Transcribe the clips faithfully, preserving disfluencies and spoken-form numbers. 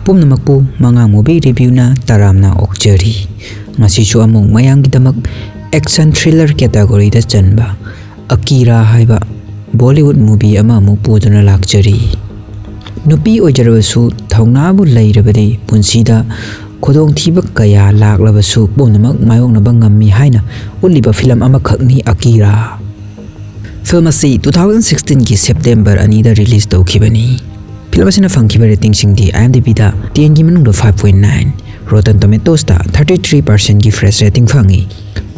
ꯄꯨꯝꯅꯃꯛꯄꯨ ꯃꯉꯥꯡ ꯃꯨꯚꯤ ꯔꯤꯚ꯭ꯌꯨꯅ ꯇꯔꯥꯝꯅ ꯑꯣꯛꯆꯔꯤ꯫ ꯉꯁꯤꯁꯨ ꯑꯃꯨꯛ ꯃꯌꯥꯝꯒꯤꯗꯃꯛ action thriller categoryꯗ ꯆꯟꯕ ꯑꯀꯤꯔꯥ ꯍꯥꯏꯕ ꯕꯣꯂꯤꯋꯨꯗ ꯃꯨꯚꯤ ꯑꯃꯃꯨꯛ ꯄꯨꯗꯨꯅ ꯂꯥꯛꯆꯔꯤ꯫ ꯅꯨꯄꯤ ꯑꯣꯏꯖꯔꯕꯁꯨ ꯊꯧꯅꯥꯕꯨ ꯂꯩꯔꯕꯗꯤ ꯄꯨꯟꯁꯤꯗ ꯈꯨꯗꯣꯡꯊꯤꯕ ꯀꯌꯥ ꯂꯥꯛꯂꯕꯁꯨ ꯄꯨꯝꯅꯃꯛ ꯃꯥꯌꯣꯛꯅꯕ ꯉꯝꯃꯤ ꯍꯥꯏꯅ ꯎꯠꯂꯤꯕ ꯐꯤꯂꯝ ꯑꯃꯈꯛꯅꯤ ꯑꯀꯤꯔꯥ꯫ ꯐꯤꯂꯝ ꯑꯁꯤ two thousand sixteenꯒꯤ September ꯑꯅꯤꯗ release ꯇꯧꯈꯤꯕꯅꯤ꯫ ꯐꯤꯂꯝ ꯑꯁꯤꯅ ꯐꯪꯈꯤꯕ ratingꯁꯤꯡꯗꯤ IMDbꯗ tenꯒꯤ ꯃꯅꯨꯡꯗ five point nine, Rotten Tomatoesꯇ thirty three percentꯒꯤ fresh rating ꯐꯪꯉꯤ꯫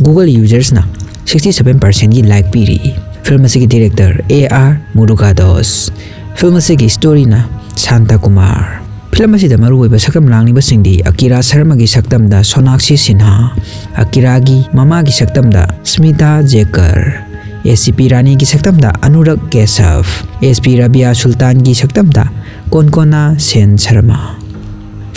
Google usersꯅ sixty seven percentꯒꯤ like ꯄꯤꯔꯤ꯫ ꯐꯤꯂꯝ ꯑꯁꯤꯒꯤ director A R Murugadoss꯫ Film ꯑꯁꯤꯒꯤ storyꯅ ꯁꯥꯟꯇ ꯀꯨꯃꯥꯔ꯫ ꯐꯤꯂꯝ ꯑꯁꯤꯗ ꯃꯔꯨꯑꯣꯏꯕ ꯁꯛꯇꯝ ꯂꯥꯡꯂꯤꯕꯁꯤꯡꯗꯤ ꯑꯀꯤꯔꯥ ꯁꯔꯃꯒꯤ ꯁꯛꯇꯝꯗ ꯁꯣꯅꯥꯛꯁꯤ ꯁꯤꯟꯍꯥ, ꯑꯀꯤꯔꯥꯒꯤ ꯃꯃꯥꯒꯤ ꯁꯛꯇꯝꯗ ꯁ꯭ꯃꯤꯇꯥ ꯖꯦꯀꯔ, S C P ꯔꯥꯅꯤꯒꯤ ꯁꯛꯇꯝꯗ ꯑꯅꯨꯔꯛ ꯀꯦꯁꯐ, S P ꯔꯕꯤꯌꯥ ꯁꯨꯜꯇꯥꯟꯒꯤ ꯁꯛꯇꯝꯗ ꯀꯣꯟꯀꯣꯅꯥ ꯁꯦꯟ ꯁꯔꯃ꯫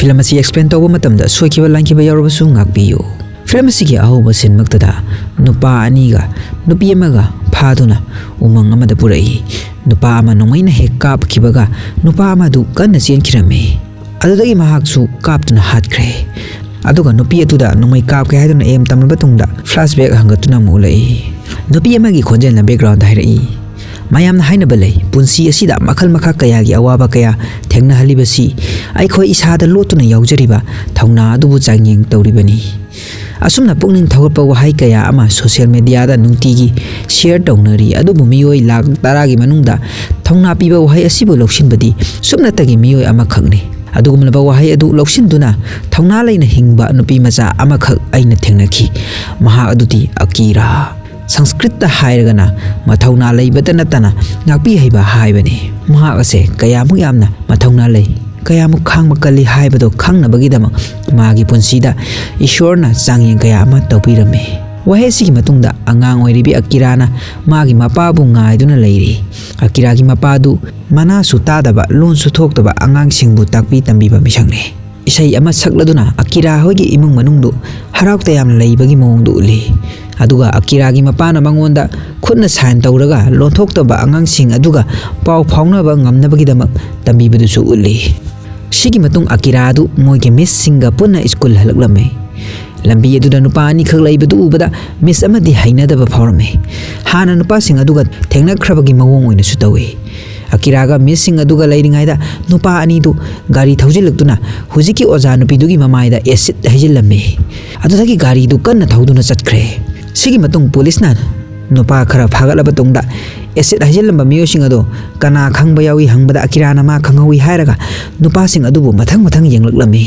ꯐꯤꯂꯝ ꯑꯁꯤ explain ꯇꯧꯕ ꯃꯇꯝꯗ ꯁꯣꯏꯈꯤꯕ ꯂꯥꯟꯈꯤꯕ ꯌꯥꯎꯔꯕꯁꯨ ꯉꯥꯛꯄꯤꯌꯨ꯫ ꯐꯤꯂꯝ ꯑꯁꯤꯒꯤ ꯑꯍꯧꯕ ꯁꯤꯟꯃꯛꯇꯗ ꯅꯨꯄꯥ ꯑꯅꯤꯒ ꯅꯨꯄꯤ ꯑꯃꯒ ꯐꯥꯗꯨꯅ ꯎꯃꯪ ꯑꯃꯗ ꯄꯨꯔꯛꯏ꯫ ꯅꯨꯄꯥ ꯑꯃ ꯅꯣꯡꯃꯩꯅ ꯍꯦꯛ ꯀꯥꯞꯈꯤꯕꯒ ꯅꯨꯄꯥ ꯑꯃꯗꯨ ꯀꯟꯅ ꯆꯦꯟꯈꯤꯔꯝꯃꯤ꯫ ꯑꯗꯨꯗꯒꯤ ꯃꯍꯥꯛꯁꯨ ꯀꯥꯞꯇꯨꯅ ꯍꯥꯠꯈ꯭ꯔꯦ꯫ ꯑꯗꯨꯒ ꯅꯨꯄꯤ ꯑꯗꯨꯗ ꯅꯣꯡꯃꯩ ꯀꯥꯞꯀꯦ ꯍꯥꯏꯗꯨꯅ aim ꯇꯝꯂꯕ ꯇꯨꯡꯗ flashback ꯍꯪꯒꯠꯇꯨꯅ ꯑꯃꯨꯛ ꯎꯠꯂꯛꯏ꯫ ꯅꯨꯄꯤ ꯑꯃꯒꯤ ꯈꯣꯟꯖꯦꯜꯅ backgroundꯗ ꯍꯥꯏꯔꯛꯏ, "ꯃꯌꯥꯝꯅ ꯍꯥꯏꯅꯕ ꯂꯩ, ꯄꯨꯟꯁꯤ ꯑꯁꯤꯗ ꯃꯈꯜ ꯃꯈꯥ ꯀꯌꯥꯒꯤ ꯑꯋꯥꯕ ꯀꯌꯥ ꯊꯦꯡꯅꯍꯜꯂꯤꯕꯁꯤ ꯑꯩꯈꯣꯏ ꯏꯁꯥꯗ ꯂꯣꯠꯇꯨꯅ ꯌꯥꯎꯖꯔꯤꯕ ꯊꯧꯅꯥ ꯑꯗꯨꯕꯨ ꯆꯥꯡꯌꯦꯡ ꯇꯧꯔꯤꯕꯅꯤ꯫" ꯑꯁꯨꯝꯅ ꯄꯨꯛꯅꯤꯡ ꯊꯧꯒꯠꯄ ꯋꯥꯍꯩ ꯀꯌꯥ ꯑꯃ social mediaꯗ ꯅꯨꯡꯇꯤꯒꯤ share ꯇꯧꯅꯔꯤ, ꯑꯗꯨꯕꯨ ꯃꯤꯑꯣꯏ ꯂꯥꯈ ꯇꯔꯥꯒꯤ ꯃꯅꯨꯡꯗ ꯊꯧꯅꯥ ꯄꯤꯕ ꯋꯥꯍꯩ ꯑꯁꯤꯕꯨ ꯂꯧꯁꯤꯟꯕꯗꯤ ꯁꯨꯞꯅꯇꯒꯤ ꯃꯤꯑꯣꯏ ꯑꯃꯈꯛꯅꯤ꯫ ꯑꯗꯨꯒꯨꯝꯂꯕ ꯋꯥꯍꯩ ꯑꯗꯨ ꯂꯧꯁꯤꯟꯗꯨꯅ ꯊꯧꯅꯥ ꯂꯩꯅ ꯍꯤꯡꯕ ꯅꯨꯄꯤ ꯃꯆꯥ ꯑꯃꯈꯛ ꯑꯩꯅ ꯊꯦꯡꯅꯈꯤ꯫ ꯃꯍꯥꯛ ꯑꯗꯨꯗꯤ ꯑꯀꯤꯔꯥ, ꯁꯪꯁꯀ꯭ꯔꯤꯠꯇ ꯍꯥꯏꯔꯒꯅ ꯃꯊꯧꯅꯥ ꯂꯩꯕꯇ ꯅꯠꯇꯅ ꯉꯥꯛꯄꯤ ꯍꯩꯕ ꯍꯥꯏꯕꯅꯤ꯫ ꯃꯍꯥꯛ ꯑꯁꯦ ꯀꯌꯥꯃꯨꯛ ꯌꯥꯝꯅ ꯃꯊꯧꯅꯥ ꯂꯩ, ꯀꯌꯥꯃꯨꯛ ꯈꯥꯡꯕ ꯀꯜꯂꯤ ꯍꯥꯏꯕꯗꯨ ꯈꯪꯅꯕꯒꯤꯗꯃꯛ ꯃꯥꯒꯤ ꯄꯨꯟꯁꯤꯗ ꯏꯁꯣꯔꯅ ꯆꯥꯡꯌꯦꯡ ꯀꯌꯥ ꯑꯃ ꯇꯧꯕꯤꯔꯝꯃꯤ꯫ ꯋꯥꯍꯩ ꯑꯁꯤꯒꯤ ꯃꯇꯨꯡꯗ ꯑꯉꯥꯡ ꯑꯣꯏꯔꯤꯕꯤ ꯑꯀꯤꯔꯥꯅ ꯃꯥꯒꯤ ꯃꯄꯥꯕꯨ ꯉꯥꯏꯗꯨꯅ ꯂꯩꯔꯤ꯫ ꯑꯀꯤꯔꯥꯒꯤ ꯃꯄꯥꯗꯨ ꯃꯅꯥꯁꯨ ꯇꯥꯗꯕ, ꯂꯣꯟꯁꯨ ꯊꯣꯛꯇꯕ ꯑꯉꯥꯡꯁꯤꯡꯕꯨ ꯇꯥꯛꯄꯤ ꯇꯝꯕꯤꯕ ꯃꯤꯁꯛꯅꯤ꯫ ꯏꯁꯩ ꯑꯃ ꯁꯛꯂꯗꯨꯅ ꯑꯀꯤꯔꯥ ꯍꯣꯏꯒꯤ ꯏꯃꯨꯡ ꯃꯅꯨꯡꯗꯨ ꯍꯔꯥꯎ ꯇꯌꯥꯝꯅ ꯂꯩꯕꯒꯤ ꯃꯑꯣꯡꯗꯨ ꯎꯠꯂꯤ꯫ ꯑꯗꯨꯒ ꯑꯀꯤꯔꯥꯒꯤ ꯃꯄꯥꯅ ꯃꯉꯣꯟꯗ ꯈꯨꯠꯅ sign ꯇꯧꯔꯒ ꯂꯣꯟꯊꯣꯛꯇꯕ ꯑꯉꯥꯡꯁꯤꯡ ꯑꯗꯨꯒ ꯄꯥꯎ ꯐꯥꯎꯅꯕ ꯉꯝꯅꯕꯒꯤꯗꯃꯛ ꯇꯝꯕꯤꯕꯗꯨꯁꯨ ꯎꯠꯂꯤ꯫ ꯁꯤꯒꯤ ꯃꯇꯨꯡ ꯑꯀꯤꯔꯥ ꯑꯗꯨ ꯃꯣꯏꯒꯤ ꯃꯤꯁꯁꯤꯡꯒ ꯄꯨꯟꯅ ꯁ꯭ꯀꯨꯜ ꯍꯜꯂꯛꯂꯝꯃꯤ꯫ ꯂꯝꯕꯤ ꯑꯗꯨꯗ ꯅꯨꯄꯥ ꯑꯅꯤꯈꯛ ꯂꯩꯕꯗꯨ ꯎꯕꯗ ꯃꯤꯁ ꯑꯃꯗꯤ ꯍꯩꯅꯗꯕ ꯐꯥꯎꯔꯝꯃꯤ꯫ ꯍꯥꯟꯅ ꯅꯨꯄꯥꯁꯤꯡ ꯑꯗꯨꯒ ꯊꯦꯡꯅꯈ꯭ꯔꯕꯒꯤ ꯃꯑꯣꯡ ꯑꯣꯏꯅꯁꯨ ꯇꯧꯏ꯫ ꯑꯀꯤꯔꯥꯒ ꯃꯤꯁꯁꯤꯡ ꯑꯗꯨꯒ ꯂꯩꯔꯤꯉꯩꯗ ꯅꯨꯄꯥ ꯑꯅꯤꯗꯨ ꯒꯥꯔꯤ ꯊꯧꯖꯤꯜꯂꯛꯇꯨꯅ ꯍꯧꯖꯤꯛꯀꯤ ꯑꯣꯖꯥ ꯅꯨꯄꯤꯗꯨꯒꯤ ꯃꯃꯥꯏꯗ ꯑꯦꯁꯤꯗ ꯍꯩꯖꯤꯜꯂꯝꯃꯤ꯫ ꯑꯗꯨꯗꯒꯤ ꯒꯥꯔꯤꯗꯨ ꯀꯟꯅ ꯊꯧꯗꯨꯅ ꯆꯠꯈ꯭ꯔꯦ꯫ ꯁꯤꯒꯤ ꯃꯇꯨꯡ ꯄꯨꯂꯤꯁꯅ ꯅꯨꯄꯥ ꯈꯔ ꯐꯥꯒꯠꯂꯕ ꯇꯨꯡꯗ ꯑꯦꯁꯤꯗ ꯍꯩꯖꯤꯜꯂꯝꯕ ꯃꯤꯑꯣꯏꯁꯤꯡ ꯑꯗꯨ ꯀꯅꯥ ꯈꯪꯕ ꯌꯥꯎꯏ ꯍꯪꯕꯗ ꯑꯀꯤꯔꯥꯅ ꯃꯥ ꯈꯪꯍꯧꯏ ꯍꯥꯏꯔꯒ ꯅꯨꯄꯥꯁꯤꯡ ꯑꯗꯨꯕꯨ ꯃꯊꯪ ꯃꯊꯪ ꯌꯦꯡꯂꯛꯂꯝꯃꯤ꯫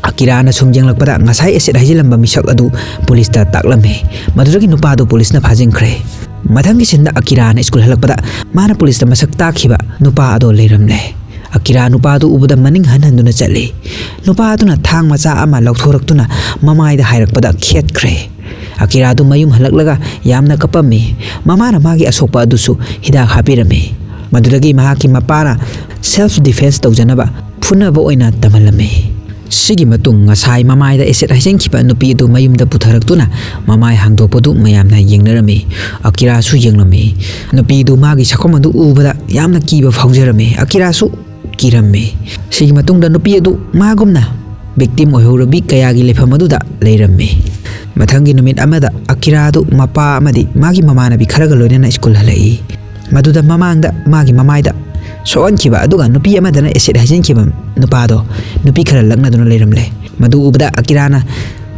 ꯑꯀꯤꯔꯥꯅ ꯁꯨꯝ ꯌꯦꯡꯂꯛꯄꯗ ꯉꯁꯥꯏ ꯑꯦꯁꯤꯗ ꯍꯩꯖꯤꯜꯂꯝꯕ ꯃꯤꯁꯛ ꯑꯗꯨ ꯄꯨꯂꯤꯁꯇ ꯇꯥꯛꯂꯝꯃꯤ꯫ ꯃꯗꯨꯗꯒꯤ ꯅꯨꯄꯥꯗꯨ ꯄꯨꯂꯤꯁꯅ ꯐꯥꯖꯤꯟꯈ꯭ꯔꯦ꯫ ꯃꯊꯪꯒꯤ ꯁꯤꯟꯗ ꯑꯀꯤꯔꯥꯅ ꯁ꯭ꯀꯨꯜ ꯍꯜꯂꯛꯄꯗ ꯃꯥꯅ ꯄꯨꯂꯤꯁꯇ ꯃꯁꯛ ꯇꯥꯛꯈꯤꯕ ꯅꯨꯄꯥ ꯑꯗꯣ ꯂꯩꯔꯝꯂꯦ꯫ ꯑꯀꯤꯔꯥ ꯅꯨꯄꯥꯗꯨ ꯎꯕꯗ ꯃꯅꯤꯡ ꯍꯟ ꯍꯟꯗꯨꯅ ꯆꯠꯂꯤ꯫ ꯅꯨꯄꯥ ꯑꯗꯨꯅ ꯊꯥꯡ ꯃꯆꯥ ꯑꯃ ꯂꯧꯊꯣꯔꯛꯇꯨꯅ ꯃꯃꯥꯏꯗ ꯍꯥꯏꯔꯛꯄꯗ ꯈꯦꯠꯈ꯭ꯔꯦ꯫ ꯑꯀꯤꯔꯥꯗꯨ ꯃꯌꯨꯝ ꯍꯜꯂꯛꯂꯒ ꯌꯥꯝꯅ ꯀꯞꯄꯝꯃꯤ꯫ ꯃꯃꯥꯅ ꯃꯥꯒꯤ ꯑꯁꯣꯛꯄ ꯑꯗꯨꯁꯨ ꯍꯤꯗꯥꯛ ꯍꯥꯞꯄꯤꯔꯝꯃꯤ꯫ ꯃꯗꯨꯗꯒꯤ ꯃꯍꯥꯛꯀꯤ ꯃꯄꯥꯅ ꯁꯦꯜꯐ ꯗꯤꯐꯦꯟꯁ ꯇꯧꯖꯅꯕ ꯐꯨꯅꯕ ꯑꯣꯏꯅ ꯇꯝꯍꯜꯂꯝꯃꯤ꯫ ꯁꯤꯒꯤ ꯃꯇꯨꯡ ꯉꯁꯥꯏ ꯃꯃꯥꯏꯗ ꯑꯦꯁꯤꯗ ꯍꯩꯖꯤꯟꯈꯤꯕ ꯅꯨꯄꯤ ꯑꯗꯨ ꯃꯌꯨꯝꯗ ꯄꯨꯊꯔꯛꯇꯨꯅ ꯃꯃꯥꯏ ꯍꯥꯡꯗꯣꯛꯄꯗꯨ ꯃꯌꯥꯝꯅ ꯌꯦꯡꯅꯔꯝꯃꯤ꯫ ꯑꯀꯤꯔꯥꯁꯨ ꯌꯦꯡꯂꯝꯃꯤ꯫ ꯅꯨꯄꯤꯗꯨ ꯃꯥꯒꯤ ꯁꯛꯐꯝ ꯑꯗꯨ ꯎꯕꯗ ꯌꯥꯝꯅ ꯀꯤꯕ ꯐꯥꯎꯖꯔꯝꯃꯤ꯫ ꯑꯀꯤꯔꯥꯁꯨ ꯀꯤꯔꯝꯃꯤ꯫ ꯁꯤꯒꯤ ꯃꯇꯨꯡꯗ ꯅꯨꯄꯤ ꯑꯗꯨ ꯃꯥꯒꯨꯝꯅ ꯚꯤꯛꯇꯤꯝ ꯑꯣꯏꯍꯧꯔꯕꯤ ꯀꯌꯥꯒꯤ ꯂꯩꯐꯝ ꯑꯗꯨꯗ ꯂꯩꯔꯝꯃꯤ꯫ ꯃꯊꯪꯒꯤ ꯅꯨꯃꯤꯠ ꯑꯃꯗ ꯑꯀꯤꯔꯥ ꯑꯗꯨ ꯃꯄꯥ ꯑꯃꯗꯤ ꯃꯥꯒꯤ ꯃꯃꯥꯟꯅꯕꯤ ꯈꯔꯒ ꯂꯣꯏꯅꯅ ꯁ꯭ꯀꯨꯜ ꯍꯜꯂꯛꯏ꯫ ꯃꯗꯨꯗ ꯃꯃꯥꯡꯗ ꯃꯥꯒꯤ ꯃꯃꯥꯏꯗ ꯁꯣꯛꯍꯟꯈꯤꯕ ꯑꯗꯨꯒ ꯅꯨꯄꯤ ꯑꯃꯗꯅ ꯑꯦꯁꯤꯗ ꯍꯩꯖꯤꯟꯈꯤꯕ ꯅꯨꯄꯥꯗꯣ ꯅꯨꯄꯤ ꯈꯔ ꯂꯛꯅꯗꯨꯅ ꯂꯩꯔꯝꯂꯦ꯫ ꯃꯗꯨ ꯎꯕꯗ ꯑꯀꯤꯔꯥꯅ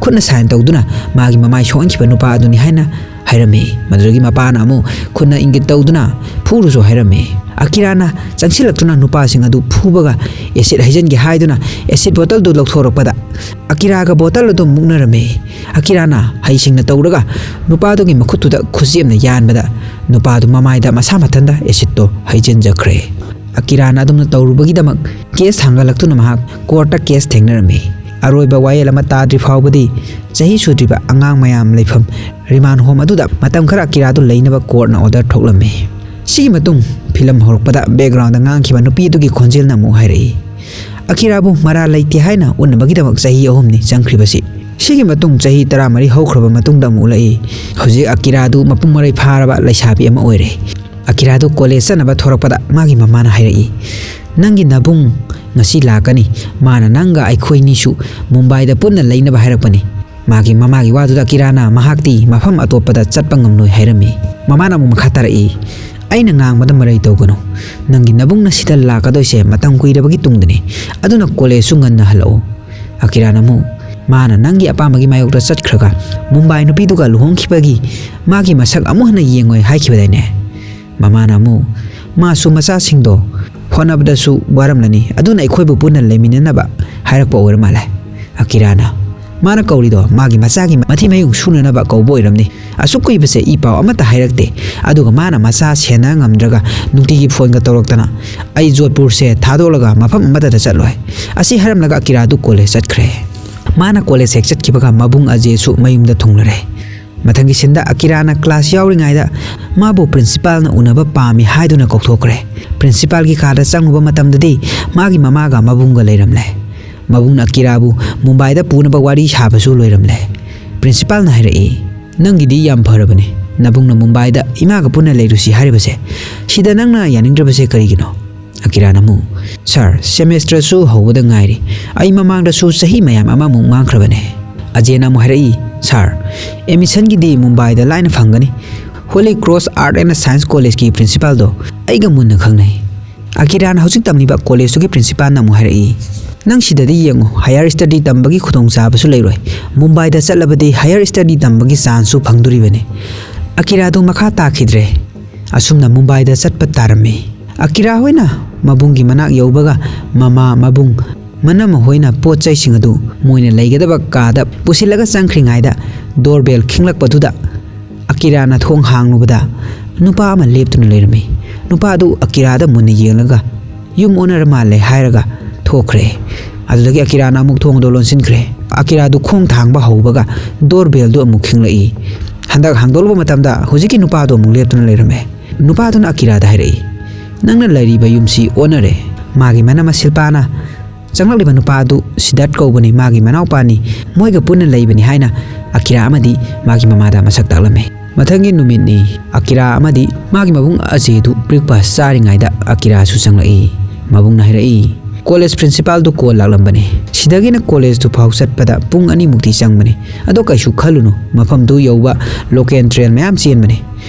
ꯈꯨꯠꯅ ꯁꯥꯏꯟ ꯇꯧꯗꯨꯅ ꯃꯥꯒꯤ ꯃꯃꯥꯏ ꯁꯣꯛꯍꯟꯈꯤꯕ ꯅꯨꯄꯥ ꯑꯗꯨꯅꯤ ꯍꯥꯏꯅ ꯍꯥꯏꯔꯝꯃꯤ꯫ ꯃꯗꯨꯗꯒꯤ ꯃꯄꯥꯅ ꯑꯃꯨꯛ ꯈꯨꯠꯅ ꯏꯪꯒꯤꯠ ꯇꯧꯗꯨꯅ ꯐꯨꯔꯨꯁꯨ ꯍꯥꯏꯔꯝꯃꯤ꯫ ꯑꯀꯤꯔꯥꯅ ꯆꯪꯁꯤꯜꯂꯛꯇꯨꯅ ꯅꯨꯄꯥꯁꯤꯡ ꯑꯗꯨ ꯐꯨꯕꯒ ꯑꯦꯁꯤꯗ ꯍꯩꯖꯤꯟꯒꯦ ꯍꯥꯏꯗꯨꯅ ꯑꯦꯁꯤꯗ ꯕꯣꯇꯜꯗꯨ ꯂꯧꯊꯣꯔꯛꯄꯗ ꯑꯀꯤꯔꯥꯒ ꯕꯣꯇꯜ ꯑꯗꯨ ꯃꯨꯛꯅꯔꯝꯃꯤ꯫ ꯑꯀꯤꯔꯥꯅ ꯍꯩꯁꯤꯡꯅ ꯇꯧꯔꯒ ꯅꯨꯄꯥꯗꯨꯒꯤ ꯃꯈꯨꯠꯇꯨꯗ ꯈꯨꯖꯦꯝꯅ ꯌꯥꯟꯕꯗ ꯅꯨꯄꯥꯗꯨ ꯃꯃꯥꯏꯗ ꯃꯁꯥ ꯃꯊꯟꯇ ꯑꯦꯁꯤꯗꯇꯣ ꯍꯩꯖꯤꯟꯖꯈ꯭ꯔꯦ꯫ ꯑꯀꯤꯔꯥꯅ ꯑꯗꯨꯝꯅ ꯇꯧꯔꯨꯕꯒꯤꯗꯃꯛ ꯀꯦꯁ ꯊꯥꯡꯒꯠꯂꯛꯇꯨꯅ ꯃꯍꯥꯛ ꯀꯣꯔꯠꯇ ꯀꯦꯁ ꯊꯦꯡꯅꯔꯝꯃꯤ꯫ ꯑꯔꯣꯏꯕ ꯋꯥꯌꯦꯜ ꯑꯃ ꯇꯥꯗ꯭ꯔꯤ ꯐꯥꯎꯕꯗꯤ ꯆꯍꯤ ꯁꯨꯗ꯭ꯔꯤꯕ ꯑꯉꯥꯡ ꯃꯌꯥꯝ ꯂꯩꯐꯝ ꯔꯤꯃꯥꯟ ꯍꯣꯝ ꯑꯗꯨꯗ ꯃꯇꯝ ꯈꯔ ꯑꯀꯤꯔꯥꯗꯨ ꯂꯩꯅꯕ ꯀꯣꯔꯠꯅ ꯑꯣꯔꯗꯔ ꯊꯣꯛꯂꯝꯃꯤ꯫ ꯁꯤꯒꯤ ꯃꯇꯨꯡ ꯐꯤꯂꯝ ꯍꯧꯔꯛꯄꯗ ꯕꯦꯛꯒ꯭ꯔꯥꯎꯟꯗ ꯉꯥꯡꯈꯤꯕ ꯅꯨꯄꯤ ꯑꯗꯨꯒꯤ ꯈꯣꯟꯖꯦꯜꯅ ꯑꯃꯨꯛ ꯍꯥꯏꯔꯛꯏ, "ꯑꯀꯤꯔꯥꯕꯨ ꯃꯔꯥꯜ ꯂꯩꯇꯦ ꯍꯥꯏꯅ ꯎꯠꯅꯕꯒꯤꯗꯃꯛ ꯆꯍꯤ ꯑꯍꯨꯝꯅꯤ ꯆꯪꯈ꯭ꯔꯤꯕꯁꯤ꯫ ꯁꯤꯒꯤ ꯃꯇꯨꯡ ꯆꯍꯤ ꯇꯔꯥꯃꯔꯤ ꯍꯧꯈ꯭ꯔꯕ ꯃꯇꯨꯡꯗ ꯑꯃꯨꯛ ꯎꯠꯂꯛꯏ꯫ ꯍꯧꯖꯤꯛ ꯑꯀꯤꯔꯥꯗꯨ ꯃꯄꯨꯡ ꯃꯔꯩ ꯐꯥꯔꯕ ꯂꯩꯁꯥꯕꯤ ꯑꯃ ꯑꯣꯏꯔꯦ꯫ ꯑꯀꯤꯔꯥꯗꯨ ꯀꯣꯂꯦꯖ ꯆꯠꯅꯕ ꯊꯣꯔꯛꯄꯗ ꯃꯥꯒꯤ ꯃꯃꯥꯅ ꯍꯥꯏꯔꯛꯏ, "ꯅꯪꯒꯤ ꯅꯕꯨꯡ ꯉꯁꯤ ꯂꯥꯛꯀꯅꯤ꯫ ꯃꯥꯅ ꯅꯪꯒ ꯑꯩꯈꯣꯏꯅꯤꯁꯨ ꯃꯨꯝꯕꯥꯏꯗ ꯄꯨꯟꯅ ꯂꯩꯅꯕ ꯍꯥꯏꯔꯛꯄꯅꯤ꯫" ꯃꯥꯒꯤ ꯃꯃꯥꯒꯤ ꯋꯥꯗꯨꯗ ꯑꯀꯤꯔꯥꯅ ꯃꯍꯥꯛꯇꯤ ꯃꯐꯝ ꯑꯇꯣꯞꯄꯗ ꯆꯠꯄ ꯉꯝꯂꯣꯏ ꯍꯥꯏꯔꯝꯃꯤ꯫ ꯃꯃꯥꯅ ꯑꯃꯨꯛ ꯃꯈꯥ ꯇꯥꯔꯛꯏ, "ꯑꯩꯅ ꯉꯥꯡꯕꯗ ꯃꯔꯩ ꯇꯧꯒꯅꯨ꯫ ꯅꯪꯒꯤ ꯅꯕꯨꯡꯅ ꯁꯤꯗ ꯂꯥꯛꯀꯗꯣꯏꯁꯦ ꯃꯇꯝ ꯀꯨꯏꯔꯕꯒꯤ ꯇꯨꯡꯗꯅꯤ꯫ ꯑꯗꯨꯅ ꯀꯣꯂꯦꯖꯁꯨ ꯉꯟꯅ ꯍꯜꯂꯛꯎ꯫" ꯑꯀꯤꯔꯥꯅ ꯑꯃꯨꯛ, "ꯃꯥꯅ ꯅꯪꯒꯤ ꯑꯄꯥꯝꯕꯒꯤ ꯃꯥꯌꯣꯛꯇ ꯆꯠꯈ꯭ꯔꯒ ꯃꯨꯝꯕꯥꯏ ꯅꯨꯄꯤꯗꯨꯒ ꯂꯨꯍꯣꯡꯈꯤꯕꯒꯤ ꯃꯥꯒꯤ ꯃꯁꯛ ꯑꯃꯨꯛ ꯍꯟꯅ ꯌꯦꯡꯉꯣꯏ ꯍꯥꯏꯈꯤꯕꯗꯥꯏꯅꯦ?" ꯃꯃꯥꯅ ꯑꯃꯨꯛ, "ꯃꯥꯁꯨ ꯃꯆꯥꯁꯤꯡꯗꯣ ꯍꯣꯠꯅꯕꯗꯁꯨ ꯋꯥꯔꯝꯂꯅꯤ, ꯑꯗꯨꯅ ꯑꯩꯈꯣꯏꯕꯨ ꯄꯨꯟꯅ ꯂꯩꯃꯤꯟꯅꯅꯕ ꯍꯥꯏꯔꯛꯄ ꯑꯣꯏꯔ ꯃꯥꯜꯂꯦ꯫" ꯑꯀꯤꯔꯥꯅ, "ꯃꯥꯅ ꯀꯧꯔꯤꯗꯣ ꯃꯥꯒꯤ ꯃꯆꯥꯒꯤ ꯃꯊꯤ ꯃꯌꯨꯡ ꯁꯨꯅꯅꯕ ꯀꯧꯕ ꯑꯣꯏꯔꯝꯅꯤ꯫ ꯑꯁꯨꯛ ꯀꯨꯏꯕꯁꯦ ꯏ ꯄꯥꯎ ꯑꯃꯠꯇ ꯍꯥꯏꯔꯛꯇꯦ꯫ ꯑꯗꯨꯒ ꯃꯥꯅ ꯃꯆꯥ ꯁꯦꯟꯅ ꯉꯝꯗ꯭ꯔꯒ ꯅꯨꯡꯇꯤꯒꯤ ꯐꯣꯟꯒ ꯇꯧꯔꯛꯇꯅ ꯑꯩ ꯖꯣꯙꯄꯨꯔꯁꯦ ꯊꯥꯗꯣꯛꯂꯒ ꯃꯐꯝ ꯑꯃꯠꯇꯗ ꯆꯠꯂꯣꯏ꯫" ꯑꯁꯤ ꯍꯥꯏꯔꯝꯂꯒ ꯑꯀꯤꯔꯥꯗꯨ ꯀꯣꯂꯦꯖ ꯆꯠꯈ꯭ꯔꯦ꯫ ꯃꯥꯅ ꯀꯣꯂꯦꯖ ꯍꯦꯛ ꯆꯠꯈꯤꯕꯒ ꯃꯕꯨꯡ ꯑꯖꯦꯁꯨ ꯃꯌꯨꯝꯗ ꯊꯨꯡꯂꯔꯦ꯫ ꯃꯊꯪꯒꯤ ꯁꯤꯟꯗ ꯑꯀꯤꯔꯥꯅ ꯀ꯭ꯂꯥꯁ ꯌꯥꯎꯔꯤꯉꯩꯗ ꯃꯥꯕꯨ ꯄ꯭ꯔꯤꯟꯁꯤꯄꯥꯜꯅ ꯎꯅꯕ ꯄꯥꯝꯃꯤ ꯍꯥꯏꯗꯨꯅ ꯀꯧꯊꯣꯛꯈ꯭ꯔꯦ꯫ ꯄ꯭ꯔꯤꯟꯁꯤꯄꯥꯜꯒꯤ ꯀꯥꯗ ꯆꯪꯂꯨꯕ ꯃꯇꯝꯗꯗꯤ ꯃꯥꯒꯤ ꯃꯃꯥꯒ ꯃꯕꯨꯡꯒ ꯂꯩꯔꯝꯂꯦ꯫ ꯃꯕꯨꯡꯅ ꯑꯀꯤꯔꯥꯕꯨ ꯃꯨꯝꯕꯥꯏꯗ ꯄꯨꯅꯕ ꯋꯥꯔꯤ ꯁꯥꯕꯁꯨ ꯂꯣꯏꯔꯝꯂꯦ꯫ ꯄ꯭ꯔꯤꯟꯁꯤꯄꯥꯜꯅ ꯍꯥꯏꯔꯛꯏ, "ꯅꯪꯒꯤꯗꯤ ꯌꯥꯝ ꯐꯔꯕꯅꯤ꯫ ꯅꯕꯨꯡꯅ ꯃꯨꯝꯕꯥꯏꯗ ꯏꯃꯥꯒ ꯄꯨꯟꯅ ꯂꯩꯔꯨꯁꯤ ꯍꯥꯏꯔꯤꯕꯁꯦ꯫ ꯁꯤꯗ ꯅꯪꯅ ꯌꯥꯅꯤꯡꯗ꯭ꯔꯕꯁꯦ ꯀꯔꯤꯒꯤꯅꯣ?" ꯑꯀꯤꯔꯥꯅ ꯑꯃꯨꯛ, "ꯁꯥꯔ, ꯁꯦꯃꯦꯁꯇꯔꯁꯨ ꯍꯧꯕꯗ ꯉꯥꯏꯔꯤ꯫ ꯑꯩ ꯃꯃꯥꯡꯗꯁꯨ ꯆꯍꯤ ꯃꯌꯥꯝ ꯑꯃꯃꯨꯛ ꯃꯥꯡꯈ꯭ꯔꯕꯅꯦ꯫" ꯑꯖꯦꯅ ꯑꯃꯨꯛ ꯍꯥꯏꯔꯛꯏ, "ꯁꯥꯔ, ꯑꯦꯗꯃꯤꯁꯟꯒꯤꯗꯤ ꯃꯨꯝꯕꯥꯏꯗ ꯂꯥꯏꯅ ꯐꯪꯒꯅꯤ꯫ Holy cross art and science ꯀꯣꯂꯦꯖꯀꯤ ꯄ꯭ꯔꯤꯟꯁꯤꯄꯥꯜꯗꯣ ꯑꯩꯒ ꯃꯨꯟꯅ ꯈꯪꯅꯩ꯫ ꯑꯀꯤꯔꯥꯅ ꯍꯧꯖꯤꯛ ꯇꯝꯂꯤꯕ ꯀꯣꯂꯦꯖꯇꯨꯒꯤ ꯄ꯭ꯔꯤꯟꯁꯤꯄꯥꯜꯅ ꯑꯃꯨꯛ ꯍꯥꯏꯔꯛꯏ, "ꯅꯪ ꯁꯤꯗꯗꯤ ꯌꯦꯡꯉꯨ, ꯍꯥꯌꯔ ꯁ꯭ꯇꯗꯤ ꯇꯝꯕꯒꯤ ꯈꯨꯗꯣꯡꯆꯥꯕꯁꯨ ꯂꯩꯔꯣꯏ꯫ ꯃꯨꯝꯕꯥꯏꯗ ꯆꯠꯂꯕꯗꯤ ꯍꯥꯌꯔ ꯁ꯭ꯇꯗꯤ ꯇꯝꯕꯒꯤ ꯆꯥꯟꯁꯁꯨ ꯐꯪꯗꯣꯔꯤꯕꯅꯤ꯫" ꯑꯀꯤꯔꯥꯗꯨ ꯃꯈꯥ ꯇꯥꯈꯤꯗ꯭ꯔꯦ꯫ ꯑꯁꯨꯝꯅ ꯃꯨꯝꯕꯥꯏꯗ ꯆꯠꯄ ꯇꯥꯔꯝꯃꯤ꯫ ꯑꯀꯤꯔꯥ ꯍꯣꯏꯅ ꯃꯕꯨꯡꯒꯤ ꯃꯅꯥꯛ ꯌꯧꯕꯒ ꯃꯃꯥ, ꯃꯕꯨꯡ, ꯃꯅꯝꯃ ꯍꯣꯏꯅ ꯄꯣꯠ ꯆꯩꯁꯤꯡ ꯑꯗꯨ ꯃꯣꯏꯅ ꯂꯩꯒꯗꯕ ꯀꯥꯗ ꯄꯨꯁꯤꯜꯂꯒ ꯆꯪꯈ꯭ꯔꯤꯉꯩꯗ ꯗꯣꯔꯕꯦꯜ ꯈꯤꯡꯂꯛꯄꯗꯨꯗ ꯑꯀꯤꯔꯥꯅ ꯊꯣꯡ ꯍꯥꯡꯂꯨꯕꯗ ꯅꯨꯄꯥ ꯑꯃ ꯂꯦꯞꯇꯨꯅ ꯂꯩꯔꯝꯃꯤ꯫ ꯅꯨꯄꯥ ꯑꯗꯨ ꯑꯀꯤꯔꯥꯗ ꯃꯨꯟꯅ ꯌꯦꯡꯂꯒ "ꯌꯨꯝ ꯑꯣꯟꯅꯔ ꯃꯥꯜꯂꯦ" ꯍꯥꯏꯔꯒ ꯊꯣꯛꯈ꯭ꯔꯦ꯫ ꯑꯗꯨꯗꯒꯤ ꯑꯀꯤꯔꯥꯅ ꯑꯃꯨꯛ ꯊꯣꯡꯗꯣ ꯂꯣꯟꯁꯤꯟꯈ꯭ꯔꯦ꯫ ꯑꯀꯤꯔꯥꯗꯨ ꯈꯣꯡ ꯊꯥꯡꯕ ꯍꯧꯕꯒ ꯗꯣꯔꯕꯦꯜꯗꯨ ꯑꯃꯨꯛ ꯈꯤꯡꯂꯛꯏ꯫ ꯍꯟꯗꯛ ꯍꯥꯡꯗꯣꯛꯂꯨꯕ ꯃꯇꯝꯗ ꯍꯧꯖꯤꯛꯀꯤ ꯅꯨꯄꯥꯗꯨ ꯑꯃꯨꯛ ꯂꯦꯞꯇꯨꯅ ꯂꯩꯔꯝꯃꯦ꯫ ꯅꯨꯄꯥꯗꯨꯅ ꯑꯀꯤꯔꯥꯗ ꯍꯥꯏꯔꯛꯏ, "ꯅꯪꯅ ꯂꯩꯔꯤꯕ ꯌꯨꯝꯁꯤ ꯑꯣꯟꯅꯔꯦ꯫" ꯃꯥꯒꯤ ꯃꯅꯝꯃ ꯁꯤꯜꯄꯥꯅ, "ꯆꯪꯂꯛꯂꯤꯕ ꯅꯨꯄꯥ ꯑꯗꯨ ꯁꯤꯗꯥꯔꯠ ꯀꯧꯕꯅꯤ, ꯃꯥꯒꯤ ꯃꯅꯥꯎꯄꯥꯅꯤ꯫ ꯃꯣꯏꯒ ꯄꯨꯟꯅ ꯂꯩꯕꯅꯤ" ꯍꯥꯏꯅ ꯑꯀꯤꯔꯥ ꯑꯃꯗꯤ ꯃꯥꯒꯤ ꯃꯃꯥꯗ ꯃꯁꯛ ꯇꯥꯛꯂꯝꯃꯤ꯫ ꯃꯊꯪꯒꯤ ꯅꯨꯃꯤꯠꯅꯤ꯫ ꯑꯀꯤꯔꯥ ꯑꯃꯗꯤ ꯃꯥꯒꯤ ꯃꯕꯨꯡ ꯑꯖꯦꯗꯨ ꯕ꯭ꯔꯦꯛꯐꯥꯁ ꯆꯥꯔꯤꯉꯩꯗ ꯑꯀꯤꯔꯥꯁꯨ ꯆꯪꯂꯛꯏ꯫ ꯃꯕꯨꯡꯅ ꯍꯥꯏꯔꯛꯏ, "ꯀꯣꯂꯦꯖ ꯄ꯭ꯔꯤꯟꯁꯤꯄꯥꯜꯗꯨ ꯀꯣꯜ ꯂꯥꯛꯂꯝꯕꯅꯤ꯫ ꯁꯤꯗꯒꯤꯅ ꯀꯣꯂꯦꯖꯇꯨ ꯐꯥꯎ ꯆꯠꯄꯗ ꯄꯨꯡ ꯑꯅꯤꯃꯨꯛꯇꯤ ꯆꯪꯕꯅꯤ꯫ ꯑꯗꯣ ꯀꯩꯁꯨ ꯈꯜꯂꯨꯅꯨ, ꯃꯐꯝꯗꯨ ꯌꯧꯕ ꯂꯣꯀꯦꯜ ꯇ꯭ꯔꯦꯟ ꯃꯌꯥꯝ ꯆꯦꯟꯕꯅꯤ꯫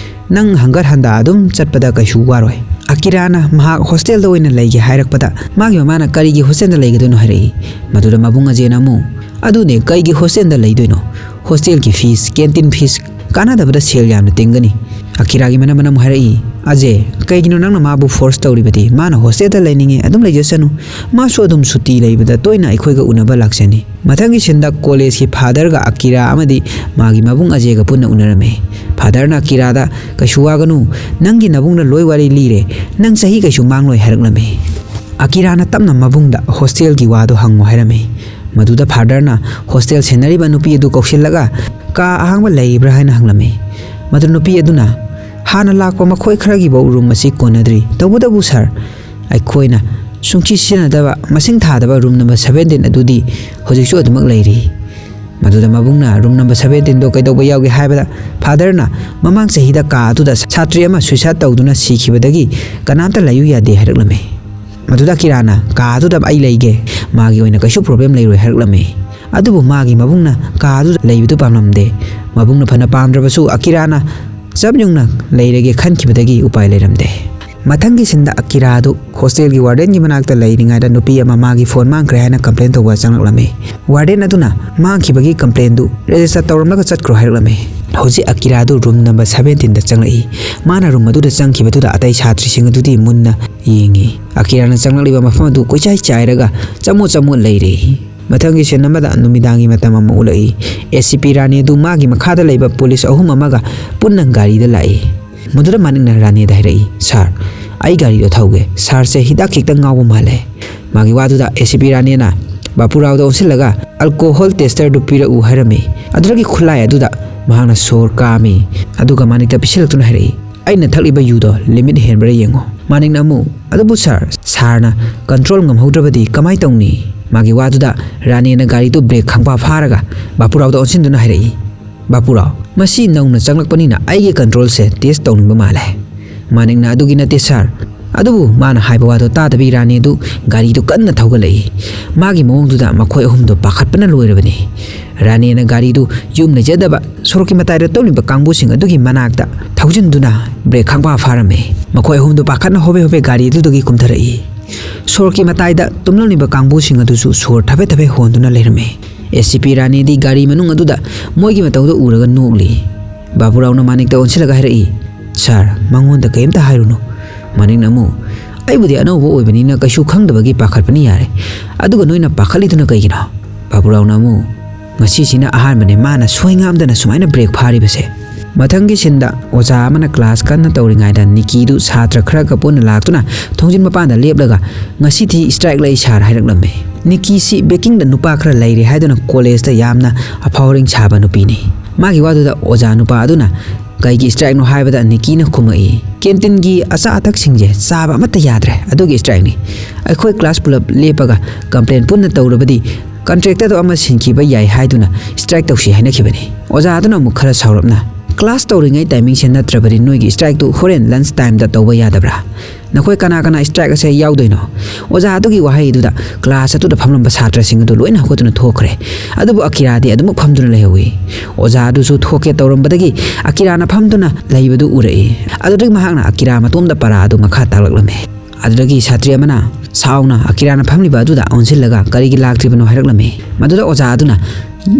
ꯅꯪ ꯍꯪꯒꯠ ꯍꯟꯗ ꯑꯗꯨꯝ ꯆꯠꯄꯗ ꯀꯩꯁꯨ ꯋꯥꯔꯣꯏ꯫" ꯑꯀꯤꯔꯥꯅ ꯃꯍꯥꯛ ꯍꯣꯁꯇꯦꯜꯗ ꯑꯣꯏꯅ ꯂꯩꯒꯦ ꯍꯥꯏꯔꯛꯄꯗ ꯃꯥꯒꯤ ꯃꯃꯥꯅ ꯀꯔꯤꯒꯤ ꯍꯣꯁꯇꯦꯜꯗ ꯂꯩꯒꯗꯣꯏꯅꯣ ꯍꯥꯏꯔꯛꯏ꯫ ꯃꯗꯨꯗ ꯃꯕꯨꯡ ꯑꯖꯦꯅ ꯑꯃꯨꯛ, "ꯑꯗꯨꯅꯦ, ꯀꯩꯒꯤ ꯍꯣꯁꯇꯦꯜꯗ ꯂꯩꯗꯣꯏꯅꯣ? ꯍꯣꯁꯇꯦꯜꯒꯤ ꯐꯤꯁ, ꯀꯦꯟꯇꯤꯟ ꯐꯤꯁ, ꯀꯥꯟꯅꯗꯕꯗ ꯁꯦꯜ ꯌꯥꯝꯅ ꯇꯤꯡꯒꯅꯤ꯫" ꯑꯀꯤꯔꯥꯒꯤ ꯃꯅꯝ ꯃꯅꯝ ꯍꯥꯏꯔꯛꯏ, "ꯑꯖꯦ, ꯀꯩꯒꯤꯅꯣ ꯅꯪꯅ ꯃꯥꯕꯨ ꯐꯣꯔꯁ ꯇꯧꯔꯤꯕꯗꯤ? ꯃꯥꯅ ꯍꯣꯁꯇꯦꯜꯗ ꯂꯩꯅꯤꯡꯉꯦ, ꯑꯗꯨꯝ ꯂꯩꯖꯁꯅꯨ꯫ ꯃꯥꯁꯨ ꯑꯗꯨꯝ ꯁꯨꯇꯤ ꯂꯩꯕꯗ ꯇꯣꯏꯅ ꯑꯩꯈꯣꯏꯒ ꯎꯅꯕ ꯂꯥꯛꯆꯅꯤ꯫" ꯃꯊꯪꯒꯤ ꯁꯤꯟꯗ ꯀꯣꯂꯦꯖꯀꯤ ꯐꯥꯗꯔꯒ ꯑꯀꯤꯔꯥ ꯑꯃꯗꯤ ꯃꯥꯒꯤ ꯃꯕꯨꯡ ꯑꯖꯦꯒ ꯄꯨꯟꯅ ꯎꯅꯔꯝꯃꯤ꯫ ꯐꯥꯗꯔꯅ ꯑꯀꯤꯔꯥꯗ, "ꯀꯩꯁꯨ ꯋꯥꯒꯅꯨ, ꯅꯪꯒꯤ ꯅꯕꯨꯡꯅ ꯂꯣꯏ ꯋꯥꯔꯤ ꯂꯤꯔꯦ, ꯅꯪ ꯆꯍꯤ ꯀꯩꯁꯨ ꯃꯥꯡꯂꯣꯏ" ꯍꯥꯏꯔꯛꯂꯝꯃꯤ꯫ ꯑꯀꯤꯔꯥꯅ ꯇꯞꯅ ꯃꯕꯨꯡꯗ ꯍꯣꯁꯇꯦꯜꯒꯤ ꯋꯥꯗꯨ ꯍꯪꯉꯨ ꯍꯥꯏꯔꯝꯃꯤ꯫ ꯃꯗꯨꯗ ꯐꯥꯗꯔꯅ, "ꯍꯣꯁꯇꯦꯜ ꯁꯦꯟꯅꯔꯤꯕ ꯅꯨꯄꯤ ꯑꯗꯨ ꯀꯧꯁꯤꯜꯂꯒ ꯀꯥ ꯑꯍꯥꯡꯕ ꯂꯩꯕ꯭ꯔꯥ ꯍꯥꯏꯅ ꯍꯪꯂꯝꯃꯤ꯫ ꯃꯗꯨ ꯅꯨꯄꯤ ꯑꯗꯨꯅ, "ꯍꯥꯟꯅ ꯂꯥꯛꯄ ꯃꯈꯣꯏ ꯈꯔꯒꯤꯐꯧ ꯔꯨꯝ ꯑꯁꯤ ꯀꯣꯟꯅꯗ꯭ꯔꯤ꯫ ꯇꯧꯕꯇꯕꯨ ꯁꯥꯔ, ꯑꯩꯈꯣꯏꯅ ꯁꯨꯡꯁꯤ ꯁꯤꯖꯤꯟꯅꯗꯕ, ꯃꯁꯤꯡ ꯊꯥꯗꯕ ꯔꯨꯝ ꯅꯝꯕꯔ ꯁꯚꯦꯟꯇꯤꯟ ꯑꯗꯨꯗꯤ ꯍꯧꯖꯤꯛꯁꯨ ꯑꯗꯨꯃꯛ ꯂꯩꯔꯤ꯫" ꯃꯗꯨꯗ ꯃꯕꯨꯡꯅ, "ꯔꯨꯝ ꯅꯝꯕꯔ ꯁꯚꯦꯟꯇꯤꯟꯗꯣ ꯀꯩꯗꯧꯕ ꯌꯥꯎꯒꯦ?" ꯍꯥꯏꯕꯗ ꯐꯥꯗꯔꯅ, "ꯃꯃꯥꯡ ꯆꯍꯤꯗ ꯀꯥ ꯑꯗꯨꯗ ꯁꯥꯇ꯭ꯔꯤ ꯑꯃ ꯁꯨꯏꯁꯥꯏꯗ ꯇꯧꯗꯨꯅ ꯁꯤꯈꯤꯕꯗꯒꯤ ꯀꯅꯥꯝꯇ ꯂꯩꯌꯨ ꯌꯥꯗꯦ" ꯍꯥꯏꯔꯛꯂꯝꯃꯤ꯫ ꯃꯗꯨꯗ ꯀꯤꯔꯥꯅ, "ꯀꯥ ꯑꯗꯨꯗ ꯑꯩ ꯂꯩꯒꯦ, ꯃꯥꯒꯤ ꯑꯣꯏꯅ ꯀꯩꯁꯨ ꯄ꯭ꯔꯣꯕ꯭ꯂꯦꯝ ꯂꯩꯔꯣꯏ" ꯍꯥꯏꯔꯛꯂꯝꯃꯤ꯫ ꯑꯗꯨꯕꯨ ꯃꯥꯒꯤ ꯃꯕꯨꯡꯅ ꯀꯥ ꯑꯗꯨꯗ ꯂꯩꯕꯗꯨ ꯄꯥꯝꯂꯝꯗꯦ꯫ ꯃꯕꯨꯡꯅ ꯐꯅ ꯄꯥꯝꯗ꯭ꯔꯕꯁꯨ ꯑꯀꯤꯔꯥꯅ ꯆꯞ ꯌꯨꯡꯅ ꯂꯩꯔꯒꯦ ꯈꯟꯈꯤꯕꯗꯒꯤ ꯎꯄꯥꯏ ꯂꯩꯔꯝꯗꯦ꯫ ꯃꯊꯪꯒꯤ ꯁꯤꯟꯗ ꯑꯀꯤꯔꯥ ꯑꯗꯨ ꯍꯣꯁꯇꯦꯜꯒꯤ ꯋꯥꯔꯗꯦꯟꯒꯤ ꯃꯅꯥꯛꯇ ꯂꯩꯔꯤꯉꯩꯗ ꯅꯨꯄꯤ ꯑꯃ ꯃꯥꯒꯤ ꯐꯣꯟ ꯃꯥꯡꯈ꯭ꯔꯦ ꯍꯥꯏꯅ ꯀꯝꯄ꯭ꯂꯦꯟ ꯇꯧꯕ ꯆꯪꯂꯛꯂꯝꯃꯤ꯫ ꯋꯥꯔꯗꯦꯟ ꯑꯗꯨꯅ ꯃꯥꯡꯈꯤꯕꯒꯤ ꯀꯝꯄ꯭ꯂꯦꯟꯗꯨ ꯔꯦꯖꯤꯁꯇꯔ ꯇꯧꯔꯝꯂꯒ ꯆꯠꯈ꯭ꯔꯣ ꯍꯥꯏꯔꯛꯂꯝꯃꯤ꯫ ꯍꯧꯖꯤꯛ ꯑꯀꯤꯔꯥ ꯑꯗꯨ ꯔꯨꯝ ꯅꯝꯕꯔ ꯁꯚꯦꯟꯇꯤꯟꯗ ꯆꯪꯂꯛꯏ꯫ ꯃꯥꯅ ꯔꯨꯝ ꯑꯗꯨꯗ ꯆꯪꯈꯤꯕꯗꯨꯗ ꯑꯇꯩ ꯁꯥꯇ꯭ꯔꯤꯁꯤꯡ ꯑꯗꯨꯗꯤ ꯃꯨꯟꯅ ꯌꯦꯡꯉꯤ꯫ ꯑꯀꯤꯔꯥꯅ ꯆꯪꯂꯛꯂꯤꯕ ꯃꯐꯝ ꯑꯗꯨ ꯀꯣꯏꯆꯥꯏ ꯆꯥꯏꯔꯒ ꯆꯃꯣꯠ ꯆꯃꯣꯠ ꯂꯩꯔꯤ꯫ ꯃꯊꯪꯒꯤ ꯁꯤꯟ ꯑꯃꯗ ꯅꯨꯃꯤꯗꯥꯡꯒꯤ ꯃꯇꯝ ꯑꯃ ꯎꯠꯂꯛꯏ꯫ ꯑꯦ ꯁꯤ ꯄꯤ ꯔꯥꯅꯤ ꯑꯗꯨ ꯃꯥꯒꯤ ꯃꯈꯥꯗ ꯂꯩꯕ ꯄꯨꯂꯤꯁ ꯑꯍꯨꯝ ꯑꯃꯒ ꯄꯨꯟꯅ ꯒꯥꯔꯤꯗ ꯂꯥꯛꯏ꯫ ꯃꯗꯨꯗ ꯃꯥꯅꯤꯛꯅ ꯔꯥꯅꯤꯗ ꯍꯥꯏꯔꯛꯏ, "ꯁꯥꯔ, ꯑꯩ ꯒꯥꯔꯤꯗꯣ ꯊꯧꯒꯦ꯫ ꯁꯥꯔꯁꯦ ꯍꯤꯗꯥꯛ ꯈꯤꯇꯪ ꯉꯥꯎꯕ ꯃꯥꯜꯂꯦ꯫" ꯃꯥꯒꯤ ꯋꯥꯗꯨꯗ ꯑꯦ ꯁꯤ ꯄꯤ ꯔꯥꯅꯤꯅ ꯕꯥꯄꯨꯔꯥꯎꯗ ꯑꯣꯟꯁꯤꯜꯂꯒ, "ꯑꯜꯀꯣꯍꯣꯜ ꯇꯦꯁꯇꯔꯗꯨ ꯄꯤꯔꯛꯎ" ꯍꯥꯏꯔꯝꯃꯤ꯫ ꯑꯗꯨꯗꯒꯤ ꯈꯨꯠꯂꯥꯏ ꯑꯗꯨꯗ ꯃꯍꯥꯛꯅ ꯁꯣꯔ ꯀꯥꯝꯃꯤ꯫ ꯑꯗꯨꯒ ꯃꯥꯅꯤꯛꯇ ꯄꯤꯁꯤꯜꯂꯛꯇꯨꯅ ꯍꯥꯏꯔꯛꯏ, "ꯑꯩꯅ ꯊꯛꯂꯤꯕ ꯌꯨꯗꯣ ꯂꯤꯃꯤꯠ ꯍꯦꯟꯕ꯭ꯔꯥ ꯌꯦꯡꯉꯣ꯫" ꯃꯥꯅꯤꯛꯅ ꯑꯃꯨꯛ, "ꯑꯗꯨꯕꯨ ꯁꯥꯔ, ꯁꯥꯔꯅ ꯀꯟꯇ꯭ꯔꯣꯜ ꯉꯝꯍꯧꯗ꯭ꯔꯕꯗꯤ ꯀꯃꯥꯏ ꯇꯧꯅꯤ?" ꯃꯥꯒꯤ ꯋꯥꯗꯨꯗ ꯔꯥꯅꯤꯅ ꯒꯥꯔꯤꯗꯨ ꯕ꯭ꯔꯦꯛ ꯈꯪꯐꯥ ꯐꯥꯔꯒ ꯕꯥꯄꯨꯔꯥꯎꯗ ꯑꯣꯟꯁꯤꯟꯗꯨꯅ ꯍꯥꯏꯔꯛꯏ, "ꯕꯥꯄꯨꯔꯥꯎ, ꯃꯁꯤ ꯅꯧꯅ ꯆꯪꯂꯛꯄꯅꯤꯅ ꯑꯩꯒꯤ ꯀꯟꯇ꯭ꯔꯣꯜꯁꯦ ꯇꯦꯁ ꯇꯧꯅꯤꯡꯕ ꯃꯥꯜꯂꯦ꯫" ꯃꯥꯅꯤꯛꯅ, "ꯑꯗꯨꯒꯤ ꯅꯠꯇꯦ ꯁꯥꯔ, ꯑꯗꯨꯕꯨ ꯃꯥꯅ ꯍꯥꯏꯕ ꯋꯥꯗꯣ ꯇꯥꯗꯕꯤ ꯔꯥꯅꯦꯗꯨ ꯒꯥꯔꯤꯗꯨ ꯀꯟꯅ ꯊꯧꯒꯠꯂꯛꯏ꯫ ꯃꯥꯒꯤ ꯃꯑꯣꯡꯗꯨꯗ ꯃꯈꯣꯏ ꯑꯍꯨꯝꯗꯨ ꯄꯥꯈꯠꯄꯅ ꯂꯣꯏꯔꯕꯅꯤ꯫ ꯔꯥꯅꯦꯅ ꯒꯥꯔꯤꯗꯨ ꯌꯨꯝ ꯂꯩꯖꯗꯕ ꯁꯣꯔꯣꯛꯀꯤ ꯃꯇꯥꯏꯗ ꯇꯨꯝꯂꯤꯕ ꯀꯥꯡꯕꯨꯁꯤꯡ ꯑꯗꯨꯒꯤ ꯃꯅꯥꯛꯇ ꯊꯧꯖꯤꯟꯗꯨꯅ ꯕ꯭ꯔꯦꯛ ꯈꯪꯐꯥ ꯐꯥꯔꯝꯃꯤ꯫ ꯃꯈꯣꯏ ꯑꯍꯨꯝꯗꯨ ꯄꯥꯈꯠꯅ ꯍꯣꯕꯦ ꯍꯣꯕꯦ ꯒꯥꯔꯤ ꯑꯗꯨꯗꯒꯤ ꯀꯨꯝꯊꯔꯛꯏ꯫ ꯁꯣꯔꯣꯛꯀꯤ ꯃꯇꯥꯏꯗ ꯇꯨꯝꯂꯝꯂꯤꯕ ꯀꯥꯡꯕꯨꯁꯤꯡ ꯑꯗꯨꯁꯨ ꯁꯣꯔ ꯊꯕꯦ ꯊꯕꯦ ꯍꯣꯟꯗꯨꯅ ꯂꯩꯔꯝꯃꯤ꯫ ꯑꯦꯁ ꯁꯤ ꯄꯤ ꯔꯥꯅꯦꯗꯤ ꯒꯥꯔꯤ ꯃꯅꯨꯡ ꯑꯗꯨꯗ ꯃꯣꯏꯒꯤ ꯃꯇꯧꯗꯨ ꯎꯔꯒ ꯅꯣꯛꯂꯤ꯫ ꯕꯥꯕꯨꯔꯥꯎꯅ ꯃꯥꯅꯤꯛꯇ ꯑꯣꯟꯁꯤꯜꯂꯒ ꯍꯥꯏꯔꯛꯏ, "ꯁꯥꯔ, ꯃꯉꯣꯟꯗ ꯀꯔꯤꯝꯇ ꯍꯥꯏꯔꯨꯅꯨ꯫" ꯃꯥꯅꯤꯛꯅ ꯑꯃꯨꯛ, "ꯑꯩꯕꯨꯗꯤ ꯑꯅꯧꯕ ꯑꯣꯏꯕꯅꯤꯅ ꯀꯩꯁꯨ ꯈꯪꯗꯕꯒꯤ ꯄꯥꯈꯠꯄꯅꯤ ꯌꯥꯔꯦ꯫ ꯑꯗꯨꯒ ꯅꯣꯏꯅ ꯄꯥꯈꯠꯂꯤꯗꯨꯅ ꯀꯩꯒꯤꯅꯣ?" ꯕꯥꯕꯨꯔꯥꯎꯅ ꯑꯃꯨꯛ, "ꯉꯁꯤꯁꯤꯅ ꯑꯍꯥꯟꯕꯅꯦ ꯃꯥꯅ ꯁꯣꯏ ꯉꯥꯝꯗꯅ ꯁꯨꯃꯥꯏꯅ ꯕ꯭ꯔꯦꯛ ꯐꯥꯔꯤꯕꯁꯦ꯫" ꯃꯊꯪꯒꯤ ꯁꯤꯟꯗ ꯑꯣꯖꯥ ꯑꯃꯅ ꯀ꯭ꯂꯥꯁ ꯀꯟꯅ ꯇꯧꯔꯤꯉꯩꯗ ꯅꯤꯀꯤꯗꯨ ꯁꯥꯇ꯭ꯔ ꯈꯔꯒ ꯄꯨꯟꯅ ꯂꯥꯛꯇꯨꯅ ꯊꯣꯡꯖꯤꯟ ꯃꯄꯥꯟꯗ ꯂꯦꯞꯂꯒ, "ꯉꯁꯤꯗꯤ ꯁ꯭ꯇ꯭ꯔꯥꯏꯛ ꯂꯩ ꯁꯥꯔ" ꯍꯥꯏꯔꯛꯂꯝꯃꯤ꯫ ꯅꯤꯀꯤꯁꯤ ꯕꯦꯀꯤꯡꯗ ꯅꯨꯄꯥ ꯈꯔ ꯂꯩꯔꯦ ꯍꯥꯏꯗꯨꯅ ꯀꯣꯂꯦꯖꯇ ꯌꯥꯝꯅ ꯑꯐꯥꯎ ꯑꯔꯤꯡ ꯁꯥꯕ ꯅꯨꯄꯤꯅꯤ꯫ ꯃꯥꯒꯤ ꯋꯥꯗꯨꯗ ꯑꯣꯖꯥ ꯅꯨꯄꯥ ꯑꯗꯨꯅ, "ꯀꯩꯒꯤ ꯁ꯭ꯇ꯭ꯔꯥꯏꯛꯅꯣ?" ꯍꯥꯏꯕꯗ ꯅꯤꯀꯤꯅ ꯈꯨꯝꯃꯛꯏ, "ꯀꯦꯟꯇꯤꯟꯒꯤ ꯑꯆꯥ ꯑꯊꯛꯁꯤꯡꯁꯦ ꯆꯥꯕ ꯑꯃꯠꯇ ꯌꯥꯗ꯭ꯔꯦ, ꯑꯗꯨꯒꯤ ꯁ꯭ꯇ꯭ꯔꯥꯏꯛꯅꯤ꯫ ꯑꯩꯈꯣꯏ ꯀ꯭ꯂꯥꯁ ꯄꯨꯂꯞ ꯂꯦꯞꯄꯒ ꯀꯝꯄ꯭ꯂꯦꯟ ꯄꯨꯟꯅ ꯇꯧꯔꯕꯗꯤ ꯀꯟꯇ꯭ꯔꯦꯛꯇꯔꯗꯣ ꯑꯃ ꯁꯤꯟꯈꯤꯕ ꯌꯥꯏ ꯍꯥꯏꯗꯨꯅ ꯁ꯭ꯇ꯭ꯔꯥꯏꯛ ꯇꯧꯁꯤ ꯍꯥꯏꯅꯈꯤꯕꯅꯤ꯫" ꯑꯣꯖꯥ ꯑꯗꯨꯅ ꯑꯃꯨꯛ ꯈꯔ ꯁꯥꯎꯔꯞꯅ, "ꯀ꯭ꯂꯥꯁ ꯇꯧꯔꯤꯉꯩ ꯇꯥꯏꯃꯤꯡꯁꯦ ꯅꯠꯇ꯭ꯔꯕꯗꯤ ꯅꯣꯏꯒꯤ ꯁ꯭ꯇ꯭ꯔꯥꯏꯛꯇꯨ ꯍꯣꯔꯦꯟ ꯂꯟꯆ ꯇꯥꯏꯝꯗ ꯇꯧꯕ ꯌꯥꯗꯕ꯭ꯔꯥ? ꯅꯈꯣꯏ ꯀꯅꯥ ꯀꯅꯥ ꯁ꯭ꯇ꯭ꯔꯥꯏꯛ ꯑꯁꯦ ꯌꯥꯎꯗꯣꯏꯅꯣ?" ꯑꯣꯖꯥ ꯑꯗꯨꯒꯤ ꯋꯥꯍꯩ ꯑꯗꯨꯗ ꯀ꯭ꯂꯥꯁ ꯑꯗꯨꯗ ꯐꯝꯂꯝꯕ ꯁꯥꯇ꯭ꯔꯁꯤꯡ ꯑꯗꯨ ꯂꯣꯏꯅ ꯍꯧꯒꯠꯇꯨꯅ ꯊꯣꯛꯈ꯭ꯔꯦ꯫ ꯑꯗꯨꯕꯨ ꯑꯀꯤꯔꯥꯗꯤ ꯑꯗꯨꯃꯛ ꯐꯝꯗꯨꯅ ꯂꯩꯍꯧꯏ꯫ ꯑꯣꯖꯥ ꯑꯗꯨꯁꯨ ꯊꯣꯛꯀꯦ ꯇꯧꯔꯝꯕꯗꯒꯤ ꯑꯀꯤꯔꯥꯅ ꯐꯝꯗꯨꯅ ꯂꯩꯕꯗꯨ ꯎꯔꯛꯏ꯫ ꯑꯗꯨꯗꯒꯤ ꯃꯍꯥꯛꯅ ꯑꯀꯤꯔꯥ ꯃꯇꯣꯝꯗ ꯄꯔꯥ ꯑꯗꯨ ꯃꯈꯥ ꯇꯥꯛꯂꯛꯂꯝꯃꯤ꯫ ꯑꯗꯨꯗꯒꯤ ꯁꯥꯇ꯭ꯔꯤ ꯑꯃꯅ ꯁꯥꯎꯅ ꯑꯀꯤꯔꯥꯅ ꯐꯝꯂꯤꯕ ꯑꯗꯨꯗ ꯑꯣꯟꯁꯤꯜꯂꯒ ꯀꯔꯤꯒꯤ ꯂꯥꯛꯇ꯭ꯔꯤꯕꯅꯣ ꯍꯥꯏꯔꯛꯂꯝꯃꯤ꯫ ꯃꯗꯨꯗ ꯑꯣꯖꯥ ꯑꯗꯨꯅ,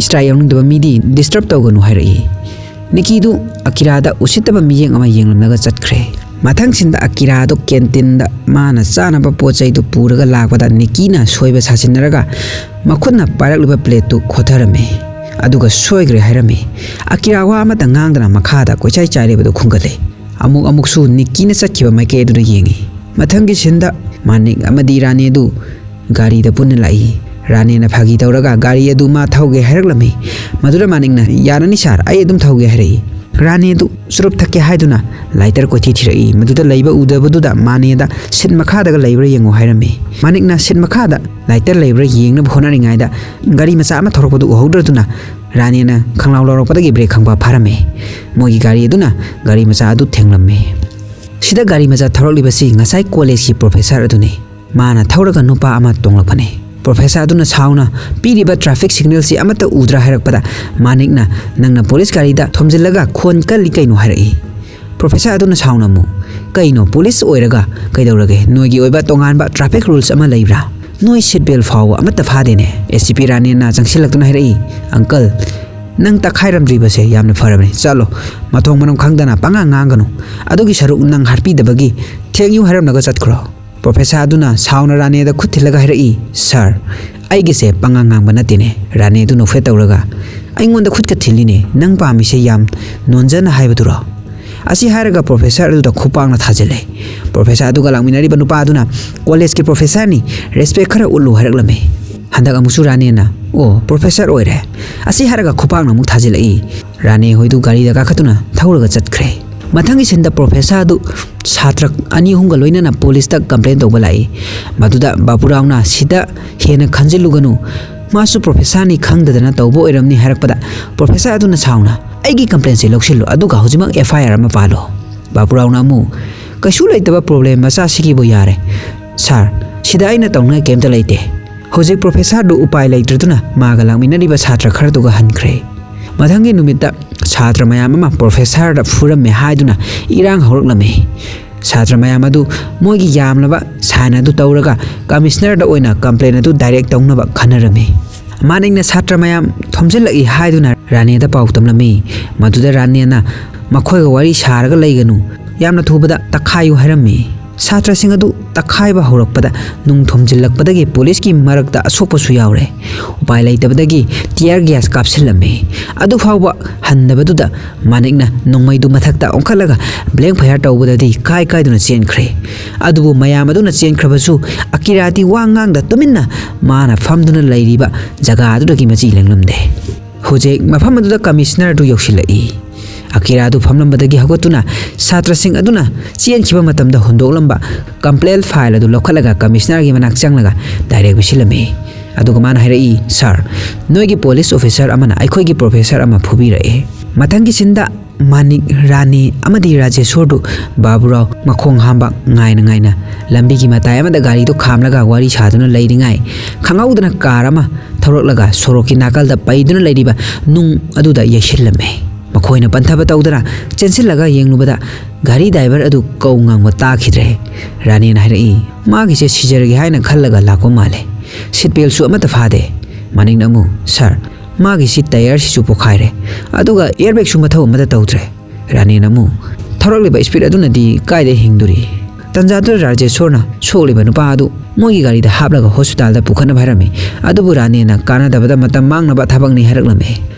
"ꯁ꯭ꯇ꯭ꯔꯥꯏꯛ ꯌꯥꯎꯅꯤꯡꯗꯕ ꯃꯤꯗꯤ ꯗꯤꯁꯇꯔꯕ ꯇꯧꯒꯅꯨ" ꯍꯥꯏꯔꯛꯏ꯫ ꯅꯤꯀꯤꯗꯨ ꯑꯀꯤꯔꯥꯗ ꯎꯁꯤꯠꯇꯕ ꯃꯤꯠꯌꯦꯡ ꯑꯃ ꯌꯦꯡꯂꯝꯂꯒ ꯆꯠꯈ꯭ꯔꯦ꯫ ꯃꯊꯪꯁꯤꯡꯗ ꯑꯀꯤꯔꯥꯗꯨ ꯀꯦꯟꯇꯤꯟꯗ ꯃꯥꯅ ꯆꯥꯅꯕ ꯄꯣꯠ ꯆꯩꯗꯨ ꯄꯨꯔꯒ ꯂꯥꯛꯄꯗ ꯅꯤꯀꯤꯅ ꯁꯣꯏꯕ ꯁꯥꯖꯤꯟꯅꯔꯒ ꯃꯈꯨꯠꯅ ꯄꯥꯏꯔꯛꯂꯤꯕ ꯄ꯭ꯂꯦꯠꯇꯨ ꯈꯣꯠꯊꯔꯝꯃꯤ꯫ ꯑꯗꯨꯒ ꯁꯣꯏꯈ꯭ꯔꯦ ꯍꯥꯏꯔꯝꯃꯤ꯫ ꯑꯀꯤꯔꯥ ꯋꯥ ꯑꯃꯠꯇ ꯉꯥꯡꯗꯅ ꯃꯈꯥꯗ ꯀꯣꯏꯆꯥꯏ ꯆꯥꯏꯔꯤꯕꯗꯨ ꯈꯨꯝꯒꯠꯂꯤ꯫ ꯑꯃꯨꯛ ꯑꯃꯨꯛꯁꯨ ꯅꯤꯀꯤꯅ ꯆꯠꯈꯤꯕ ꯃꯥꯏꯀꯩ ꯑꯗꯨꯗ ꯌꯦꯡꯏ꯫ ꯃꯊꯪꯒꯤ ꯁꯤꯟꯗ ꯃꯥꯅꯤꯛ ꯑꯃꯗꯤ ꯔꯥꯅꯦꯗꯨ ꯒꯥꯔꯤꯗ ꯄꯨꯟꯅ ꯂꯥꯛꯏ꯫ ꯔꯥꯅꯦꯅ ꯐꯥꯒꯤ ꯇꯧꯔꯒ ꯒꯥꯔꯤ ꯑꯗꯨ ꯃꯥ ꯊꯧꯒꯦ ꯍꯥꯏꯔꯛꯂꯝꯃꯤ꯫ ꯃꯗꯨꯗ ꯃꯥꯅꯤꯛꯅ, "ꯌꯥꯔꯅꯤ ꯁꯥꯔ, ꯑꯩ ꯑꯗꯨꯝ ꯊꯧꯒꯦ" ꯍꯥꯏꯔꯛꯏ꯫ ꯔꯥꯅꯦꯗꯨ ꯆꯨꯔꯨꯞ ꯊꯛꯀꯦ ꯍꯥꯏꯗꯨꯅ ꯂꯥꯏꯇꯔ ꯀꯣꯏꯊꯤ ꯊꯤꯔꯛꯏ꯫ ꯃꯗꯨꯗ ꯂꯩꯕ ꯎꯗꯕꯗꯨꯗ ꯃꯥꯅꯦꯗ, "ꯁꯤꯠ ꯃꯈꯥꯗꯒ ꯂꯩꯕ꯭ꯔꯥ ꯌꯦꯡꯉꯨ" ꯍꯥꯏꯔꯝꯃꯤ꯫ ꯃꯥꯅꯤꯛꯅ ꯁꯤꯠ ꯃꯈꯥꯗ ꯂꯥꯏꯇꯔ ꯂꯩꯕ꯭ꯔꯥ ꯌꯦꯡꯅꯕ ꯍꯣꯠꯅꯔꯤꯉꯩꯗ ꯒꯥꯔꯤ ꯃꯆꯥ ꯑꯃ ꯊꯧꯔꯛꯄꯗꯨ ꯎꯍꯧꯗ꯭ꯔꯗꯨꯅ ꯔꯥꯅꯦꯅ ꯈꯪꯂꯥꯎ ꯂꯥꯎꯔꯛꯄꯗꯒꯤ ꯕ꯭ꯔꯦꯛ ꯈꯪꯐꯥ ꯐꯥꯔꯝꯃꯤ꯫ ꯃꯣꯏꯒꯤ ꯒꯥꯔꯤ ꯑꯗꯨꯅ ꯒꯥꯔꯤ ꯃꯆꯥ ꯑꯗꯨ ꯊꯦꯡꯂꯝꯃꯤ꯫ ꯁꯤꯗ ꯒꯥꯔꯤ ꯃꯆꯥ ꯊꯧꯔꯛꯂꯤꯕꯁꯤ ꯉꯁꯥꯏ ꯀꯣꯂꯦꯖꯀꯤ ꯄ꯭ꯔꯣꯐꯦꯁꯔ ꯑꯗꯨꯅꯤ꯫ ꯃꯥꯅ ꯊꯧꯔꯒ ꯅꯨꯄꯥ ꯑꯃ ꯇꯣꯡꯂꯛꯄꯅꯤ꯫ ꯄ꯭ꯔꯣꯐꯦꯁꯔ ꯑꯗꯨꯅ ꯁꯥꯎꯅ ꯄꯤꯔꯤꯕ ꯇ꯭ꯔꯥꯐꯤꯛ ꯁꯤꯒꯅꯦꯜꯁꯤ ꯑꯃꯠꯇ ꯎꯗ꯭ꯔꯥ ꯍꯥꯏꯔꯛꯄꯗ, ꯃꯥꯅꯤꯛꯅ, "ꯅꯪꯅ ꯄꯨꯂꯤꯁ ꯒꯥꯔꯤꯗ ꯊꯣꯝꯖꯤꯜꯂꯒ ꯈꯣꯟ ꯀꯜꯂꯤ ꯀꯩꯅꯣ?" ꯍꯥꯏꯔꯛꯏ꯫ ꯄ꯭ꯔꯣꯐꯦꯁꯔ ꯑꯗꯨꯅ ꯁꯥꯎꯅ ꯑꯃꯨꯛ, "ꯀꯩꯅꯣ, ꯄꯨꯂꯤꯁ ꯑꯣꯏꯔꯒ ꯀꯩꯗꯧꯔꯒꯦ? ꯅꯣꯏꯒꯤ ꯑꯣꯏꯕ ꯇꯣꯉꯥꯟꯕ ꯇ꯭ꯔꯥꯐꯤꯛ ꯔꯨꯜꯁ ꯑꯃ ꯂꯩꯕ꯭ꯔꯥ? ꯅꯣꯏ ꯁꯤꯠ ꯕꯦꯜ ꯐꯥꯎꯕ ꯑꯃꯠꯇ ꯐꯥꯗꯦꯅꯦ?" ꯑꯦꯁ ꯁꯤ ꯄꯤ ꯔꯥꯅꯦꯅ ꯆꯪꯁꯤꯜꯂꯛꯇꯨꯅ ꯍꯥꯏꯔꯛꯏ, "ꯑꯪꯀꯜ, ꯅꯪ ꯇꯛꯈꯥꯏꯔꯝꯗ꯭ꯔꯤꯕꯁꯦ ꯌꯥꯝꯅ ꯐꯔꯕꯅꯤ꯫ ꯆꯠꯂꯣ, ꯃꯊꯣꯡ ꯃꯔꯝ ꯈꯪꯗꯅ ꯄꯉꯥꯡ ꯉꯥꯡꯒꯅꯨ꯫ ꯑꯗꯨꯒꯤ ꯁꯔꯨꯛ ꯅꯪ ꯍꯥꯠꯄꯤꯗꯕꯒꯤ ꯊꯦꯡ ꯌꯨ ꯍꯥꯏꯔꯝꯂꯒ ꯆꯠꯈ꯭ꯔꯣ꯫" ꯄ꯭ꯔꯣꯐꯦꯁꯔ ꯑꯗꯨꯅ ꯁꯥꯎꯅ ꯔꯥꯅꯦꯗ ꯈꯨꯠ ꯊꯤꯜꯂꯒ ꯍꯥꯏꯔꯛꯏ, "ꯁꯥꯔ, ꯑꯩꯒꯤꯁꯦ ꯄꯉꯥꯡ ꯉꯥꯡꯕ ꯅꯠꯇꯦꯅꯦ꯫" ꯔꯥꯅꯦ ꯑꯗꯨ ꯅꯣꯛꯐꯦꯠ ꯇꯧꯔꯒ, "ꯑꯩꯉꯣꯟꯗ ꯈꯨꯠꯀ ꯊꯤꯜꯂꯤꯅꯦ, ꯅꯪ ꯄꯥꯝꯃꯤꯁꯦ ꯌꯥꯝ ꯅꯣꯟꯖꯅ ꯍꯥꯏꯕꯗꯨꯔꯣ?" ꯑꯁꯤ ꯍꯥꯏꯔꯒ ꯄ꯭ꯔꯣꯐꯦꯁꯔ ꯑꯗꯨꯗ ꯈꯨꯄꯥꯛꯅ ꯊꯥꯖꯤꯜꯂꯦ꯫ ꯄ꯭ꯔꯣꯐꯦꯁꯔ ꯑꯗꯨꯒ ꯂꯥꯛꯃꯤꯟꯅꯔꯤꯕ ꯅꯨꯄꯥ ꯑꯗꯨꯅ, "ꯀꯣꯂꯦꯖꯀꯤ ꯄ꯭ꯔꯣꯐꯦꯁꯔꯅꯤ, ꯔꯦꯁꯄꯦꯛ ꯈꯔ ꯎꯠꯂꯨ" ꯍꯥꯏꯔꯛꯂꯝꯃꯤ꯫ ꯍꯟꯗꯛ ꯑꯃꯨꯛꯁꯨ ꯔꯥꯅꯦꯅ, "ꯑꯣ, ꯄ꯭ꯔꯣꯐꯦꯁꯔ ꯑꯣꯏꯔꯦ?" ꯑꯁꯤ ꯍꯥꯏꯔꯒ ꯈꯨꯄꯥꯛꯅ ꯑꯃꯨꯛ ꯊꯥꯖꯤꯜꯂꯛꯏ꯫ ꯔꯥꯅꯦ ꯍꯣꯏꯗꯨ ꯒꯥꯔꯤꯗ ꯀꯥꯈꯠꯇꯨꯅ ꯊꯧꯔꯒ ꯆꯠꯈ꯭ꯔꯦ꯫ ꯃꯊꯪꯒꯤ ꯁꯤꯟꯗ ꯄ꯭ꯔꯣꯐꯦꯁꯔ ꯑꯗꯨ ꯁꯥꯇ꯭ꯔ ꯑꯅꯤ ꯑꯍꯨꯝꯒ ꯂꯣꯏꯅꯅ ꯄꯨꯂꯤꯁꯇ ꯀꯝꯄ꯭ꯂꯦꯟ ꯇꯧꯕ ꯂꯥꯛꯏ꯫ ꯃꯗꯨꯗ ꯕꯥꯕꯨꯔꯥꯎꯅ, "ꯁꯤꯗ ꯍꯦꯟꯅ ꯈꯟꯖꯤꯜꯂꯨꯒꯅꯨ, ꯃꯥꯁꯨ ꯄ꯭ꯔꯣꯐꯦꯁꯔꯅꯤ, ꯈꯪꯗꯗꯅ ꯇꯧꯕ ꯑꯣꯏꯔꯝꯅꯤ" ꯍꯥꯏꯔꯛꯄꯗ, ꯄ꯭ꯔꯣꯐꯦꯁꯔ ꯑꯗꯨꯅ ꯁꯥꯎꯅ, "ꯑꯩꯒꯤ ꯀꯝꯄ꯭ꯂꯦꯟꯁꯦ ꯂꯧꯁꯤꯜꯂꯨ, ꯑꯗꯨꯒ ꯍꯧꯖꯤꯛꯃꯛ ꯑꯦꯐ ꯑꯥꯏ ꯑꯥꯔ ꯑꯃ ꯄꯥꯜꯂꯨ꯫" ꯕꯥꯕꯨꯔꯥꯎꯅ ꯑꯃꯨꯛ, "ꯀꯩꯁꯨ ꯂꯩꯇꯕ ꯄ꯭ꯔꯣꯕ꯭ꯂꯦꯝ ꯃꯆꯥꯁꯤꯒꯤꯕꯨ ꯌꯥꯔꯦ꯫ ꯁꯥꯔ, ꯁꯤꯗ ꯑꯩꯅ ꯇꯧꯅꯤꯡꯉꯥꯏ ꯀꯩꯝꯇ ꯂꯩꯇꯦ꯫" ꯍꯧꯖꯤꯛ ꯄ꯭ꯔꯣꯐꯦꯁꯔꯗꯨ ꯎꯄꯥꯏ ꯂꯩꯇ꯭ꯔꯗꯨꯅ ꯃꯥꯒ ꯂꯥꯛꯃꯤꯟꯅꯔꯤꯕ ꯁꯥꯇ꯭ꯔ ꯈꯔꯗꯨꯒ ꯍꯟꯈ꯭ꯔꯦ꯫ ꯃꯊꯪꯒꯤ ꯅꯨꯃꯤꯠꯇ ꯁꯥꯇ꯭ꯔ ꯃꯌꯥꯝ ꯑꯃ ꯄ꯭ꯔꯣꯐꯦꯁꯔꯗ ꯐꯨꯔꯝꯃꯦ ꯍꯥꯏꯗꯨꯅ ꯏꯔꯥꯡ ꯍꯧꯔꯛꯂꯝꯃꯤ꯫ ꯁꯥꯇ꯭ꯔ ꯃꯌꯥꯝ ꯑꯗꯨ ꯃꯣꯏꯒꯤ ꯌꯥꯝꯂꯕ ꯁꯥꯏꯟ ꯑꯗꯨ ꯇꯧꯔꯒ ꯀꯃꯤꯁꯅꯔꯗ ꯑꯣꯏꯅ ꯀꯝꯄ꯭ꯂꯦꯟ ꯑꯗꯨ ꯗꯥꯏꯔꯦꯛ ꯇꯧꯅꯕ ꯈꯟꯅꯔꯝꯃꯤ꯫ ꯃꯥꯅꯤꯛꯅ ꯁꯥꯇ꯭ꯔ ꯃꯌꯥꯝ ꯊꯣꯝꯖꯤꯜꯂꯛꯏ ꯍꯥꯏꯗꯨꯅ ꯔꯥꯅꯦꯗ ꯄꯥꯎ ꯇꯝꯂꯝꯃꯤ꯫ ꯃꯗꯨꯗ ꯔꯥꯅꯦꯅ ꯃꯈꯣꯏꯒ ꯋꯥꯔꯤ ꯁꯥꯔꯒ ꯂꯩꯒꯅꯨ, ꯌꯥꯝꯅ ꯊꯨꯕꯗ ꯇꯛꯈꯥꯏꯌꯨ ꯍꯥꯏꯔꯝꯃꯤ꯫ ꯁꯥꯇ꯭ꯔꯁꯤꯡ ꯑꯗꯨ ꯇꯛꯈꯥꯏꯕ ꯍꯧꯔꯛꯄꯗ ꯅꯨꯡ ꯊꯣꯝꯖꯤꯜꯂꯛꯄꯗꯒꯤ ꯄꯨꯂꯤꯁꯀꯤ ꯃꯔꯛꯇ ꯑꯁꯣꯛꯄꯁꯨ ꯌꯥꯎꯔꯦ꯫ ꯎꯄꯥꯏ ꯂꯩꯇꯕꯗꯒꯤ ꯇꯤꯌꯔ ꯒ꯭ꯌꯥꯁ ꯀꯥꯞꯁꯤꯜꯂꯝꯃꯤ꯫ ꯑꯗꯨꯐꯥꯎꯕ ꯍꯟꯗꯕꯗꯨꯗ ꯃꯥꯅꯤꯛꯅ ꯅꯣꯡꯃꯩꯗꯨ ꯃꯊꯛꯇ ꯑꯣꯟꯈꯠꯂꯒ ꯕ꯭ꯂꯦꯡ ꯐꯌꯥꯔ ꯇꯧꯕꯗꯗꯤ ꯀꯥꯏ ꯀꯥꯏꯗꯨꯅ ꯆꯦꯟꯈ꯭ꯔꯦ꯫ ꯑꯗꯨꯕꯨ ꯃꯌꯥꯝ ꯑꯗꯨꯅ ꯆꯦꯟꯈ꯭ꯔꯕꯁꯨ ꯑꯀꯤꯔꯥꯗꯤ ꯋꯥ ꯉꯥꯡꯗ ꯇꯨꯃꯤꯟꯅ ꯃꯥꯅ ꯐꯝꯗꯨꯅ ꯂꯩꯔꯤꯕ ꯖꯒꯥ ꯑꯗꯨꯗꯒꯤ ꯃꯆꯤ ꯂꯦꯡꯂꯝꯗꯦ꯫ ꯍꯧꯖꯤꯛ ꯃꯐꯝ ꯑꯗꯨꯗ ꯀꯃꯤꯁꯅꯔꯗꯨ ꯌꯧꯁꯤꯜꯂꯛꯏ꯫ ꯑꯀꯤꯔꯥꯗꯨ ꯐꯝꯂꯝꯕꯗꯒꯤ ꯍꯧꯒꯠꯇꯨꯅ ꯁꯥꯇ꯭ꯔꯁꯤꯡ ꯑꯗꯨꯅ ꯆꯦꯟꯈꯤꯕ ꯃꯇꯝꯗ ꯍꯨꯟꯗꯣꯛꯂꯝꯕ ꯀꯝꯄ꯭ꯂꯦꯟ ꯐꯥꯏꯜ ꯑꯗꯨ ꯂꯧꯈꯠꯂꯒ ꯀꯃꯤꯁꯅꯔꯒꯤ ꯃꯅꯥꯛ ꯆꯪꯂꯒ ꯗꯥꯏꯔꯦꯛ ꯄꯤꯁꯤꯜꯂꯝꯃꯤ꯫ ꯑꯗꯨꯒ ꯃꯥꯅ ꯍꯥꯏꯔꯛꯏ, "ꯁꯥꯔ, ꯅꯣꯏꯒꯤ ꯄꯨꯂꯤꯁ ꯑꯣꯐꯤꯁꯥꯔ ꯑꯃꯅ ꯑꯩꯈꯣꯏꯒꯤ ꯄ꯭ꯔꯣꯐꯦꯁꯔ ꯑꯃ ꯐꯨꯕꯤꯔꯛꯑꯦ꯫" ꯃꯊꯪꯒꯤ ꯁꯤꯟꯗ ꯃꯥꯅꯤꯛ, ꯔꯥꯅꯤ ꯑꯃꯗꯤ ꯔꯥꯖꯦꯁꯣꯔꯗꯨ ꯕꯥꯕꯨꯔꯥꯎ ꯃꯈꯣꯡ ꯍꯥꯝꯕ ꯉꯥꯏꯅ ꯉꯥꯏꯅ ꯂꯝꯕꯤꯒꯤ ꯃꯇꯥꯏ ꯑꯃꯗ ꯒꯥꯔꯤꯗꯨ ꯈꯥꯝꯂꯒ ꯋꯥꯔꯤ ꯁꯥꯗꯨꯅ ꯂꯩꯔꯤꯉꯥꯏ, ꯈꯪꯍꯧꯗꯅ ꯀꯥꯔ ꯑꯃ ꯊꯧꯔꯛꯂꯒ ꯁꯣꯔꯣꯛꯀꯤ ꯅꯥꯀꯜꯗ ꯄꯩꯗꯨꯅ ꯂꯩꯔꯤꯕ ꯅꯨꯡ ꯑꯗꯨꯗ ꯌꯩꯁꯤꯜꯂꯝꯃꯦ꯫ ꯃꯈꯣꯏꯅ ꯄꯟꯊꯕ ꯇꯧꯗꯅ ꯆꯦꯟꯁꯤꯜꯂꯒ ꯌꯦꯡꯂꯨꯕꯗ ꯒꯥꯔꯤ ꯗ꯭ꯔꯥꯏꯚꯔ ꯑꯗꯨ ꯀꯧ ꯉꯥꯡꯕ ꯇꯥꯈꯤꯗ꯭ꯔꯦ꯫ ꯔꯥꯅꯤꯅ ꯍꯥꯏꯔꯛꯏ, "ꯃꯥꯒꯤꯁꯦ ꯁꯤꯖꯔꯒꯦ ꯍꯥꯏꯅ ꯈꯜꯂꯒ ꯂꯥꯛꯄ ꯃꯥꯜꯂꯦ꯫ ꯁꯤꯠ ꯕꯦꯜꯁꯨ ꯑꯃꯠꯇ ꯐꯥꯗꯦ꯫" ꯃꯥꯅꯤꯛꯅ ꯑꯃꯨꯛ, "ꯁꯥꯔ, ꯃꯥꯒꯤ ꯁꯤꯠ ꯇꯌꯥꯔꯁꯤꯁꯨ ꯄꯣꯈꯥꯏꯔꯦ, ꯑꯗꯨꯒ ꯑꯦꯌꯔꯕꯦꯒꯁꯨ ꯃꯊꯧ ꯑꯃꯠꯇ ꯇꯧꯗ꯭ꯔꯦ꯫" ꯔꯥꯅꯤꯅ ꯑꯃꯨꯛ, "ꯊꯧꯔꯛꯂꯤꯕ ꯁ꯭ꯄꯤꯗ ꯑꯗꯨꯅꯗꯤ ꯀꯥꯏꯗ ꯍꯤꯡꯗꯣꯔꯤ?" ꯇꯟꯖꯥꯗꯨꯗ ꯔꯥꯖꯦꯁꯣꯔꯅ ꯁꯣꯛꯂꯤꯕ ꯅꯨꯄꯥ ꯑꯗꯨ ꯃꯣꯏꯒꯤ ꯒꯥꯔꯤꯗ ꯍꯥꯞꯂꯒ ꯍꯣꯁꯄꯤꯇꯥꯜꯗ ꯄꯨꯈꯠꯅꯕ ꯍꯥꯏꯔꯝꯃꯤ꯫ ꯑꯗꯨꯕꯨ ꯔꯥꯅꯤꯅ ꯀꯥꯟꯅꯗꯕꯗ ꯃꯇꯝ ꯃꯥꯡꯅꯕ ꯊꯕꯛꯅꯤ ꯍꯥꯏꯔꯛꯂꯝꯃꯤ꯫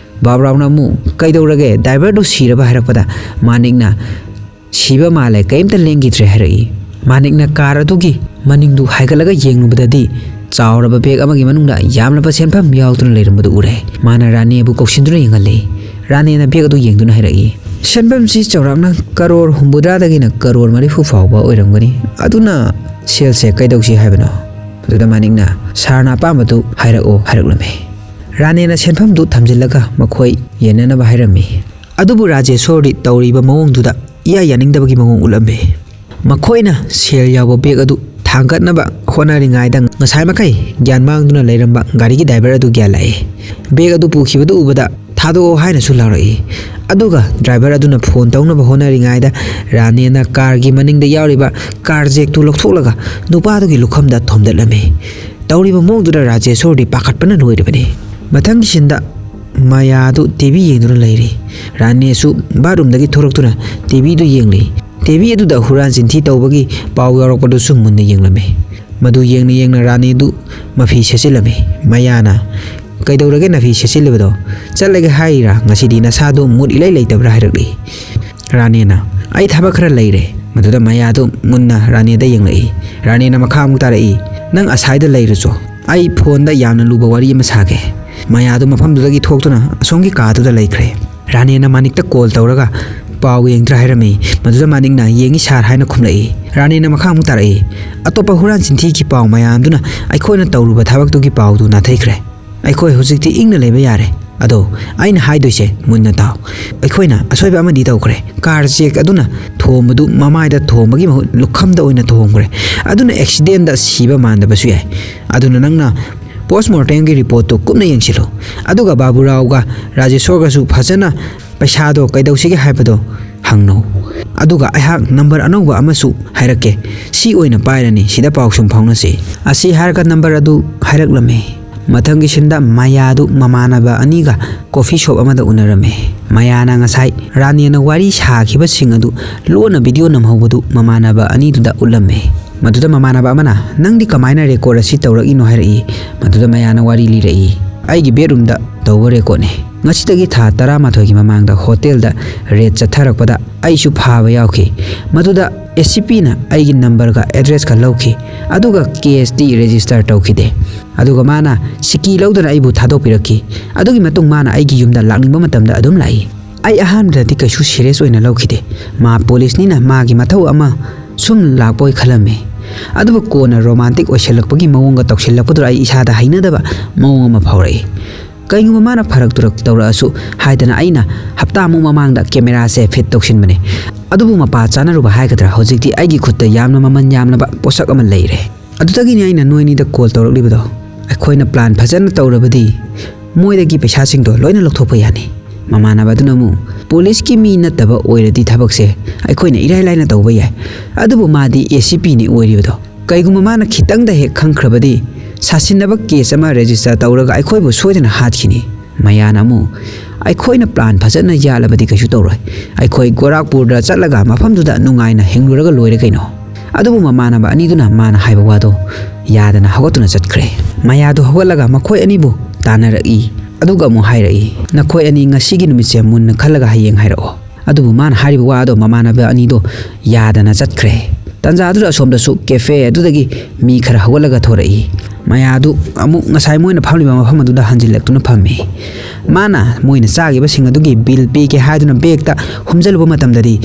ꯕꯥꯕꯨꯔꯥꯎꯅ ꯑꯃꯨꯛ, "ꯀꯩꯗꯧꯔꯒꯦ? ꯗ꯭ꯔꯥꯏꯚꯔꯗꯨ ꯁꯤꯔꯕ?" ꯍꯥꯏꯔꯛꯄꯗ ꯃꯥꯅꯤꯛꯅ, "ꯁꯤꯕ ꯃꯥꯜꯂꯦ, ꯀꯩꯝꯇ ꯂꯦꯡꯈꯤꯗ꯭ꯔꯦ" ꯍꯥꯏꯔꯛꯏ꯫ ꯃꯥꯅꯤꯛꯅ ꯀꯥꯔ ꯑꯗꯨꯒꯤ ꯃꯅꯤꯡꯗꯨ ꯍꯥꯏꯒꯠꯂꯒ ꯌꯦꯡꯂꯨꯕꯗꯗꯤ ꯆꯥꯎꯔꯕ ꯕꯦꯒ ꯑꯃꯒꯤ ꯃꯅꯨꯡꯗ ꯌꯥꯝꯂꯕ ꯁꯦꯟꯐꯝ ꯌꯥꯎꯗꯨꯅ ꯂꯩꯔꯝꯕꯗꯨ ꯎꯔꯦ꯫ ꯃꯥꯅ ꯔꯥꯅꯤꯕꯨ ꯀꯧꯁꯤꯟꯗꯨꯅ ꯌꯦꯡꯍꯜꯂꯤ꯫ ꯔꯥꯅꯤꯅ ꯕꯦꯒ ꯑꯗꯨ ꯌꯦꯡꯗꯨꯅ ꯍꯥꯏꯔꯛꯏ, "ꯁꯦꯟꯐꯝꯁꯤ ꯆꯥꯎꯔꯥꯛꯅ ꯀꯔꯣꯔ ꯍꯨꯝꯐꯨꯇꯔꯥꯗꯒꯤꯅ ꯀꯔꯣꯔ ꯃꯔꯤꯐꯨ ꯐꯥꯎꯕ ꯑꯣꯏꯔꯝꯒꯅꯤ꯫ ꯑꯗꯨꯅ ꯁꯦꯜꯁꯦ ꯀꯩꯗꯧꯁꯤ ꯍꯥꯏꯕꯅꯣ?" ꯑꯗꯨꯗ ꯃꯥꯅꯤꯛꯅ, "ꯁꯥꯔꯅ ꯑꯄꯥꯝꯕꯗꯨ ꯍꯥꯏꯔꯛꯑꯣ" ꯍꯥꯏꯔꯛꯂꯝꯃꯤ꯫ ꯔꯥꯅꯦꯅ ꯁꯦꯟꯐꯝꯗꯨ ꯊꯝꯖꯤꯜꯂꯒ ꯃꯈꯣꯏ ꯌꯦꯟꯅꯅꯕ ꯍꯥꯏꯔꯝꯃꯤ꯫ ꯑꯗꯨꯕꯨ ꯔꯥꯖꯦꯁꯣꯔꯗꯤ ꯇꯧꯔꯤꯕ ꯃꯑꯣꯡꯗꯨꯗ ꯏꯌꯥ ꯌꯥꯅꯤꯡꯗꯕꯒꯤ ꯃꯑꯣꯡ ꯎꯠꯂꯝꯃꯤ꯫ ꯃꯈꯣꯏꯅ ꯁꯦꯜ ꯌꯥꯎꯕ ꯕꯦꯒ ꯑꯗꯨ ꯊꯥꯡꯒꯠꯅꯕ ꯍꯣꯠꯅꯔꯤꯉꯩꯗ ꯉꯁꯥꯏ ꯃꯈꯩ ꯒ꯭ꯌꯥꯟ ꯃꯥꯡꯗꯨꯅ ꯂꯩꯔꯝꯕ ꯒꯥꯔꯤꯒꯤ ꯗ꯭ꯔꯥꯏꯚꯔ ꯑꯗꯨ ꯒ꯭ꯌꯥꯟ ꯂꯥꯛꯏ꯫ ꯕꯦꯒ ꯑꯗꯨ ꯄꯨꯈꯤꯕꯗꯨ ꯎꯕꯗ "ꯊꯥꯗꯣꯛꯑꯣ" ꯍꯥꯏꯅꯁꯨ ꯂꯥꯎꯔꯛꯏ꯫ ꯑꯗꯨꯒ ꯗ꯭ꯔꯥꯏꯚꯔ ꯑꯗꯨꯅ ꯐꯣꯟ ꯇꯧꯅꯕ ꯍꯣꯠꯅꯔꯤꯉꯩꯗ ꯔꯥꯅꯦꯅ ꯀꯥꯔꯒꯤ ꯃꯅꯤꯡꯗ ꯌꯥꯎꯔꯤꯕ ꯀꯥꯔ ꯖꯦꯛꯇꯨ ꯂꯧꯊꯣꯛꯂꯒ ꯅꯨꯄꯥꯗꯨꯒꯤ ꯂꯨꯈꯝꯗ ꯊꯣꯝꯗꯠꯂꯝꯃꯤ꯫ ꯇꯧꯔꯤꯕ ꯃꯑꯣꯡꯗꯨꯗ ꯔꯥꯖꯦꯁꯣꯔꯗꯤ ꯄꯥꯈꯠꯄꯅ ꯂꯣꯏꯔꯤꯕꯅꯤ꯫ ꯃꯊꯪꯒꯤ ꯁꯤꯟꯗ ꯃꯌꯥꯗꯨ ꯇꯤ ꯚꯤ ꯌꯦꯡꯗꯨꯅ ꯂꯩꯔꯤ꯫ ꯔꯥꯅꯦꯁꯨ ꯕꯥꯠꯔꯨꯝꯗꯒꯤ ꯊꯣꯔꯛꯇꯨꯅ ꯇꯤ ꯚꯤꯗꯨ ꯌꯦꯡꯂꯤ꯫ ꯇꯤ ꯚꯤ ꯑꯗꯨꯗ ꯍꯨꯔꯥꯟ ꯆꯤꯟꯊꯤ ꯇꯧꯕꯒꯤ ꯄꯥꯎ ꯌꯥꯎꯔꯛꯄꯗꯨꯁꯨ ꯃꯨꯟꯅ ꯌꯦꯡꯂꯝꯃꯤ꯫ ꯃꯗꯨ ꯌꯦꯡꯅ ꯌꯦꯡꯅ ꯔꯥꯅꯦꯗꯨ ꯃꯐꯤ ꯁꯦꯠꯆꯤꯜꯂꯝꯃꯤ꯫ ꯃꯌꯥꯅ, "ꯀꯩꯗꯧꯔꯒꯦ ꯅꯐꯤ ꯁꯦꯠꯆꯤꯜꯂꯤꯕꯗꯣ? ꯆꯠꯂꯒꯦ ꯍꯥꯏꯔꯤꯔꯥ? ꯉꯁꯤꯗꯤ ꯅꯁꯥꯗꯨ ꯃꯨꯠ ꯏꯂꯩ ꯂꯩꯇꯕ꯭ꯔꯥ?" ꯍꯥꯏꯔꯛꯂꯤ꯫ ꯔꯥꯅꯦꯅ, "ꯑꯩ ꯊꯕꯛ ꯈꯔ ꯂꯩꯔꯦ꯫" ꯃꯗꯨꯗ ꯃꯌꯥꯗꯨ ꯃꯨꯟꯅ ꯔꯥꯅꯦꯗ ꯌꯦꯡꯂꯛꯏ꯫ ꯔꯥꯅꯦꯅ ꯃꯈꯥ ꯑꯃꯨꯛ ꯇꯥꯔꯛꯏ, "ꯅꯪ ꯑꯁꯥꯏꯗ ꯂꯩꯔꯨꯆꯣ꯫ ꯑꯩ ꯐꯣꯟꯗ ꯌꯥꯝꯅ ꯂꯨꯕ ꯋꯥꯔꯤ ꯑꯃ ꯁꯥꯒꯦ꯫" ꯃꯌꯥꯗꯨ ꯃꯐꯝꯗꯨꯗꯒꯤ ꯊꯣꯛꯇꯨꯅ ꯑꯁꯣꯝꯒꯤ ꯀꯥꯗꯨꯗ ꯂꯩꯈ꯭ꯔꯦ꯫ ꯔꯥꯅꯦꯅ ꯃꯥꯅꯤꯛꯇ ꯀꯣꯜ ꯇꯧꯔꯒ ꯄꯥꯎ ꯌꯦꯡꯗ꯭ꯔꯥ ꯍꯥꯏꯔꯝꯃꯤ꯫ ꯃꯗꯨꯗ ꯃꯥꯅꯤꯛꯅ, "ꯌꯦꯡꯉꯤ ꯁꯥꯔ" ꯍꯥꯏꯅ ꯈꯨꯝꯂꯛꯏ꯫ ꯔꯥꯅꯦꯅ ꯃꯈꯥ ꯑꯃꯨꯛ ꯇꯥꯔꯛꯏ, "ꯑꯇꯣꯞꯄ ꯍꯨꯔꯥꯟ ꯆꯤꯟꯊꯤꯒꯤ ꯄꯥꯎ ꯃꯌꯥꯝꯗꯨꯅ ꯑꯩꯈꯣꯏꯅ ꯇꯧꯔꯨꯕ ꯊꯕꯛꯇꯨꯒꯤ ꯄꯥꯎꯗꯨ ꯅꯥꯊꯩꯈ꯭ꯔꯦ꯫ ꯑꯩꯈꯣꯏ ꯍꯧꯖꯤꯛꯇꯤ ꯏꯪꯅ ꯂꯩꯕ ꯌꯥꯔꯦ꯫ ꯑꯗꯣ, ꯑꯩꯅ ꯍꯥꯏꯗꯣꯏꯁꯦ ꯃꯨꯟꯅ ꯇꯥꯎ꯫ ꯑꯩꯈꯣꯏꯅ ꯑꯁꯣꯏꯕ ꯑꯃꯗꯤ ꯇꯧꯈ꯭ꯔꯦ꯫ ꯀꯥꯔ ꯖꯦꯛ ꯑꯗꯨꯅ ꯊꯣꯝꯕꯗꯨ ꯃꯃꯥꯏꯗ ꯊꯣꯝꯕꯒꯤ ꯃꯍꯨꯠ ꯂꯨꯈꯝꯗ ꯑꯣꯏꯅ ꯊꯣꯝꯈ꯭ꯔꯦ꯫ ꯑꯗꯨꯅ ꯑꯦꯛꯁꯤꯗꯦꯟꯗ ꯁꯤꯕ ꯃꯥꯟꯗꯕꯁꯨ ꯌꯥꯏ꯫ ꯑꯗꯨꯅ ꯅꯪꯅ ꯄꯣꯁꯃꯣꯔꯇꯦꯝꯒꯤ ꯔꯤꯄꯣꯔꯠꯇꯨ ꯀꯨꯞꯅ ꯌꯦꯡꯁꯤꯜꯂꯨ꯫ ꯑꯗꯨꯒ ꯕꯥꯕꯨꯔꯥꯎꯒ ꯔꯥꯖꯦꯁꯣꯔꯒꯁꯨ ꯐꯖꯅ ꯄꯩꯁꯥꯗꯣ ꯀꯩꯗꯧꯁꯤꯒꯦ ꯍꯥꯏꯕꯗꯣ ꯍꯪꯅꯧ꯫ ꯑꯗꯨꯒ ꯑꯩꯍꯥꯛ ꯅꯝꯕꯔ ꯑꯅꯧꯕ ꯑꯃꯁꯨ ꯍꯥꯏꯔꯛꯀꯦ꯫ ꯁꯤ ꯑꯣꯏꯅ ꯄꯥꯏꯔꯅꯤ, ꯁꯤꯗ ꯄꯥꯎ ꯁꯨꯝ ꯐꯥꯎꯅꯁꯤ꯫ ꯑꯁꯤ ꯍꯥꯏꯔꯒ ꯅꯝꯕꯔ ꯑꯗꯨ ꯍꯥꯏꯔꯛꯂꯝꯃꯤ꯫ ꯃꯊꯪꯒꯤ ꯁꯤꯟꯗ ꯃꯌꯥꯗꯨ ꯃꯃꯥꯟꯅꯕ ꯑꯅꯤꯒ ꯀꯣꯐꯤ ꯁꯣꯞ ꯑꯃꯗ ꯎꯅꯔꯝꯃꯤ꯫ ꯃꯌꯥꯅ ꯉꯁꯥꯏ ꯔꯥꯅꯦꯅ ꯋꯥꯔꯤ ꯁꯥꯈꯤꯕꯁꯤꯡ ꯑꯗꯨ ꯂꯣꯟꯅ ꯚꯤꯗꯤꯑꯣ ꯅꯝꯍꯧꯕꯗꯨ ꯃꯃꯥꯟꯅꯕ ꯑꯅꯤꯗꯨꯗ ꯎꯠꯂꯝꯃꯤ꯫ ꯃꯗꯨꯗ ꯃꯃꯥꯟꯅꯕ ꯑꯃꯅ, "ꯅꯪꯗꯤ ꯀꯃꯥꯏꯅ ꯔꯦꯀꯣꯔꯠ ꯑꯁꯤ ꯇꯧꯔꯛꯏꯅꯣ?" ꯍꯥꯏꯔꯛꯏ꯫ ꯃꯗꯨꯗ ꯃꯌꯥꯅ ꯋꯥꯔꯤ ꯂꯤꯔꯛꯏ, "ꯑꯩꯒꯤ ꯕꯦꯠꯔꯨꯝꯗ ꯇꯧꯕ ꯔꯦꯀꯣꯔꯠꯅꯤ꯫ ꯉꯁꯤꯗꯒꯤ ꯊꯥ ꯇꯔꯥꯃꯥꯊꯣꯏꯒꯤ ꯃꯃꯥꯡꯗ ꯍꯣꯇꯦꯜꯗ ꯔꯦꯗ ꯆꯠꯊꯔꯛꯄꯗ ꯑꯩꯁꯨ ꯐꯥꯕ ꯌꯥꯎꯈꯤ꯫ ꯃꯗꯨꯗ ꯑꯦ ꯁꯤ ꯄꯤꯅ ꯑꯩꯒꯤ ꯅꯝꯕꯔꯒ ꯑꯦꯗ꯭ꯔꯦꯁꯀ ꯂꯧꯈꯤ, ꯑꯗꯨꯒ ꯀꯦꯁꯇꯤ ꯔꯦꯖꯤꯁꯇꯔ ꯇꯧꯈꯤꯗꯦ꯫ ꯑꯗꯨꯒ ꯃꯥꯅ ꯁꯤꯀꯤ ꯂꯧꯗꯨꯅ ꯑꯩꯕꯨ ꯊꯥꯗꯣꯛꯄꯤꯔꯛꯈꯤ꯫ ꯑꯗꯨꯒꯤ ꯃꯇꯨꯡ ꯃꯥꯅ ꯑꯩꯒꯤ ꯌꯨꯝꯗ ꯂꯥꯛꯅꯤꯡꯕ ꯃꯇꯝꯗ ꯑꯗꯨꯝ ꯂꯥꯛꯏ꯫ ꯑꯩ ꯑꯍꯥꯟꯕꯗꯗꯤ ꯀꯩꯁꯨ ꯁꯤꯔꯤꯌꯁ ꯑꯣꯏꯅ ꯂꯧꯈꯤꯗꯦ꯫ ꯃꯥ ꯄꯨꯂꯤꯁꯅꯤꯅ ꯃꯥꯒꯤ ꯃꯊꯧ ꯑꯃ ꯁꯨꯝ ꯂꯥꯛꯄꯣꯏ ꯈꯜꯂꯝꯃꯤ꯫ ꯑꯗꯨꯕꯨ ꯀꯣꯟꯅ ꯔꯣꯃꯥꯟꯇꯤꯛ ꯑꯣꯏꯁꯤꯜꯂꯛꯄꯒꯤ ꯃꯑꯣꯡꯒ ꯇꯧꯁꯤꯜꯂꯛꯄꯗꯨꯗ ꯑꯩ ꯏꯁꯥꯗ ꯍꯩꯅꯗꯕ ꯃꯑꯣꯡ ꯑꯃ ꯐꯥꯎꯔꯛꯏ꯫ ꯀꯩꯒꯨꯝꯕ ꯃꯥꯅ ꯐꯔꯛ ꯇꯨꯔꯛ ꯇꯧꯔꯛꯑꯁꯨ ꯍꯥꯏꯗꯅ ꯑꯩꯅ ꯍꯞꯇꯥꯃꯨꯛ ꯃꯃꯥꯡꯗ ꯀꯦꯃꯦꯔꯥꯁꯦ ꯐꯤꯠ ꯇꯧꯁꯤꯟꯕꯅꯦ꯫ ꯑꯗꯨꯕꯨ ꯃꯄꯥ ꯆꯥꯅꯔꯨꯕ ꯍꯥꯏꯒꯗ꯭ꯔꯥ, ꯍꯧꯖꯤꯛꯇꯤ ꯑꯩꯒꯤ ꯈꯨꯠꯇ ꯌꯥꯝꯅ ꯃꯃꯜ ꯌꯥꯝꯂꯕ ꯄꯣꯠꯁꯛ ꯑꯃ ꯂꯩꯔꯦ꯫ ꯑꯗꯨꯗꯒꯤꯅꯤ ꯑꯩꯅ ꯅꯣꯏꯅꯤꯗ ꯀꯣꯜ ꯇꯧꯔꯛꯂꯤꯕꯗꯣ꯫ ꯑꯩꯈꯣꯏꯅ ꯄ꯭ꯂꯥꯟ ꯐꯖꯅ ꯇꯧꯔꯕꯗꯤ ꯃꯣꯏꯗꯒꯤ ꯄꯩꯁꯥꯁꯤꯡꯗꯣ ꯂꯣꯏꯅ ꯂꯧꯊꯣꯛꯄ ꯌꯥꯅꯤ꯫ ꯃꯃꯥꯟꯅꯕ ꯑꯗꯨꯅ ꯑꯃꯨꯛ, "ꯄꯨꯂꯤꯁꯀꯤ ꯃꯤ ꯅꯠꯇꯕ ꯑꯣꯏꯔꯗꯤ ꯊꯕꯛꯁꯦ ꯑꯩꯈꯣꯏꯅ ꯏꯔꯥꯏ ꯂꯥꯏꯅ ꯇꯧꯕ ꯌꯥꯏ꯫ ꯑꯗꯨꯕꯨ ꯃꯥꯗꯤ ꯑꯦ ꯁꯤ ꯄꯤꯅꯤ ꯑꯣꯏꯔꯤꯕꯗꯣ꯫ ꯀꯩꯒꯨꯝꯕ ꯃꯥꯅ ꯈꯤꯇꯪꯗ ꯍꯦꯛ ꯈꯪꯈ꯭ꯔꯕꯗꯤ ꯁꯥꯁꯤꯟꯅꯕ ꯀꯦꯁ ꯑꯃ ꯔꯦꯖꯤꯁꯇꯔ ꯇꯧꯔꯒ ꯑꯩꯈꯣꯏꯕꯨ ꯁꯣꯏꯗꯅ ꯍꯥꯠꯈꯤꯅꯤ꯫" ꯃꯌꯥꯅ ꯑꯃꯨꯛ, "ꯑꯩꯈꯣꯏꯅ ꯄ꯭ꯂꯥꯟ ꯐꯖꯅ ꯌꯥꯠꯂꯕꯗꯤ ꯀꯩꯁꯨ ꯇꯧꯔꯣꯏ꯫ ꯑꯩꯈꯣꯏ ꯒꯣꯔꯥꯈꯄꯨꯔꯗ ꯆꯠꯂꯒ ꯃꯐꯝꯗꯨꯗ ꯅꯨꯡꯉꯥꯏꯅ ꯍꯤꯡꯂꯨꯔꯒ ꯂꯣꯏꯔꯦ ꯀꯩꯅꯣ꯫" ꯑꯗꯨꯕꯨ ꯃꯃꯥꯟꯅꯕ ꯑꯅꯤꯗꯨꯅ ꯃꯥꯅ ꯍꯥꯏꯕ ꯋꯥꯗꯣ ꯌꯥꯗꯅ ꯍꯧꯒꯠꯇꯨꯅ ꯆꯠꯈ꯭ꯔꯦ꯫ ꯃꯌꯥꯗꯨ ꯍꯧꯒꯠꯂꯒ ꯃꯈꯣꯏ ꯑꯅꯤꯕꯨ ꯇꯥꯟꯅꯔꯛꯏ꯫ ꯑꯗꯨꯒ ꯑꯃꯨꯛ ꯍꯥꯏꯔꯛꯏ, "ꯅꯈꯣꯏ ꯑꯅꯤ ꯉꯁꯤꯒꯤ ꯅꯨꯃꯤꯠꯁꯦ ꯃꯨꯟꯅ ꯈꯜꯂꯒ ꯍꯌꯦꯡ ꯍꯥꯏꯔꯛꯑꯣ꯫" ꯑꯗꯨꯕꯨ ꯃꯥꯅ ꯍꯥꯏꯔꯤꯕ ꯋꯥ ꯑꯗꯣ ꯃꯃꯥꯟꯅꯕ ꯑꯅꯤꯗꯣ ꯌꯥꯗꯅ ꯆꯠꯈ꯭ꯔꯦ꯫ ꯇꯟꯖꯥ ꯑꯗꯨꯗ ꯑꯁꯣꯝꯗꯁꯨ ꯀꯦꯐꯦ ꯑꯗꯨꯗꯒꯤ ꯃꯤ ꯈꯔ ꯍꯧꯒꯠꯂꯒ ꯊꯣꯔꯛꯏ꯫ ꯃꯌꯥꯗꯨ ꯑꯃꯨꯛ ꯉꯁꯥꯏ ꯃꯣꯏꯅ ꯐꯝꯂꯤꯕ ꯃꯐꯝ ꯑꯗꯨꯗ ꯍꯟꯖꯤꯜꯂꯛꯇꯨꯅ ꯐꯝꯃꯤ꯫ ꯃꯥꯅ ꯃꯣꯏꯅ ꯆꯥꯈꯤꯕꯁꯤꯡ ꯑꯗꯨꯒꯤ ꯕꯤꯜ ꯄꯤꯒꯦ ꯍꯥꯏꯗꯨꯅ ꯕꯦꯒꯇ ꯍꯨꯝꯖꯤꯜꯂꯨꯕ ꯃꯇꯝꯗꯗꯤ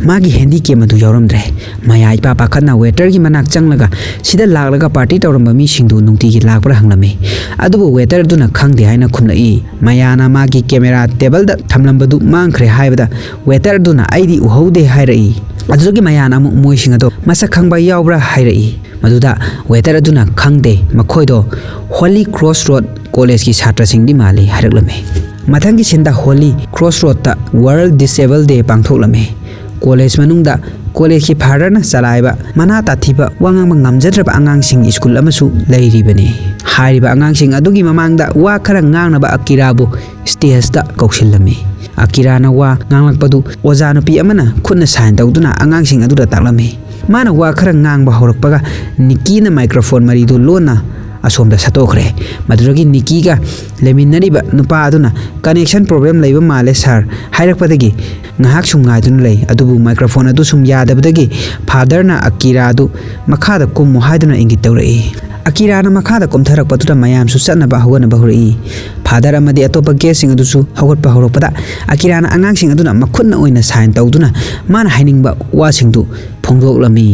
ꯃꯥꯒꯤ ꯍꯦꯟꯗꯤ ꯀꯦꯝ ꯑꯗꯨ ꯌꯥꯎꯔꯝꯗ꯭ꯔꯦ꯫ ꯃꯌꯥ ꯏꯄꯥ ꯄꯥꯈꯠꯅ ꯋꯦꯇꯔꯒꯤ ꯃꯅꯥꯛ ꯆꯪꯂꯒ ꯁꯤꯗ ꯂꯥꯛꯂꯒ ꯄꯥꯔꯇꯤ ꯇꯧꯔꯝꯕ ꯃꯤꯁꯤꯡꯗꯨ ꯅꯨꯡꯇꯤꯒꯤ ꯂꯥꯛꯄ꯭ꯔꯥ ꯍꯪꯂꯝꯃꯤ꯫ ꯑꯗꯨꯕꯨ ꯋꯦꯇꯔ ꯑꯗꯨꯅ ꯈꯪꯗꯦ ꯍꯥꯏꯅ ꯈꯨꯝꯂꯛꯏ꯫ ꯃꯌꯥꯅ ꯃꯥꯒꯤ ꯀꯦꯃꯦꯔꯥ ꯇꯦꯕꯜꯗ ꯊꯝꯂꯝꯕꯗꯨ ꯃꯥꯡꯈ꯭ꯔꯦ ꯍꯥꯏꯕꯗ ꯋꯦꯇꯔ ꯑꯗꯨꯅ "ꯑꯩꯗꯤ ꯎꯍꯧꯗꯦ" ꯍꯥꯏꯔꯛꯏ꯫ ꯑꯗꯨꯗꯒꯤ ꯃꯌꯥꯅ ꯑꯃꯨꯛ "ꯃꯣꯏꯁꯤꯡ ꯑꯗꯣ ꯃꯁꯛ ꯈꯪꯕ ꯌꯥꯎꯕ꯭ꯔꯥ?" ꯍꯥꯏꯔꯛꯏ꯫ ꯃꯗꯨꯗ ꯋꯦꯇꯔ ꯑꯗꯨꯅ "ꯈꯪꯗꯦ, ꯃꯈꯣꯏꯗꯣ ꯍꯣꯂꯤ ꯀ꯭ꯔꯣꯁ ꯔꯣꯗ ꯀꯣꯂꯦꯖꯀꯤ ꯁꯥꯇ꯭ꯔꯁꯤꯡꯗꯤ ꯃꯥꯜꯂꯤ" ꯍꯥꯏꯔꯛꯂꯝꯃꯤ꯫ ꯃꯊꯪꯒꯤ ꯁꯤꯟꯗ ꯍꯣꯂꯤ ꯀ꯭ꯔꯣꯁ ꯔꯣꯗꯇ ꯋꯥꯔꯜ ꯗꯤꯁꯦꯕꯜ ꯗꯦ ꯄꯥꯡꯊꯣꯛꯂꯝꯃꯤ꯫ ꯀꯣꯂꯦꯖ ꯃꯅꯨꯡꯗ ꯀꯣꯂꯦꯖꯀꯤ ꯐꯥꯗꯔꯅ ꯆꯂꯥꯏꯕ ꯃꯅꯥ ꯇꯥꯊꯤꯕ ꯋꯥ ꯉꯥꯡꯕ ꯉꯝꯖꯗ꯭ꯔꯕ ꯑꯉꯥꯡꯁꯤꯡ ꯁ꯭ꯀꯨꯜ ꯑꯃꯁꯨ ꯂꯩꯔꯤꯕꯅꯤ꯫ ꯍꯥꯏꯔꯤꯕ ꯑꯉꯥꯡꯁꯤꯡ ꯑꯗꯨꯒꯤ ꯃꯃꯥꯡꯗ ꯋꯥ ꯈꯔ ꯉꯥꯡꯅꯕ ꯑꯀꯤꯔꯥꯕꯨ ꯁ꯭ꯇꯦꯖꯇ ꯀꯧꯁꯤꯜꯂꯝꯃꯤ꯫ ꯑꯀꯤꯔꯥꯅ ꯋꯥ ꯉꯥꯡꯂꯛꯄꯗꯨ ꯑꯣꯖꯥ ꯅꯨꯄꯤ ꯑꯃꯅ ꯈꯨꯠꯅ ꯁꯥꯏꯟ ꯇꯧꯗꯨꯅ ꯑꯉꯥꯡꯁꯤꯡ ꯑꯗꯨꯗ ꯇꯥꯛꯂꯝꯃꯤ꯫ ꯃꯥꯅ ꯋꯥ ꯈꯔ ꯉꯥꯡꯕ ꯍꯧꯔꯛꯄꯒ ꯅꯤꯀꯤꯅ ꯃꯥꯏꯀ꯭ꯔꯣꯐꯣꯟ ꯃꯔꯤꯗꯨ ꯂꯣꯟꯅ ꯑꯁꯣꯝꯗ ꯁꯠꯇꯣꯛꯈ꯭ꯔꯦ꯫ ꯃꯗꯨꯗꯒꯤ ꯅꯤꯀꯤꯒ ꯂꯩꯃꯤꯟꯅꯔꯤꯕ ꯅꯨꯄꯥ ꯑꯗꯨꯅ "ꯀꯅꯦꯛꯁꯟ ꯄ꯭ꯔꯣꯕ꯭ꯂꯦꯝ ꯂꯩꯕ ꯃꯥꯜꯂꯦ ꯁꯥꯔ" ꯍꯥꯏꯔꯛꯄꯗꯒꯤ ꯉꯥꯏꯍꯥꯛ ꯁꯨꯝ ꯉꯥꯏꯗꯨꯅ ꯂꯩ꯫ ꯑꯗꯨꯕꯨ ꯃꯥꯏꯀ꯭ꯔꯣꯐꯣꯟ ꯑꯗꯨ ꯁꯨꯝ ꯌꯥꯗꯕꯗꯒꯤ ꯐꯥꯗꯔꯅ ꯑꯀꯤꯔꯥ ꯑꯗꯨ "ꯃꯈꯥꯗ ꯀꯨꯝꯃꯨ" ꯍꯥꯏꯗꯨꯅ ꯏꯪꯒꯤꯠ ꯇꯧꯔꯛꯏ꯫ ꯑꯀꯤꯔꯥꯅ ꯃꯈꯥꯗ ꯀꯨꯝꯊꯔꯛꯄꯗꯨꯗ ꯃꯌꯥꯝꯁꯨ ꯆꯠꯅꯕ ꯍꯧꯒꯠꯅꯕ ꯍꯧꯔꯛꯏ꯫ ꯐꯥꯗꯔ ꯑꯃꯗꯤ ꯑꯇꯣꯞꯄ ꯒꯦꯁꯁꯤꯡ ꯑꯗꯨꯁꯨ ꯍꯧꯒꯠꯄ ꯍꯧꯔꯛꯄꯗ ꯑꯀꯤꯔꯥꯅ ꯑꯉꯥꯡꯁꯤꯡ ꯑꯗꯨꯅ ꯃꯈꯨꯠꯅ ꯑꯣꯏꯅ ꯁꯥꯏꯟ ꯇꯧꯗꯨꯅ ꯃꯥꯅ ꯍꯥꯏꯅꯤꯡꯕ ꯋꯥꯁꯤꯡꯗꯨ ꯐꯣꯡꯗꯣꯛꯂꯝꯃꯤ꯫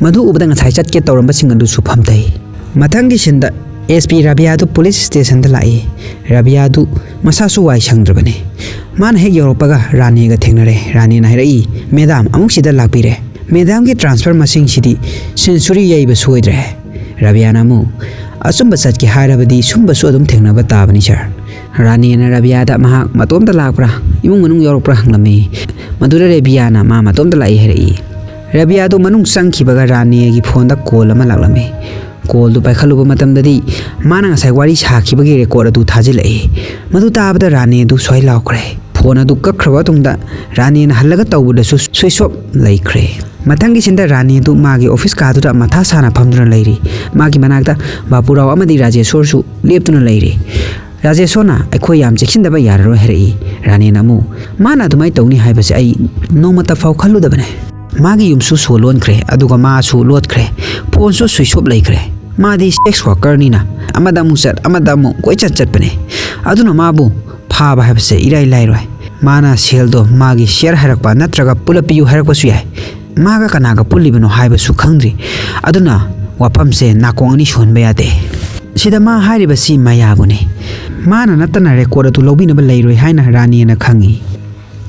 ꯃꯗꯨ ꯎꯕꯗ ꯉꯁꯥꯏ ꯆꯠꯀꯦ ꯇꯧꯔꯝꯕꯁꯤꯡ ꯑꯗꯨꯁꯨ ꯐꯝꯊꯩ꯫ ꯃꯊꯪꯒꯤ ꯁꯤꯟꯗ ꯑꯦꯁ ꯄꯤ ꯔꯥꯕꯤꯌꯥꯗꯨ ꯄꯨꯂꯤꯁ ꯁ꯭ꯇꯦꯁꯟꯗ ꯂꯥꯛꯏ꯫ ꯔꯥꯕꯤꯌꯥꯗꯨ ꯃꯁꯥꯁꯨ ꯋꯥꯏ ꯁꯪꯗ꯭ꯔꯕꯅꯤ꯫ ꯃꯥꯅ ꯍꯦꯛ ꯌꯧꯔꯛꯄꯒ ꯔꯥꯅꯤꯒ ꯊꯦꯡꯅꯔꯦ꯫ ꯔꯥꯅꯤꯅ ꯍꯥꯏꯔꯛꯏ, "ꯃꯦꯗꯥꯝ ꯑꯃꯨꯛ ꯁꯤꯗ ꯂꯥꯛꯄꯤꯔꯦ꯫ ꯃꯦꯗꯥꯝꯒꯤ ꯇ꯭ꯔꯥꯟꯁꯐꯔ ꯃꯁꯤꯡꯁꯤꯗꯤ ꯁꯦꯟꯆꯨꯔꯤ ꯌꯩꯕ ꯁꯣꯏꯗ꯭ꯔꯦ"꯫ ꯔꯥꯕꯤꯌꯥꯅ ꯑꯃꯨꯛ, "ꯑꯆꯨꯝꯕ ꯆꯠꯀꯦ ꯍꯥꯏꯔꯕꯗꯤ ꯁꯨꯝꯕꯁꯨ ꯑꯗꯨꯝ ꯊꯦꯡꯅꯕ ꯇꯥꯕꯅꯤ ꯁꯥꯔ"꯫ ꯔꯥꯅꯤꯅ ꯔꯥꯕꯤꯌꯥꯗ ꯃꯍꯥꯛ ꯃꯇꯣꯝꯇ ꯂꯥꯛꯄ꯭ꯔꯥ, ꯏꯃꯨꯡ ꯃꯅꯨꯡ ꯌꯥꯎꯔꯛꯄ꯭ꯔꯥ ꯍꯪꯂꯝꯃꯤ꯫ ꯃꯗꯨꯗ ꯔꯥꯕꯤꯌꯥꯅ ꯃꯥ ꯃꯇꯣꯝꯇ ꯂꯥꯛꯏ ꯍꯥꯏꯔꯛꯏ꯫ ꯔꯥꯕꯤꯌꯥꯗꯨ ꯃꯅꯨꯡ ꯆꯪꯈꯤꯕꯒ ꯔꯥꯅꯤꯒꯤ ꯐꯣꯟꯗ ꯀꯣꯜ ꯑꯃ ꯂꯥꯛꯂꯝꯃꯤ꯫ ꯀꯣꯜꯗꯨ ꯄꯥꯏꯈꯠꯂꯨꯕ ꯃꯇꯝꯗꯗꯤ ꯃꯥꯅ ꯉꯁꯥꯏ ꯋꯥꯔꯤ ꯁꯥꯈꯤꯕꯒꯤ ꯔꯦꯀꯣꯔꯗ ꯑꯗꯨ ꯊꯥꯖꯤꯜꯂꯛꯏ꯫ ꯃꯗꯨ ꯇꯥꯕꯗ ꯔꯥꯅꯤ ꯑꯗꯨ ꯁ꯭ꯋꯥꯏ ꯂꯥꯎꯈ꯭ꯔꯦ꯫ ꯐꯣꯟ ꯑꯗꯨ ꯀꯛꯈ꯭ꯔꯕ ꯃꯇꯨꯡꯗ ꯔꯥꯅꯤꯅ ꯍꯜꯂꯒ ꯇꯧꯕꯗꯁꯨ ꯁ꯭ꯋꯤꯆ ꯑꯣꯐ ꯂꯩꯈ꯭ꯔꯦ꯫ ꯃꯊꯪꯒꯤ ꯁꯤꯟꯗ ꯔꯥꯅꯤ ꯑꯗꯨ ꯃꯥꯒꯤ ꯑꯣꯐꯤꯁ ꯀꯥꯗꯨꯗ ꯃꯊꯥ ꯁꯥꯅ ꯐꯝꯗꯨꯅ ꯂꯩꯔꯤ꯫ ꯃꯥꯒꯤ ꯃꯅꯥꯛꯇ ꯕꯥꯄꯨꯔꯥꯎ ꯑꯃꯗꯤ ꯔꯥꯖꯦꯁꯣꯔꯁꯨ ꯂꯦꯞꯇꯨꯅ ꯂꯩꯔꯤ꯫ ꯔꯥꯖꯦꯁꯣꯔꯅ, "ꯑꯩꯈꯣꯏ ꯌꯥꯝ ꯆꯦꯛꯁꯤꯟꯗꯕ ꯌꯥꯔꯔꯣꯏ" ꯍꯥꯏꯔꯛꯏ꯫ ꯔꯥꯅꯤꯅ ꯑꯃꯨꯛ, "ꯃꯥꯅ ꯑꯗꯨꯃꯥꯏꯅ ꯇꯧꯅꯤ ꯍꯥꯏꯕꯁꯦ ꯑꯩ ꯅꯣꯡꯃꯇ ꯐꯥꯎ ꯈꯜꯂꯨꯗꯕꯅꯦ"꯫ ꯃꯥꯒꯤ ꯌꯨꯝꯁꯨ ꯁꯣ ꯂꯣꯟꯈ꯭ꯔꯦ, ꯑꯗꯨꯒ ꯃꯥꯁꯨ ꯂꯣꯠꯈ꯭ꯔꯦ꯫ ꯐꯣꯟꯁꯨ ꯁ꯭ꯋꯤꯆ ꯑꯣꯐ ꯂꯩꯈ꯭ꯔꯦ꯫ ꯃꯥꯗꯤ ꯁꯦꯛꯁ ꯋꯥꯔꯀꯔꯅꯤꯅ ꯑꯃꯗ ꯑꯃꯨꯛ ꯆꯠ, ꯑꯃꯗ ꯑꯃꯨꯛ ꯀꯣꯏꯆꯠ ꯆꯠꯄꯅꯦ꯫ ꯑꯗꯨꯅ ꯃꯥꯕꯨ ꯐꯥꯕ ꯍꯥꯏꯕꯁꯦ ꯏꯔꯥꯏ ꯂꯥꯏꯔꯣꯏ꯫ ꯃꯥꯅ ꯁꯦꯜꯗꯣ ꯃꯥꯒꯤ ꯁꯤꯌꯔ ꯍꯥꯏꯔꯛꯄ ꯅꯠꯇ꯭ꯔꯒ ꯄꯨꯂꯞ ꯄꯤꯌꯨ ꯍꯥꯏꯔꯛꯄꯁꯨ ꯌꯥꯏ꯫ ꯃꯥꯒ ꯀꯅꯥꯒ ꯄꯨꯜꯂꯤꯕꯅꯣ ꯍꯥꯏꯕꯁꯨ ꯈꯪꯗ꯭ꯔꯤ꯫ ꯑꯗꯨꯅ ꯋꯥꯐꯝꯁꯦ ꯅꯥꯀꯣꯡ ꯑꯅꯤ ꯁꯨꯍꯟꯕ ꯌꯥꯗꯦ꯫ ꯁꯤꯗ ꯃꯥ ꯍꯥꯏꯔꯤꯕꯁꯤ ꯃꯌꯥꯕꯨꯅꯤ꯫ ꯃꯥꯅ ꯅꯠꯇꯅ ꯔꯦꯀꯣꯔꯠ ꯑꯗꯨ ꯂꯧꯕꯤꯅꯕ ꯂꯩꯔꯣꯏ ꯍꯥꯏꯅ ꯔꯥꯅꯤꯅ ꯈꯪꯏ꯫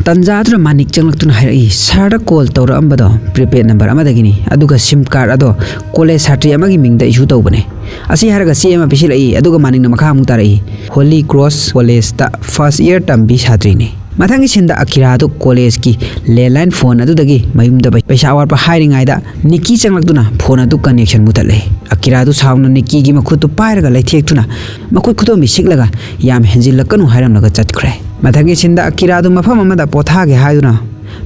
ꯇꯟꯖꯥꯗꯨꯗ ꯃꯥꯅꯤꯛ ꯆꯪꯂꯛꯇꯨꯅ ꯍꯥꯏꯔꯛꯏ, "ꯁꯥꯔꯗ ꯀꯣꯜ ꯇꯧꯔꯛꯑꯝꯕꯗꯣ ꯄ꯭ꯔꯤꯄꯦꯗ ꯅꯝꯕꯔ ꯑꯃꯗꯒꯤꯅꯤ, ꯑꯗꯨꯒ ꯁꯤꯝ ꯀꯥꯔꯗ ꯑꯗꯣ ꯀꯣꯂꯦꯖ ꯁꯥꯇ꯭ꯔꯤ ꯑꯃꯒꯤ ꯃꯤꯡꯗ ꯏꯁꯨ ꯇꯧꯕꯅꯦ"꯫ ꯑꯁꯤ ꯍꯥꯏꯔꯒ ꯆꯦ ꯑꯃ ꯄꯤꯁꯤꯜꯂꯛꯏ, ꯑꯗꯨꯒ ꯃꯥꯅꯤꯛꯅ ꯃꯈꯥ ꯑꯃꯨꯛ ꯇꯥꯔꯛꯏ, "ꯍꯣꯂꯤ ꯀ꯭ꯔꯣꯁ ꯀꯣꯂꯦꯖꯇ ꯐꯥꯔꯁ ꯏꯌꯔ ꯇꯝꯕꯤ ꯁꯥꯇ꯭ꯔꯤꯅꯤ"꯫ ꯃꯊꯪꯒꯤ ꯁꯤꯟꯗ ꯑꯀꯤꯔꯥꯗꯨ ꯀꯣꯂꯦꯖꯀꯤ ꯂꯦꯟꯂꯥꯏꯟ ꯐꯣꯟ ꯑꯗꯨꯗꯒꯤ ꯃꯌꯨꯝꯗ ꯄꯩ-, ꯄꯩꯁꯥ ꯑꯋꯥꯠꯄ ꯍꯥꯏꯔꯤꯉꯩꯗ ꯅꯤꯛꯀꯤ ꯆꯪꯂꯛꯇꯨꯅ ꯐꯣꯟ ꯑꯗꯨ ꯀꯅꯦꯛꯁꯟ ꯃꯨꯊꯠꯂꯦ꯫ ꯑꯀꯤꯔꯥꯗꯨ ꯁꯥꯎꯅ ꯅꯤꯛꯀꯤꯒꯤ ꯃꯈꯨꯠꯇꯨ ꯄꯥꯏꯔꯒ ꯂꯩꯊꯦꯛꯇꯨꯅ ꯃꯈꯨꯠ ꯈꯨꯗꯣꯝꯕꯤ ꯁꯤꯛꯂꯒ "ꯌꯥꯝ ꯍꯦꯟꯖꯤꯜꯂꯛꯀꯅꯨ" ꯍꯥꯏꯔꯝꯂꯒ ꯆꯠꯈ꯭ꯔꯦ꯫ ꯃꯊꯪꯒꯤ ꯁꯤꯟꯗ ꯑꯀꯤꯔꯥꯗꯨ ꯃꯐꯝ ꯑꯃꯗ ꯄꯣꯊꯥꯒꯦ ꯍꯥꯏꯗꯨꯅ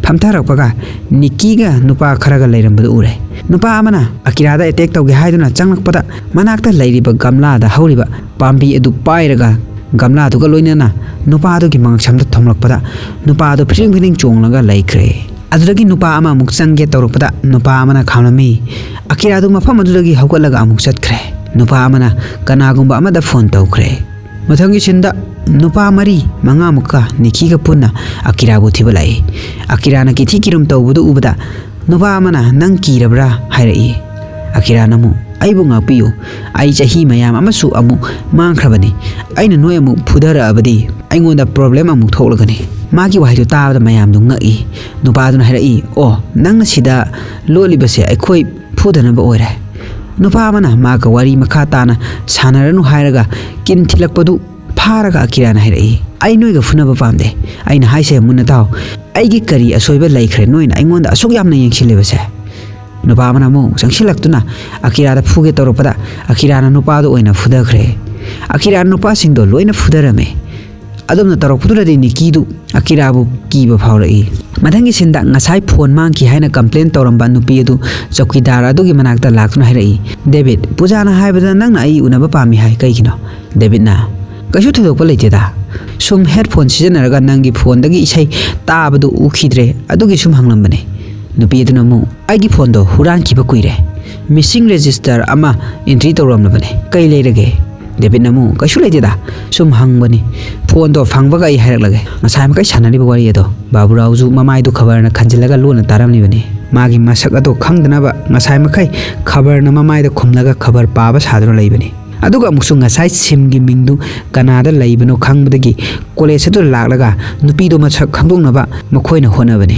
ꯐꯝꯊꯔꯛꯄꯒ ꯅꯤꯛꯀꯤꯒ ꯅꯨꯄꯥ ꯈꯔꯒ ꯂꯩꯔꯝꯕꯗꯨ ꯎꯔꯦ꯫ ꯅꯨꯄꯥ ꯑꯃꯅ ꯑꯀꯤꯔꯥꯗ ꯑꯦꯇꯦꯛ ꯇꯧꯒꯦ ꯍꯥꯏꯗꯨꯅ ꯆꯪꯂꯛꯄꯗ ꯃꯅꯥꯛꯇ ꯂꯩꯔꯤꯕ ꯒꯝꯂꯥꯗ ꯍꯧꯔꯤꯕ ꯄꯥꯝꯕꯤ ꯑꯗꯨ ꯄꯥꯏꯔꯒ ꯒꯝꯂꯥꯗꯨꯒ ꯂꯣꯏꯅꯅ ꯅꯨꯄꯥ ꯑꯗꯨꯒꯤ ꯃꯉꯛꯁꯝꯗ ꯊꯣꯝꯂꯛꯄꯗ ꯅꯨꯄꯥ ꯑꯗꯨ ꯐꯤꯔꯤꯡ ꯐꯤꯔꯤꯡ ꯆꯣꯡꯂꯒ ꯂꯩꯈ꯭ꯔꯦ꯫ ꯑꯗꯨꯗꯒꯤ ꯅꯨꯄꯥ ꯑꯃ ꯑꯃꯨꯛ ꯆꯪꯒꯦ ꯇꯧꯔꯛꯄꯗ ꯅꯨꯄꯥ ꯑꯃꯅ ꯈꯥꯝꯂꯝꯃꯤ꯫ ꯑꯀꯤꯔꯥꯗꯨ ꯃꯐꯝ ꯑꯗꯨꯗꯒꯤ ꯍꯧꯒꯠꯂꯒ ꯑꯃꯨꯛ ꯆꯠꯈ꯭ꯔꯦ꯫ ꯅꯨꯄꯥ ꯑꯃꯅ ꯀꯅꯥꯒꯨꯝꯕ ꯑꯃꯗ ꯐꯣꯟ ꯇꯧꯈ꯭ꯔꯦ꯫ ꯃꯊꯪꯒꯤ ꯁꯤꯟꯗ ꯅꯨꯄꯥ ꯃꯔꯤ ꯃꯉꯥꯃꯨꯛꯀ ꯅꯤꯛꯀꯤꯒ ꯄꯨꯟꯅ ꯑꯀꯤꯔꯥꯕꯨ ꯊꯤꯕ ꯂꯥꯛꯏ꯫ ꯑꯀꯤꯔꯥꯅ ꯀꯤꯊꯤ ꯀꯤꯔꯨꯝ ꯇꯧꯕꯗꯨ ꯎꯕꯗ ꯅꯨꯄꯥ ꯑꯃꯅ, "ꯅꯪ ꯀꯤꯔꯕ꯭ꯔꯥ?" ꯍꯥꯏꯔꯛꯏ꯫ ꯑꯀꯤꯔꯥꯅ ꯑꯃꯨꯛ, "ꯑꯩꯕꯨ ꯉꯥꯛꯄꯤꯌꯨ, ꯑꯩ ꯆꯍꯤ ꯃꯌꯥꯝ ꯑꯃꯁꯨ ꯑꯃꯨꯛ ꯃꯥꯡꯈ꯭ꯔꯕꯅꯤ, ꯑꯩꯅ ꯅꯣꯏ ꯑꯃꯨꯛ ꯐꯨꯊꯔꯛꯑꯕꯗꯤ ꯑꯩꯉꯣꯟꯗ ꯄ꯭ꯔꯣꯕ꯭ꯂꯦꯝ ꯑꯃꯨꯛ ꯊꯣꯛꯂꯒꯅꯤ"꯫ ꯃꯥꯒꯤ ꯋꯥꯍꯩꯗꯨ ꯇꯥꯕꯗ ꯃꯌꯥꯝꯗꯨ ꯉꯛꯏ꯫ ꯅꯨꯄꯥꯗꯨꯅ ꯍꯥꯏꯔꯛꯏ, "ꯑꯣ, ꯅꯪꯅ ꯁꯤꯗ ꯂꯣꯠꯂꯤꯕꯁꯦ ꯑꯩꯈꯣꯏ ꯐꯨꯗꯅꯕ ꯑꯣꯏꯔꯦ"꯫ ꯅꯨꯄꯥ ꯑꯃꯅ ꯃꯥꯒ ꯋꯥꯔꯤ ꯃꯈꯥ ꯇꯥꯅ ꯁꯥꯟꯅꯔꯅꯨ ꯍꯥꯏꯔꯒ ꯀꯤꯟ ꯊꯤꯜꯂꯛꯄꯗꯨ ꯐꯥꯔꯒ ꯑꯀꯤꯔꯥꯅ ꯍꯥꯏꯔꯛꯏ, "ꯑꯩ ꯅꯣꯏꯒ ꯐꯨꯅꯕ ꯄꯥꯝꯗꯦ꯫ ꯑꯩꯅ ꯍꯥꯏꯁꯦ ꯃꯨꯟꯅ ꯇꯥꯎ꯫ ꯑꯩꯒꯤ ꯀꯔꯤ ꯑꯁꯣꯏꯕ ꯂꯩꯈ꯭ꯔꯦ ꯅꯣꯏꯅ ꯑꯩꯉꯣꯟꯗ ꯑꯁꯨꯛ ꯌꯥꯝꯅ ꯌꯦꯡꯁꯤꯜꯂꯤꯕꯁꯦ?" ꯅꯨꯄꯥ ꯑꯃꯅ ꯑꯃꯨꯛ ꯆꯪꯁꯤꯜꯂꯛꯇꯨꯅ ꯑꯀꯤꯔꯥꯗ ꯐꯨꯒꯦ ꯇꯧꯔꯛꯄꯗ ꯑꯀꯤꯔꯥꯅ ꯅꯨꯄꯥꯗꯨ ꯑꯣꯏꯅ ꯐꯨꯊꯈ꯭ꯔꯦ꯫ ꯑꯀꯤꯔꯥꯅ ꯅꯨꯄꯥꯁꯤꯡꯗꯣ ꯂꯣꯏꯅ ꯐꯨꯊꯔꯝꯃꯦ꯫ ꯑꯗꯨꯝꯅ ꯇꯧꯔꯛꯄꯗꯨꯗꯗꯤ ꯅꯤꯛꯀꯤꯗꯨ ꯑꯀꯤꯔꯥꯕꯨ ꯀꯤꯕ ꯐꯥꯎꯔꯛꯏ꯫ ꯃꯊꯪꯒꯤ ꯁꯤꯟꯗ ꯉꯁꯥꯏ ꯐꯣꯟ ꯃꯥꯡꯈꯤ ꯍꯥꯏꯅ ꯀꯝꯄ꯭ꯂꯦꯟ ꯇꯧꯔꯝꯕ ꯅꯨꯄꯤ ꯑꯗꯨ ꯆꯧꯀꯤꯗꯥꯔ ꯑꯗꯨꯒꯤ ꯃꯅꯥꯛꯇ ꯂꯥꯛꯇꯨꯅ ꯍꯥꯏꯔꯛꯏ, "ꯗꯦꯕꯤꯠ, ꯄꯨꯖꯥꯅ ꯍꯥꯏꯕꯗ ꯅꯪꯅ ꯑꯩ ꯎꯅꯕ ꯄꯥꯝꯃꯤ ꯍꯥꯏ, ꯀꯩꯒꯤꯅꯣ?" ꯗꯦꯕꯤꯠꯅ, "ꯀꯩꯁꯨ ꯊꯣꯏꯗꯣꯛꯄ ꯂꯩꯇꯦꯗ, ꯁꯨꯝ ꯍꯦꯗꯐꯣꯟ ꯁꯤꯖꯤꯟꯅꯔꯒ ꯅꯪꯒꯤ ꯐꯣꯟꯗꯒꯤ ꯏꯁꯩ ꯇꯥꯕꯗꯨ ꯎꯈꯤꯗ꯭ꯔꯦ, ꯑꯗꯨꯒꯤ ꯁꯨꯝ ꯍꯪꯂꯝꯕꯅꯦ"꯫ ꯅꯨꯄꯤ ꯑꯗꯨꯅ ꯑꯃꯨꯛ, "ꯑꯩꯒꯤ ꯐꯣꯟꯗꯣ ꯍꯨꯔꯥꯟꯈꯤꯕ ꯀꯨꯏꯔꯦ, ꯃꯤꯁꯤꯡ ꯔꯦꯖꯤꯁꯇꯔ ꯑꯃ ꯑꯦꯟꯇ꯭ꯔꯤ ꯇꯧꯔꯝꯂꯕꯅꯦ, ꯀꯩ ꯂꯩꯔꯒꯦ?" ꯗꯦꯕꯤꯠꯅ ꯑꯃꯨꯛ, "ꯀꯩꯁꯨ ꯂꯩꯇꯦꯗ, ꯁꯨꯝ ꯍꯪꯕꯅꯤ꯫ ꯐꯣꯟꯗꯣ ꯐꯪꯕꯒ ꯑꯩ ꯍꯥꯏꯔꯛꯂꯒꯦ"꯫ ꯉꯁꯥꯏ ꯃꯈꯩ ꯁꯥꯟꯅꯔꯤꯕ ꯋꯥꯔꯤ ꯑꯗꯣ ꯕꯥꯕꯨꯔꯥꯎꯁꯨ ꯃꯃꯥꯏꯗꯨ ꯈꯕꯔꯅ ꯈꯟꯖꯤꯜꯂꯒ ꯂꯣꯟꯅ ꯇꯥꯔꯝꯂꯤꯕꯅꯤ꯫ ꯃꯥꯒꯤ ꯃꯁꯛ ꯑꯗꯣ ꯈꯪꯗꯅꯕ ꯉꯁꯥꯏ ꯃꯈꯩ ꯈꯕꯔꯅ ꯃꯃꯥꯏꯗ ꯈꯨꯝꯂꯒ ꯈꯕꯔ ꯄꯥꯕ ꯁꯥꯗꯨꯅ ꯂꯩꯕꯅꯤ꯫ ꯑꯗꯨꯒ ꯑꯃꯨꯛꯁꯨ ꯉꯁꯥꯏ ꯁꯤꯝꯒꯤ ꯃꯤꯡꯗꯨ ꯀꯅꯥꯗ ꯂꯩꯕꯅꯣ ꯈꯪꯕꯗꯒꯤ ꯀꯣꯂꯦꯖ ꯑꯗꯨꯗ ꯂꯥꯛꯂꯒ ꯅꯨꯄꯤꯗꯣ ꯃꯁꯛ ꯈꯪꯗꯣꯛꯅꯕ ꯃꯈꯣꯏꯅ ꯍꯣꯠꯅꯕꯅꯤ꯫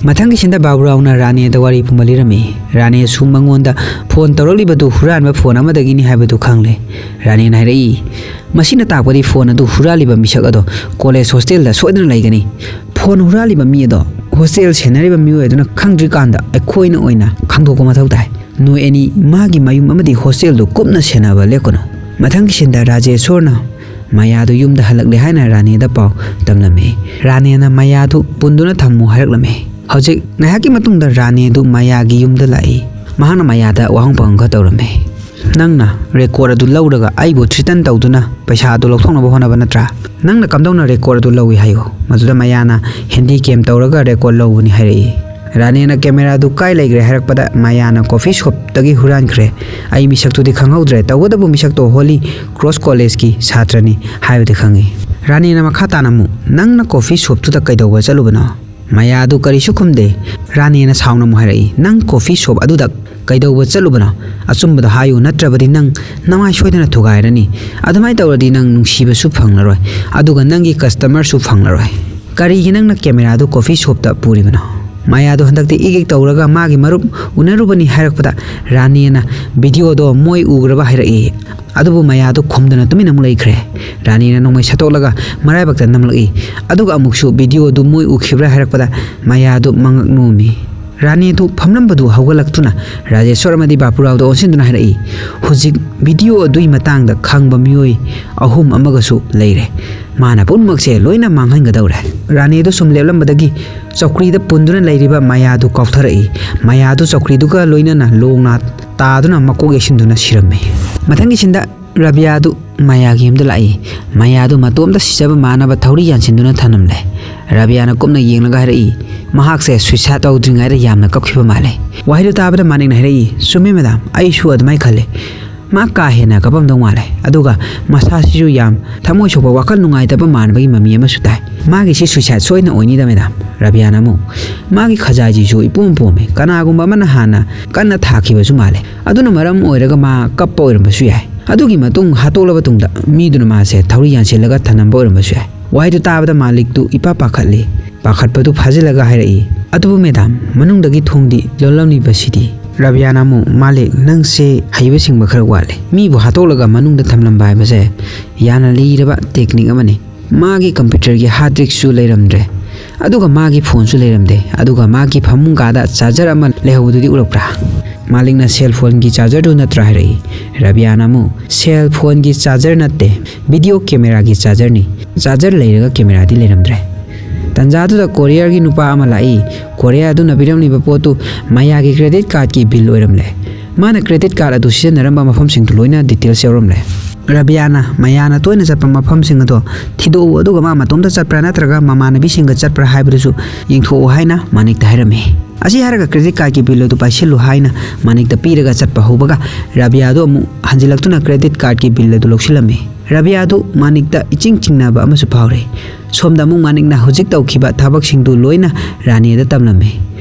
ꯃꯊꯪꯒꯤ ꯁꯤꯟꯗ ꯕꯥꯕꯨꯔꯥꯎꯅ ꯔꯥꯅꯦꯗ ꯋꯥꯔꯤ ꯄꯨꯝꯕ ꯂꯤꯔꯝꯃꯤ꯫ ꯔꯥꯅꯦꯁꯨ ꯃꯉꯣꯟꯗ ꯐꯣꯟ ꯇꯧꯔꯛꯂꯤꯕꯗꯨ ꯍꯨꯔꯥꯟꯕ ꯐꯣꯟ ꯑꯃꯗꯒꯤꯅꯤ ꯍꯥꯏꯕꯗꯨ ꯈꯪꯂꯦ꯫ ꯔꯥꯅꯦꯅ ꯍꯥꯏꯔꯛꯏ, "ꯃꯁꯤꯅ ꯇꯥꯛꯄꯗꯤ ꯐꯣꯟ ꯑꯗꯨ ꯍꯨꯔꯥꯜꯂꯤꯕ ꯃꯤꯁꯛ ꯑꯗꯣ ꯀꯣꯂꯦꯖ ꯍꯣꯁꯇꯦꯜꯗ ꯁꯣꯏꯗꯅ ꯂꯩꯒꯅꯤ꯫ ꯐꯣꯟ ꯍꯨꯔꯥꯜꯂꯤꯕ ꯃꯤ ꯑꯗꯣ ꯍꯣꯁꯇꯦꯜ ꯁꯦꯟꯅꯔꯤꯕ ꯃꯤꯑꯣꯏ ꯑꯗꯨꯅ ꯈꯪꯗ꯭ꯔꯤꯀꯥꯟꯗ ꯑꯩꯈꯣꯏꯅ ꯑꯣꯏꯅ ꯈꯪꯗꯣꯛꯄ ꯃꯊꯧ ꯇꯥꯏ꯫ ꯅꯣꯏ ꯑꯅꯤ ꯃꯥꯒꯤ ꯃꯌꯨꯝ ꯑꯃꯗꯤ ꯍꯣꯁꯇꯦꯜꯗꯨ ꯀꯨꯞꯅ ꯁꯦꯟꯅꯕ ꯂꯦꯞꯀꯅꯨ"꯫ ꯃꯊꯪꯒꯤ ꯁꯤꯟꯗ ꯔꯥꯖꯦꯁꯣꯔꯅ ꯃꯌꯥꯗꯨ ꯌꯨꯝꯗ ꯍꯜꯂꯛꯂꯦ ꯍꯥꯏꯅ ꯔꯥꯅꯦꯗ ꯄꯥꯎ ꯇꯝꯂꯝꯃꯤ꯫ ꯔꯥꯅꯦꯅ ꯃꯌꯥꯗꯨ ꯄꯨꯟꯗꯨꯅ ꯊꯝꯃꯨ ꯍꯥꯏꯔꯛꯂꯝꯃꯤ꯫ ꯍꯧꯖꯤꯛ ꯉꯥꯏꯍꯥꯛꯀꯤ ꯃꯇꯨꯡꯗ ꯔꯥꯅꯦꯗꯨ ꯃꯌꯥꯒꯤ ꯌꯨꯝꯗ ꯂꯥꯛꯏ꯫ ꯃꯍꯥꯛꯅ ꯃꯌꯥꯗ ꯋꯥꯍꯪ ꯄꯥꯎꯍꯪ ꯈꯔ ꯇꯧꯔꯝꯃꯤ꯫ "ꯅꯪꯅ ꯔꯦꯀꯣꯔꯠ ꯑꯗꯨ ꯂꯧꯔꯒ ꯑꯩꯕꯨ ꯊ꯭ꯔꯤꯇꯟ ꯇꯧꯗꯨꯅ ꯄꯩꯁꯥ ꯑꯗꯨ ꯂꯧꯊꯣꯛꯅꯕ ꯍꯣꯠꯅꯕ ꯅꯠꯇ꯭ꯔꯥ? ꯅꯪꯅ ꯀꯝꯗꯧꯅ ꯔꯦꯀꯣꯔꯠ ꯑꯗꯨ ꯂꯧꯏ ꯍꯥꯏꯌꯨ"꯫ ꯃꯗꯨꯗ ꯃꯌꯥꯅ ꯍꯦꯟꯗꯤ ꯀꯦꯝ ꯇꯧꯔꯒ ꯔꯦꯀꯣꯔꯠ ꯂꯧꯕꯅꯤ ꯍꯥꯏꯔꯛꯏ꯫ ꯔꯥꯅꯦꯅ ꯀꯦꯃꯦꯔꯥꯗꯨ ꯀꯥꯏ ꯂꯩꯈ꯭ꯔꯦ ꯍꯥꯏꯔꯛꯄꯗ ꯃꯌꯥꯅ ꯀꯣꯐꯤ ꯁꯣꯞꯇꯒꯤ ꯍꯨꯔꯥꯟꯈ꯭ꯔꯦ꯫ "ꯑꯩ ꯃꯤꯁꯛꯇꯨꯗꯤ ꯈꯪꯍꯧꯗ꯭ꯔꯦ, ꯇꯧꯕꯇꯕꯨ ꯃꯤꯁꯛꯇꯣ ꯍꯣꯂꯤ ꯀ꯭ꯔꯣꯁ ꯀꯣꯂꯦꯖꯀꯤ ꯁꯥꯇ꯭ꯔꯅꯤ" ꯍꯥꯏꯕꯗꯤ ꯈꯪꯉꯤ꯫ ꯔꯥꯅꯦꯅ ꯃꯈꯥ ꯇꯥꯅ ꯑꯃꯨꯛ, "ꯅꯪꯅ ꯀꯣꯐꯤ ꯁꯣꯞꯇꯨꯗ ꯀꯩꯗꯧꯕ ꯆꯠꯂꯨꯕꯅꯣ?" ꯃꯌꯥꯗꯨ ꯀꯔꯤꯁꯨ ꯈꯨꯝꯗꯦ꯫ ꯔꯥꯅꯦꯅ ꯁꯥꯎꯅ ꯑꯃꯨꯛ ꯍꯥꯏꯔꯛꯏ, "ꯅꯪ ꯀꯣꯐꯤ ꯁꯣꯞ ꯑꯗꯨꯗ ꯀꯩꯗꯧꯕ ꯆꯠꯂꯨꯕꯅꯣ? ꯑꯆꯨꯝꯕꯗꯣ ꯍꯥꯏꯌꯨ, ꯅꯠꯇ꯭ꯔꯕꯗꯤ ꯅꯪ ꯅꯃꯥꯏ ꯁꯣꯏꯗꯅ ꯊꯨꯒꯥꯏꯔꯅꯤ꯫ ꯑꯗꯨꯃꯥꯏꯅ ꯇꯧꯔꯗꯤ ꯅꯪ ꯅꯨꯡꯁꯤꯕꯁꯨ ꯐꯪꯂꯔꯣꯏ, ꯑꯗꯨꯒ ꯅꯪꯒꯤ ꯀꯁꯇꯃꯔꯁꯨ ꯐꯪꯂꯔꯣꯏ꯫ ꯀꯔꯤꯒꯤ ꯅꯪꯅ ꯀꯦꯃꯦꯔꯥꯗꯨ ꯀꯣꯐꯤ ꯁꯣꯞꯇ ꯄꯨꯔꯤꯕꯅꯣ?" ꯃꯌꯥꯗꯨ ꯍꯟꯗꯛꯇꯤ ꯏꯛ ꯏꯛ ꯇꯧꯔꯒ ꯃꯥꯒꯤ ꯃꯔꯨꯞ ꯎꯅꯔꯨꯕꯅꯤ ꯍꯥꯏꯔꯛꯄꯗ ꯔꯥꯅꯦꯅ ꯚꯤꯗꯤꯑꯣꯗꯣ ꯃꯣꯏ ꯎꯈ꯭ꯔꯕ ꯍꯥꯏꯔꯛꯏ꯫ ꯑꯗꯨꯕꯨ ꯃꯌꯥꯗꯨ ꯈꯨꯝꯗꯅ ꯇꯨꯃꯤꯟꯅ ꯑꯃꯨꯛ ꯂꯩꯈ꯭ꯔꯦ꯫ ꯔꯥꯅꯤꯅ ꯅꯣꯡꯃꯩ ꯁꯠꯇꯣꯛꯂꯒ ꯃꯔꯥꯏꯕꯛꯇ ꯅꯝꯂꯛꯏ꯫ ꯑꯗꯨꯒ ꯑꯃꯨꯛꯁꯨ ꯚꯤꯗꯤꯑꯣꯗꯨ ꯃꯣꯏ ꯎꯈꯤꯕ꯭ꯔꯥ ꯍꯥꯏꯔꯛꯄꯗ ꯃꯌꯥꯗꯨ ꯃꯉꯛ ꯅꯣꯝꯃꯤ꯫ ꯔꯥꯅꯤꯗꯨ ꯐꯝꯂꯝꯕꯗꯨ ꯍꯧꯒꯠꯂꯛꯇꯨꯅ ꯔꯥꯖꯦꯁꯣꯔ ꯑꯃꯗꯤ ꯕꯥꯄꯨꯔꯥꯎꯗ ꯑꯣꯟꯁꯤꯟꯗꯨꯅ ꯍꯥꯏꯔꯛꯏ, "ꯍꯧꯖꯤꯛ ꯚꯤꯗꯤꯑꯣ ꯑꯗꯨꯒꯤ ꯃꯇꯥꯡꯗ ꯈꯪꯕ ꯃꯤꯑꯣꯏ ꯑꯍꯨꯝ ꯑꯃꯒꯁꯨ ꯂꯩꯔꯦ꯫ ꯃꯥꯅ ꯄꯨꯝꯅꯃꯛꯁꯦ ꯂꯣꯏꯅ ꯃꯥꯡꯍꯟꯒꯗꯧꯔꯦ"꯫ ꯔꯥꯅꯤꯗꯨ ꯁꯨꯝ ꯂꯦꯞꯂꯝꯕꯗꯒꯤ ꯆꯧꯀ꯭ꯔꯤꯗ ꯄꯨꯟꯗꯨꯅ ꯂꯩꯔꯤꯕ ꯃꯌꯥꯗꯨ ꯀꯥꯎꯊꯔꯛꯏ꯫ ꯃꯌꯥꯗꯨ ꯆꯧꯀ꯭ꯔꯤꯗꯨꯒ ꯂꯣꯏꯅꯅ ꯂꯣꯡꯅ ꯇꯥꯗꯨꯅ ꯃꯀꯣꯛ ꯌꯩꯁꯤꯟꯗꯨꯅ ꯁꯤꯔꯝꯃꯤ꯫ ꯃꯊꯪꯒꯤ ꯁꯤꯟꯗ ꯔꯕꯤꯌꯥꯗꯨ ꯃꯌꯥꯒꯤ ꯌꯨꯝꯗ ꯂꯥꯛꯏ꯫ ꯃꯌꯥꯗꯨ ꯃꯇꯣꯝꯇ ꯁꯤꯖꯕ ꯃꯥꯟꯅꯕ ꯊꯧꯔꯤ ꯌꯥꯟꯁꯤꯟꯗꯨꯅ ꯊꯝꯂꯝꯂꯦ꯫ ꯔꯕꯤꯌꯥꯅ ꯀꯨꯞꯅ ꯌꯦꯡꯂꯒ ꯍꯥꯏꯔꯛꯏ, "ꯃꯍꯥꯛꯁꯦ ꯁꯨꯏꯁꯥꯏꯗ ꯇꯧꯗ꯭ꯔꯤꯉꯩꯗ ꯌꯥꯝꯅ ꯀꯞꯈꯤꯕ ꯃꯥꯜꯂꯦ"꯫ ꯋꯥꯍꯩꯗꯨ ꯇꯥꯕꯗ ꯃꯥꯅꯤꯛꯅ ꯍꯥꯏꯔꯛꯏ, "ꯆꯨꯝꯃꯤ ꯃꯦꯗꯥꯝ, ꯑꯩꯁꯨ ꯑꯗꯨꯃꯥꯏꯅ ꯈꯜꯂꯦ"꯫ ꯃꯥ ꯀꯥ ꯍꯦꯟꯅ ꯀꯞꯄꯝꯗꯧ ꯃꯥꯜꯂꯦ꯫ ꯑꯗꯨꯒ ꯃꯁꯥꯁꯤꯁꯨ ꯌꯥꯝ ꯊꯃꯣꯏ ꯁꯣꯛꯄ, ꯋꯥꯈꯜ ꯅꯨꯡꯉꯥꯏꯇꯕ ꯃꯥꯟꯕꯒꯤ ꯃꯃꯤ ꯑꯃꯁꯨ ꯇꯥꯏ꯫ "ꯃꯥꯒꯤꯁꯤ suicide ꯁꯣꯏꯅ ꯑꯣꯏꯅꯤꯗ, ꯃꯦꯗꯥꯝ꯫" ꯔꯕꯤꯌꯥꯅ ꯑꯃꯨꯛ, "ꯃꯥꯒꯤ ꯈꯖꯥꯏꯁꯤꯁꯨ ꯏꯄꯣꯝ ꯄꯣꯝꯃꯦ꯫ ꯀꯅꯥꯒꯨꯝꯕ ꯑꯃꯅ ꯍꯥꯟꯅ ꯀꯟꯅ ꯊꯥꯈꯤꯕꯁꯨ ꯃꯥꯜꯂꯦ꯫ ꯑꯗꯨꯅ ꯃꯔꯝ ꯑꯣꯏꯔꯒ ꯃꯥ ꯀꯞꯄ ꯑꯣꯏꯔꯝꯕꯁꯨ ꯌꯥꯏ꯫ ꯑꯗꯨꯒꯤ ꯃꯇꯨꯡ ꯍꯥꯠꯇꯣꯛꯂꯕ ꯇꯨꯡꯗ ꯃꯤꯗꯨꯅ ꯃꯥꯁꯦ ꯊꯧꯔꯤ ꯌꯥꯟꯁꯤꯜꯂꯒ ꯊꯅꯝꯕ ꯑꯣꯏꯔꯝꯕꯁꯨ ꯌꯥꯏ꯫" ꯋꯥꯍꯩꯗꯨ ꯇꯥꯕꯗ ꯃꯥꯂꯤꯛꯇꯨ ꯏꯄꯥ ꯄꯥꯈꯠꯂꯤ꯫ ꯄꯥꯈꯠꯄꯗꯨ ꯐꯥꯖꯤꯜꯂꯒ ꯍꯥꯏꯔꯛꯏ, "ꯑꯗꯨꯕꯨ ꯃꯦꯗꯥꯝ, ꯃꯅꯨꯡꯗꯒꯤ ꯊꯣꯡꯗꯤ ꯂꯣꯜꯂꯝꯂꯤꯕꯁꯤꯗꯤ?" ꯔꯕꯤꯌꯥꯅ ꯑꯃꯨꯛ, "ꯃꯥꯂꯤꯛ, ꯅꯪꯁꯦ ꯍꯩꯕ ꯁꯤꯡꯕ ꯈꯔ ꯋꯥꯠꯂꯦ꯫ ꯃꯤꯕꯨ ꯍꯥꯠꯇꯣꯛꯂꯒ ꯃꯅꯨꯡꯗ ꯊꯝꯂꯝꯕ ꯍꯥꯏꯕꯁꯦ ꯌꯥꯝꯅ ꯂꯤꯔꯕ technique ꯑꯃꯅꯤ꯫ ꯃꯥꯒꯤ computerꯒꯤ hard diskꯁꯨ ꯂꯩꯔꯝꯗ꯭ꯔꯦ꯫ ꯑꯗꯨꯒ ꯃꯥꯒꯤ phoneꯁꯨ ꯂꯩꯔꯝꯗꯦ꯫ ꯑꯗꯨꯒ ꯃꯥꯒꯤ ꯐꯃꯨꯡ ꯀꯥꯗ charger ꯑꯃ ꯂꯩꯍꯧꯕꯗꯨꯗꯤ ꯎꯔꯛꯄ꯭ꯔꯥ?" ꯃꯥꯂꯤꯛꯅ, "Cell phoneꯒꯤ chargerꯗꯨ ꯅꯠꯇ꯭ꯔꯥ?" ꯍꯥꯏꯔꯛꯏ꯫ ꯔꯕꯤꯌꯥꯅ ꯑꯃꯨꯛ, "Cell phoneꯒꯤ charger ꯅꯠꯇꯦ, video cameraꯒꯤ chargerꯅꯤ꯫ Charger ꯂꯩꯔꯒ cameraꯗꯤ ꯂꯩꯔꯝꯗ꯭ꯔꯦ꯫" ꯇꯟꯖꯥꯗꯨꯗ courierꯒꯤ ꯅꯨꯄꯥ ꯑꯃ ꯂꯥꯛꯏ꯫ Courier ꯑꯗꯨꯅ ꯄꯤꯔꯝꯂꯤꯕ ꯄꯣꯠꯇꯨ ꯃꯌꯥꯒꯤ credit cardꯀꯤ bill ꯑꯣꯏꯔꯝꯂꯦ꯫ ꯃꯥꯅ credit card ꯑꯗꯨ ꯁꯤꯖꯤꯟꯅꯔꯝꯕ ꯃꯐꯝꯁꯤꯡꯗꯨ ꯂꯣꯏꯅ details ꯌꯥꯎꯔꯝꯂꯦ꯫ ꯔꯕꯤꯌꯥꯅ ꯃꯌꯥꯅ ꯇꯣꯏꯅ ꯆꯠꯄ ꯃꯐꯝꯁꯤꯡ ꯑꯗꯣ ꯊꯤꯗꯣꯛꯎ, ꯑꯗꯨꯒ ꯃꯥ ꯃꯇꯣꯝꯇ ꯆꯠꯄ꯭ꯔꯥ ꯅꯠꯇ꯭ꯔꯒ ꯃꯃꯥꯟꯅꯕꯤꯁꯤꯡꯒ ꯆꯠꯄ꯭ꯔꯥ ꯍꯥꯏꯕꯗꯨꯁꯨ ꯌꯦꯡꯊꯣꯛꯎ ꯍꯥꯏꯅ ꯃꯥꯅꯤꯛꯇ ꯍꯥꯏꯔꯝꯃꯤ꯫ ꯑꯁꯤ ꯍꯥꯏꯔꯒ credit cardꯀꯤ bill ꯑꯗꯨ ꯄꯥꯏꯁꯤꯜꯂꯨ ꯍꯥꯏꯅ ꯃꯥꯅꯤꯛꯇ ꯄꯤꯔꯒ ꯆꯠꯄ ꯍꯧꯕꯒ, ꯔꯕꯤꯌꯥꯗꯨ ꯑꯃꯨꯛ ꯍꯟꯖꯤꯜꯂꯛꯇꯨꯅ credit cardꯀꯤ bill ꯑꯗꯨ ꯂꯧꯁꯤꯜꯂꯝꯃꯤ꯫ ꯔꯕꯤꯌꯥꯗꯨ ꯃꯥꯅꯤꯛꯇ ꯏꯆꯤꯡ ꯆꯤꯡꯅꯕ ꯑꯃꯁꯨ ꯐꯥꯎꯔꯦ꯫ ꯁꯣꯝꯗ ꯑꯃꯨꯛ ꯃꯥꯅꯤꯛꯅ ꯍꯧꯖꯤꯛ ꯇꯧꯈꯤꯕ ꯊꯕꯛꯁꯤꯡꯗꯨ ꯂꯣꯏꯅ ꯔꯥꯅꯦꯗ ꯇꯝꯂꯝꯃꯤ꯫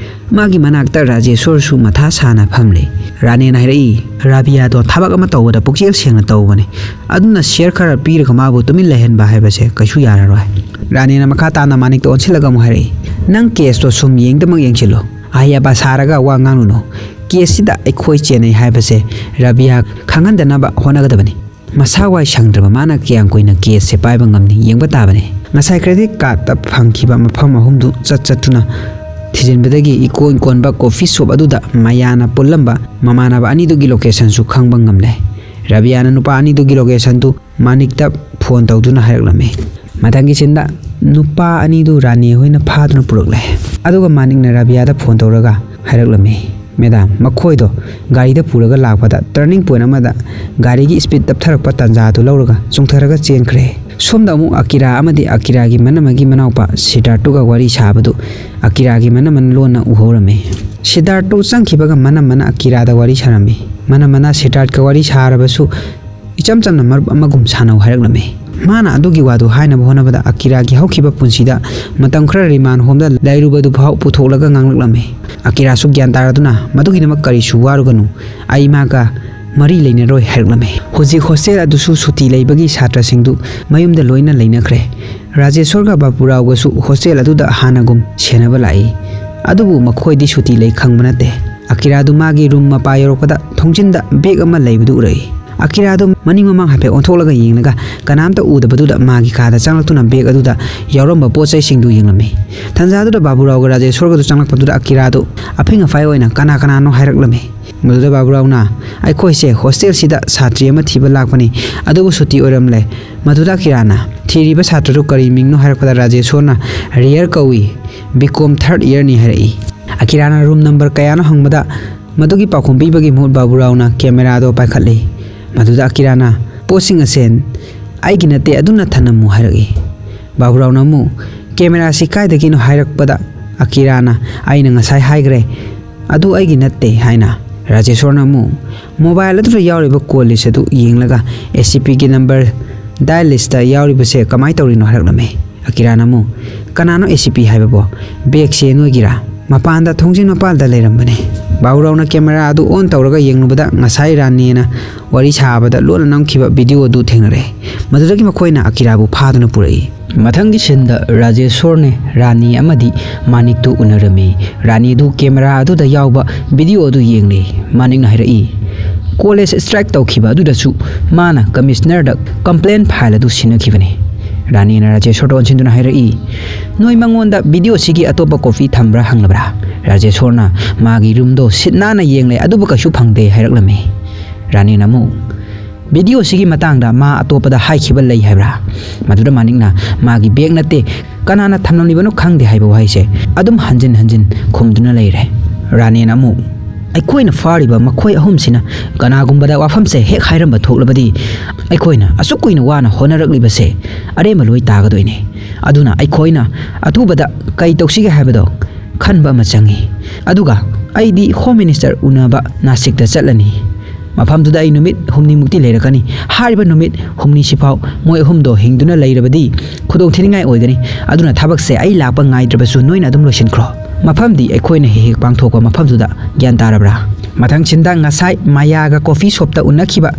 ꯃꯥꯒꯤ ꯃꯅꯥꯛꯇ ꯔꯥꯖꯦꯁꯣꯔꯁꯨ ꯃꯊꯥ ꯁꯥꯅ ꯐꯝꯂꯤ꯫ ꯔꯥꯅꯦꯅ ꯍꯥꯏꯔꯛꯏ, "ꯔꯕꯤꯌꯥꯗꯣ ꯊꯕꯛ ꯑꯃ ꯇꯧꯕꯗ ꯄꯨꯛꯆꯦꯜ ꯁꯦꯡꯅ ꯇꯧꯕꯅꯤ꯫ ꯑꯗꯨꯅ share ꯈꯔ ꯄꯤꯔꯒ ꯃꯥꯕꯨ ꯇꯨꯃꯤꯟ ꯂꯩꯍꯟꯕ ꯍꯥꯏꯕꯁꯦ ꯀꯩꯁꯨ ꯌꯥꯔꯔꯣꯏ꯫" ꯔꯥꯅꯦꯅ ꯃꯈꯥ ꯇꯥꯅ ꯃꯥꯅꯤꯛꯇ ꯑꯣꯟꯁꯤꯜꯂꯒ ꯑꯃꯨꯛ ꯍꯥꯏꯔꯛꯏ, "ꯅꯪ caseꯇꯣ ꯁꯨꯝ ꯌꯦꯡꯗꯃꯛ ꯌꯦꯡꯁꯤꯜꯂꯣ꯫ ꯑꯍꯩ ꯑꯄꯥ ꯁꯥꯔꯒ ꯋꯥ ꯉꯥꯡꯂꯨꯅꯨ꯫ Caseꯁꯤꯗ ꯑꯩꯈꯣꯏ ꯆꯦꯟꯅꯩ ꯍꯥꯏꯕꯁꯦ ꯔꯕꯤꯌꯥ ꯈꯪꯍꯟꯗꯅꯕ ꯍꯣꯠꯅꯒꯗꯕꯅꯤ꯫ ꯃꯁꯥ ꯋꯥꯏ ꯁꯪꯗ꯭ꯔꯕ ꯃꯥꯅ ꯀꯌꯥꯝ ꯀꯨꯏꯅ caseꯁꯦ ꯄꯥꯏꯕ ꯉꯝꯅꯤ ꯌꯦꯡꯕ ꯇꯥꯕꯅꯤ꯫" ꯉꯁꯥꯏ credit cardꯇ ꯐꯪꯈꯤꯕ ꯃꯐꯝ ꯑꯍꯨꯝꯗꯨ ꯆꯠ ꯆꯠꯇꯨꯅ ꯊꯤꯖꯤꯟꯕꯗꯒꯤ ꯏꯀꯣꯟ ꯀꯣꯟꯕ coffee shop ꯑꯗꯨꯗ ꯃꯌꯥꯅ ꯄꯨꯜꯂꯝꯕ ꯃꯃꯥꯟꯅꯕ ꯑꯅꯤꯗꯨꯒꯤ locationꯁꯨ ꯈꯪꯕ ꯉꯝꯂꯦ꯫ ꯔꯕꯤꯌꯥꯅ ꯅꯨꯄꯥ ꯑꯅꯤꯗꯨꯒꯤ locationꯗꯨ ꯃꯥꯅꯤꯛꯇ phone ꯇꯧꯗꯨꯅ ꯍꯥꯏꯔꯛꯂꯝꯃꯤ꯫ ꯃꯊꯪꯒꯤ sceneꯗ ꯅꯨꯄꯥ ꯑꯅꯤꯗꯨ ꯔꯥꯅꯤ ꯍꯣꯏꯅ ꯐꯥꯗꯨꯅ ꯄꯨꯔꯛꯂꯦ꯫ ꯑꯗꯨꯒ ꯃꯥꯅꯤꯛꯅ ꯔꯕꯤꯌꯥꯗ phone ꯇꯧꯔꯒ ꯍꯥꯏꯔꯛꯂꯝꯃꯤ, "ꯃꯦꯗꯥꯝ, ꯃꯈꯣꯏꯗꯣ ꯒꯥꯔꯤꯗ ꯄꯨꯔꯒ ꯂꯥꯛꯄꯗ turning point ꯑꯃꯗ ꯒꯥꯔꯤꯒꯤ speed ꯇꯞꯊꯔꯛꯄ ꯇꯥꯟꯖꯥꯗꯨ ꯂꯧꯔꯒ ꯆꯣꯡꯊꯔꯒ ꯆꯦꯟꯈ꯭ꯔꯦ꯫ ꯁꯣꯝꯗ ꯑꯃꯨꯛ ꯑꯀꯤꯔꯥ ꯑꯃꯗꯤ ꯑꯀꯤꯔꯥꯒꯤ ꯃꯅꯝꯃꯒꯤ ꯃꯅꯥꯎꯄꯥ ꯁꯤꯗꯥꯔꯠꯇꯨꯒ ꯋꯥꯔꯤ ꯁꯥꯕꯗꯨ ꯑꯀꯤꯔꯥꯒꯤ ꯃꯅꯝꯃꯅ ꯂꯣꯟꯅ ꯎꯍꯧꯔꯝꯃꯤ꯫ ꯁꯤꯗꯥꯔꯠꯇꯨ ꯆꯪꯈꯤꯕꯒ ꯃꯅꯝꯃꯅ ꯑꯀꯤꯔꯥꯗ ꯋꯥꯔꯤ ꯁꯥꯔꯝꯃꯤ꯫ ꯃꯅꯝꯃꯅ ꯁꯤꯗꯥꯔꯠꯀ ꯋꯥꯔꯤ ꯁꯥꯔꯕꯁꯨ ꯏꯆꯝ ꯆꯝꯅ ꯃꯔꯨꯞ ꯑꯃꯒꯨꯝ ꯁꯥꯟꯅꯧ ꯍꯥꯏꯔꯛꯂꯝꯃꯤ꯫ ꯃꯥꯅ ꯑꯗꯨꯒꯤ ꯋꯥꯗꯨ ꯍꯥꯏꯅꯕ ꯍꯣꯠꯅꯕꯗ ꯑꯀꯤꯔꯥꯒꯤ ꯍꯧꯈꯤꯕ ꯄꯨꯟꯁꯤꯗ ꯃꯇꯝ ꯈꯔ ꯔꯤꯃꯥꯟ ꯍꯣꯝꯗ ꯂꯩꯔꯨꯕꯗꯨ ꯐꯥꯎ ꯄꯨꯊꯣꯛꯂꯒ ꯉꯥꯡꯂꯛꯂꯝꯃꯤ꯫ ꯑꯀꯤꯔꯥꯁꯨ ꯒ꯭ꯌꯥꯟ ꯇꯥꯔꯗꯨꯅ, "ꯃꯗꯨꯒꯤꯗꯃꯛ ꯀꯔꯤꯁꯨ ꯋꯥꯔꯨꯒꯅꯨ, ꯑꯩ ꯃꯥꯒ ꯃꯔꯤ ꯂꯩꯅꯔꯣꯏ" ꯍꯥꯏꯔꯛꯂꯝꯃꯤ꯫ ꯍꯧꯖꯤꯛ ꯍꯣꯁꯇꯦꯜ ꯑꯗꯨꯁꯨ ꯁꯨꯇꯤ ꯂꯩꯕꯒꯤ ꯁꯥꯇ꯭ꯔꯁꯤꯡꯗꯨ ꯃꯌꯨꯝꯗ ꯂꯣꯏꯅ ꯂꯩꯅꯈ꯭ꯔꯦ꯫ ꯔꯥꯖꯦꯁꯣꯔꯒ ꯕꯥꯕꯨꯔꯥꯎꯒꯁꯨ ꯍꯣꯁꯇꯦꯜ ꯑꯗꯨꯗ ꯍꯥꯟꯅꯒꯨꯝ ꯁꯦꯟꯅꯕ ꯂꯥꯛꯏ꯫ ꯑꯗꯨꯕꯨ ꯃꯈꯣꯏꯗꯤ ꯁꯨꯇꯤ ꯂꯩ ꯈꯪꯕ ꯅꯠꯇꯦ꯫ ꯑꯀꯤꯔꯥꯗꯨ ꯃꯥꯒꯤ ꯔꯨꯝ ꯃꯄꯥ ꯌꯧꯔꯛꯄꯗ ꯊꯣꯡꯖꯤꯟꯗ ꯕꯦꯒ ꯑꯃ ꯂꯩꯕꯗꯨ ꯎꯔꯛꯏ꯫ ꯑꯀꯤꯔꯥꯗꯨ ꯃꯅꯤꯡ ꯃꯃꯥꯡ ꯍꯥꯏꯐꯦꯠ ꯑꯣꯟꯊꯣꯛꯂꯒ ꯌꯦꯡꯂꯒ ꯀꯅꯥꯝꯇ ꯎꯗꯕꯗꯨꯗ ꯃꯥꯒꯤ ꯀꯥꯗ ꯆꯪꯂꯛꯇꯨꯅ ꯕꯦꯒ ꯑꯗꯨꯗ ꯌꯥꯎꯔꯝꯕ ꯄꯣꯠ ꯆꯩꯁꯤꯡꯗꯨ ꯌꯦꯡꯂꯝꯃꯤ꯫ ꯇꯟꯖꯥꯗꯨꯗ ꯕꯥꯕꯨꯔꯥꯎꯒ ꯔꯥꯖꯦꯁꯣꯔꯒꯗꯨ ꯆꯪꯂꯛꯄꯗꯨꯗ ꯑꯀꯤꯔꯥꯗꯨ ꯑꯐꯤꯡ ꯑꯐꯥꯏ ꯑꯣꯏꯅ "ꯀꯅꯥ ꯀꯅꯥꯅꯣ?" ꯍꯥꯏꯔꯛꯂꯝꯃꯤ꯫ ꯃꯗꯨꯗ ꯕꯥꯕꯨꯔꯥꯎꯅ, "ꯑꯩꯈꯣꯏꯁꯦ ꯍꯣꯁꯇꯦꯜꯁꯤꯗ ꯁꯥꯇ꯭ꯔꯤ ꯑꯃ ꯊꯤꯕ ꯂꯥꯛꯄꯅꯤ, ꯑꯗꯨꯕꯨ ꯁꯨꯇꯤ ꯑꯣꯏꯔꯝꯂꯦ"꯫ ꯃꯗꯨꯗ ꯑꯀꯤꯔꯥꯅ, "ꯊꯤꯔꯤꯕ ꯁꯥꯇ꯭ꯔꯗꯨ ꯀꯔꯤ ꯃꯤꯡꯅꯣ?" ꯍꯥꯏꯔꯛꯄꯗ ꯔꯥꯖꯦꯁꯣꯔꯅ, "ꯔꯤꯌꯔ ꯀꯧꯏ, ꯕꯤ ꯀꯣꯝ ꯊꯥꯔꯠ ꯏꯌꯔꯅꯤ" ꯍꯥꯏꯔꯛꯏ꯫ ꯑꯀꯤꯔꯥꯅ ꯔꯨꯝ ꯅꯝꯕꯔ ꯀꯌꯥꯅꯣ ꯍꯪꯕꯗ ꯃꯗꯨꯒꯤ ꯄꯥꯎꯈꯨꯝ ꯄꯤꯕꯒꯤ ꯃꯍꯨꯠ ꯕꯥꯕꯨꯔꯥꯎꯅ ꯀꯦꯃꯦꯔꯥꯗꯣ ꯄꯥꯏꯈꯠꯂꯤ꯫ ꯃꯗꯨꯗ ꯑꯀꯤꯔꯥꯅ, "ꯄꯣꯠꯁꯤꯡ ꯑꯁꯦ ꯑꯩꯒꯤ ꯅꯠꯇꯦ, ꯑꯗꯨꯅ ꯊꯅꯝꯃꯨ" ꯍꯥꯏꯔꯛꯏ꯫ ꯕꯥꯕꯨꯔꯥꯎꯅ ꯑꯃꯨꯛ, "ꯀꯦꯃꯦꯔꯥꯁꯤ ꯀꯥꯏꯗꯒꯤꯅꯣ?" ꯍꯥꯏꯔꯛꯄꯗ ꯑꯀꯤꯔꯥꯅ, "ꯑꯩꯅ ꯉꯁꯥꯏ ꯍꯥꯏꯈ꯭ꯔꯦ, ꯑꯗꯨ ꯑꯩꯒꯤ ꯅꯠꯇꯦ" ꯍꯥꯏꯅ꯫ ꯔꯥꯖꯦꯁꯣꯔꯅ ꯑꯃꯨꯛ ꯃꯣꯕꯥꯏꯜ ꯑꯗꯨꯗ ꯌꯥꯎꯔꯤꯕ ꯀꯣꯜ ꯂꯤꯁ ꯑꯗꯨ ꯌꯦꯡꯂꯒ ꯑꯦ ꯁꯤ ꯄꯤꯒꯤ ꯅꯝꯕꯔ ꯗꯥꯏꯜ ꯂꯤꯁꯇ ꯌꯥꯎꯔꯤꯕꯁꯦ ꯀꯃꯥꯏ ꯇꯧꯔꯤꯅꯣ ꯍꯥꯏꯔꯛꯂꯝꯃꯤ꯫ ꯑꯀꯤꯔꯥꯅ ꯑꯃꯨꯛ, "ꯀꯅꯥꯅꯣ ꯑꯦ ꯁꯤ ꯄꯤ ꯍꯥꯏꯕꯕꯣ? ꯕꯦꯒꯁꯦ ꯅꯣꯏꯒꯤꯔꯥ?" ꯃꯄꯥꯟꯗ ꯊꯣꯡꯖꯤꯟ ꯃꯄꯥꯜꯗ ꯂꯩꯔꯝꯕꯅꯤ꯫ ꯕꯥꯕꯨꯔꯥꯎꯅ ꯀꯦꯃꯦꯔꯥ ꯑꯗꯨ ꯑꯣꯟ ꯇꯧꯔꯒ ꯌꯦꯡꯂꯨꯕꯗ ꯉꯁꯥꯏ ꯔꯥꯅꯤꯅ ꯋꯥꯔꯤ ꯁꯥꯕꯗ ꯂꯣꯟꯅ ꯅꯝꯈꯤꯕ ꯚꯤꯗꯤꯑꯣ ꯑꯗꯨ ꯊꯦꯡꯅꯔꯛꯏ꯫ ꯃꯗꯨꯗꯒꯤ ꯃꯈꯣꯏꯅ ꯑꯀꯤꯔꯥꯕꯨ ꯐꯥꯗꯨꯅ ꯄꯨꯔꯛꯏ꯫ ꯃꯊꯪꯒꯤ ꯁꯤꯟꯗ ꯔꯥꯖꯦꯁꯣꯔꯅꯦ ꯔꯥꯅꯤ ꯑꯃꯗꯤ ꯃꯥꯅꯤꯛꯇꯨ ꯎꯅꯔꯝꯃꯤ꯫ ꯔꯥꯅꯤꯗꯨ ꯀꯦꯃꯦꯔꯥ ꯑꯗꯨꯗ ꯌꯥꯎꯕ ꯚꯤꯗꯤꯑꯣ ꯑꯗꯨ ꯌꯦꯡꯂꯤ꯫ ꯃꯥꯅꯤꯛꯅ ꯍꯥꯏꯔꯛꯏ, "ꯀꯣꯂꯦꯖ ꯁ꯭ꯇ꯭ꯔꯥꯏꯛ ꯇꯧꯈꯤꯕ ꯑꯗꯨꯗꯁꯨ ꯃꯥꯅ ꯀꯃꯤꯁꯅꯔꯗ ꯀꯝꯄ꯭ꯂꯦꯟ ꯐꯥꯏꯜ ꯑꯗꯨ ꯁꯤꯟꯅꯈꯤꯕꯅꯤ"꯫ ꯔꯥꯅꯤꯅ ꯔꯥꯖꯦꯁꯣꯔꯗ ꯑꯣꯟꯁꯤꯟꯗꯨꯅ ꯍꯥꯏꯔꯛꯏ, "ꯅꯣꯏ ꯃꯉꯣꯟꯗ ꯚꯤꯗꯤꯑꯣꯁꯤꯒꯤ ꯑꯇꯣꯞꯄ ꯀꯣꯄꯤ ꯊꯝꯕ꯭ꯔꯥ?" ꯍꯪꯂꯕ꯭ꯔꯥ? ꯔꯥꯖꯦꯁꯣꯔꯅ ꯃꯥꯒꯤ ꯔꯨꯝꯗꯣ ꯁꯤꯠ ꯅꯥꯟꯅ ꯌꯦꯡꯂꯦ, ꯑꯗꯨꯕꯨ ꯀꯩꯁꯨ ꯐꯪꯗꯦ ꯍꯥꯏꯔꯛꯂꯝꯃꯤ꯫ ꯔꯥꯅꯤꯅ ꯑꯃꯨꯛ, "ꯚꯤꯗꯤꯑꯣꯁꯤꯒꯤ ꯃꯇꯥꯡꯗ ꯃꯥ ꯑꯇꯣꯞꯄꯗ ꯍꯥꯏꯈꯤꯕ ꯂꯩ ꯍꯥꯏꯕ꯭ꯔꯥ?" ꯃꯗꯨꯗ ꯃꯥꯅꯤꯛꯅ ꯃꯥꯒꯤ ꯕꯦꯒ ꯅꯠꯇꯦ, ꯀꯅꯥꯅ ꯊꯝꯂꯝꯂꯤꯕꯅꯣ ꯈꯪꯗꯦ ꯍꯥꯏꯕ ꯋꯥꯍꯩꯁꯦ ꯑꯗꯨꯝ ꯍꯟꯖꯤꯟ ꯍꯟꯖꯤꯟ ꯈꯨꯝꯗꯨꯅ ꯂꯩꯔꯦ꯫ ꯔꯥꯅꯤꯅ ꯑꯃꯨꯛ, ꯑꯩꯈꯣꯏꯅ ꯐꯥꯔꯤꯕ ꯃꯈꯣꯏ ꯑꯍꯨꯝꯁꯤꯅ ꯀꯅꯥꯒꯨꯝꯕꯗ ꯋꯥꯐꯝꯁꯦ ꯍꯦꯛ ꯍꯥꯏꯔꯝꯕ ꯊꯣꯛꯂꯕꯗꯤ, ꯑꯩꯈꯣꯏꯅ ꯑꯁꯨꯛ ꯀꯨꯏꯅ ꯋꯥꯅ ꯍꯣꯠꯅꯔꯛꯂꯤꯕꯁꯦ ꯑꯔꯦꯝꯕ ꯂꯣꯏ ꯇꯥꯒꯗꯣꯏꯅꯦ꯫ ꯑꯗꯨꯅ ꯑꯩꯈꯣꯏꯅ ꯑꯊꯨꯕꯗ ꯀꯩ ꯇꯧꯁꯤꯒꯦ ꯍꯥꯏꯕꯗꯣ ꯈꯟꯕ ꯑꯃ ꯆꯪꯉꯤ꯫ ꯑꯗꯨꯒ ꯑꯩꯗꯤ ꯍꯣꯝ ꯃꯤꯅꯤꯁꯇꯔ ꯎꯅꯕ ꯅꯥꯁꯤꯛꯇ ꯆꯠꯂꯅꯤ꯫ ꯃꯐꯝꯗꯨꯗ ꯑꯩ ꯅꯨꯃꯤꯠ ꯍꯨꯝꯅꯤꯃꯨꯛꯇꯤ ꯂꯩꯔꯛꯀꯅꯤ꯫ ꯍꯥꯏꯔꯤꯕ ꯅꯨꯃꯤꯠ ꯍꯨꯝꯅꯤꯁꯤꯐꯥꯎ ꯃꯣꯏ ꯑꯍꯨꯝꯗꯣ ꯍꯤꯡꯗꯨꯅ ꯂꯩꯔꯕꯗꯤ ꯈꯨꯗꯣꯡ ꯊꯤꯅꯤꯡꯉꯥꯏ ꯑꯣꯏꯒꯅꯤ꯫ ꯑꯗꯨꯅ ꯊꯕꯛꯁꯦ ꯑꯩ ꯂꯥꯛꯄ ꯉꯥꯏꯗ꯭ꯔꯕꯁꯨ ꯅꯣꯏꯅ ꯑꯗꯨꯝ ꯂꯣꯏꯁꯤꯟꯈ꯭ꯔꯣ꯫ ꯃꯐꯝꯗꯤ ꯑꯩꯈꯣꯏꯅ ꯍꯦꯛ ꯍꯦꯛ ꯄꯥꯡꯊꯣꯛꯄ ꯃꯐꯝꯗꯨꯗ꯫ ꯒ꯭ꯌꯥꯟ ꯇꯥꯔꯕ꯭ꯔꯥ? ꯃꯊꯪꯁꯤꯟꯗ ꯉꯁꯥꯏ ꯃꯌꯥꯒ ꯀꯣꯐꯤ ꯁꯣꯞꯇ ꯎꯅꯈꯤꯕ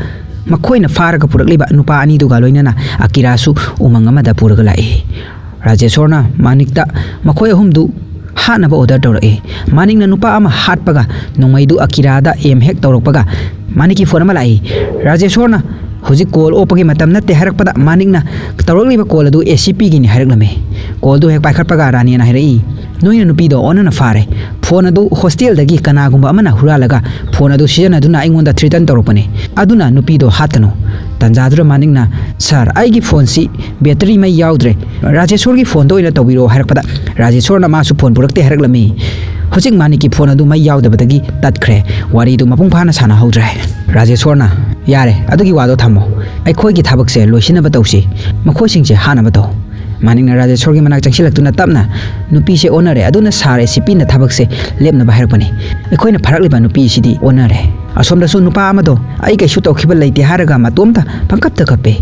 ꯃꯈꯣꯏꯅ ꯐꯥꯔꯒ ꯄꯨꯔꯛꯂꯤꯕ ꯅꯨꯄꯥ ꯑꯅꯤꯗꯨꯒ ꯂꯣꯏꯅꯅ ꯑꯀꯤꯔꯥꯁꯨ ꯎꯃꯪ ꯑꯃꯗ ꯄꯨꯔꯒ ꯂꯥꯛꯏ꯫ ꯔꯥꯖꯦꯁꯣꯔꯅ ꯃꯥꯅꯤꯛꯇ ꯃꯈꯣꯏ ꯑꯍꯨꯝꯗꯨ ꯍꯥꯠꯅꯕ ꯑꯣꯔꯗꯔ ꯇꯧꯔꯛꯏ꯫ ꯃꯥꯅꯤꯛꯅ ꯅꯨꯄꯥ ꯑꯃ ꯍꯥꯠꯄꯒ ꯅꯣꯡꯃꯩꯗꯨ ꯑꯀꯤꯔꯥꯗ ꯑꯦꯝ ꯍꯦꯛ ꯇꯧꯔꯛꯄꯒ ꯃꯥꯅꯤꯛꯀꯤ ꯐꯣꯟ ꯑꯃ ꯂꯥꯛꯏ꯫ ꯔꯥꯖꯦꯁꯣꯔꯅ ꯍꯧꯖꯤꯛ ꯀꯣꯜ ꯑꯣꯛꯄꯒꯤ ꯃꯇꯝ ꯅꯠꯇꯦ ꯍꯥꯏꯔꯛꯄꯗ ꯃꯥꯅꯤꯛꯅ ꯇꯧꯔꯛꯂꯤꯕ ꯀꯣꯜ ꯑꯗꯨ ꯑꯦ ꯁꯤ ꯄꯤꯒꯤꯅꯤ ꯍꯥꯏꯔꯛꯂꯝꯃꯤ꯫ ꯀꯣꯜꯗꯨ ꯍꯦꯛ ꯄꯥꯏꯈꯠꯄꯒ ꯔꯥꯅꯤꯅ ꯍꯥꯏꯔꯛꯏ, "ꯅꯣꯏꯅ ꯅꯨꯄꯤꯗꯣ ꯑꯣꯟꯅꯅ ꯐꯥꯔꯦ꯫ ꯐꯣꯟ ꯑꯗꯨ ꯍꯣꯁꯇꯦꯜꯗꯒꯤ ꯀꯅꯥꯒꯨꯝꯕ ꯑꯃꯅ ꯍꯨꯔꯥꯜꯂꯒ ꯐꯣꯟ ꯑꯗꯨ ꯁꯤꯖꯤꯟꯅꯗꯨꯅ ꯑꯩꯉꯣꯟꯗ ꯊ꯭ꯔꯤꯇꯟ ꯇꯧꯔꯛꯄꯅꯤ꯫ ꯑꯗꯨꯅ ꯅꯨꯄꯤꯗꯣ ꯍꯥꯠꯀꯅꯨ꯫" ꯇꯟꯖꯥꯗꯨꯗ ꯃꯥꯅꯤꯛꯅ, "ꯁꯥꯔ, ꯑꯩꯒꯤ ꯐꯣꯟꯁꯤ ꯕꯦꯇꯔꯤ ꯃꯩ ꯌꯥꯎꯗ꯭ꯔꯦ꯫ ꯔꯥꯖꯦꯁꯣꯔꯒꯤ ꯐꯣꯟꯗ ꯑꯣꯏꯅ ꯇꯧꯕꯤꯔꯛꯑꯣ" ꯍꯥꯏꯔꯛꯄꯗ ꯔꯥꯖꯦꯁꯣꯔꯅ ꯃꯥꯁꯨ ꯐꯣꯟ ꯄꯨꯔꯛꯇꯦ ꯍꯥꯏꯔꯛꯂꯝꯃꯤ꯫ ꯍꯧꯖꯤꯛ ꯃꯥꯅꯤꯛꯀꯤ ꯐꯣꯟ ꯑꯗꯨ ꯃꯩ ꯌꯥꯎꯗꯕꯗꯒꯤ ꯇꯠꯈ꯭ꯔꯦ꯫ ꯋꯥꯔꯤꯗꯨ ꯃꯄꯨꯡ ꯐꯥꯅ ꯁꯥꯟꯅꯍꯧꯗ꯭ꯔꯦ꯫ ꯔꯥꯖꯦꯁꯣꯔꯅ, "ꯌꯥꯔꯦ, ꯑꯗꯨꯒꯤ ꯋꯥꯗꯣ ꯊꯝꯃꯣ꯫ ꯑꯩꯈꯣꯏꯒꯤ ꯊꯕꯛꯁꯦ ꯂꯣꯏꯁꯤꯟꯅꯕ ꯇꯧꯁꯤ꯫ ꯃꯈꯣꯏꯁꯤꯡꯁꯦ ꯍꯥꯠꯅꯕ ꯇꯧ꯫" ꯃꯥꯅꯤꯛꯅ ꯔꯥꯖꯦꯁꯣꯔꯒꯤ ꯃꯅꯥꯛ ꯆꯪꯁꯤꯜꯂꯛꯇꯨꯅ ꯇꯞꯅ, "ꯅꯨꯄꯤꯁꯦ ꯑꯣꯟꯅꯔꯦ, ꯑꯗꯨꯅ ꯁꯥꯔ ꯑꯦ ꯁꯤ ꯄꯤꯅ ꯊꯕꯛꯁꯦ ꯂꯦꯞꯅꯕ ꯍꯥꯏꯔꯛꯄꯅꯤ꯫ ꯑꯩꯈꯣꯏꯅ ꯐꯥꯔꯛꯂꯤꯕ ꯅꯨꯄꯤꯁꯤꯗꯤ ꯑꯣꯟꯅꯔꯦ꯫" ꯑꯁꯣꯝꯗꯁꯨ ꯅꯨꯄꯥ ꯑꯃꯗꯣ, "ꯑꯩ ꯀꯩꯁꯨ ꯇꯧꯈꯤꯕ ꯂꯩꯇꯦ" ꯍꯥꯏꯔꯒ ꯃꯇꯣꯝꯇ ꯄꯪꯀꯞꯇ ꯀꯞꯄꯦ꯫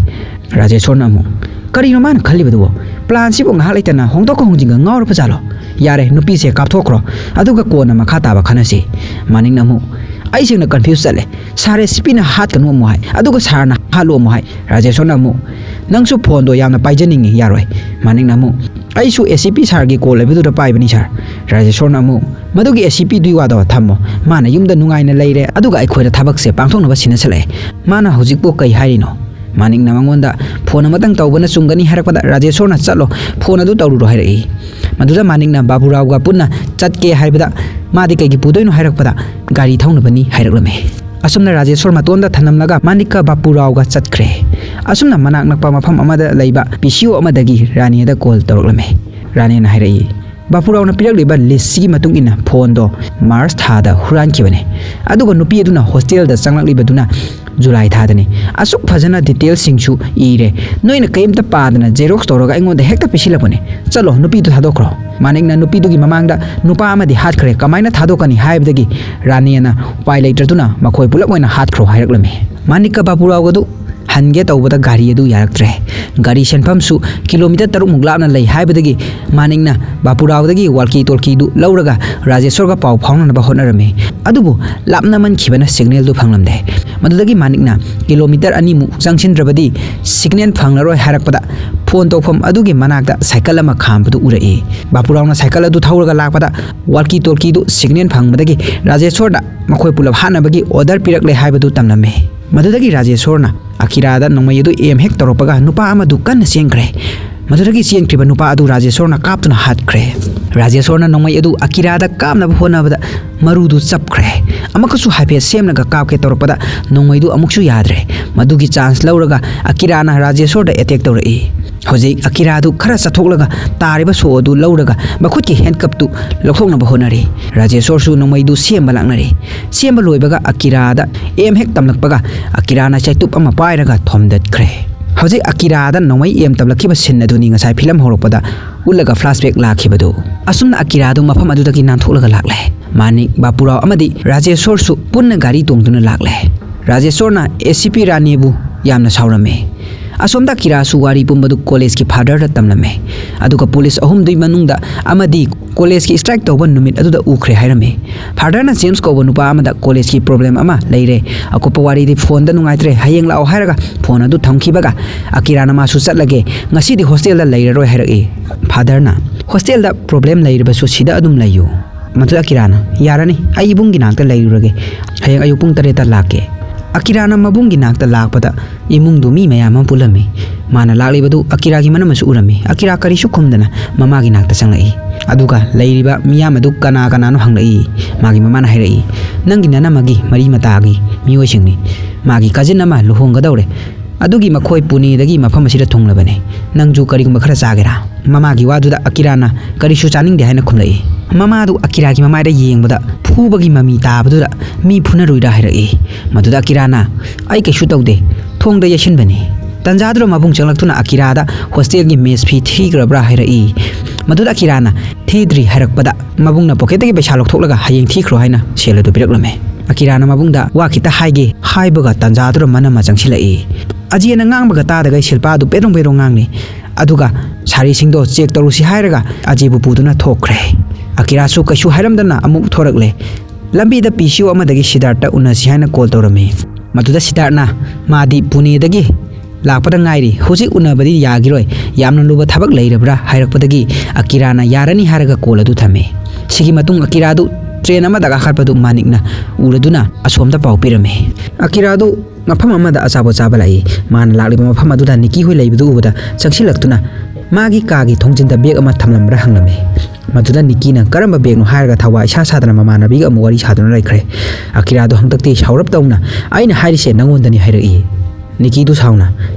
ꯔꯥꯖꯦꯁꯣꯔꯅ ꯑꯃꯨꯛ, "ꯀꯔꯤꯅꯣ ꯃꯥꯅ ꯈꯜꯂꯤꯕꯗꯨꯕꯣ? ꯄ꯭ꯂꯥꯟꯁꯤꯕꯨ ꯉꯥꯏꯍꯥꯛ ꯂꯩꯇꯅ ꯍꯣꯡꯗꯣꯛꯀ ꯍꯣꯡꯖꯤꯟꯒ ꯉꯥꯎꯔꯕ ꯖꯥꯠꯂꯣ? ꯌꯥꯔꯦ, ꯅꯨꯄꯤꯁꯦ ꯀꯥꯞꯊꯣꯛꯈ꯭ꯔꯣ, ꯑꯗꯨꯒ ꯀꯣꯟꯅ ꯃꯈꯥ ꯇꯥꯕ ꯈꯟꯅꯁꯤ꯫" ꯃꯥꯅꯤꯛꯅ ꯑꯃꯨꯛ, "ꯑꯩꯁꯤꯡꯅ ꯀꯟꯐ꯭ꯌꯨꯁ ꯆꯠꯂꯦ꯫ ꯁꯥꯔ ꯑꯦ ꯁꯤ ꯄꯤꯅ ꯍꯥꯠꯀꯅꯨ ꯑꯃꯨꯛ ꯍꯥꯏ, ꯑꯗꯨꯒ ꯁꯥꯔꯅ ꯍꯥꯠꯂꯣ ꯑꯃꯨꯛ ꯍꯥꯏ꯫" ꯔꯥꯖꯦꯁꯣꯔꯅ ꯑꯃꯨꯛ, "ꯅꯪꯁꯨ ꯐꯣꯟꯗꯣ ꯌꯥꯝꯅ ꯄꯥꯏꯖꯅꯤꯡꯉꯤ, ꯌꯥꯔꯣꯏ꯫" ꯃꯥꯅꯤꯛꯅ ꯑꯃꯨꯛ, "ꯑꯩꯁꯨ ꯑꯦ ꯁꯤ ꯄꯤ ꯁꯥꯔꯒꯤ ꯀꯣꯜ ꯂꯩꯕꯗꯨꯗ ꯄꯥꯏꯕꯅꯤ ꯁꯥꯔ꯫" ꯔꯥꯖꯦꯁꯣꯔꯅ ꯑꯃꯨꯛ, "ꯃꯗꯨꯒꯤ ꯑꯦ ꯁꯤ ꯄꯤꯗꯨꯒꯤ ꯋꯥꯗꯣ ꯊꯝꯃꯣ꯫ ꯃꯥꯅ ꯌꯨꯝꯗ ꯅꯨꯡꯉꯥꯏꯅ ꯂꯩꯔꯦ, ꯑꯗꯨꯒ ꯑꯩꯈꯣꯏꯗ ꯊꯕꯛꯁꯦ ꯄꯥꯡꯊꯣꯛꯅꯕ ꯁꯤꯟꯅꯁꯜꯂꯛꯑꯦ꯫ ꯃꯥꯅ ꯍꯧꯖꯤꯛꯄꯨ ꯀꯩ ꯍꯥꯏꯔꯤꯅꯣ?" ꯃꯥꯅꯤꯛꯅ ꯃꯉꯣꯟꯗ ꯐꯣꯟ ꯑꯃꯇꯪ ꯇꯧꯕꯅ ꯆꯨꯝꯒꯅꯤ ꯍꯥꯏꯔꯛꯄꯗ ꯔꯥꯖꯦꯁꯣꯔꯅ, "ꯆꯠꯂꯣ, ꯐꯣꯟ ꯑꯗꯨ ꯇꯧꯔꯨꯔꯣ" ꯍꯥꯏꯔꯛꯏ꯫ ꯃꯗꯨꯗ ꯃꯥꯅꯤꯛꯅ ꯕꯥꯕꯨꯔꯥꯎꯒ ꯄꯨꯟꯅ ꯆꯠꯀꯦ ꯍꯥꯏꯕꯗ, ꯃꯥꯗꯤ ꯀꯩꯒꯤ ꯄꯨꯗꯣꯏꯅꯣ ꯍꯥꯏꯔꯛꯄꯗ, "ꯒꯥꯔꯤ ꯊꯧꯅꯕꯅꯤ" ꯍꯥꯏꯔꯛꯂꯝꯃꯤ꯫ ꯑꯁꯨꯝꯅ ꯔꯥꯖꯦꯁꯣꯔ ꯃꯇꯣꯟꯗ ꯊꯝꯂꯝꯂꯒ ꯃꯥꯅꯤꯛꯀ ꯕꯥꯄꯨꯔꯥꯎꯒ ꯆꯠꯈ꯭ꯔꯦ꯫ ꯑꯁꯨꯝꯅ ꯃꯅꯥꯛ ꯅꯛꯄ ꯃꯐꯝ ꯑꯃꯗ ꯂꯩꯕ ꯄꯤ ꯁꯤ ꯑꯣ ꯑꯃꯗꯒꯤ ꯔꯥꯅꯤꯗ ꯀꯣꯜ ꯇꯧꯔꯛꯂꯝꯃꯤ꯫ ꯔꯥꯅꯤꯅ ꯍꯥꯏꯔꯛꯏ, ꯕꯥꯄꯨꯔꯥꯎꯅ ꯄꯤꯔꯛꯂꯤꯕ ꯂꯤꯁꯁꯤꯒꯤ ꯃꯇꯨꯡ ꯏꯟꯅ ꯐꯣꯟꯗꯣ ꯃꯥꯔꯆ ꯊꯥꯗ ꯍꯨꯔꯥꯟꯈꯤꯕꯅꯦ꯫ ꯑꯗꯨꯒ ꯅꯨꯄꯤ ꯑꯗꯨꯅ ꯍꯣꯁꯇꯦꯜꯗ ꯆꯪꯂꯛꯂꯤꯕꯗꯨꯅ ꯖꯨꯂꯥꯏ ꯊꯥꯗꯅꯤ꯫ ꯑꯁꯨꯛ ꯐꯖꯅ ꯗꯤꯇꯦꯜꯁꯤꯡꯁꯨ ꯏꯔꯦ, ꯅꯣꯏꯅ ꯀꯩꯝꯇ ꯄꯥꯗꯅ ꯖꯦꯔꯣꯛꯁ ꯇꯧꯔꯒ ꯑꯩꯉꯣꯟꯗ ꯍꯦꯛꯇ ꯄꯤꯁꯤꯜꯂꯛꯄꯅꯦ꯫ ꯆꯠꯂꯣ, ꯅꯨꯄꯤꯗꯨ ꯊꯥꯗꯣꯛꯈ꯭ꯔꯣ꯫ ꯃꯥꯅꯤꯛꯅ ꯅꯨꯄꯤꯗꯨꯒꯤ ꯃꯃꯥꯡꯗ ꯅꯨꯄꯥ ꯑꯃꯗꯤ ꯍꯥꯠꯈ꯭ꯔꯦ, ꯀꯃꯥꯏꯅ ꯊꯥꯗꯣꯛꯀꯅꯤ ꯍꯥꯏꯕꯗꯒꯤ ꯔꯥꯅꯦꯅ ꯎꯄꯥꯏ ꯂꯩꯇ꯭ꯔꯗꯨꯅ ꯃꯈꯣꯏ ꯄꯨꯂꯞ ꯑꯣꯏꯅ ꯍꯥꯠꯈ꯭ꯔꯣ ꯍꯥꯏꯔꯛꯂꯝꯃꯤ꯫ ꯃꯥꯅꯤꯛꯀ ꯕꯥꯄꯨꯔꯥꯎꯒꯗꯨ ꯍꯟꯒꯦ ꯇꯧꯕꯗ ꯒꯥꯔꯤ ꯑꯗꯨ ꯌꯥꯔꯛꯇ꯭ꯔꯦ꯫ ꯒꯥꯔꯤ ꯁꯦꯟꯐꯝꯁꯨ ꯀꯤꯂꯣꯃꯤꯇꯔ ꯇꯔꯨꯛꯃꯨꯛ ꯂꯥꯞꯅ ꯂꯩ ꯍꯥꯏꯕꯗꯒꯤ ꯃꯥꯅꯤꯛꯅ ꯕꯥꯄꯨꯔꯥꯎꯗꯒꯤ ꯋꯥꯜꯀꯤ ꯇꯣꯜꯀꯤꯗꯨ ꯂꯧꯔꯒ ꯔꯥꯖꯦꯁꯣꯔꯒ ꯄꯥꯎ ꯐꯥꯎꯅꯅꯕ ꯍꯣꯠꯅꯔꯝꯃꯤ꯫ ꯑꯗꯨꯕꯨ ꯂꯥꯞꯅꯃꯟꯈꯤꯕꯅ ꯁꯤꯒꯅꯦꯜꯗꯨ ꯐꯪꯂꯝꯗꯦ꯫ ꯃꯗꯨꯗꯒꯤ ꯃꯥꯅꯤꯛꯅ ꯀꯤꯂꯣꯃꯤꯇꯔ ꯑꯅꯤꯃꯨꯛ ꯆꯪꯁꯤꯟꯗ꯭ꯔꯕꯗꯤ ꯁꯤꯒꯅꯦꯜ ꯐꯪꯂꯔꯣꯏ ꯍꯥꯏꯔꯛꯄꯗ ꯐꯣꯟ ꯇꯧꯐꯝ ꯑꯗꯨꯒꯤ ꯃꯅꯥꯛꯇ ꯁꯥꯏꯀꯜ ꯑꯃ ꯈꯥꯝꯕꯗꯨ ꯎꯔꯛꯏ꯫ ꯕꯥꯄꯨꯔꯥꯎꯅ ꯁꯥꯏꯀꯜ ꯑꯗꯨ ꯊꯧꯔꯒ ꯂꯥꯛꯄꯗ ꯋꯥꯜꯀꯤ ꯇꯣꯜꯀꯤꯗꯨ ꯁꯤꯒꯅꯦꯜ ꯐꯪꯕꯗꯒꯤ ꯔꯥꯖꯦꯁꯣꯔꯗ ꯃꯈꯣꯏ ꯄꯨꯂꯞ ꯍꯥꯠꯅꯕꯒꯤ ꯑꯣꯔꯗꯔ ꯄꯤꯔꯛꯂꯦ ꯍꯥꯏꯕꯗꯨ ꯇꯝꯂꯝꯃꯤ꯫ ꯃꯗꯨꯗꯒꯤ ꯔꯥꯖꯦꯁꯣꯔꯅ ꯑꯀꯤꯔꯥꯗ ꯅꯣꯡꯃꯩ ꯑꯗꯨ ꯑꯦꯝ ꯍꯦꯛ ꯇꯧꯔꯛꯄꯒ ꯅꯨꯄꯥ ꯑꯃꯗꯨ ꯀꯟꯅ ꯆꯦꯟꯈ꯭ꯔꯦ꯫ ꯃꯗꯨꯗꯒꯤ ꯆꯦꯟꯈ꯭ꯔꯤꯕ ꯅꯨꯄꯥ ꯑꯗꯨ ꯔꯥꯖꯦꯁꯣꯔꯅ ꯀꯥꯞꯇꯨꯅ ꯍꯥꯠꯈ꯭ꯔꯦ꯫ ꯔꯥꯖꯦꯁꯣꯔꯅ ꯅꯣꯡꯃꯩ ꯑꯗꯨ ꯑꯀꯤꯔꯥꯗ ꯀꯥꯞꯅꯕ ꯍꯣꯠꯅꯕꯗ ꯃꯔꯨꯗꯨ ꯆꯞꯈ꯭ꯔꯦ꯫ ꯑꯃꯨꯛꯀꯁꯨ ꯍꯥꯏꯐꯦꯠ ꯁꯦꯝꯂꯒ ꯀꯥꯞꯀꯦ ꯇꯧꯔꯛꯄꯗ ꯅꯣꯡꯃꯩꯗꯨ ꯑꯃꯨꯛꯁꯨ ꯌꯥꯗ꯭ꯔꯦ꯫ ꯃꯗꯨꯒꯤ ꯆꯥꯟꯁ ꯂꯧꯔꯒ ꯑꯀꯤꯔꯥꯅ ꯔꯥꯖꯦꯁꯣꯔꯗ ꯑꯦꯇꯦꯛ ꯇꯧꯔꯛꯏ꯫ ꯍꯧꯖꯤꯛ ꯑꯀꯤꯔꯥꯗꯨ ꯈꯔ ꯆꯠꯊꯣꯛꯂꯒ ꯇꯥꯔꯤꯕ ꯁꯣ ꯑꯗꯨ ꯂꯧꯔꯒ ꯃꯈꯨꯠꯀꯤ ꯍꯦꯟꯀꯞꯇꯨ ꯂꯧꯊꯣꯛꯅꯕ ꯍꯣꯠꯅꯔꯤ꯫ ꯔꯥꯖꯦꯁꯣꯔꯁꯨ ꯅꯣꯡꯃꯩꯗꯨ ꯁꯦꯝꯕ ꯂꯥꯛꯅꯔꯤ꯫ ꯁꯦꯝꯕ ꯂꯣꯏꯕꯒ ꯑꯀꯤꯔꯥꯗ ꯑꯦꯝ ꯍꯦꯛ ꯇꯝꯂꯛꯄꯒ ꯑꯀꯤꯔꯥꯅ ꯆꯩꯇꯨꯞ ꯑꯃ ꯄꯥꯏꯔꯒ ꯊꯣꯝꯗꯠꯈ꯭ꯔꯦ꯫ ꯍꯧꯖꯤꯛ ꯑꯀꯤꯔꯥꯗ ꯅꯣꯡꯃꯩ ꯑꯦꯝ ꯇꯝꯂꯛꯈꯤꯕ ꯁꯤꯟ ꯑꯗꯨꯅꯤ ꯉꯁꯥꯏ ꯐꯤꯂꯝ ꯍꯧꯔꯛꯄꯗ ꯎꯠꯂꯒ ꯐ꯭ꯂꯥꯁꯕꯦꯛ ꯂꯥꯛꯈꯤꯕꯗꯨ꯫ ꯑꯁꯨꯝꯅ ꯑꯀꯤꯔꯥꯗꯨ ꯃꯐꯝ ꯑꯗꯨꯗꯒꯤ ꯅꯥꯟꯊꯣꯛꯂꯒ ꯂꯥꯛꯂꯦ꯫ ꯃꯥꯅꯤꯛ, ꯕꯥꯄꯨꯔꯥꯎ ꯑꯃꯗꯤ ꯔꯥꯖꯦꯁꯣꯔꯁꯨ ꯄꯨꯟꯅ ꯒꯥꯔꯤ ꯇꯣꯡꯗꯨꯅ ꯂꯥꯛꯂꯦ꯫ ꯔꯥꯖꯦꯁꯣꯔꯅ ꯑꯦ ꯁꯤ ꯄꯤ ꯔꯥꯅꯤꯕꯨ ꯌꯥꯝꯅ ꯁꯥꯎꯔꯝꯃꯤ꯫ ꯑꯁꯣꯝꯗ ꯑꯀꯤꯔꯥꯁꯨ ꯋꯥꯔꯤ ꯄꯨꯝꯕꯗꯨ ꯀꯣꯂꯦꯖꯀꯤ ꯐꯥꯗꯔꯗ ꯇꯝꯂꯝꯃꯤ꯫ ꯑꯗꯨꯒ ꯄꯨꯂꯤꯁ ꯑꯍꯨꯝꯗꯨꯒꯤ ꯃꯅꯨꯡꯗ ꯑꯃꯗꯤ ꯀꯣꯂꯦꯖꯀꯤ ꯁ꯭ꯇ꯭ꯔꯥꯏꯛ ꯇꯧꯕ ꯅꯨꯃꯤꯠ ꯑꯗꯨꯗ ꯎꯈ꯭ꯔꯦ ꯍꯥꯏꯔꯝꯃꯤ꯫ ꯐꯥꯗꯔꯅ ꯖꯦꯝꯁ ꯀꯧꯕ ꯅꯨꯄꯥ ꯑꯃꯗ ꯀꯣꯂꯦꯖꯀꯤ ꯄ꯭ꯔꯣꯕ꯭ꯂꯦꯝ ꯑꯃ ꯂꯩꯔꯦ, ꯑꯀꯨꯞꯄ ꯋꯥꯔꯤꯗꯤ ꯐꯣꯟꯗ ꯅꯨꯡꯉꯥꯏꯇ꯭ꯔꯦ, ꯍꯌꯦꯡ ꯂꯥꯛꯑꯣ ꯍꯥꯏꯔꯒ ꯐꯣꯟ ꯑꯗꯨ ꯊꯝꯈꯤꯕꯒ ꯑꯀꯤꯔꯥꯅ ꯃꯥꯁꯨ ꯆꯠꯂꯒꯦ, ꯉꯁꯤꯗꯤ ꯍꯣꯁꯇꯦꯜꯗ ꯂꯩꯔꯔꯣꯏ ꯍꯥꯏꯔꯛꯏ꯫ ꯐꯥꯗꯔꯅ, "ꯍꯣꯁꯇꯦꯜꯗ ꯄ꯭ꯔꯣꯕ꯭ꯂꯦꯝ ꯂꯩꯔꯕꯁꯨ ꯁꯤꯗ ꯑꯗꯨꯝ ꯂꯩꯌꯨ"꯫ ꯃꯗꯨꯗ ꯑꯀꯤꯔꯥꯅ, "ꯌꯥꯔꯅꯤ, ꯑꯩ ꯏꯕꯨꯡꯒꯤ ꯅꯥꯛꯇ ꯂꯩꯔꯨꯔꯒꯦ, ꯍꯌꯦꯡ ꯑꯌꯨꯛ ꯄꯨꯡ ꯇꯔꯦꯠꯇ ꯂꯥꯛꯀꯦ"꯫ ꯑꯀꯤꯔꯥꯅ ꯃꯕꯨꯡꯒꯤ ꯅꯥꯛꯇ ꯂꯥꯛꯄꯗ ꯏꯃꯨꯡꯗꯨ ꯃꯤ ꯃꯌꯥꯝ ꯑꯃ ꯄꯨꯜꯂꯝꯃꯤ꯫ ꯃꯥꯅ ꯂꯥꯛꯂꯤꯕꯗꯨ ꯑꯀꯤꯔꯥꯒꯤ ꯃꯅꯝ ꯑꯃꯁꯨ ꯎꯔꯝꯃꯤ꯫ ꯑꯀꯤꯔꯥ ꯀꯔꯤꯁꯨ ꯈꯨꯝꯗꯅ ꯃꯃꯥꯒꯤ ꯅꯥꯛꯇ ꯆꯪꯂꯛꯏ꯫ ꯑꯗꯨꯒ ꯂꯩꯔꯤꯕ ꯃꯤꯌꯥꯝ ꯑꯗꯨ ꯀꯅꯥ ꯀꯅꯥꯅꯣ ꯍꯪꯂꯛꯏ꯫ ꯃꯥꯒꯤ ꯃꯃꯥꯅ ꯍꯥꯏꯔꯛꯏ, "ꯅꯪꯒꯤ ꯅꯅꯝꯃꯒꯤ ꯃꯔꯤ ꯃꯇꯥꯒꯤ ꯃꯤꯑꯣꯏꯁꯤꯡꯅꯤ꯫ ꯃꯥꯒꯤ ꯀꯖꯤꯟ ꯑꯃ ꯂꯨꯍꯣꯡꯒꯗꯧꯔꯦ꯫ ꯑꯗꯨꯒꯤ ꯃꯈꯣꯏ ꯄꯨꯅꯦꯗꯒꯤ ꯃꯐꯝ ꯑꯁꯤꯗ ꯊꯨꯡꯂꯕꯅꯤ꯫ ꯅꯪꯁꯨ ꯀꯔꯤꯒꯨꯝꯕ ꯈꯔ ꯆꯥꯒꯦꯔꯥ?" ꯃꯃꯥꯒꯤ ꯋꯥꯗꯨꯗ ꯑꯀꯤꯔꯥꯅ ꯀꯔꯤꯁꯨ ꯆꯥꯅꯤꯡꯗꯦ ꯍꯥꯏꯅ ꯈꯨꯝꯂꯛꯏ꯫ ꯃꯃꯥꯗꯨ ꯑꯀꯤꯔꯥꯒꯤ ꯃꯃꯥꯏꯗ ꯌꯦꯡꯕꯗ ꯐꯨꯕꯒꯤ ꯃꯃꯤ ꯇꯥꯕꯗꯨꯗ, "ꯃꯤ ꯐꯨꯅꯔꯨꯏꯔꯥ?" ꯍꯥꯏꯔꯛꯏ꯫ ꯃꯗꯨꯗ ꯑꯀꯤꯔꯥꯅ, "ꯑꯩ ꯀꯩꯁꯨ ꯇꯧꯗꯦ, ꯊꯣꯡꯗ ꯌꯩꯁꯤꯟꯕꯅꯤ"꯫ ꯇꯟꯖꯥꯗꯨꯗ ꯃꯕꯨꯡ ꯆꯪꯂꯛꯇꯨꯅ ꯑꯀꯤꯔꯥꯗ ꯍꯣꯁꯇꯦꯜꯒꯤ ꯃꯦꯁ ꯐꯤ ꯊꯤꯈ꯭ꯔꯕ꯭ꯔꯥ ꯍꯥꯏꯔꯛꯏ꯫ ꯃꯗꯨꯗ ꯑꯀꯤꯔꯥꯅ, "ꯊꯤꯗ꯭ꯔꯤ" ꯍꯥꯏꯔꯛꯄꯗ, ꯃꯕꯨꯡꯅ ꯄꯣꯀꯦꯠꯇꯒꯤ ꯄꯩꯁꯥ ꯂꯧꯊꯣꯛꯂꯒ, "ꯍꯌꯦꯡ ꯊꯤꯈ꯭ꯔꯣ" ꯍꯥꯏꯅ ꯁꯦꯜ ꯑꯗꯨ ꯄꯤꯔꯛꯂꯝꯃꯦ꯫ ꯑꯀꯤꯔꯥꯅ ꯃꯕꯨꯡꯗ ꯋꯥ ꯈꯤꯇ ꯍꯥꯏꯒꯦ ꯍꯥꯏꯕꯒ ꯇꯟꯖꯥꯗꯨꯗ ꯃꯅꯝ ꯑꯃ ꯆꯪꯁꯤꯜꯂꯛꯏ꯫ ꯑꯖꯦꯅ ꯉꯥꯡꯕꯒ ꯇꯥꯗꯒꯩ ꯁꯤꯜꯄꯥ ꯑꯗꯨ ꯄꯦꯗ꯭ꯔꯣꯡ ꯄꯦꯗ꯭ꯔꯣꯡ ꯉꯥꯡꯂꯤ꯫ ꯑꯗꯨꯒ ꯁꯥꯔꯤꯁꯤꯡꯗꯣ ꯆꯦꯛ ꯇꯧꯔꯨꯁꯤ ꯍꯥꯏꯔꯒ ꯑꯖꯦꯕꯨ ꯄꯨꯗꯨꯅ ꯊꯣꯛꯈ꯭ꯔꯦ꯫ ꯑꯀꯤꯔꯥꯁꯨ ꯀꯩꯁꯨ ꯍꯥꯏꯔꯝꯗꯅ ꯑꯃꯨꯛ ꯊꯣꯔꯛꯂꯦ꯫ ꯂꯝꯕꯤꯗ ꯄꯤ ꯁꯤ ꯑꯣ ꯑꯃꯗꯒꯤ ꯁꯤꯗꯥꯔꯠꯇ ꯎꯅꯁꯤ ꯍꯥꯏꯅ ꯀꯣꯜ ꯇꯧꯔꯝꯃꯤ꯫ ꯃꯗꯨꯗ ꯁꯤꯗꯥꯔꯠꯅ, "ꯃꯥꯗꯤ ꯄꯨꯅꯦꯗꯒꯤ ꯂꯥꯛꯄꯗ ꯉꯥꯏꯔꯤ, ꯍꯧꯖꯤꯛ ꯎꯅꯕꯗꯤ ꯌꯥꯈꯤꯔꯣꯏ, ꯌꯥꯝꯅ ꯂꯨꯕ ꯊꯕꯛ ꯂꯩꯔꯕ꯭ꯔꯥ?" ꯍꯥꯏꯔꯛꯄꯗꯒꯤ ꯑꯀꯤꯔꯥꯅ ꯌꯥꯔꯅꯤ ꯍꯥꯏꯔꯒ ꯀꯣꯜ ꯑꯗꯨ ꯊꯝꯃꯤ꯫ ꯁꯤꯒꯤ ꯃꯇꯨꯡ ꯑꯀꯤꯔꯥꯗꯨ ꯇ꯭ꯔꯦꯟ ꯑꯃꯗ ꯀꯥꯈꯠꯄꯗꯨ ꯃꯥꯅꯤꯛꯅ ꯎꯔꯗꯨꯅ ꯑꯁꯣꯝꯗ ꯄꯥꯎ ꯄꯤꯔꯝꯃꯤ꯫ ꯑꯀꯤꯔꯥꯗꯨ ꯃꯐꯝ ꯑꯃꯗ ꯑꯆꯥꯄꯣꯠ ꯆꯥꯕ ꯂꯥꯛꯏ꯫ ꯃꯥꯅ ꯂꯥꯛꯂꯤꯕ ꯃꯐꯝ ꯑꯗꯨꯗ ꯅꯤꯀꯤ ꯍꯣꯏ ꯂꯩꯕꯗꯨ ꯎꯕꯗ ꯆꯪꯁꯤꯜꯂꯛꯇꯨꯅ ꯃꯥꯒꯤ ꯀꯥꯒꯤ ꯊꯣꯡꯖꯤꯟꯗ ꯕꯦꯒ ꯑꯃ ꯊꯝꯂꯝꯕ꯭ꯔꯥ ꯍꯪꯂꯝꯃꯤ꯫ ꯃꯗꯨꯗ ꯅꯤꯀꯤꯅ ꯀꯔꯝꯕ ꯕꯦꯒꯅꯣ ꯍꯥꯏꯔꯒ ꯊꯋꯥ ꯏꯁꯥ ꯁꯥꯗꯅ ꯃꯃꯥꯟꯅꯕꯤꯒ ꯑꯃꯨꯛ ꯋꯥꯔꯤ ꯁꯥꯗꯨꯅ ꯂꯩꯈ꯭ꯔꯦ꯫ ꯑꯀꯤꯔꯥꯗꯣ ꯍꯟꯗꯛꯇꯤ ꯁꯥꯎꯔꯞ ꯇꯧꯅ, "ꯑꯩꯅ ꯍꯥꯏꯔꯤꯁꯦ ꯅꯪꯉꯣꯟꯗꯅꯤ" ꯍꯥꯏꯔꯛꯏ꯫ ꯅꯤꯀꯤꯗꯨ ꯁꯥꯎꯅ,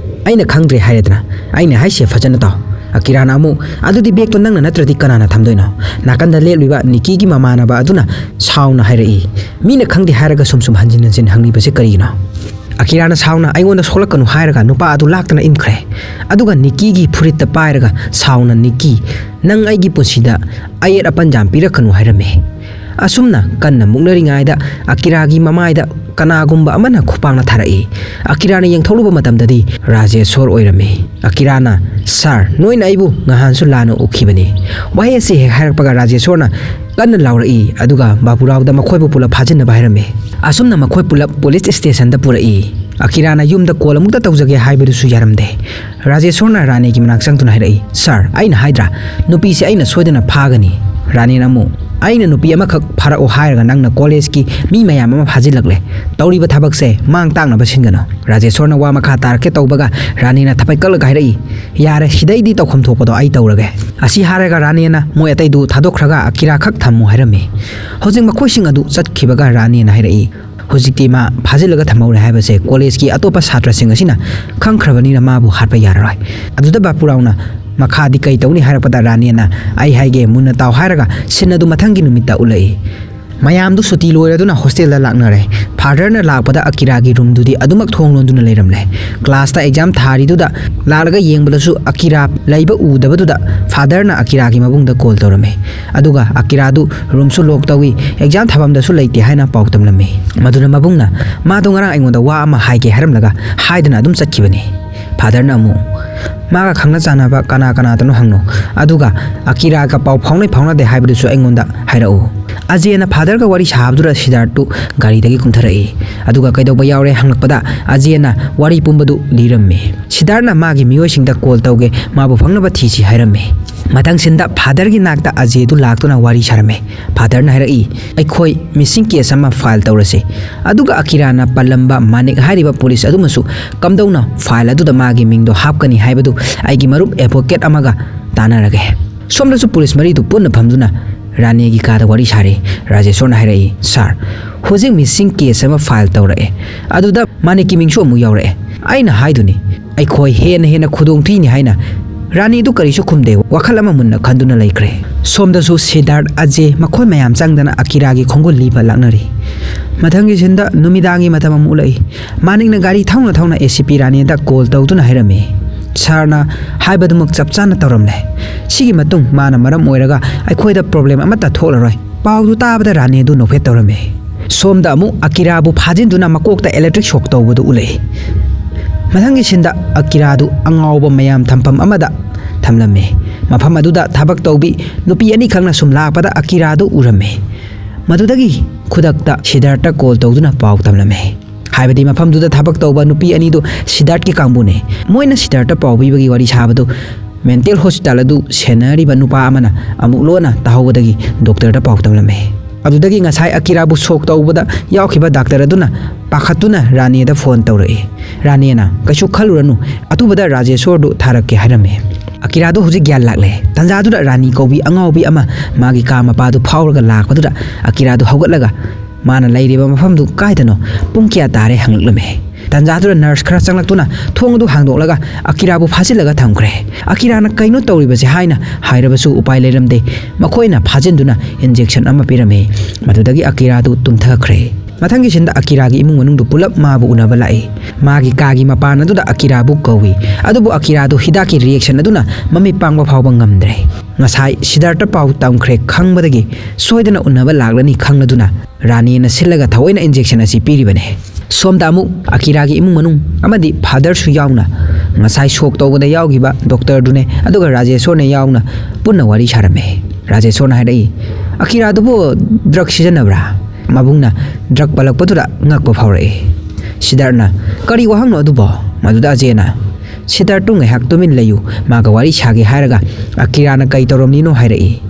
"ꯑꯩꯅ ꯈꯪꯗ꯭ꯔꯦ ꯍꯥꯏꯔꯦꯗꯅ, ꯑꯩꯅ ꯍꯥꯏꯁꯦ ꯐꯖꯅ ꯇꯥꯎ"꯫ ꯑꯀꯤꯔꯥꯅ ꯑꯃꯨꯛ, "ꯑꯗꯨꯗꯤ ꯕꯦꯒꯇꯣ ꯅꯪꯅ ꯅꯠꯇ꯭ꯔꯗꯤ ꯀꯅꯥꯅ ꯊꯝꯗꯣꯏꯅꯣ?" ꯅꯥꯀꯟꯗ ꯂꯦꯞꯂꯤꯕ ꯅꯤꯀꯤꯒꯤ ꯃꯃꯥꯟꯅꯕ ꯑꯗꯨꯅ ꯁꯥꯎꯅ ꯍꯥꯏꯔꯛꯏ, "ꯃꯤꯅ ꯈꯪꯗꯦ ꯍꯥꯏꯔꯒ ꯁꯨꯝ ꯁꯨꯝ ꯍꯟꯖꯤꯟ ꯍꯟꯖꯤꯟ ꯍꯪꯂꯤꯕꯁꯦ ꯀꯔꯤꯒꯤꯅꯣ?" ꯑꯀꯤꯔꯥꯅ ꯁꯥꯎꯅ, "ꯑꯩꯉꯣꯟꯗ ꯁꯣꯛꯂꯛꯀꯅꯨ" ꯍꯥꯏꯔꯒ ꯅꯨꯄꯥ ꯑꯗꯨ ꯂꯥꯛꯇꯅ ꯏꯟꯈ꯭ꯔꯦ꯫ ꯑꯗꯨꯒ ꯅꯤꯀꯤꯒꯤ ꯐꯨꯔꯤꯠꯇ ꯄꯥꯏꯔꯒ ꯁꯥꯎꯅ, "ꯅꯤꯀꯤ, ꯅꯪ ꯑꯩꯒꯤ ꯄꯨꯟꯁꯤꯗ ꯑꯌꯦꯠ ꯑꯄꯟ ꯌꯥꯝ ꯄꯤꯔꯛꯀꯅꯨ" ꯍꯥꯏꯔꯝꯃꯤ꯫ ꯑꯁꯨꯝꯅ ꯀꯟꯅ ꯃꯨꯛꯅꯔꯤꯉꯩꯗ ꯑꯀꯤꯔꯥꯒꯤ ꯃꯃꯥꯏꯗ ꯀꯅꯥꯒꯨꯝꯕ ꯑꯃꯅ ꯈꯨꯄꯥꯛꯅ ꯊꯥꯔꯛꯏ꯫ ꯑꯀꯤꯔꯥꯅ ꯌꯦꯡꯊꯣꯛꯂꯨꯕ ꯃꯇꯝꯗꯗꯤ ꯔꯥꯖꯦꯁꯣꯔ ꯑꯣꯏꯔꯝꯃꯤ꯫ ꯑꯀꯤꯔꯥꯅ, "ꯁꯥꯔ, ꯅꯣꯏꯅ ꯑꯩꯕꯨ ꯉꯍꯥꯟꯁꯨ ꯂꯥꯟꯅ ꯎꯈꯤꯕꯅꯤ"꯫ ꯋꯥꯍꯩ ꯑꯁꯤ ꯍꯦꯛ ꯍꯥꯏꯔꯛꯄꯒ ꯔꯥꯖꯦꯁꯣꯔꯅ ꯀꯟꯅ ꯂꯥꯎꯔꯛꯏ, ꯑꯗꯨꯒ ꯕꯥꯕꯨꯔꯥꯎꯗ ꯃꯈꯣꯏꯕꯨ ꯄꯨꯂꯞ ꯐꯥꯖꯤꯟꯅꯕ ꯍꯥꯏꯔꯝꯃꯤ꯫ ꯑꯁꯨꯝꯅ ꯃꯈꯣꯏ ꯄꯨꯂꯞ ꯄꯨꯂꯤꯁ ꯁ꯭ꯇꯦꯁꯟꯗ ꯄꯨꯔꯛꯏ꯫ ꯑꯀꯤꯔꯥꯅ ꯌꯨꯝꯗ ꯀꯣꯜ ꯑꯃꯨꯛꯇ ꯇꯧꯖꯒꯦ ꯍꯥꯏꯕꯗꯨꯁꯨ ꯌꯥꯔꯝꯗꯦ꯫ ꯔꯥꯖꯦꯁꯣꯔꯅ ꯔꯥꯅꯦꯒꯤ ꯃꯅꯥꯛ ꯆꯪꯗꯨꯅ ꯍꯥꯏꯔꯛꯏ, "ꯁꯥꯔ, ꯑꯩꯅ ꯍꯥꯏꯗ꯭ꯔꯥ, ꯅꯨꯄꯤꯁꯦ ꯑꯩꯅ ꯁꯣꯏꯗꯅ ꯐꯥꯒꯅꯤ"꯫ ꯔꯥꯅꯦꯅ ꯑꯃꯨꯛ, "ꯑꯩꯅ ꯅꯨꯄꯤ ꯑꯃꯈꯛ ꯐꯥꯔꯛꯑꯣ ꯍꯥꯏꯔꯒ ꯅꯪꯅ ꯀꯣꯂꯦꯖꯀꯤ ꯃꯤ ꯃꯌꯥꯝ ꯑꯃ ꯐꯥꯖꯤꯜꯂꯛꯂꯦ꯫ ꯇꯧꯔꯤꯕ ꯊꯕꯛꯁꯦ ꯃꯥꯡ ꯇꯥꯛꯅꯕ ꯁꯤꯟꯒꯅꯨ"꯫ ꯔꯥꯖꯦꯁꯣꯔꯅ ꯋꯥ ꯃꯈꯥ ꯇꯥꯔꯛꯀꯦ ꯇꯧꯕꯒ ꯔꯥꯅꯦꯅ ꯊꯕꯛ ꯀꯛꯂꯒ ꯍꯥꯏꯔꯛꯏ, "ꯌꯥꯔꯦ, ꯁꯤꯗꯩꯗꯤ ꯇꯧꯐꯝ ꯊꯣꯛꯄꯗꯣ ꯑꯩ ꯇꯧꯔꯒꯦ"꯫ ꯑꯁꯤ ꯍꯥꯏꯔꯒ ꯔꯥꯅꯦꯅ ꯃꯣꯏ ꯑꯇꯩꯗꯨ ꯊꯥꯗꯣꯛꯈ꯭ꯔꯒ ꯑꯀꯤꯔꯥ ꯈꯛ ꯊꯝꯃꯨ ꯍꯥꯏꯔꯝꯃꯤ꯫ ꯍꯧꯖꯤꯛ ꯃꯈꯣꯏꯁꯤꯡ ꯑꯗꯨ ꯆꯠꯈꯤꯕꯒ ꯔꯥꯅꯦꯅ ꯍꯥꯏꯔꯛꯏ, ꯍꯧꯖꯤꯛꯇꯤ ꯃꯥ ꯐꯥꯖꯤꯜꯂꯒ ꯊꯝꯍꯧꯔꯦ ꯍꯥꯏꯕꯁꯦ ꯀꯣꯂꯦꯖꯀꯤ ꯑꯇꯣꯞꯄ ꯁꯥꯇ꯭ꯔꯁꯤꯡ ꯑꯁꯤꯅ ꯈꯪꯈ꯭ꯔꯕꯅꯤꯅ ꯃꯥꯕꯨ ꯍꯥꯠꯄ ꯌꯥꯔꯔꯣꯏ꯫ ꯑꯗꯨꯗ ꯕꯥꯄꯨꯔꯥꯎꯅ ꯃꯈꯥꯗꯤ ꯀꯩ ꯇꯧꯅꯤ ꯍꯥꯏꯔꯛꯄꯗ ꯔꯥꯅꯦꯅ, "ꯑꯩ ꯍꯥꯏꯒꯦ, ꯃꯨꯟꯅ ꯇꯥꯎ" ꯍꯥꯏꯔꯒ ꯁꯤꯟ ꯑꯗꯨ ꯃꯊꯪꯒꯤ ꯅꯨꯃꯤꯠꯇ ꯎꯠꯂꯛꯏ꯫ ꯃꯌꯥꯝꯗꯨ ꯁꯨꯇꯤ ꯂꯣꯏꯔꯗꯨꯅ ꯍꯣꯁꯇꯦꯜꯗ ꯂꯥꯛꯅꯔꯦ꯫ ꯐꯥꯗꯔꯅ ꯂꯥꯛꯄꯗ ꯑꯀꯤꯔꯥꯒꯤ ꯔꯨꯝꯗꯨꯗꯤ ꯑꯗꯨꯃꯛ ꯊꯣꯡ ꯂꯣꯟꯗꯨꯅ ꯂꯩꯔꯝꯂꯦ꯫ ꯀ꯭ꯂꯥꯁꯇ ꯑꯦꯛꯖꯥꯝ ꯊꯥꯔꯤꯗꯨꯗ ꯂꯥꯛꯂꯒ ꯌꯦꯡꯕꯗꯁꯨ ꯑꯀꯤꯔꯥ ꯂꯩꯕ ꯎꯗꯕꯗꯨꯗ ꯐꯥꯗꯔꯅ ꯑꯀꯤꯔꯥꯒꯤ ꯃꯕꯨꯡꯗ ꯀꯣꯜ ꯇꯧꯔꯝꯃꯤ꯫ ꯑꯗꯨꯒ ꯑꯀꯤꯔꯥꯗꯨ ꯔꯨꯝꯁꯨ ꯂꯣꯛ ꯇꯧꯏ, ꯑꯦꯛꯖꯥꯝ ꯊꯥꯐꯝꯗꯁꯨ ꯂꯩꯇꯦ ꯍꯥꯏꯅ ꯄꯥꯎ ꯇꯝꯂꯝꯃꯤ꯫ ꯃꯗꯨꯅ ꯃꯕꯨꯡꯅ, "ꯃꯥꯗꯣ ꯉꯔꯥꯡ ꯑꯩꯉꯣꯟꯗ ꯋꯥ ꯑꯃ ꯍꯥꯏꯒꯦ ꯍꯥꯏꯔꯝꯂꯒ ꯍꯥꯏꯗꯅ ꯑꯗꯨꯝ ꯆꯠꯈꯤꯕꯅꯤ"꯫ ꯐꯥꯗꯔꯅ ꯑꯃꯨꯛ, "ꯃꯥꯒ ꯈꯪꯅ ꯆꯥꯟꯅꯕ ꯀꯅꯥ ꯀꯅꯥꯗꯅꯣ ꯍꯪꯉꯣ, ꯑꯗꯨꯒ ꯑꯀꯤꯔꯥꯒ ꯄꯥꯎ ꯐꯥꯎꯅꯩ ꯐꯥꯎꯅꯗꯦ ꯍꯥꯏꯕꯗꯨꯁꯨ ꯑꯩꯉꯣꯟꯗ ꯍꯥꯏꯔꯛꯎ"꯫ ꯑꯖꯦꯅ ꯐꯥꯗꯔꯒ ꯋꯥꯔꯤ ꯁꯥꯕꯗꯨꯗ ꯁꯤꯗꯥꯔꯠꯇꯨ ꯒꯥꯔꯤꯗꯒꯤ ꯀꯨꯝꯊꯔꯛꯏ꯫ ꯑꯗꯨꯒ ꯀꯩꯗꯧꯕ ꯌꯥꯎꯔꯦ ꯍꯪꯂꯛꯄꯗ ꯑꯖꯦꯅ ꯋꯥꯔꯤ ꯄꯨꯝꯕꯗꯨ ꯂꯤꯔꯝꯃꯤ꯫ ꯁꯤꯗꯥꯔꯠꯅ ꯃꯥꯒꯤ ꯃꯤꯑꯣꯏꯁꯤꯡꯗ ꯀꯣꯜ ꯇꯧꯒꯦ, ꯃꯥꯕꯨ ꯐꯪꯅꯕ ꯊꯤꯁꯤ ꯍꯥꯏꯔꯝꯃꯤ꯫ ꯃꯊꯪ ꯁꯤꯟꯗ ꯐꯥꯗꯔꯒꯤ ꯅꯥꯛꯇ ꯑꯖꯦꯗꯨ ꯂꯥꯛꯇꯨꯅ ꯋꯥꯔꯤ ꯁꯥꯔꯝꯃꯤ꯫ ꯐꯥꯗꯔꯅ ꯍꯥꯏꯔꯛꯏ, "ꯑꯩꯈꯣꯏ ꯃꯤꯁꯤꯡ ꯀꯦꯁ ꯑꯃ ꯐꯥꯏꯜ ꯇꯧꯔꯁꯤ, ꯑꯗꯨꯒ ꯑꯀꯤꯔꯥꯅ ꯄꯜꯂꯝꯕ ꯃꯥꯅꯤꯛ ꯍꯥꯏꯔꯤꯕ ꯄꯨꯂꯤꯁ ꯑꯗꯨꯃꯁꯨ ꯀꯝꯗꯧꯅ ꯐꯥꯏꯜ ꯑꯗꯨꯗ ꯃꯥꯒꯤ ꯃꯤꯡꯗꯣ ꯍꯥꯞꯀꯅꯤ ꯍꯥꯏꯕꯗꯨ ꯑꯩꯒꯤ ꯃꯔꯨꯞ ꯑꯦꯗꯚꯣꯀꯦꯠ ꯑꯃꯒ ꯇꯥꯟꯅꯔꯒꯦ"꯫ ꯁꯣꯝꯗꯁꯨ ꯄꯨꯂꯤꯁ ꯃꯔꯤꯗꯨ ꯄꯨꯟꯅ ꯐꯝꯗꯨꯅ ꯔꯥꯅꯦꯒꯤ ꯀꯥꯗ ꯋꯥꯔꯤ ꯁꯥꯔꯤ꯫ ꯔꯥꯖꯦꯁꯣꯔꯅ ꯍꯥꯏꯔꯛꯏ, "ꯁꯥꯔ, ꯍꯧꯖꯤꯛ ꯃꯤꯁꯤꯡ ꯀꯦꯁ ꯑꯃ ꯐꯥꯏꯜ ꯇꯧꯔꯛꯑꯦ, ꯑꯗꯨꯗ ꯃꯥꯅꯤꯛꯀꯤ ꯃꯤꯡꯁꯨ ꯑꯃꯨꯛ ꯌꯥꯎꯔꯛꯑꯦ꯫ ꯑꯩꯅ ꯍꯥꯏꯗꯨꯅꯤ, ꯑꯩꯈꯣꯏ ꯍꯦꯟꯅ ꯍꯦꯟꯅ ꯈꯨꯗꯣꯡ ꯊꯤꯅꯤ" ꯍꯥꯏꯅ꯫ ꯔꯥꯅꯤꯗꯨ ꯀꯔꯤꯁꯨ ꯈꯨꯝꯗꯦ, ꯋꯥꯈꯜ ꯑꯃ ꯃꯨꯟꯅ ꯈꯟꯗꯨꯅ ꯂꯩꯈ꯭ꯔꯦ꯫ ꯁꯣꯝꯗꯁꯨ ꯁꯤꯗꯥꯔꯠ, ꯑꯖꯦ, ꯃꯈꯣꯏ ꯃꯌꯥꯝ ꯆꯪꯗꯅ ꯑꯀꯤꯔꯥꯒꯤ ꯈꯣꯡꯒꯨꯜ ꯂꯤꯕ ꯂꯥꯛꯅꯔꯤ꯫ ꯃꯊꯪꯒꯤ ꯁꯤꯟꯗ ꯅꯨꯃꯤꯗꯥꯡꯒꯤ ꯃꯇꯝ ꯑꯃ ꯎꯠꯂꯛꯏ꯫ ꯃꯥꯅꯤꯛꯅ ꯒꯥꯔꯤ ꯊꯧꯅ ꯊꯧꯅ ꯑꯦ ꯁꯤ ꯄꯤ ꯔꯥꯅꯦꯗ ꯀꯣꯜ ꯇꯧꯗꯨꯅ ꯍꯥꯏꯔꯝꯃꯤ, "ꯁꯥꯔꯅ ꯍꯥꯏꯕꯗꯨꯃꯛ ꯆꯞ ꯆꯥꯅ ꯇꯧꯔꯝꯂꯦ꯫ ꯁꯤꯒꯤ ꯃꯇꯨꯡ ꯃꯥꯅ ꯃꯔꯝ ꯑꯣꯏꯔꯒ ꯑꯩꯈꯣꯏꯗ ꯄ꯭ꯔꯣꯕ꯭ꯂꯦꯝ ꯑꯃꯠꯇ ꯊꯣꯛꯂꯔꯣꯏ"꯫ ꯄꯥꯎꯗꯨ ꯇꯥꯕꯗ ꯔꯥꯅꯦꯗꯨ ꯅꯣꯛꯐꯦꯠ ꯇꯧꯔꯝꯃꯤ꯫ ꯁꯣꯝꯗ ꯑꯃꯨꯛ ꯑꯀꯤꯔꯥꯕꯨ ꯐꯥꯖꯤꯟꯗꯨꯅ ꯃꯀꯣꯛꯇ ꯏꯂꯦꯛꯇ꯭ꯔꯤꯛ ꯁꯣꯛ ꯇꯧꯕꯗꯨ ꯎꯠꯂꯛꯏ꯫ ꯃꯊꯪꯒꯤ ꯁꯤꯟꯗ ꯑꯀꯤꯔꯥꯗꯨ ꯑꯉꯥꯎꯕ ꯃꯌꯥꯝ ꯊꯝꯐꯝ ꯑꯃꯗ ꯊꯝꯂꯝꯃꯤ꯫ ꯃꯐꯝ ꯑꯗꯨꯗ ꯊꯕꯛ ꯇꯧꯕꯤ ꯅꯨꯄꯤ ꯑꯅꯤꯈꯛꯅ ꯁꯨꯝ ꯂꯥꯛꯄꯗ ꯑꯀꯤꯔꯥꯗꯨ ꯎꯔꯝꯃꯤ꯫ ꯃꯗꯨꯗꯒꯤ ꯈꯨꯗꯛꯇ ꯁꯤꯗꯥꯔꯠꯇ ꯀꯣꯜ ꯇꯧꯗꯨꯅ ꯄꯥꯎ ꯇꯝꯂꯝꯃꯤ꯫ ꯍꯥꯏꯕꯗꯤ ꯃꯐꯝꯗꯨꯗ ꯊꯕꯛ ꯇꯧꯕ ꯅꯨꯄꯤ ꯑꯅꯤꯗꯨ ꯁꯤꯗꯥꯔꯠꯀꯤ ꯀꯥꯡꯕꯨꯅꯤ꯫ ꯃꯣꯏꯅ ꯁꯤꯗꯥꯔꯠꯇ ꯄꯥꯎ ꯄꯤꯕꯒꯤ ꯋꯥꯔꯤ ꯁꯥꯕꯗꯨ ꯃꯦꯟꯇꯦꯜ ꯍꯣꯁꯄꯤꯇꯥꯜ ꯑꯗꯨ ꯁꯦꯟꯅꯔꯤꯕ ꯅꯨꯄꯥ ꯑꯃꯅ ꯑꯃꯨꯛ ꯂꯣꯟꯅ ꯇꯥꯍꯧꯕꯗꯒꯤ ꯗꯣꯛꯇꯔꯗ ꯄꯥꯎ ꯇꯝꯂꯝꯃꯤ꯫ ꯑꯗꯨꯗꯒꯤ ꯉꯁꯥꯏ ꯑꯀꯤꯔꯥꯕꯨ ꯁꯣꯛ ꯇꯧꯕꯗ ꯌꯥꯎꯈꯤꯕ ꯗꯥꯛꯇꯔ ꯑꯗꯨꯅ ꯄꯥꯈꯠꯇꯨꯅ ꯔꯥꯅꯦꯗ ꯐꯣꯟ ꯇꯧꯔꯛꯏ꯫ ꯔꯥꯅꯦꯅ, "ꯀꯩꯁꯨ ꯈꯜꯂꯨꯔꯅꯨ, ꯑꯊꯨꯕꯗ ꯔꯥꯖꯦꯁꯣꯔꯗꯨ ꯊꯥꯔꯛꯀꯦ" ꯍꯥꯏꯔꯝꯃꯤ꯫ ꯑꯀꯤꯔꯥꯗꯨ ꯍꯧꯖꯤꯛ ꯒ꯭ꯌꯥꯟ ꯂꯥꯛꯂꯦ꯫ ꯇꯟꯖꯥꯗꯨꯗ ꯔꯥꯅꯤ ꯀꯧꯕꯤ ꯑꯉꯥꯎꯕꯤ ꯑꯃ ꯃꯥꯒꯤ ꯀꯥ ꯃꯄꯥꯗꯨ ꯐꯥꯎꯔꯒ ꯂꯥꯛꯄꯗꯨꯗ ꯑꯀꯤꯔꯥꯗꯨ ꯍꯧꯒꯠꯂꯒ ꯃꯥꯅ ꯂꯩꯔꯤꯕ ꯃꯐꯝꯗꯨ ꯀꯥꯏꯗꯅꯣ, ꯄꯨꯡ ꯀꯌꯥ ꯇꯥꯔꯦ ꯍꯪꯂꯛꯂꯝꯃꯤ꯫ ꯇꯟꯖꯥꯗꯨꯗ ꯅꯔꯁ ꯈꯔ ꯆꯪꯂꯛꯇꯨꯅ ꯊꯣꯡ ꯑꯗꯨ ꯍꯥꯡꯗꯣꯛꯂꯒ ꯑꯀꯤꯔꯥꯕꯨ ꯐꯥꯖꯤꯜꯂꯒ ꯊꯝꯈ꯭ꯔꯦ꯫ ꯑꯀꯤꯔꯥꯅ "ꯀꯩꯅꯣ ꯇꯧꯔꯤꯕꯁꯦ?" ꯍꯥꯏꯅ ꯍꯥꯏꯔꯕꯁꯨ ꯎꯄꯥꯏ ꯂꯩꯔꯝꯗꯦ꯫ ꯃꯈꯣꯏꯅ ꯐꯥꯖꯤꯟꯗꯨꯅ ꯏꯟꯖꯦꯛꯁꯟ ꯑꯃ ꯄꯤꯔꯝꯃꯤ꯫ ꯃꯗꯨꯗꯒꯤ ꯑꯀꯤꯔꯥꯗꯨ ꯇꯨꯝꯊꯈ꯭ꯔꯦ꯫ ꯃꯊꯪꯒꯤ ꯁꯤꯟꯗ ꯑꯀꯤꯔꯥꯒꯤ ꯏꯃꯨꯡ ꯃꯅꯨꯡꯗꯨ ꯄꯨꯂꯞ ꯃꯥꯕꯨ ꯎꯅꯕ ꯂꯥꯛꯏ꯫ ꯃꯥꯒꯤ ꯀꯥꯒꯤ ꯃꯄꯥꯟ ꯑꯗꯨꯗ ꯑꯀꯤꯔꯥꯕꯨ ꯀꯧꯏ꯫ ꯑꯗꯨꯕꯨ ꯑꯀꯤꯔꯥꯗꯨ ꯍꯤꯗꯥꯛꯀꯤ ꯔꯤꯌꯦꯛꯁꯟ ꯑꯗꯨꯅ ꯃꯃꯤꯠ ꯄꯥꯡꯕ ꯐꯥꯎꯕ ꯉꯝꯗ꯭ꯔꯦ꯫ ꯉꯁꯥꯏ ꯁꯤꯗꯥꯔꯠꯇ ꯄꯥꯎ ꯇꯝꯈ꯭ꯔꯦ ꯈꯪꯕꯗꯒꯤ ꯁꯣꯏꯗꯅ ꯎꯅꯕ ꯂꯥꯛꯂꯅꯤ ꯈꯪꯂꯗꯨꯅ ꯔꯥꯅꯤꯅ ꯁꯤꯜꯂꯒ ꯊꯑꯣꯏꯅ ꯏꯟꯖꯦꯛꯁꯟ ꯑꯁꯤ ꯄꯤꯔꯤꯕꯅꯤ꯫ ꯁꯣꯝꯗ ꯑꯃꯨꯛ ꯑꯀꯤꯔꯥꯒꯤ ꯏꯃꯨꯡ ꯃꯅꯨꯡ ꯑꯃꯗꯤ ꯐꯥꯗꯔꯁꯨ ꯌꯥꯎꯅ ꯉꯁꯥꯏ ꯁꯣꯛ ꯇꯧꯕꯗ ꯌꯥꯎꯈꯤꯕ ꯗꯣꯛꯇꯔꯗꯨꯅꯦ, ꯑꯗꯨꯒ ꯔꯥꯖꯦꯁꯣꯔꯅꯦ ꯌꯥꯎꯅ ꯄꯨꯟꯅ ꯋꯥꯔꯤ ꯁꯥꯔꯝꯃꯦ꯫ ꯔꯥꯖꯦꯁꯣꯔꯅ ꯍꯥꯏꯔꯛꯏ, "ꯑꯀꯤꯔꯥꯗꯨꯕꯨ ꯗ꯭ꯔꯒ ꯁꯤꯖꯤꯟꯅꯕ꯭ꯔꯥ?" ꯃꯕꯨꯡꯅ ꯗ꯭ꯔꯒ ꯄꯜꯂꯛꯄꯗꯨꯗ ꯉꯛꯄ ꯐꯥꯎꯔꯛꯏ꯫ ꯁꯤꯗꯥꯔꯠꯅ, "ꯀꯔꯤ ꯋꯥꯍꯪꯅꯣ ꯑꯗꯨꯕꯣ?" ꯃꯗꯨꯗ ꯑꯖꯦꯅ, "ꯁꯤꯗꯥꯔꯠꯇꯨ ꯉꯥꯏꯍꯥꯛ ꯇꯨꯃꯤꯟ ꯂꯩꯌꯨ, ꯃꯥꯒ ꯋꯥꯔꯤ ꯁꯥꯒꯦ" ꯍꯥꯏꯔꯒ ꯑꯀꯤꯔꯥꯅ ꯀꯩ ꯇꯧꯔꯝꯂꯤꯅꯣ ꯍꯥꯏꯔꯛꯏ꯫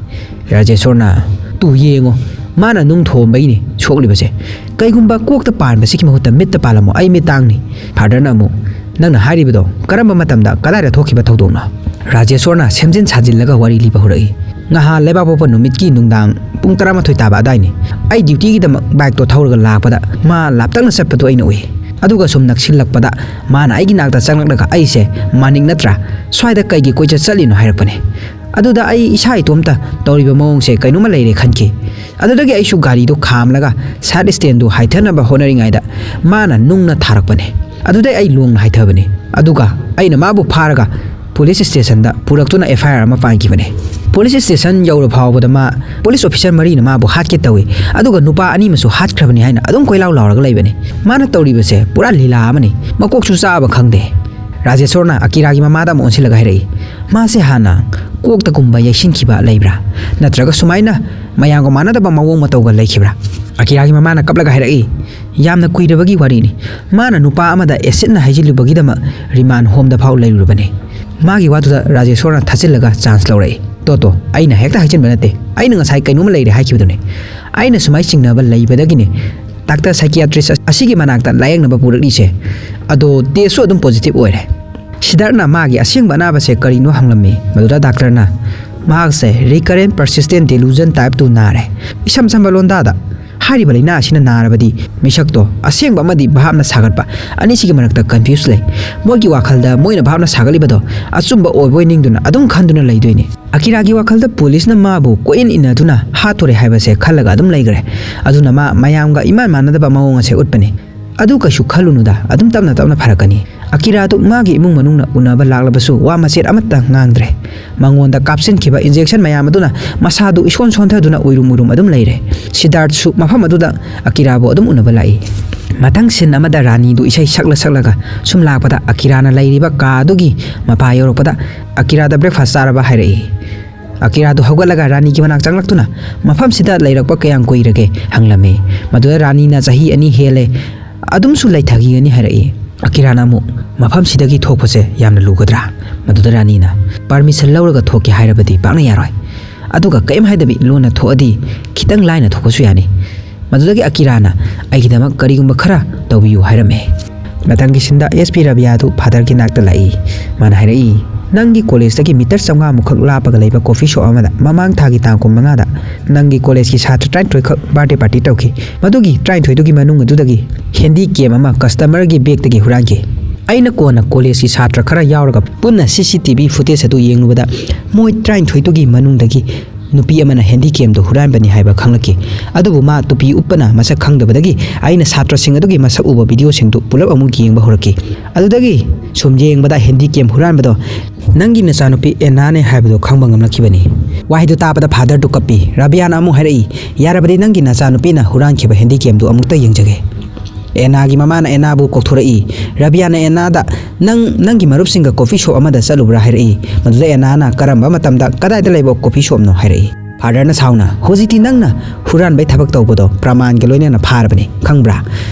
ꯔꯥꯖꯦꯁꯣꯔꯅ, "ꯇꯨ ꯌꯦꯡꯉꯣ, ꯃꯥꯅ ꯅꯨꯡ ꯊꯣꯝꯕꯩꯅꯦ ꯁꯣꯛꯂꯤꯕꯁꯦ꯫ ꯀꯩꯒꯨꯝꯕ ꯀꯣꯛꯇ ꯄꯥꯟꯕꯁꯤꯒꯤ ꯃꯍꯨꯠꯇ ꯃꯤꯠꯇ ꯄꯥꯜꯂꯝꯃꯣ, ꯑꯩ ꯃꯤꯠ ꯇꯥꯡꯅꯤ꯫" ꯐꯥꯗꯔꯅ ꯑꯃꯨꯛ, "ꯅꯪꯅ ꯍꯥꯏꯔꯤꯕꯗꯣ ꯀꯔꯝꯕ ꯃꯇꯝꯗ ꯀꯗꯥꯏꯗ ꯊꯣꯛꯈꯤꯕ ꯊꯧꯗꯣꯛꯅꯣ?" ꯔꯥꯖꯦꯁꯣꯔꯅ ꯁꯦꯝꯖꯤꯟ ꯁꯥꯖꯤꯜꯂꯒ ꯋꯥꯔꯤ ꯂꯤꯕ ꯍꯧꯔꯛꯏ꯫ "ꯉꯍꯥꯟ ꯂꯩꯕꯥꯛꯄꯣꯛꯄ ꯅꯨꯃꯤꯠꯀꯤ ꯅꯨꯡꯗꯥꯡ ꯄꯨꯡ ꯇꯔꯥꯃꯥꯊꯣꯏ ꯇꯥꯕ ꯑꯗꯥꯏꯅꯤ꯫ ꯑꯩ ꯗ꯭ꯌꯨꯇꯤꯒꯤꯗꯃꯛ ꯕꯥꯏꯛꯇꯣ ꯊꯧꯔꯒ ꯂꯥꯛꯄꯗ ꯃꯥ ꯂꯥꯞꯇꯛꯅ ꯆꯠꯄꯗꯨ ꯑꯩꯅ ꯎꯏ꯫ ꯑꯗꯨꯒ ꯁꯨꯝ ꯅꯛꯁꯤꯜꯂꯛꯄꯗ ꯃꯥꯅ ꯑꯩꯒꯤ ꯅꯥꯛꯇ ꯆꯪꯂꯛꯂꯒ ꯑꯩꯁꯦ, 'ꯃꯥꯅꯤꯛ ꯅꯠꯇ꯭ꯔꯥ? ꯁ꯭ꯋꯥꯏꯗ ꯀꯩꯒꯤ ꯀꯣꯏꯆꯠ ꯆꯠꯂꯤꯅꯣ?' ꯍꯥꯏꯔꯛꯄꯅꯦ꯫ ꯑꯗꯨꯗ ꯑꯩ ꯏꯁꯥ ꯏꯇꯣꯝꯇ ꯇꯧꯔꯤꯕ ꯃꯑꯣꯡꯁꯦ ꯀꯩꯅꯣꯝꯃ ꯂꯩꯔꯦ ꯈꯟꯈꯤ꯫ ꯑꯗꯨꯗꯒꯤ ꯑꯩꯁꯨ ꯒꯥꯔꯤꯗꯣ ꯈꯥꯝꯂꯒ ꯁꯥꯏꯠ ꯁ꯭ꯇꯦꯟꯗꯨ ꯍꯥꯏꯊꯅꯕ ꯍꯣꯠꯅꯔꯤꯉꯩꯗ ꯃꯥꯅ ꯅꯨꯡꯅ ꯊꯥꯔꯛꯄꯅꯦ꯫ ꯑꯗꯨꯗꯩ ꯑꯩ ꯂꯣꯡꯅ ꯍꯥꯏꯊꯕꯅꯦ꯫ ꯑꯗꯨꯒ ꯑꯩꯅ ꯃꯥꯕꯨ ꯐꯥꯔꯒ ꯄꯨꯂꯤꯁ ꯁ꯭ꯇꯦꯁꯟꯗ ꯄꯨꯔꯛꯇꯨꯅ ꯑꯦꯐ ꯑꯥꯏ ꯑꯥꯔ ꯑꯃ ꯄꯥꯟꯈꯤꯕꯅꯦ꯫ ꯄꯨꯂꯤꯁ ꯁ꯭ꯇꯦꯁꯟ ꯌꯧꯔ ꯐꯥꯎꯕꯗ ꯃꯥ, ꯄꯨꯂꯤꯁ ꯑꯣꯐꯤꯁꯔ ꯃꯔꯤꯅ ꯃꯥꯕꯨ ꯍꯥꯠꯀꯦ ꯇꯧꯏ, ꯑꯗꯨꯒ ꯅꯨꯄꯥ ꯑꯅꯤꯃꯁꯨ ꯍꯥꯠꯈ꯭ꯔꯕꯅꯤ ꯍꯥꯏꯅ ꯑꯗꯨꯝ ꯀꯣꯏꯂꯥꯎ ꯂꯥꯎꯔꯒ ꯂꯩꯕꯅꯤ꯫ ꯃꯥꯅ ꯇꯧꯔꯤꯕꯁꯦ ꯄꯨꯔꯥ ꯂꯤꯂꯥ ꯑꯃꯅꯤ, ꯃꯀꯣꯛꯁꯨ ꯆꯥꯕ ꯈꯪꯗꯦ꯫ ꯔꯥꯖꯦꯁꯣꯔꯅ ꯑꯀꯤꯔꯥꯒꯤ ꯃꯃꯥꯗ ꯑꯃꯨꯛ ꯑꯣꯟꯁꯤꯜꯂꯒ ꯍꯥꯏꯔꯛꯏ, "ꯃꯥꯁꯦ ꯍꯥꯟꯅ ꯀꯣꯛꯇꯒꯨꯝꯕ ꯌꯩꯁꯤꯟꯈꯤꯕ ꯂꯩꯕ꯭ꯔꯥ? ꯅꯠꯇ꯭ꯔꯒ ꯁꯨꯃꯥꯏꯅ ꯃꯌꯥꯝꯒ ꯃꯥꯟꯅꯗꯕ ꯃꯑꯣꯡ ꯃꯇꯧꯒ ꯂꯩꯈꯤꯕ꯭ꯔꯥ?" ꯑꯀꯤꯔꯥꯒꯤ ꯃꯃꯥꯅ ꯀꯞꯂꯒ ꯍꯥꯏꯔꯛꯏ, "ꯌꯥꯝꯅ ꯀꯨꯏꯔꯕꯒꯤ ꯋꯥꯔꯤꯅꯤ꯫ ꯃꯥꯅ ꯅꯨꯄꯥ ꯑꯃꯗ ꯑꯦꯁꯤꯠꯅ ꯍꯩꯖꯤꯜꯂꯨꯕꯒꯤꯗꯃꯛ ꯔꯤꯃꯥꯟ ꯍꯣꯝꯗ ꯐꯥꯎ ꯂꯩꯔꯨꯔꯕꯅꯤ꯫" ꯃꯥꯒꯤ ꯋꯥꯗꯨꯗ ꯔꯥꯖꯦꯁꯣꯔꯅ ꯊꯥꯖꯤꯜꯂꯒ ꯆꯥꯟꯁ ꯂꯧꯔꯛꯏ꯫ "ꯇꯣꯇꯣ, ꯑꯩꯅ ꯍꯦꯛꯇ ꯍꯥꯏꯖꯤꯟꯕ ꯅꯠꯇꯦ꯫ ꯑꯩꯅ ꯉꯁꯥꯏ ꯀꯩꯅꯣꯝꯃ ꯂꯩꯔꯦ ꯍꯥꯏꯈꯤꯕꯗꯨꯅꯦ꯫ ꯑꯩꯅ ꯁꯨꯃꯥꯏ ꯆꯤꯡꯅꯕ ꯂꯩꯕꯗꯒꯤꯅꯦ ꯗꯥꯛꯇꯔ ꯁꯥꯏꯀꯤꯌꯥꯇ꯭ꯔꯤꯁ ꯑꯁꯤꯒꯤ ꯃꯅꯥꯛꯇ ꯂꯥꯌꯦꯡꯅꯕ ꯄꯨꯔꯛꯂꯤꯁꯦ꯫ ꯑꯗꯣ ꯇꯦꯁꯁꯨ ꯑꯗꯨꯝ ꯄꯣꯖꯤꯇꯤꯚ ꯑꯣꯏꯔꯦ꯫" ꯁꯤꯗꯥꯔꯠꯅ ꯃꯥꯒꯤ ꯑꯁꯦꯡꯕ ꯑꯅꯥꯕꯁꯦ ꯀꯔꯤꯅꯣ ꯍꯪꯂꯝꯃꯤ꯫ ꯃꯗꯨꯗ ꯗꯥꯛꯇꯔꯅ, "ꯃꯍꯥꯛꯁꯦ recurrent persistent delusion type two ꯅꯥꯔꯦ꯫" ꯏꯁꯝ ꯁꯝꯕ ꯂꯣꯟꯗꯥꯗ, ꯍꯥꯏꯔꯤꯕ ꯂꯥꯏꯅꯥ ꯑꯁꯤꯅ ꯅꯥꯔꯕꯗꯤ ꯃꯤꯁꯛꯇꯣ ꯑꯁꯦꯡꯕ ꯑꯃꯗꯤ ꯚꯥꯞꯅ ꯁꯥꯒꯠꯄ, ꯑꯅꯤꯁꯤꯒꯤ ꯃꯔꯛꯇ ꯀꯟꯐ꯭ꯌꯨꯁ ꯂꯩ꯫ ꯃꯣꯏꯒꯤ ꯋꯥꯈꯜꯗ ꯃꯣꯏꯅ ꯚꯥꯞꯅ ꯁꯥꯒꯠꯂꯤꯕꯗꯣ ꯑꯆꯨꯝꯕ ꯑꯣꯏꯕꯣꯏ ꯅꯤꯡꯗꯨꯅ ꯑꯗꯨꯝ ꯈꯟꯗꯨꯅ ꯂꯩꯗꯣꯏꯅꯤ꯫ ꯑꯀꯤꯔꯥꯒꯤ ꯋꯥꯈꯜꯗ ꯄꯨꯂꯤꯁꯅ ꯃꯥꯕꯨ ꯀꯣꯏꯏꯟ ꯏꯟꯅꯗꯨꯅ ꯍꯥꯠꯇꯣꯔꯦ ꯍꯥꯏꯕꯁꯦ ꯈꯜꯂꯒ ꯑꯗꯨꯝ ꯂꯩꯈ꯭ꯔꯦ꯫ ꯑꯗꯨꯅ ꯃꯥ ꯃꯌꯥꯝꯒ ꯏꯃꯥꯟ ꯃꯥꯟꯅꯗꯕ ꯃꯑꯣꯡ ꯑꯁꯦ ꯎꯠꯄꯅꯤ꯫ "ꯑꯗꯨ ꯀꯩꯁꯨ ꯈꯜꯂꯨꯅꯨꯗ, ꯑꯗꯨꯝ ꯇꯞꯅ ꯇꯞꯅ ꯐꯔꯛꯀꯅꯤ"꯫ ꯑꯀꯤꯔꯥꯗꯨ ꯃꯥꯒꯤ ꯏꯃꯨꯡ ꯃꯅꯨꯡꯅ ꯎꯅꯕ ꯂꯥꯛꯂꯕꯁꯨ ꯋꯥ ꯃꯆꯦꯠ ꯑꯃꯠꯇ ꯉꯥꯡꯗ꯭ꯔꯦ꯫ ꯃꯉꯣꯟꯗ ꯀꯥꯞꯁꯤꯟꯈꯤꯕ ꯏꯟꯖꯦꯛꯁꯟ ꯃꯌꯥꯝ ꯑꯗꯨꯅ ꯃꯁꯥꯗꯨ ꯏꯁꯣꯟ ꯁꯣꯟꯊꯗꯨꯅ ꯎꯏꯔꯨꯝ ꯎꯏꯔꯨꯝ ꯑꯗꯨꯝ ꯂꯩꯔꯦ꯫ ꯁꯤꯗꯥꯔꯠꯁꯨ ꯃꯐꯝ ꯑꯗꯨꯗ ꯑꯀꯤꯔꯥꯕꯨ ꯑꯗꯨꯝ ꯎꯅꯕ ꯂꯥꯛꯏ꯫ ꯃꯊꯪ ꯁꯤꯟ ꯑꯃꯗ ꯔꯥꯅꯤꯗꯨ ꯏꯁꯩ ꯁꯛꯂ ꯁꯛꯂꯒ ꯁꯨꯝ ꯂꯥꯛꯄꯗ, ꯑꯀꯤꯔꯥꯅ ꯂꯩꯔꯤꯕ ꯀꯥ ꯑꯗꯨꯒꯤ ꯃꯄꯥ ꯌꯧꯔꯛꯄꯗ, "ꯑꯀꯤꯔꯥꯗ ꯕ꯭ꯔꯦꯛꯐꯥꯁ ꯆꯥꯔꯕ?" ꯍꯥꯏꯔꯛꯏ꯫ ꯑꯀꯤꯔꯥꯗꯨ ꯍꯧꯒꯠꯂꯒ ꯔꯥꯅꯤꯒꯤ ꯃꯅꯥꯛ ꯆꯪꯂꯛꯇꯨꯅ, "ꯃꯐꯝꯁꯤꯗ ꯂꯩꯔꯛꯄ ꯀꯌꯥꯝ ꯀꯨꯏꯔꯒꯦ?" ꯍꯪꯂꯝꯃꯤ꯫ ꯃꯗꯨꯗ ꯔꯥꯅꯤꯅ, "ꯆꯍꯤ ꯑꯅꯤ ꯍꯦꯜꯂꯦ, ꯑꯗꯨꯝꯁꯨ ꯂꯩꯊꯈꯤꯒꯅꯤ" ꯍꯥꯏꯔꯛꯏ꯫ ꯑꯀꯤꯔꯥꯅ ꯑꯃꯨꯛ, "ꯃꯐꯝꯁꯤꯗꯒꯤ ꯊꯣꯛꯄꯁꯦ ꯌꯥꯝꯅ ꯂꯨꯒꯗ꯭ꯔꯥ?" ꯃꯗꯨꯗ ꯔꯥꯅꯤꯅ, "ꯄꯔꯃꯤꯁꯟ ꯂꯧꯔꯒ ꯊꯣꯛꯀꯦ ꯍꯥꯏꯔꯕꯗꯤ ꯄꯥꯛꯅ ꯌꯥꯔꯣꯏ꯫ ꯑꯗꯨꯒ ꯀꯔꯤꯝ ꯍꯥꯏꯗꯕꯤ ꯂꯣꯟꯅ ꯊꯣꯛꯑꯗꯤ ꯈꯤꯇꯪ ꯂꯥꯏꯅ ꯊꯣꯛꯄꯁꯨ ꯌꯥꯅꯤ"꯫ ꯃꯗꯨꯗꯒꯤ ꯑꯀꯤꯔꯥꯅ, "ꯑꯩꯒꯤꯗꯃꯛ ꯀꯔꯤꯒꯨꯝꯕ ꯈꯔ ꯇꯧꯕꯤꯌꯨ" ꯍꯥꯏꯔꯝꯃꯦ꯫ ꯃꯊꯪꯒꯤ ꯁꯤꯟꯗ ꯑꯦꯁ ꯄꯤ ꯔꯕꯤꯌꯥꯗꯨ ꯐꯥꯗꯔꯒꯤ ꯅꯥꯛꯇ ꯂꯥꯛꯏ꯫ ꯃꯥꯅ ꯍꯥꯏꯔꯛꯏ, "ꯅꯪꯒꯤ ꯀꯣꯂꯦꯖꯇꯒꯤ ꯃꯤꯇꯔ ꯆꯥꯝꯃꯉꯥ ꯃꯨꯛꯈꯛ ꯂꯥꯞꯄꯒ ꯂꯩꯕ ꯀꯣꯐꯤ ꯁꯣꯞ ꯑꯃꯗ ꯃꯃꯥꯡ ꯊꯥꯒꯤ ꯇꯥꯡ ꯀꯨꯟꯃꯉꯥꯗ ꯅꯪꯒꯤ ꯀꯣꯂꯦꯖꯀꯤ ꯁꯥꯇ꯭ꯔ ꯇꯔꯥꯅꯤꯊꯣꯏ ꯈꯛ ꯕꯥꯔꯗꯦ ꯄꯥꯔꯇꯤ ꯇꯧꯈꯤ꯫ ꯃꯗꯨꯒꯤ ꯇꯔꯥꯅꯤꯊꯣꯏꯗꯨꯒꯤ ꯃꯅꯨꯡ ꯑꯗꯨꯗꯒꯤ ꯍꯦꯟꯗꯤ ꯀꯦꯝ ꯑꯃ ꯀꯁꯇꯃꯔꯒꯤ ꯕꯦꯒꯇꯒꯤ ꯍꯨꯔꯥꯟꯈꯤ꯫ ꯑꯩꯅ ꯀꯣꯟꯅ ꯀꯣꯂꯦꯖꯀꯤ ꯁꯥꯇ꯭ꯔ ꯈꯔ ꯌꯥꯎꯔꯒ ꯄꯨꯟꯅ ꯁꯤ ꯁꯤ ꯇꯤ ꯚꯤ ꯐꯨꯇꯦꯖ ꯑꯗꯨ ꯌꯦꯡꯂꯨꯕꯗ ꯃꯣꯏ ꯇꯔꯥꯅꯤꯊꯣꯏꯗꯨꯒꯤ ꯃꯅꯨꯡꯗꯒꯤ ꯅꯨꯄꯤ ꯑꯃꯅ ꯍꯦꯟꯗꯤ ꯀꯦꯝꯗꯨ ꯍꯨꯔꯥꯟꯕꯅꯤ ꯍꯥꯏꯕ ꯈꯪꯂꯛꯈꯤ꯫ ꯑꯗꯨꯕꯨ ꯃꯥ ꯇꯨꯄꯤ ꯎꯞꯄꯅ ꯃꯁꯛ ꯈꯪꯗꯕꯗꯒꯤ ꯑꯩꯅ ꯁꯥꯇ꯭ꯔꯁꯤꯡ ꯑꯗꯨꯒꯤ ꯃꯁꯛ ꯎꯕ ꯚꯤꯗꯤꯑꯣꯁꯤꯡꯗꯨ ꯄꯨꯂꯞ ꯑꯃꯨꯛ ꯌꯦꯡꯕ ꯍꯧꯔꯛꯈꯤ꯫ ꯑꯗꯨꯗꯒꯤ ꯁꯨꯝ ꯌꯦꯡꯕꯗ ꯍꯦꯟꯗꯤ ꯀꯦꯝ ꯍꯨꯔꯥꯟꯕꯗꯣ ꯅꯪꯒꯤ ꯅꯆꯥꯅꯨꯄꯤ ꯑꯦꯅꯥꯅꯦ ꯍꯥꯏꯕꯗꯨ ꯈꯪꯕ ꯉꯝꯂꯛꯈꯤꯕꯅꯤ"꯫ ꯋꯥꯍꯩꯗꯨ ꯇꯥꯕꯗ ꯐꯥꯗꯔꯗꯨ ꯀꯞꯄꯤ꯫ ꯔꯕꯤꯌꯥꯅ ꯑꯃꯨꯛ ꯍꯥꯏꯔꯛꯏ, "ꯌꯥꯔꯕꯗꯤ ꯅꯪꯒꯤ ꯅꯆꯥꯅꯨꯄꯤꯅ ꯍꯨꯔꯥꯟꯈꯤꯕ ꯍꯦꯟꯗꯤ ꯀꯦꯝꯗꯨ ꯑꯃꯨꯛꯇ ꯌꯦꯡꯖꯒꯦ"꯫ ꯑꯦꯅꯥꯒꯤ ꯃꯃꯥꯅ ꯑꯦꯅꯥꯕꯨ ꯀꯧꯊꯣꯔꯛꯏ꯫ ꯔꯕꯤꯌꯥꯅ ꯑꯦꯅꯥꯗ, "ꯅꯪ ꯅꯪꯒꯤ ꯃꯔꯨꯞꯁꯤꯡꯒ ꯀꯣꯐꯤ ꯁꯣꯞ ꯑꯃꯗ ꯆꯠꯂꯨꯕ꯭ꯔꯥ?" ꯍꯥꯏꯔꯛꯏ꯫ ꯃꯗꯨꯗ ꯑꯦꯅꯥꯅ, "ꯀꯔꯝꯕ ꯃꯇꯝꯗ ꯀꯗꯥꯏꯗ ꯂꯩꯕ ꯀꯣꯐꯤ ꯁꯣꯞꯅꯣ?" ꯍꯥꯏꯔꯛꯏ꯫ ꯐꯥꯗꯔꯅ ꯁꯥꯎꯅ, "ꯍꯧꯖꯤꯛꯇꯤ ꯅꯪꯅ ꯍꯨꯔꯥꯟꯕꯩ ꯊꯕꯛ ꯇꯧꯕꯗꯣ ꯄ꯭ꯔꯃꯥꯟꯒ ꯂꯣꯏꯅꯅ ꯐꯥꯔꯕꯅꯤ, ꯈꯪꯕ꯭ꯔꯥ?"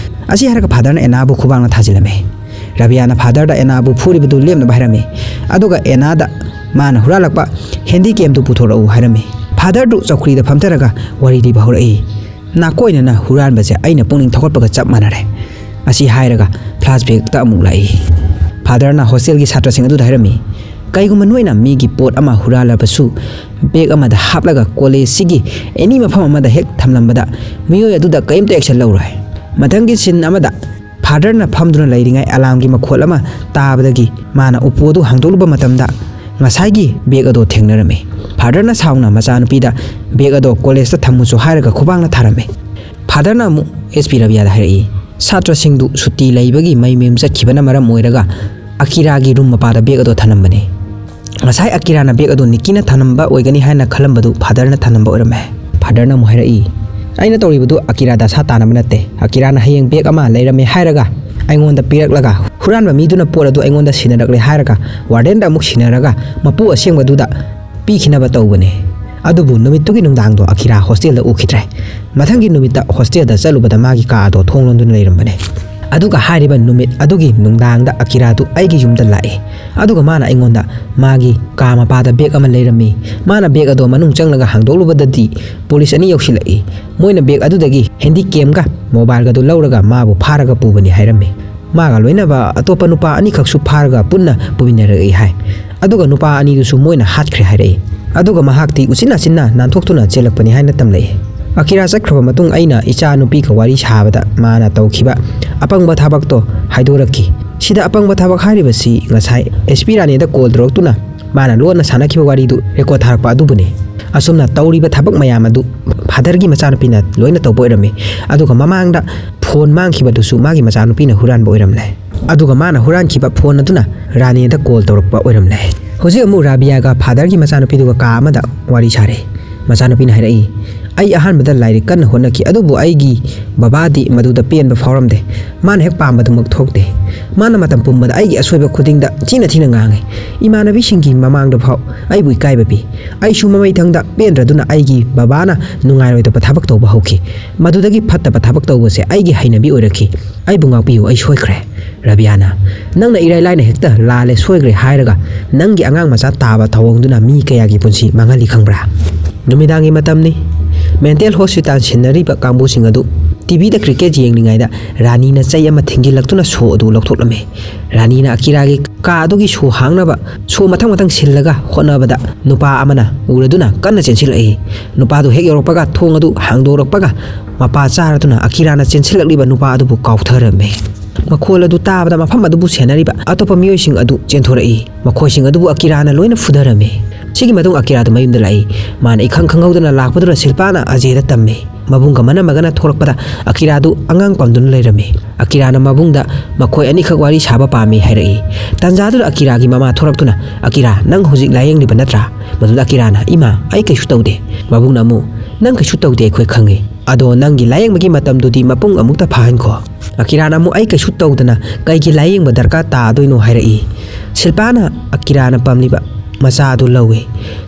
ꯑꯁꯤ ꯍꯥꯏꯔꯒ ꯐꯥꯗꯔꯅ ꯑꯦꯅꯥꯕꯨ ꯈꯨꯕꯥꯛꯅ ꯊꯥꯖꯤꯜꯂꯝꯃꯤ꯫ ꯔꯕꯤꯌꯥꯅ ꯐꯥꯗꯔꯗ ꯑꯦꯅꯥꯕꯨ ꯐꯨꯔꯤꯕꯗꯨ ꯂꯦꯞꯅꯕ ꯍꯥꯏꯔꯝꯃꯤ꯫ ꯑꯗꯨꯒ ꯑꯦꯅꯥꯗ ꯃꯥꯅ ꯍꯨꯔꯥꯜꯂꯛꯄ ꯍꯦꯟꯗꯤ ꯀꯦꯝꯗꯨ ꯄꯨꯊꯣꯔꯛꯎ ꯍꯥꯏꯔꯝꯃꯤ꯫ ꯐꯥꯗꯔꯗꯨ ꯆꯧꯀ꯭ꯔꯤꯗ ꯐꯝꯊꯔꯒ ꯋꯥꯔꯤ ꯂꯤꯕ ꯍꯧꯔꯛꯏ꯫ "ꯅꯥꯀꯣꯏꯅꯅ ꯍꯨꯔꯥꯟꯕꯁꯦ ꯑꯩꯅ ꯄꯨꯛꯅꯤꯡ ꯊꯧꯒꯠꯄꯒ ꯆꯞ ꯃꯥꯟꯅꯔꯦ"꯫ ꯑꯁꯤ ꯍꯥꯏꯔꯒ ꯐ꯭ꯂꯥꯁꯕꯦꯛꯇ ꯑꯃꯨꯛ ꯂꯥꯛꯏ꯫ ꯐꯥꯗꯔꯅ ꯍꯣꯁꯇꯦꯜꯒꯤ ꯁꯥꯇ꯭ꯔꯁꯤꯡ ꯑꯗꯨꯗ ꯍꯥꯏꯔꯝꯃꯤ, "ꯀꯩꯒꯨꯝꯕ ꯅꯣꯏꯅ ꯃꯤꯒꯤ ꯄꯣꯠ ꯑꯃ ꯍꯨꯔꯥꯜꯂꯕꯁꯨ, ꯕꯦꯒ ꯑꯃꯗ ꯍꯥꯞꯂꯒ ꯀꯣꯂꯦꯖꯁꯤꯒꯤ ꯑꯦꯅꯤ ꯃꯐꯝ ꯑꯃꯗ ꯍꯦꯛ ꯊꯝꯂꯝꯕꯗ ꯃꯤꯑꯣꯏ ꯑꯗꯨꯗ ꯀꯔꯤꯝꯇ ꯑꯦꯛꯁꯟ ꯂꯧꯔꯣꯏ"꯫ ꯃꯊꯪꯒꯤ ꯁꯤꯟ ꯑꯃꯗ ꯐꯥꯗꯔꯅ ꯐꯝꯗꯨꯅ ꯂꯩꯔꯤꯉꯩ ꯑꯂꯥꯝꯒꯤ ꯃꯈꯣꯜ ꯑꯃ ꯇꯥꯕꯗꯒꯤ ꯃꯥꯅ ꯎꯄꯨ ꯑꯗꯨ ꯍꯥꯡꯗꯣꯛꯂꯨꯕ ꯃꯇꯝꯗ ꯉꯁꯥꯏꯒꯤ ꯕꯦꯒ ꯑꯗꯣ ꯊꯦꯡꯅꯔꯝꯃꯤ꯫ ꯐꯥꯗꯔꯅ ꯁꯥꯎꯅ ꯃꯆꯥꯅꯨꯄꯤꯗ ꯕꯦꯒ ꯑꯗꯣ ꯀꯣꯂꯦꯖꯇ ꯊꯝꯃꯨꯁꯨ ꯍꯥꯏꯔꯒ ꯈꯨꯕꯥꯛꯅ ꯊꯥꯔꯝꯃꯤ꯫ ꯐꯥꯗꯔꯅ ꯑꯃꯨꯛ ꯑꯦꯁ ꯄꯤ ꯔꯕꯤꯌꯥꯗ ꯍꯥꯏꯔꯛꯏ, "ꯁꯥꯇ꯭ꯔꯁꯤꯡꯗꯨ ꯁꯨꯇꯤ ꯂꯩꯕꯒꯤ ꯃꯩ ꯃꯌꯨꯝ ꯆꯠꯈꯤꯕꯅ ꯃꯔꯝ ꯑꯣꯏꯔꯒ ꯑꯀꯤꯔꯥꯒꯤ ꯔꯨꯝ ꯃꯄꯥꯗ ꯕꯦꯒ ꯑꯗꯣ ꯊꯅꯝꯕꯅꯤ꯫ ꯉꯁꯥꯏ ꯑꯀꯤꯔꯥꯅ ꯕꯦꯒ ꯑꯗꯣ ꯅꯤꯛꯀꯤꯅ ꯊꯅꯝꯕ ꯑꯣꯏꯒꯅꯤ ꯍꯥꯏꯅ ꯈꯜꯂꯝꯕꯗꯨ ꯐꯥꯗꯔꯅ ꯊꯅꯝꯕ ꯑꯣꯏꯔꯝꯃꯦ"꯫ ꯐꯥꯗꯔꯅ ꯑꯃꯨꯛ ꯍꯥꯏꯔꯛꯏ, "ꯑꯩꯅ ꯇꯧꯔꯤꯕꯗꯨ ꯑꯀꯤꯔꯥ ꯗꯁꯥ ꯇꯥꯅꯕ ꯅꯠꯇꯦ꯫ ꯑꯀꯤꯔꯥꯅ ꯍꯌꯦꯡ ꯕꯦꯒ ꯑꯃ ꯂꯩꯔꯝꯃꯦ ꯍꯥꯏꯔꯒ ꯑꯩꯉꯣꯟꯗ ꯄꯤꯔꯛꯂꯒ ꯍꯨꯔꯥꯟꯕ ꯃꯤꯗꯨꯅ ꯄꯣꯠ ꯑꯗꯨ ꯑꯩꯉꯣꯟꯗ ꯁꯤꯟꯅꯔꯛꯂꯦ ꯍꯥꯏꯔꯒ ꯋꯥꯔꯗꯦꯟꯗ ꯑꯃꯨꯛ ꯁꯤꯟꯅꯔꯒ ꯃꯄꯨ ꯑꯁꯦꯡꯕꯗꯨꯗ ꯄꯤꯈꯤꯅꯕ ꯇꯧꯕꯅꯦ"꯫ ꯑꯗꯨꯕꯨ ꯅꯨꯃꯤꯠꯇꯨꯒꯤ ꯅꯨꯡꯗꯥꯡꯗꯣ ꯑꯀꯤꯔꯥ ꯍꯣꯁꯇꯦꯜꯗ ꯎꯈꯤꯗ꯭ꯔꯦ꯫ ꯃꯊꯪꯒꯤ ꯅꯨꯃꯤꯠꯇ ꯍꯣꯁꯇꯦꯜꯗ ꯆꯠꯂꯨꯕꯗ ꯃꯥꯒꯤ ꯀꯥ ꯑꯗꯣ ꯊꯣꯡ ꯂꯣꯟꯗꯨꯅ ꯂꯩꯔꯝꯕꯅꯦ꯫ ꯑꯗꯨꯒ ꯍꯥꯏꯔꯤꯕ ꯅꯨꯃꯤꯠ ꯑꯗꯨꯒꯤ ꯅꯨꯡꯗꯥꯡꯗ ꯑꯀꯤꯔꯥꯗꯨ ꯑꯩꯒꯤ ꯌꯨꯝꯗ ꯂꯥꯛꯏ꯫ ꯑꯗꯨꯒ ꯃꯥꯅ ꯑꯩꯉꯣꯟꯗ ꯃꯥꯒꯤ ꯀꯥ ꯃꯄꯥꯗ ꯕꯦꯒ ꯑꯃ ꯂꯩꯔꯝꯃꯤ꯫ ꯃꯥꯅ ꯕꯦꯒ ꯑꯗꯣ ꯃꯅꯨꯡ ꯆꯪꯂꯒ ꯍꯥꯡꯗꯣꯛꯂꯨꯕꯗꯗꯤ ꯄꯨꯂꯤꯁ ꯑꯅꯤ ꯌꯧꯁꯤꯜꯂꯛꯏ꯫ ꯃꯣꯏꯅ ꯕꯦꯒ ꯑꯗꯨꯗꯒꯤ ꯍꯦꯟꯗꯤ ꯀꯦꯝꯒ ꯃꯣꯕꯥꯏꯜꯒꯗꯨ ꯂꯧꯔꯒ ꯃꯥꯕꯨ ꯐꯥꯔꯒ ꯄꯨꯕꯅꯤ ꯍꯥꯏꯔꯝꯃꯤ꯫ ꯃꯥꯒ ꯂꯣꯏꯅꯕ ꯑꯇꯣꯞꯄ ꯅꯨꯄꯥ ꯑꯅꯤꯈꯛꯁꯨ ꯐꯥꯔꯒ ꯄꯨꯟꯅ ꯄꯨꯃꯤꯟꯅꯔꯛꯏ ꯍꯥꯏ꯫ ꯑꯗꯨꯒ ꯅꯨꯄꯥ ꯑꯅꯤꯗꯨꯁꯨ ꯃꯣꯏꯅ ꯍꯥꯠꯈ꯭ꯔꯦ ꯍꯥꯏꯔꯛꯏ꯫ ꯑꯗꯨꯒ ꯃꯍꯥꯛꯇꯤ ꯎꯆꯤꯟ ꯅꯥꯆꯤꯟꯅ ꯅꯥꯟꯊꯣꯛꯇꯨꯅ ꯆꯦꯜꯂꯛꯄꯅꯤ ꯍꯥꯏꯅ ꯇꯝꯂꯛꯏ꯫ ꯑꯀꯤꯔꯥ ꯆꯠꯈ꯭ꯔꯕ ꯃꯇꯨꯡ ꯑꯩꯅ ꯏꯆꯥ ꯅꯨꯄꯤꯒ ꯋꯥꯔꯤ ꯁꯥꯕꯗ ꯃꯥꯅ ꯇꯧꯈꯤꯕ ꯑꯄꯪꯕ ꯊꯕꯛꯇꯣ ꯍꯥꯏꯗꯣꯔꯛꯈꯤ꯫ ꯁꯤꯗ ꯑꯄꯪꯕ ꯊꯕꯛ ꯍꯥꯏꯔꯤꯕꯁꯤ ꯉꯁꯥꯏ ꯑꯦꯁ ꯄꯤ ꯔꯥꯅꯦꯗ ꯀꯣꯜ ꯇꯧꯔꯛꯇꯨꯅ ꯃꯥꯅ ꯂꯣꯟꯅ ꯁꯥꯟꯅꯈꯤꯕ ꯋꯥꯔꯤꯗꯨ ꯔꯦꯀꯣꯔꯗ ꯊꯥꯔꯛꯄ ꯑꯗꯨꯕꯨꯅꯤ꯫ ꯑꯁꯨꯝꯅ ꯇꯧꯔꯤꯕ ꯊꯕꯛ ꯃꯌꯥꯝ ꯑꯗꯨ ꯐꯥꯗꯔꯒꯤ ꯃꯆꯥꯅꯨꯄꯤꯅ ꯂꯣꯏꯅ ꯇꯧꯕ ꯑꯣꯏꯔꯝꯃꯤ꯫ ꯑꯗꯨꯒ ꯃꯃꯥꯡꯗ ꯐꯣꯟ ꯃꯥꯡꯈꯤꯕꯗꯨꯁꯨ ꯃꯥꯒꯤ ꯃꯆꯥꯅꯨꯄꯤꯅ ꯍꯨꯔꯥꯟꯕ ꯑꯣꯏꯔꯝꯂꯦ꯫ ꯑꯗꯨꯒ ꯃꯥꯅ ꯍꯨꯔꯥꯟꯈꯤꯕ ꯐꯣꯟ ꯑꯗꯨꯅ ꯔꯥꯅꯦꯗ ꯀꯣꯜ ꯇꯧꯔꯛꯄ ꯑꯣꯏꯔꯝꯂꯦ꯫ ꯍꯧꯖꯤꯛ ꯑꯃꯨꯛ ꯔꯥꯕꯤꯌꯥꯒ ꯐꯥꯗꯔꯒꯤ ꯃꯆꯥꯅꯨꯄꯤꯗꯨꯒ ꯀꯥ ꯑꯃꯗ ꯋꯥꯔꯤ ꯁꯥꯔꯦ꯫ ꯃꯆꯥꯅꯨꯄꯤꯅ ꯍꯥꯏꯔꯛꯏ, "ꯑꯩ ꯑꯍꯥꯟꯕꯗ ꯂꯥꯏꯔꯤꯛ ꯀꯟꯅ ꯍꯣꯠꯅꯈꯤ, ꯑꯗꯨꯕꯨ ꯑꯩꯒꯤ ꯕꯕꯥꯗꯤ ꯃꯗꯨꯗ ꯄꯦꯟꯕ ꯐꯥꯎꯔꯝꯗꯦ꯫ ꯃꯥꯅ ꯍꯦꯛ ꯄꯥꯝꯕꯗꯨꯃꯛ ꯊꯣꯛꯇꯦ꯫ ꯃꯥꯅ ꯃꯇꯝ ꯄꯨꯝꯕꯗ ꯑꯩꯒꯤ ꯑꯁꯣꯏꯕ ꯈꯨꯗꯤꯡꯗ ꯊꯤꯅ ꯊꯤꯅ ꯉꯥꯡꯉꯤ꯫ ꯏꯃꯥꯟꯅꯕꯤꯁꯤꯡꯒꯤ ꯃꯃꯥꯡꯗ ꯐꯥꯎ ꯑꯩꯕꯨ ꯏꯀꯥꯏꯕ ꯄꯤ꯫ ꯑꯩꯁꯨ ꯃꯃꯩꯊꯪꯗ ꯄꯦꯟꯗ꯭ꯔꯗꯨꯅ ꯑꯩꯒꯤ ꯕꯕꯥꯅ ꯅꯨꯡꯉꯥꯏꯔꯣꯏꯗꯕ ꯊꯕꯛ ꯇꯧꯕ ꯍꯧꯈꯤ꯫ ꯃꯗꯨꯗꯒꯤ ꯐꯠꯇꯕ ꯊꯕꯛ ꯇꯧꯕꯁꯦ ꯑꯩꯒꯤ ꯍꯩꯅꯕꯤ ꯑꯣꯏꯔꯛꯈꯤ꯫ ꯑꯩꯕꯨ ꯉꯥꯛꯄꯤꯌꯨ, ꯑꯩ ꯁꯣꯏꯈ꯭ꯔꯦ"꯫ ꯔꯕꯤꯌꯥꯅ, "ꯅꯪꯅ ꯏꯔꯥꯏ ꯂꯥꯏꯅ ꯍꯦꯛꯇ ꯂꯥꯜꯂꯦ, ꯁꯣꯏꯈ꯭ꯔꯦ ꯍꯥꯏꯔꯒ ꯅꯪꯒꯤ ꯑꯉꯥꯡ ꯃꯆꯥ ꯇꯥꯕ ꯊꯧꯑꯣꯡꯗꯨꯅ ꯃꯤ ꯀꯌꯥꯒꯤ ꯄꯨꯟꯁꯤ ꯃꯥꯡꯍꯜꯂꯤ ꯈꯪꯕ꯭ꯔꯥ?" ꯅꯨꯃꯤꯗꯥꯡꯒꯤ ꯃꯇꯝꯅꯤ꯫ ꯃꯦꯟꯇꯦꯜ ꯍꯣꯁꯄꯤꯇꯥꯜ ꯁꯤꯟꯅꯔꯤꯕ ꯀꯥꯡꯕꯨꯁꯤꯡ ꯑꯗꯨ ꯇꯤꯚꯤꯗ ꯀ꯭ꯔꯤꯀꯦꯠ ꯌꯦꯡꯂꯤꯉꯩꯗ ꯔꯥꯅꯤꯅ ꯆꯩ ꯑꯃ ꯊꯤꯡꯖꯤꯜꯂꯛꯇꯨꯅ ꯁꯣ ꯑꯗꯨ ꯂꯧꯊꯣꯛꯂꯝꯃꯤ꯫ ꯔꯥꯅꯤꯅ ꯑꯀꯤꯔꯥꯒꯤ ꯀꯥ ꯑꯗꯨꯒꯤ ꯁꯣ ꯍꯥꯡꯅꯕ ꯁꯣ ꯃꯊꯪ ꯃꯊꯪ ꯁꯤꯜꯂꯒ ꯍꯣꯠꯅꯕꯗ ꯅꯨꯄꯥ ꯑꯃꯅ ꯎꯔꯗꯨꯅ ꯀꯟꯅ ꯆꯦꯟꯁꯤꯜꯂꯛꯏ꯫ ꯅꯨꯄꯥꯗꯨ ꯍꯦꯛ ꯌꯧꯔꯛꯄꯒ ꯊꯣꯡ ꯑꯗꯨ ꯍꯥꯡꯗꯣꯔꯛꯄꯒ ꯃꯄꯥ ꯆꯥꯔꯗꯨꯅ ꯑꯀꯤꯔꯥꯅ ꯆꯦꯟꯁꯤꯜꯂꯛꯂꯤꯕ ꯅꯨꯄꯥ ꯑꯗꯨꯕꯨ ꯀꯥꯎꯊꯔꯝꯃꯤ꯫ ꯃꯈꯣꯜ ꯑꯗꯨ ꯇꯥꯕꯗ ꯃꯐꯝ ꯑꯗꯨꯕꯨ ꯁꯦꯟꯅꯔꯤꯕ ꯑꯇꯣꯞꯄ ꯃꯤꯑꯣꯏꯁꯤꯡ ꯑꯗꯨ ꯆꯦꯟꯊꯣꯔꯛꯏ꯫ ꯃꯈꯣꯏꯁꯤꯡ ꯑꯗꯨꯕꯨ ꯑꯀꯤꯔꯥꯅ ꯂꯣꯏꯅ ꯐꯨꯊꯔꯝꯃꯤ꯫ ꯁꯤꯒꯤ ꯃꯇꯨꯡ ꯑꯀꯤꯔꯥꯗꯨ ꯃꯌꯨꯝꯗ ꯂꯥꯛꯏ꯫ ꯃꯥꯅ ꯏꯈꯪ ꯈꯪꯍꯧꯗꯅ ꯂꯥꯛꯄꯗꯨꯗ ꯁꯤꯜꯄꯥꯅ ꯑꯖꯦꯗ ꯇꯝꯃꯤ꯫ ꯃꯕꯨꯡꯒ ꯃꯅꯝꯃꯒꯅ ꯊꯣꯛꯂꯛꯄꯗ ꯑꯀꯤꯔꯥꯗꯨ ꯑꯉꯥꯡ ꯄꯝꯗꯨꯅ ꯂꯩꯔꯝꯃꯤ꯫ ꯑꯀꯤꯔꯥꯅ ꯃꯕꯨꯡꯗ ꯃꯈꯣꯏ ꯑꯅꯤꯈꯛ ꯋꯥꯔꯤ ꯁꯥꯕ ꯄꯥꯝꯃꯤ ꯍꯥꯏꯔꯛꯏ꯫ ꯇꯥꯟꯖꯥꯗꯨꯗ ꯑꯀꯤꯔꯥꯒꯤ ꯃꯃꯥ ꯊꯣꯛꯂꯛꯇꯨꯅ, "ꯑꯀꯤꯔꯥ, ꯅꯪ ꯍꯧꯖꯤꯛ ꯂꯥꯌꯦꯡꯂꯤꯕ ꯅꯠꯇ꯭ꯔꯥ?" ꯃꯗꯨꯗ ꯑꯀꯤꯔꯥꯅ, "ꯏꯃꯥ, ꯑꯩ ꯀꯩꯁꯨ ꯇꯧꯗꯦ꯫" ꯃꯕꯨꯡꯅ ꯑꯃꯨꯛ, "ꯅꯪ ꯀꯩꯁꯨ ꯇꯧꯗꯦ ꯑꯩꯈꯣꯏ ꯈꯪꯉꯤ꯫ ꯑꯗꯣ ꯅꯪꯒꯤ ꯂꯥꯌꯦꯡꯕꯒꯤ ꯃꯇꯝꯗꯨꯗꯤ ꯃꯄꯨꯡ ꯑꯃꯨꯛꯇ ꯐꯥꯍꯟꯈꯣ꯫" ꯑꯀꯤꯔꯥꯅ ꯑꯃꯨꯛ, "ꯑꯩ ꯀꯩꯁꯨ ꯇꯧꯗꯅ ꯀꯩꯒꯤ ꯂꯥꯌꯦꯡꯕ ꯗꯔꯀꯥꯔ ꯇꯥꯗꯣꯏꯅꯣ?" ꯍꯥꯏꯔꯛꯏ꯫ ꯁꯤꯜꯄꯥꯅ ꯑꯀꯤꯔꯥꯅ ꯄꯥꯝꯂꯤꯕ ꯃꯆꯥ ꯑꯗꯨ ꯂꯧꯏ꯫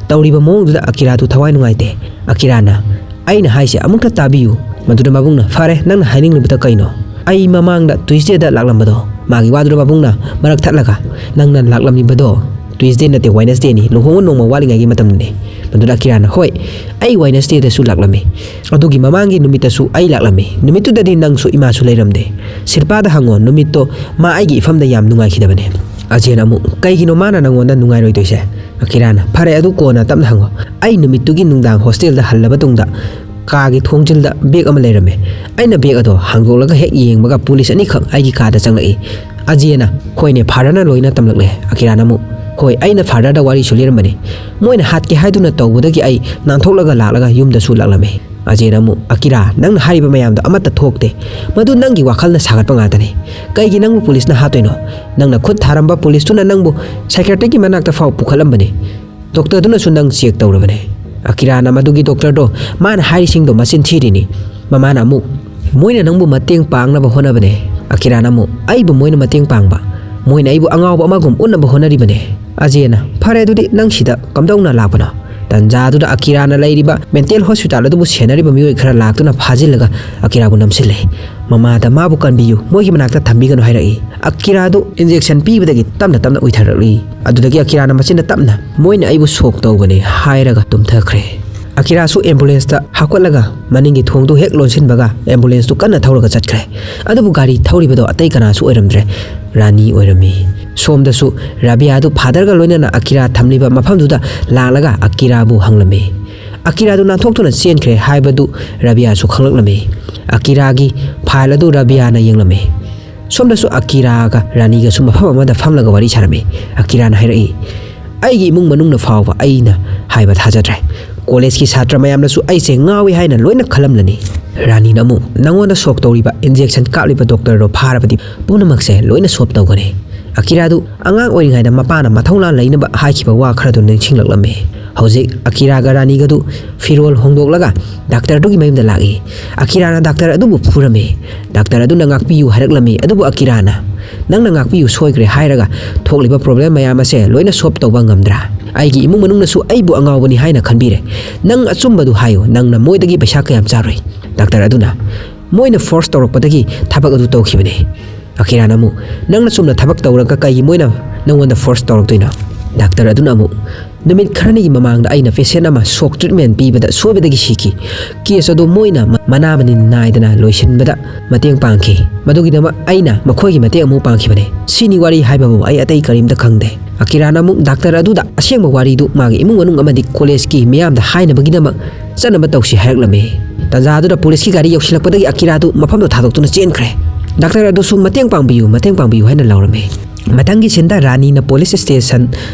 ꯇꯧꯔꯤꯕ ꯃꯑꯣꯡꯗꯨꯗ ꯑꯀꯤꯔꯥꯗꯨ ꯊꯋꯥꯏ ꯅꯨꯡꯉꯥꯏꯇꯦ꯫ ꯑꯀꯤꯔꯥꯅ, "ꯑꯩꯅ ꯍꯥꯏꯁꯦ ꯑꯃꯨꯛꯇ ꯇꯥꯕꯤꯌꯨ꯫" ꯃꯗꯨꯗ ꯃꯕꯨꯡꯅ, "ꯐꯔꯦ, ꯅꯪꯅ ꯍꯥꯏꯅꯤꯡꯂꯤꯕꯗ ꯀꯩꯅꯣ? ꯑꯩ ꯃꯃꯥꯡꯗ ꯇ꯭ꯌꯨꯁꯗꯦꯗ ꯂꯥꯛꯂꯝꯕꯗꯣ?" ꯃꯥꯒꯤ ꯋꯥꯗꯨꯗ ꯃꯕꯨꯡꯅ ꯃꯔꯛ ꯊꯠꯂꯒ, "ꯅꯪꯅ ꯂꯥꯛꯂꯝꯃꯤꯕꯗꯣ ꯇ꯭ꯌꯨꯁꯗꯦ ꯅꯠꯇꯦ, ꯋꯦꯅꯁꯗꯦꯅꯤ, ꯂꯨꯍꯣꯡꯕ ꯅꯣꯡꯃ ꯋꯥꯠꯂꯤꯉꯩꯒꯤ ꯃꯇꯝꯗꯨꯅꯤ꯫" ꯃꯗꯨꯗ ꯑꯀꯤꯔꯥꯅ, "ꯍꯣꯏ, ꯑꯩ ꯋꯦꯅꯁꯗꯦꯗꯁꯨ ꯂꯥꯛꯂꯝꯃꯤ꯫ ꯑꯗꯨꯒꯤ ꯃꯃꯥꯡꯒꯤ ꯅꯨꯃꯤꯠꯇꯁꯨ ꯑꯩ ꯂꯥꯛꯂꯝꯃꯤ꯫ ꯅꯨꯃꯤꯠꯇꯨꯗꯗꯤ ꯅꯪꯁꯨ ꯏꯃꯥꯁꯨ ꯂꯩꯔꯝꯗꯦ꯫ ꯁꯤꯜꯄꯥꯗ ꯍꯪꯉꯣ, ꯅꯨꯃꯤꯠꯇꯣ ꯃꯥ ꯑꯩꯒꯤ ꯏꯐꯝꯗ ꯌꯥꯝ ꯅꯨꯡꯉꯥꯏꯈꯤꯗꯕꯅꯦ꯫" ꯑꯖꯦꯅ ꯑꯃꯨꯛ, "ꯀꯩꯒꯤꯅꯣ ꯃꯥꯅ ꯅꯪꯉꯣꯟꯗ ꯅꯨꯡꯉꯥꯏꯔꯣꯏꯗꯣꯏꯁꯦ?" ꯑꯀꯤꯔꯥꯅ, "ꯐꯔꯦ, ꯑꯗꯨ ꯀꯣꯟꯅ ꯇꯞꯅ ꯍꯪꯉꯣ꯫ ꯑꯩ ꯅꯨꯃꯤꯠꯇꯨꯒꯤ ꯅꯨꯡꯗꯥꯡ ꯍꯣꯁꯇꯦꯜꯗ ꯍꯜꯂꯕ ꯇꯨꯡꯗ ꯀꯥꯒꯤ ꯊꯣꯡꯖꯤꯜꯗ ꯕꯦꯒ ꯑꯃ ꯂꯩꯔꯝꯃꯦ꯫ ꯑꯩꯅ ꯕꯦꯒ ꯑꯗꯣ ꯍꯥꯡꯗꯣꯛꯂꯒ ꯍꯦꯛ ꯌꯦꯡꯕꯒ ꯄꯨꯂꯤꯁ ꯑꯅꯤꯈꯛ ꯑꯩꯒꯤ ꯀꯥꯗ ꯆꯪꯂꯛꯏ꯫" ꯑꯖꯦꯅ, "ꯍꯣꯏꯅꯦ, ꯐꯥꯗꯔꯅ ꯂꯣꯏꯅ ꯇꯝꯂꯛꯂꯦ꯫" ꯑꯀꯤꯔꯥꯅ ꯑꯃꯨꯛ, "ꯍꯣꯏ, ꯑꯩꯅ ꯐꯥꯗꯔꯗ ꯋꯥꯔꯤꯁꯨ ꯂꯤꯔꯝꯕꯅꯤ꯫ ꯃꯣꯏꯅ ꯍꯥꯠꯀꯦ ꯍꯥꯏꯗꯨꯅ ꯇꯧꯕꯗꯒꯤ ꯑꯩ ꯅꯥꯟꯊꯣꯛꯂꯒ ꯂꯥꯛꯂꯒ ꯌꯨꯝꯗꯁꯨ ꯂꯥꯛꯂꯝꯃꯤ꯫" ꯑꯖꯦꯅ ꯑꯃꯨꯛ, "ꯑꯀꯤꯔꯥ, ꯅꯪꯅ ꯍꯥꯏꯔꯤꯕ ꯃꯌꯥꯝꯗꯣ ꯑꯃꯠꯇ ꯊꯣꯛꯇꯦ꯫ ꯃꯗꯨ ꯅꯪꯒꯤ ꯋꯥꯈꯜꯅ ꯁꯥꯒꯠꯄ ꯉꯥꯛꯇꯅꯤ꯫ ꯀꯩꯒꯤ ꯅꯪꯕꯨ ꯄꯨꯂꯤꯁꯅ ꯍꯥꯠꯇꯣꯏꯅꯣ? ꯅꯪꯅ ꯈꯨꯠ ꯊꯥꯔꯝꯕ ꯄꯨꯂꯤꯁꯇꯨꯅ ꯅꯪꯕꯨ ꯁꯥꯏꯀ꯭ꯔꯦꯇꯤꯛꯀꯤ ꯃꯅꯥꯛꯇ ꯐꯥꯎ ꯄꯨꯈꯠꯂꯝꯕꯅꯤ꯫ ꯗꯣꯛꯇꯔꯗꯨꯅꯁꯨ ꯅꯪ ꯆꯦꯛ ꯇꯧꯔꯕꯅꯦ꯫" ꯑꯀꯤꯔꯥꯅ ꯃꯗꯨꯒꯤ ꯗꯣꯛꯇꯔꯗꯣ ꯃꯥꯅ ꯍꯥꯏꯔꯤꯁꯤꯡꯗꯣ ꯃꯆꯤꯟ ꯊꯤꯔꯤꯅꯤ꯫ ꯃꯃꯥꯅ ꯑꯃꯨꯛ, "ꯃꯣꯏꯅ ꯅꯪꯕꯨ ꯃꯇꯦꯡ ꯄꯥꯡꯅꯕ ꯍꯣꯠꯅꯕꯅꯦ꯫" ꯑꯀꯤꯔꯥꯅ ꯑꯃꯨꯛ, "ꯑꯩꯕꯨ ꯃꯣꯏꯅ ꯃꯇꯦꯡ ꯄꯥꯡꯕ? ꯃꯣꯏꯅ ꯑꯩꯕꯨ ꯑꯉꯥꯎꯕ ꯑꯃꯒꯨꯝ ꯎꯠꯅꯕ ꯍꯣꯠꯅꯔꯤꯕꯅꯦ꯫" ꯑꯖꯦꯅ, "ꯐꯔꯦ, ꯑꯗꯨꯗꯤ ꯅꯪ ꯁꯤꯗ ꯀꯝꯗꯧꯅ ꯂꯥꯛꯄꯅꯣ?" ꯇꯟꯖꯥꯗꯨꯗ ꯑꯀꯤꯔꯥꯅ ꯂꯩꯔꯤꯕ ꯃꯦꯟꯇꯦꯜ ꯍꯣꯁꯄꯤꯇꯥꯜ ꯑꯗꯨꯕꯨ ꯁꯦꯟꯅꯔꯤꯕ ꯃꯤꯑꯣꯏ ꯈꯔ ꯂꯥꯛꯇꯨꯅ ꯐꯥꯖꯤꯜꯂꯒ ꯑꯀꯤꯔꯥꯕꯨ ꯅꯝꯁꯤꯜꯂꯦ꯫ ꯃꯃꯥꯗ ꯃꯥꯕꯨ ꯀꯟꯕꯤꯌꯨ, ꯃꯣꯏꯒꯤ ꯃꯅꯥꯛꯇ ꯊꯝꯕꯤꯒꯅꯨ ꯍꯥꯏꯔꯛꯏ꯫ ꯑꯀꯤꯔꯥꯗꯨ ꯏꯟꯖꯦꯛꯁꯟ ꯄꯤꯕꯗꯒꯤ ꯇꯞꯅ ꯇꯞꯅ ꯎꯏꯊꯔꯛꯂꯤ꯫ ꯑꯗꯨꯗꯒꯤ ꯑꯀꯤꯔꯥꯅ ꯃꯆꯤꯟꯗ ꯇꯞꯅ, "ꯃꯣꯏꯅ ꯑꯩꯕꯨ ꯁꯣꯛ ꯇꯧꯕꯅꯤ" ꯍꯥꯏꯔꯒ ꯇꯨꯝꯊꯈ꯭ꯔꯦ꯫ ꯑꯀꯤꯔꯥꯁꯨ ꯑꯦꯝꯕꯨꯂꯦꯟꯁꯇ ꯍꯥꯞꯀꯠꯂꯒ ꯃꯅꯤꯡꯒꯤ ꯊꯣꯡꯗꯨ ꯍꯦꯛ ꯂꯣꯟꯁꯤꯟꯕꯒ ꯑꯦꯝꯕꯨꯂꯦꯟꯁꯇꯨ ꯀꯟꯅ ꯊꯧꯔꯒ ꯆꯠꯈ꯭ꯔꯦ꯫ ꯑꯗꯨꯕꯨ ꯒꯥꯔꯤ ꯊꯧꯔꯤꯕꯗꯣ ꯑꯇꯩ ꯀꯅꯥꯁꯨ ꯑꯣꯏꯔꯝꯗ꯭ꯔꯦ, ꯔꯥꯅꯤ ꯑꯣꯏꯔꯝꯃꯤ꯫ ꯁꯣꯝꯗꯁꯨ ꯔꯥꯕꯤꯌꯥꯗꯨ ꯐꯥꯗꯔꯒ ꯂꯣꯏꯅꯅ ꯑꯀꯤꯔꯥ ꯊꯝꯂꯤꯕ ꯃꯐꯝꯗꯨꯗ ꯂꯥꯛꯂꯒ ꯑꯀꯤꯔꯥꯕꯨ ꯍꯪꯂꯝꯃꯤ꯫ ꯑꯀꯤꯔꯥꯗꯨ ꯅꯥꯟꯊꯣꯛꯇꯨꯅ ꯆꯦꯟꯈ꯭ꯔꯦ ꯍꯥꯏꯕꯗꯨ ꯔꯥꯕꯤꯌꯥꯁꯨ ꯈꯪꯂꯛꯂꯝꯃꯤ꯫ ꯑꯀꯤꯔꯥꯒꯤ ꯐꯥꯏꯜ ꯑꯗꯨ ꯔꯥꯕꯤꯌꯥꯅ ꯌꯦꯡꯂꯝꯃꯤ꯫ ꯁꯣꯝꯗꯁꯨ ꯑꯀꯤꯔꯥꯒ ꯔꯥꯅꯤꯒꯁꯨ ꯃꯐꯝ ꯑꯃꯗ ꯐꯝꯂꯒ ꯋꯥꯔꯤ ꯁꯥꯔꯝꯃꯤ꯫ ꯑꯀꯤꯔꯥꯅ ꯍꯥꯏꯔꯛꯏ, "ꯑꯩꯒꯤ ꯏꯃꯨꯡ ꯃꯅꯨꯡꯅ ꯐꯥꯎꯕ ꯑꯩꯅ ꯍꯥꯏꯕ ꯊꯥꯖꯗ꯭ꯔꯦ꯫ ꯀꯣꯂꯦꯖꯀꯤ ꯁꯥꯇ꯭ꯔ ꯃꯌꯥꯝꯅꯁꯨ ꯑꯩꯁꯦ ꯉꯥꯎꯏ ꯍꯥꯏꯅ ꯂꯣꯏꯅ ꯈꯜꯂꯝꯂꯅꯤ꯫" ꯔꯥꯅꯤꯅ ꯑꯃꯨꯛ, "ꯅꯉꯣꯟꯗ ꯁꯣꯛ ꯇꯧꯔꯤꯕ ꯏꯟꯖꯦꯛꯁꯟ ꯀꯥꯞꯂꯤꯕ ꯗꯣꯛꯇꯔꯗꯣ ꯐꯥꯔꯕꯗꯤ ꯄꯨꯝꯅꯃꯛꯁꯦ ꯂꯣꯏꯅ ꯁꯣꯞ ꯇꯧꯒꯅꯤ꯫" ꯑꯀꯤꯔꯥꯗꯨ ꯑꯉꯥꯡ ꯑꯣꯏꯔꯤꯉꯩꯗ ꯃꯄꯥꯅ ꯃꯊꯧꯅꯥ ꯂꯩꯅꯕ ꯍꯥꯏꯈꯤꯕ ꯋꯥ ꯈꯔꯗꯨ ꯅꯤꯡꯁꯤꯡꯂꯛꯂꯝꯃꯤ꯫ ꯍꯧꯖꯤꯛ ꯑꯀꯤꯔꯥꯒ ꯔꯥꯅꯤꯒꯗꯨ ꯐꯤꯔꯣꯜ ꯍꯣꯡꯗꯣꯛꯂꯒ ꯗꯥꯛꯇꯔꯗꯨꯒꯤ ꯃꯌꯨꯝꯗ ꯂꯥꯛꯏ꯫ ꯑꯀꯤꯔꯥꯅ ꯗꯥꯛꯇꯔ ꯑꯗꯨꯕꯨ ꯐꯨꯔꯝꯃꯤ꯫ ꯗꯥꯛꯇꯔ ꯑꯗꯨꯅ ꯉꯥꯛꯄꯤꯌꯨ ꯍꯥꯏꯔꯛꯂꯝꯃꯤ, ꯑꯗꯨꯕꯨ ꯑꯀꯤꯔꯥꯅ, "ꯅꯪꯅ ꯉꯥꯛꯄꯤꯌꯨ ꯁꯣꯏꯈ꯭ꯔꯦ" ꯍꯥꯏꯔꯒ ꯊꯣꯛꯂꯤꯕ ꯄ꯭ꯔꯣꯕ꯭ꯂꯦꯝ ꯃꯌꯥꯝ ꯑꯁꯦ ꯂꯣꯏꯅ ꯁꯣꯞ ꯇꯧꯕ ꯉꯝꯗ꯭ꯔꯥ? "ꯑꯩꯒꯤ ꯏꯃꯨꯡ ꯃꯅꯨꯡꯅꯁꯨ ꯑꯩꯕꯨ ꯑꯉꯥꯎꯕꯅꯤ ꯍꯥꯏꯅ ꯈꯟꯕꯤꯔꯦ꯫ ꯅꯪ ꯑꯆꯨꯝꯕꯗꯨ ꯍꯥꯏꯌꯨ, ꯅꯪꯅ ꯃꯣꯏꯗꯒꯤ ꯄꯩꯁꯥ ꯀꯌꯥꯝ ꯆꯥꯔꯨꯏ?" ꯗꯥꯛꯇꯔ ꯑꯗꯨꯅ, "ꯃꯣꯏꯅ ꯐꯣꯔꯁ ꯇꯧꯔꯛꯄꯗꯒꯤ ꯊꯕꯛ ꯑꯗꯨ ꯇꯧꯈꯤꯕꯅꯤ꯫" ꯑꯀꯤꯔꯥꯅ ꯑꯃꯨꯛ, "ꯅꯪꯅ ꯆꯨꯝꯅ ꯊꯕꯛ ꯇꯧꯔꯒ ꯀꯩꯒꯤ ꯃꯣꯏꯅ ꯅꯪꯉꯣꯟꯗ ꯐꯣꯔꯁ ꯇꯧꯔꯛꯇꯣꯏꯅꯣ?" ꯗꯥꯛꯇꯔ ꯑꯗꯨꯅ ꯑꯃꯨꯛ, "ꯅꯨꯃꯤꯠ ꯈꯔꯅꯤꯒꯤ ꯃꯃꯥꯡꯗ ꯑꯩꯅ ꯄꯦꯁꯦꯟ ꯑꯃ ꯁꯣꯛ ꯇ꯭ꯔꯤꯠꯃꯦꯟ ꯄꯤꯕꯗ ꯁꯣꯏꯕꯗꯒꯤ ꯁꯤꯈꯤ꯫ ꯀꯦꯁ ꯑꯗꯨ ꯃꯣꯏꯅ ꯃ-, ꯃꯅꯥ ꯃꯅꯤꯟ ꯅꯥꯏꯗꯅ ꯂꯣꯏꯁꯤꯟꯕꯗ ꯃꯇꯦꯡ ꯄꯥꯡꯈꯤ꯫ ꯃꯗꯨꯒꯤꯗꯃꯛ ꯑꯩꯅ ꯃꯈꯣꯏꯒꯤ ꯃꯇꯦꯡ ꯑꯃꯨꯛ ꯄꯥꯡꯈꯤꯕꯅꯤ꯫ ꯁꯤꯅꯤ ꯋꯥꯔꯤ ꯍꯥꯏꯕꯕꯨ ꯑꯩ ꯑꯇꯩ ꯀꯔꯤꯝꯇ ꯈꯪꯗꯦ꯫" ꯑꯀꯤꯔꯥꯅ ꯑꯃꯨꯛ ꯗꯥꯛꯇꯔ ꯑꯗꯨꯗ ꯑꯁꯦꯡꯕ ꯋꯥꯔꯤꯗꯨ ꯃꯥꯒꯤ ꯏꯃꯨꯡ ꯃꯅꯨꯡ ꯑꯃꯗꯤ ꯀꯣꯂꯦꯖꯀꯤ ꯃꯤꯌꯥꯝꯗ ꯍꯥꯏꯅꯕꯒꯤꯗꯃꯛ ꯆꯠꯅꯕ ꯇꯧꯁꯤ ꯍꯥꯏꯔꯛꯂꯝꯃꯤ꯫ ꯇꯥꯟꯖꯥ ꯑꯗꯨꯗ ꯄꯨꯂꯤꯁꯀꯤ ꯒꯥꯔꯤ ꯌꯧꯁꯤꯜꯂꯛꯄꯗꯒꯤ ꯑꯀꯤꯔꯥꯗꯨ ꯃꯐꯝꯗꯨ ꯊꯥꯗꯣꯛꯇꯨꯅ ꯆꯦꯟꯈ꯭ꯔꯦ꯫ ꯗꯥꯛꯇꯔ ꯑꯗꯨꯁꯨ, "ꯃꯇꯦꯡ ꯄꯥꯡꯕꯤꯌꯨ, ꯃꯇꯦꯡ ꯄꯥꯡꯕꯤꯌꯨ" ꯍꯥꯏꯅ ꯂꯥꯎꯔꯝꯃꯤ꯫ ꯃꯊꯪꯒꯤ ꯁꯤꯟꯗ ꯔꯥꯅꯤꯅ ꯄꯨꯂꯤꯁ ꯁ꯭ꯇꯦꯁꯟ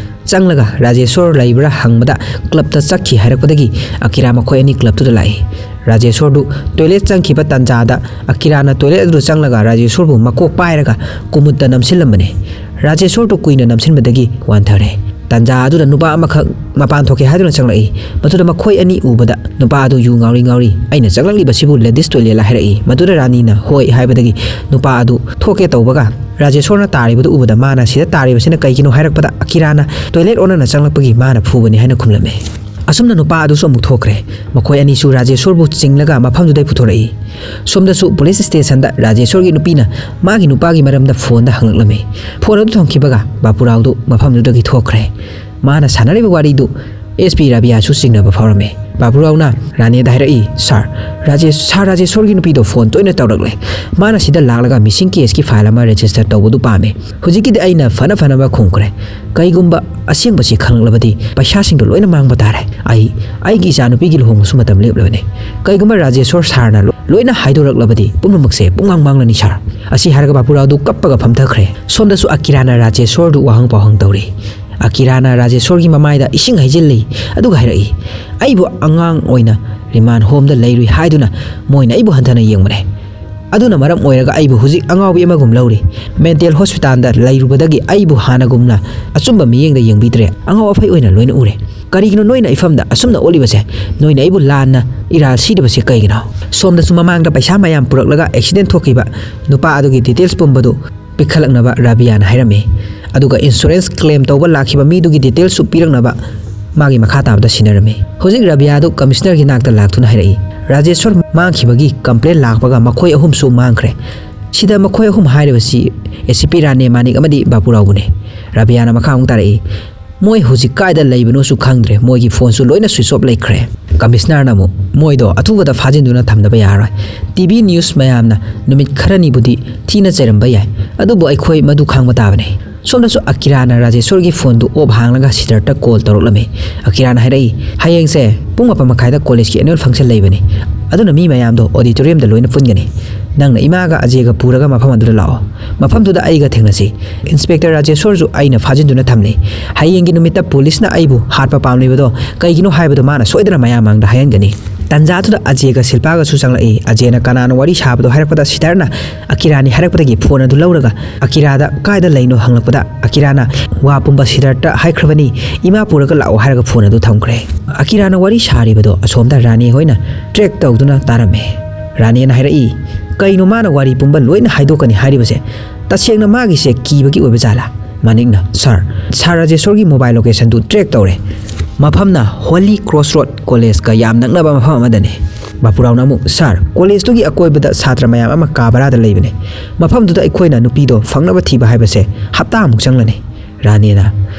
ꯆꯪꯂꯒ ꯔꯥꯖꯦꯁꯣꯔ ꯂꯩꯕ꯭ꯔꯥ ꯍꯪꯕꯗ ꯀ꯭ꯂꯕꯇ ꯆꯠꯈꯤ ꯍꯥꯏꯔꯛꯄꯗꯒꯤ ꯑꯀꯤꯔꯥ ꯃꯈꯣꯏ ꯑꯅꯤ ꯀ꯭ꯂꯕꯇꯨꯗ ꯂꯥꯛꯏ꯫ ꯔꯥꯖꯦꯁꯣꯔꯗꯨ ꯇꯣꯏꯂꯦꯠ ꯆꯪꯈꯤꯕ ꯇꯥꯟꯖꯥꯗ ꯑꯀꯤꯔꯥꯅ ꯇꯣꯏꯂꯦꯠ ꯑꯗꯨꯗ ꯆꯪꯂꯒ ꯔꯥꯖꯦꯁꯣꯔꯕꯨ ꯃꯀꯣꯛ ꯄꯥꯏꯔꯒ ꯀꯨꯃꯨꯠꯇ ꯅꯝꯁꯤꯜꯂꯝꯕꯅꯤ꯫ ꯔꯥꯖꯦꯁꯣꯔꯗꯨ ꯀꯨꯏꯅ ꯅꯝꯁꯤꯟꯕꯗꯒꯤ ꯋꯥꯟꯊꯔꯦ꯫ ꯇꯥꯟꯖꯥ ꯑꯗꯨꯗ ꯅꯨꯄꯥ ꯑꯃꯈꯛ ꯃꯄꯥꯟ ꯊꯣꯛꯀꯦ ꯍꯥꯏꯗꯨꯅ ꯆꯪꯂꯛꯏ꯫ ꯃꯗꯨꯗ ꯃꯈꯣꯏ ꯑꯅꯤ ꯎꯕꯗ ꯅꯨꯄꯥ ꯑꯗꯨ ꯌꯨ ꯉꯥꯎꯔꯤ ꯉꯥꯎꯔꯤ, "ꯑꯩꯅ ꯆꯪꯂꯛꯂꯤꯕꯁꯤꯕꯨ ꯂꯦꯗꯤꯁ ꯇꯣꯏꯂꯦꯠꯂ?" ꯍꯥꯏꯔꯛꯏ꯫ ꯃꯗꯨꯗ ꯔꯥꯅꯤꯅ "ꯍꯣꯏ" ꯍꯥꯏꯕꯗꯒꯤ ꯅꯨꯄꯥ ꯑꯗꯨ ꯊꯣꯛꯀꯦ ꯇꯧꯕꯒ ꯔꯥꯖꯦꯁꯣꯔꯅ ꯇꯥꯔꯤꯕꯗꯨ ꯎꯕꯗ ꯃꯥꯅ "ꯁꯤꯗ ꯇꯥꯔꯤꯕꯁꯤꯅ ꯀꯩꯒꯤꯅꯣ?" ꯍꯥꯏꯔꯛꯄꯗ ꯑꯀꯤꯔꯥꯅ ꯇꯣꯏꯂꯦꯠ ꯑꯣꯟꯅꯅ ꯆꯪꯂꯛꯄꯒꯤ ꯃꯥꯅ ꯐꯨꯕꯅꯤ ꯍꯥꯏꯅ ꯈꯨꯝꯂꯝꯃꯤ꯫ ꯑꯁꯨꯝꯅ ꯅꯨꯄꯥ ꯑꯗꯨꯁꯨ ꯑꯃꯨꯛ ꯊꯣꯛꯈ꯭ꯔꯦ꯫ ꯃꯈꯣꯏ ꯑꯅꯤꯁꯨ ꯔꯥꯖꯦꯁꯣꯔꯕꯨ ꯆꯤꯡꯂꯒ ꯃꯐꯝꯗꯨꯗꯩ ꯄꯨꯊꯣꯔꯛꯏ꯫ ꯁꯣꯝꯗꯁꯨ ꯄꯨꯂꯤꯁ ꯁ꯭ꯇꯦꯁꯟꯗ ꯔꯥꯖꯦꯁꯣꯔꯒꯤ ꯅꯨꯄꯤꯅ ꯃꯥꯒꯤ ꯅꯨꯄꯥꯒꯤ ꯃꯔꯝꯗ ꯐꯣꯟꯗ ꯍꯪꯂꯛꯂꯝꯃꯤ꯫ ꯐꯣꯟ ꯑꯗꯨ ꯊꯝꯈꯤꯕꯒ ꯕꯥꯄꯨꯔꯥꯎꯗꯨ ꯃꯐꯝꯗꯨꯗꯒꯤ ꯊꯣꯛꯈ꯭ꯔꯦ꯫ ꯃꯥꯅ ꯁꯥꯟꯅꯔꯤꯕ ꯋꯥꯔꯤꯗꯨ ꯑꯦꯁ ꯄꯤ ꯔꯥꯕꯤꯌꯥꯁꯨ ꯆꯤꯡꯅꯕ ꯐꯥꯎꯔꯝꯃꯤ꯫ ꯕꯥꯕꯨꯔꯥꯎꯅ ꯔꯥꯅꯦꯗ ꯍꯥꯏꯔꯛꯏ, "ꯁꯥꯔ, ꯔꯥꯖꯦꯁ, ꯁꯥꯔ ꯔꯥꯖꯦꯁꯣꯔꯒꯤ ꯅꯨꯄꯤꯗꯣ ꯐꯣꯟ ꯇꯣꯏꯅ ꯇꯧꯔꯛꯂꯦ꯫ ꯃꯥꯅ ꯁꯤꯗ ꯂꯥꯛꯂꯒ ꯃꯤꯁꯤꯡ ꯀꯦꯁꯀꯤ ꯐꯥꯏꯜ ꯑꯃ ꯔꯦꯖꯤꯁꯇꯔ ꯇꯧꯕꯗꯨ ꯄꯥꯝꯃꯦ꯫ ꯍꯧꯖꯤꯛꯀꯤꯗꯤ ꯑꯩꯅ ꯐꯅ ꯐꯅꯕ ꯈꯨꯝꯈ꯭ꯔꯦ꯫ ꯀꯩꯒꯨꯝꯕ ꯑꯁꯦꯡꯕꯁꯤ ꯈꯪꯂꯛꯂꯕꯗꯤ ꯄꯩꯁꯥꯁꯤꯡꯗꯣ ꯂꯣꯏꯅ ꯃꯥꯡꯕ ꯇꯥꯔꯦ꯫ ꯑꯩ, ꯑꯩꯒꯤ ꯏꯆꯥꯅꯨꯄꯤꯒꯤ ꯂꯨꯍꯣꯡꯕꯁꯨ ꯃꯇꯝ ꯂꯦꯞꯂꯕꯅꯤ꯫ ꯀꯩꯒꯨꯝꯕ ꯔꯥꯖꯦꯁꯣꯔ ꯁꯥꯔꯅ ꯂꯣ-, ꯂꯣꯏꯅ ꯍꯥꯏꯗꯣꯔꯛꯂꯕꯗꯤ ꯄꯨꯝꯅꯃꯛꯁꯦ ꯄꯨꯡꯃꯥꯡ ꯃꯥꯡꯂꯅꯤ ꯁꯥꯔ"꯫ ꯑꯁꯤ ꯍꯥꯏꯔꯒ ꯕꯥꯄꯨꯔꯥꯎꯗꯨ ꯀꯞꯄꯒ ꯐꯝꯊꯈ꯭ꯔꯦ꯫ ꯁꯣꯝꯗꯁꯨ ꯑꯀꯤꯔꯥꯅ ꯔꯥꯖꯦꯁꯣꯔꯗꯨ ꯋꯥꯍꯪ ꯄꯥꯎꯍꯪ ꯇꯧꯔꯤ꯫ ꯑꯀꯤꯔꯥꯅ ꯔꯥꯖꯦꯁꯣꯔꯒꯤ ꯃꯃꯥꯏꯗ ꯏꯁꯤꯡ ꯍꯩꯖꯤꯜꯂꯤ, ꯑꯗꯨꯒ ꯍꯥꯏꯔꯛꯏ, "ꯑꯩꯕꯨ ꯑꯉꯥꯡ ꯑꯣꯏꯅ ꯔꯤꯃꯥꯟ ꯍꯣꯝꯗ ꯂꯩꯔꯨꯏ ꯍꯥꯏꯗꯨꯅ ꯃꯣꯏꯅ ꯑꯩꯕꯨ ꯍꯟꯊꯅ ꯌꯦꯡꯕꯅꯦ꯫ ꯑꯗꯨꯅ ꯃꯔꯝ ꯑꯣꯏꯔꯒ ꯑꯩꯕꯨ ꯍꯧꯖꯤꯛ ꯑꯉꯥꯎꯕꯤ ꯑꯃꯒꯨꯝ ꯂꯧꯔꯤ꯫ ꯃꯦꯟꯇꯦꯜ ꯍꯣꯁꯄꯤꯇꯥꯜꯗ ꯂꯩꯔꯨꯕꯗꯒꯤ ꯑꯩꯕꯨ ꯍꯥꯟꯅꯒꯨꯝꯅ ꯑꯆꯨꯝꯕ ꯃꯤꯠꯌꯦꯡꯗ ꯌꯦꯡꯕꯤꯗ꯭ꯔꯦ꯫ ꯑꯉꯥꯎ ꯑꯐꯩ ꯑꯣꯏꯅ ꯂꯣꯏꯅ ꯎꯔꯦ꯫ ꯀꯔꯤꯒꯤꯅꯣ ꯅꯣꯏꯅ ꯏꯐꯝꯗ ꯑꯁꯨꯝꯅ ꯑꯣꯠꯂꯤꯕꯁꯦ? ꯅꯣꯏꯅ ꯑꯩꯕꯨ ꯂꯥꯟꯅ ꯏꯔꯥꯜ ꯁꯤꯔꯤꯕꯁꯦ ꯀꯩꯒꯤꯅꯣ?" ꯁꯣꯝꯗꯁꯨ ꯃꯃꯥꯡꯗ ꯄꯩꯁꯥ ꯃꯌꯥꯝ ꯄꯨꯔꯛꯂꯒ ꯑꯦꯛꯁꯤꯗꯦꯟ ꯊꯣꯛꯈꯤꯕ ꯅꯨꯄꯥ ꯑꯗꯨꯒꯤ ꯗꯤꯇꯦꯜꯁ ꯄꯨꯝꯕꯗꯨ ꯄꯤꯈꯠꯂꯛꯅꯕ ꯔꯥꯕꯤꯌꯥꯅ ꯍꯥꯏꯔꯝꯃꯤ꯫ ꯑꯗꯨꯒ ꯏꯟꯁꯨꯔꯦꯟꯁ ꯀ꯭ꯂꯦꯝ ꯇꯧꯕ ꯂꯥꯛꯈꯤꯕ ꯃꯤꯗꯨꯒꯤ ꯗꯤꯇꯦꯜꯁꯁꯨ ꯄꯤꯔꯛꯅꯕ ꯃꯥꯒꯤ ꯃꯈꯥ ꯇꯥꯕꯗ ꯁꯤꯟꯅꯔꯝꯃꯤ꯫ ꯍꯧꯖꯤꯛ ꯔꯥꯕꯤꯌꯥꯗꯨ ꯀꯃꯤꯁꯅꯔꯒꯤ ꯅꯥꯛꯇ ꯂꯥꯛꯇꯨꯅ ꯍꯥꯏꯔꯛꯏ, "ꯔꯥꯖꯦꯁꯣꯔ ꯃꯥꯡꯈꯤꯕꯒꯤ ꯀꯝꯄ꯭ꯂꯦꯟ ꯂꯥꯛꯄꯒ ꯃꯈꯣꯏ ꯑꯍꯨꯝꯁꯨ ꯃꯥꯡꯈ꯭ꯔꯦ꯫ ꯁꯤꯗ ꯃꯈꯣꯏ ꯑꯍꯨꯝ ꯍꯥꯏꯔꯤꯕꯁꯤ ꯑꯦ ꯁꯤ ꯄꯤ ꯔꯥꯅꯦ, ꯃꯥꯅꯤꯛ ꯑꯃꯗꯤ ꯕꯥꯄꯨꯔꯥꯎꯕꯨꯅꯤ"꯫ ꯔꯥꯕꯤꯌꯥꯅ ꯃꯈꯥ ꯑꯃꯨꯛ ꯇꯥꯔꯛꯏ, "ꯃꯣꯏ ꯍꯧꯖꯤꯛ ꯀꯥꯏꯗ ꯂꯩꯕꯅꯣꯁꯨ ꯈꯪꯗ꯭ꯔꯦ, ꯃꯣꯏꯒꯤ ꯐꯣꯟꯁꯨ ꯂꯣꯏꯅ ꯁ꯭ꯋꯤꯆ ꯑꯣꯐ ꯂꯩꯈ꯭ꯔꯦ"꯫ ꯀꯃꯤꯁꯅꯔꯅ ꯑꯃꯨꯛ, "ꯃꯣꯏꯗꯣ ꯑꯊꯨꯕꯗ ꯐꯥꯖꯤꯟꯗꯨꯅ ꯊꯝꯗꯕ ꯌꯥꯔꯔꯣꯏ꯫ ꯇꯤ ꯚꯤ ꯅ꯭ꯌꯨꯁ ꯃꯌꯥꯝꯅ ꯅꯨꯃꯤꯠ ꯈꯔꯅꯤꯕꯨꯗꯤ ꯊꯤꯅ ꯆꯩꯔꯝꯕ ꯌꯥꯏ, ꯑꯗꯨꯕꯨ ꯑꯩꯈꯣꯏ ꯃꯗꯨ ꯈꯥꯡꯕ ꯇꯥꯕꯅꯤ"꯫ ꯁꯣꯝꯗꯁꯨ ꯑꯀꯤꯔꯥꯅ ꯔꯥꯖꯦꯁꯣꯔꯒꯤ ꯐꯣꯟꯗꯨ ꯑꯣꯐ ꯍꯥꯡꯂꯒ ꯁꯤꯗꯔꯇ ꯀꯣꯜ ꯇꯧꯔꯛꯂꯝꯃꯤ꯫ ꯑꯀꯤꯔꯥꯅ ꯍꯥꯏꯔꯛꯏ, "ꯍꯌꯦꯡꯁꯦ ꯄꯨꯡ ꯃꯥꯄꯟ ꯃꯈꯥꯏꯗ ꯀꯣꯂꯦꯖꯀꯤ ꯑꯦꯅꯨꯋꯦꯜ ꯐꯪꯁꯟ ꯂꯩꯕꯅꯤ, ꯑꯗꯨꯅ ꯃꯤ ꯃꯌꯥꯝꯗꯣ ꯑꯣꯗꯤꯇꯣꯔꯤꯌꯝꯗ ꯂꯣꯏꯅ ꯄꯨꯟꯒꯅꯤ꯫ ꯅꯪꯅ ꯏꯃꯥꯒ ꯑꯖꯦꯒ ꯄꯨꯔꯒ ꯃꯐꯝ ꯑꯗꯨꯗ ꯂꯥꯛꯑꯣ꯫ ꯃꯐꯝꯗꯨꯗ ꯑꯩꯒ ꯊꯦꯡꯅꯁꯤ꯫ ꯏꯟꯁꯄꯦꯛꯇꯔ ꯔꯥꯖꯦꯁꯣꯔꯁꯨ ꯑꯩꯅ ꯐꯥꯖꯤꯟꯗꯨꯅ ꯊꯝꯂꯤ꯫ ꯍꯌꯦꯡꯒꯤ ꯅꯨꯃꯤꯠꯇ ꯄꯨꯂꯤꯁꯅ ꯑꯩꯕꯨ ꯍꯥꯠꯄ ꯄꯥꯝꯂꯤꯕꯗꯣ ꯀꯩꯒꯤꯅꯣ ꯍꯥꯏꯕꯗꯨ ꯃꯥꯅ ꯁꯣꯏꯗꯅ ꯃꯌꯥꯝ ꯃꯥꯡꯗ ꯍꯥꯏꯍꯟꯒꯅꯤ"꯫ ꯇꯟꯖꯥꯗꯨꯗ ꯑꯖꯦꯒ ꯁꯤꯜꯄꯥꯒꯁꯨ ꯆꯪꯂꯛꯏ꯫ ꯑꯖꯦꯅ ꯀꯅꯥꯅꯣ ꯋꯥꯔꯤ ꯁꯥꯕꯗꯣ ꯍꯥꯏꯔꯛꯄꯗ ꯁꯤꯗꯔꯅ ꯑꯀꯤꯔꯥꯅꯤ ꯍꯥꯏꯔꯛꯄꯗꯒꯤ ꯐꯣꯟ ꯑꯗꯨ ꯂꯧꯔꯒ ꯑꯀꯤꯔꯥꯗ ꯀꯥꯏꯗ ꯂꯩꯅꯣ ꯍꯪꯂꯛꯄꯗ ꯑꯀꯤꯔꯥꯅ ꯋꯥ ꯄꯨꯝꯕ ꯁꯤꯗꯔꯇ ꯍꯥꯏꯈ꯭ꯔꯕꯅꯤ, "ꯏꯃꯥ ꯄꯨꯔꯒ ꯂꯥꯛꯑꯣ" ꯍꯥꯏꯔꯒ ꯐꯣꯟ ꯑꯗꯨ ꯊꯝꯈ꯭ꯔꯦ꯫ ꯑꯀꯤꯔꯥꯅ ꯋꯥꯔꯤ ꯁꯥꯔꯤꯕꯗꯣ ꯑꯁꯣꯝꯗ ꯔꯥꯅꯤ ꯍꯣꯏꯅ ꯇ꯭ꯔꯦꯛ ꯇꯧꯗꯨꯅ ꯇꯥꯔꯝꯃꯦ꯫ ꯔꯥꯅꯤꯅ ꯍꯥꯏꯔꯛꯏ, "ꯀꯩꯅꯣ ꯃꯥꯅ ꯋꯥꯔꯤ ꯄꯨꯝꯕ ꯂꯣꯏꯅ ꯍꯥꯏꯗꯣꯛꯀꯅꯤ ꯍꯥꯏꯔꯤꯕꯁꯦ? ꯇꯁꯦꯡꯅ ꯃꯥꯒꯤꯁꯦ ꯀꯤꯕꯒꯤ ꯑꯣꯏꯕ ꯖꯥꯠꯂꯥ?" ꯃꯥꯅꯤꯛꯅ, "ꯁꯥꯔ, ꯁꯥꯔ ꯔꯥꯖꯦꯁꯣꯔꯒꯤ ꯃꯣꯕꯥꯏꯜ ꯂꯣꯀꯦꯁꯟꯗꯨ ꯇ꯭ꯔꯦꯛ ꯇꯧꯔꯦ꯫ ꯃꯐꯝꯅ ꯍꯣꯂꯤ ꯀ꯭ꯔꯣꯁ ꯔꯣꯗ ꯀꯣꯂꯦꯖꯀ ꯌꯥꯝ ꯅꯛꯅꯕ ꯃꯐꯝ ꯑꯃꯗꯅꯤ"꯫ ꯕꯥꯄꯨꯔꯥꯎꯅ ꯑꯃꯨꯛ, "ꯁꯥꯔ, ꯀꯣꯂꯦꯖꯇꯨꯒꯤ ꯑꯀꯣꯏꯕꯗ ꯁꯥꯇ꯭ꯔ ꯃꯌꯥꯝ ꯑꯃ ꯀꯥ ꯚꯔꯥꯗ ꯂꯩꯕꯅꯦ꯫ ꯃꯐꯝꯗꯨꯗ ꯑꯩꯈꯣꯏꯅ ꯅꯨꯄꯤꯗꯣ ꯐꯪꯅꯕ ꯊꯤꯕ ꯍꯥꯏꯕꯁꯦ ꯍꯞꯇꯥꯃꯨꯛ ꯆꯪꯂꯅꯤ"꯫ ꯔꯥꯅꯤꯅ,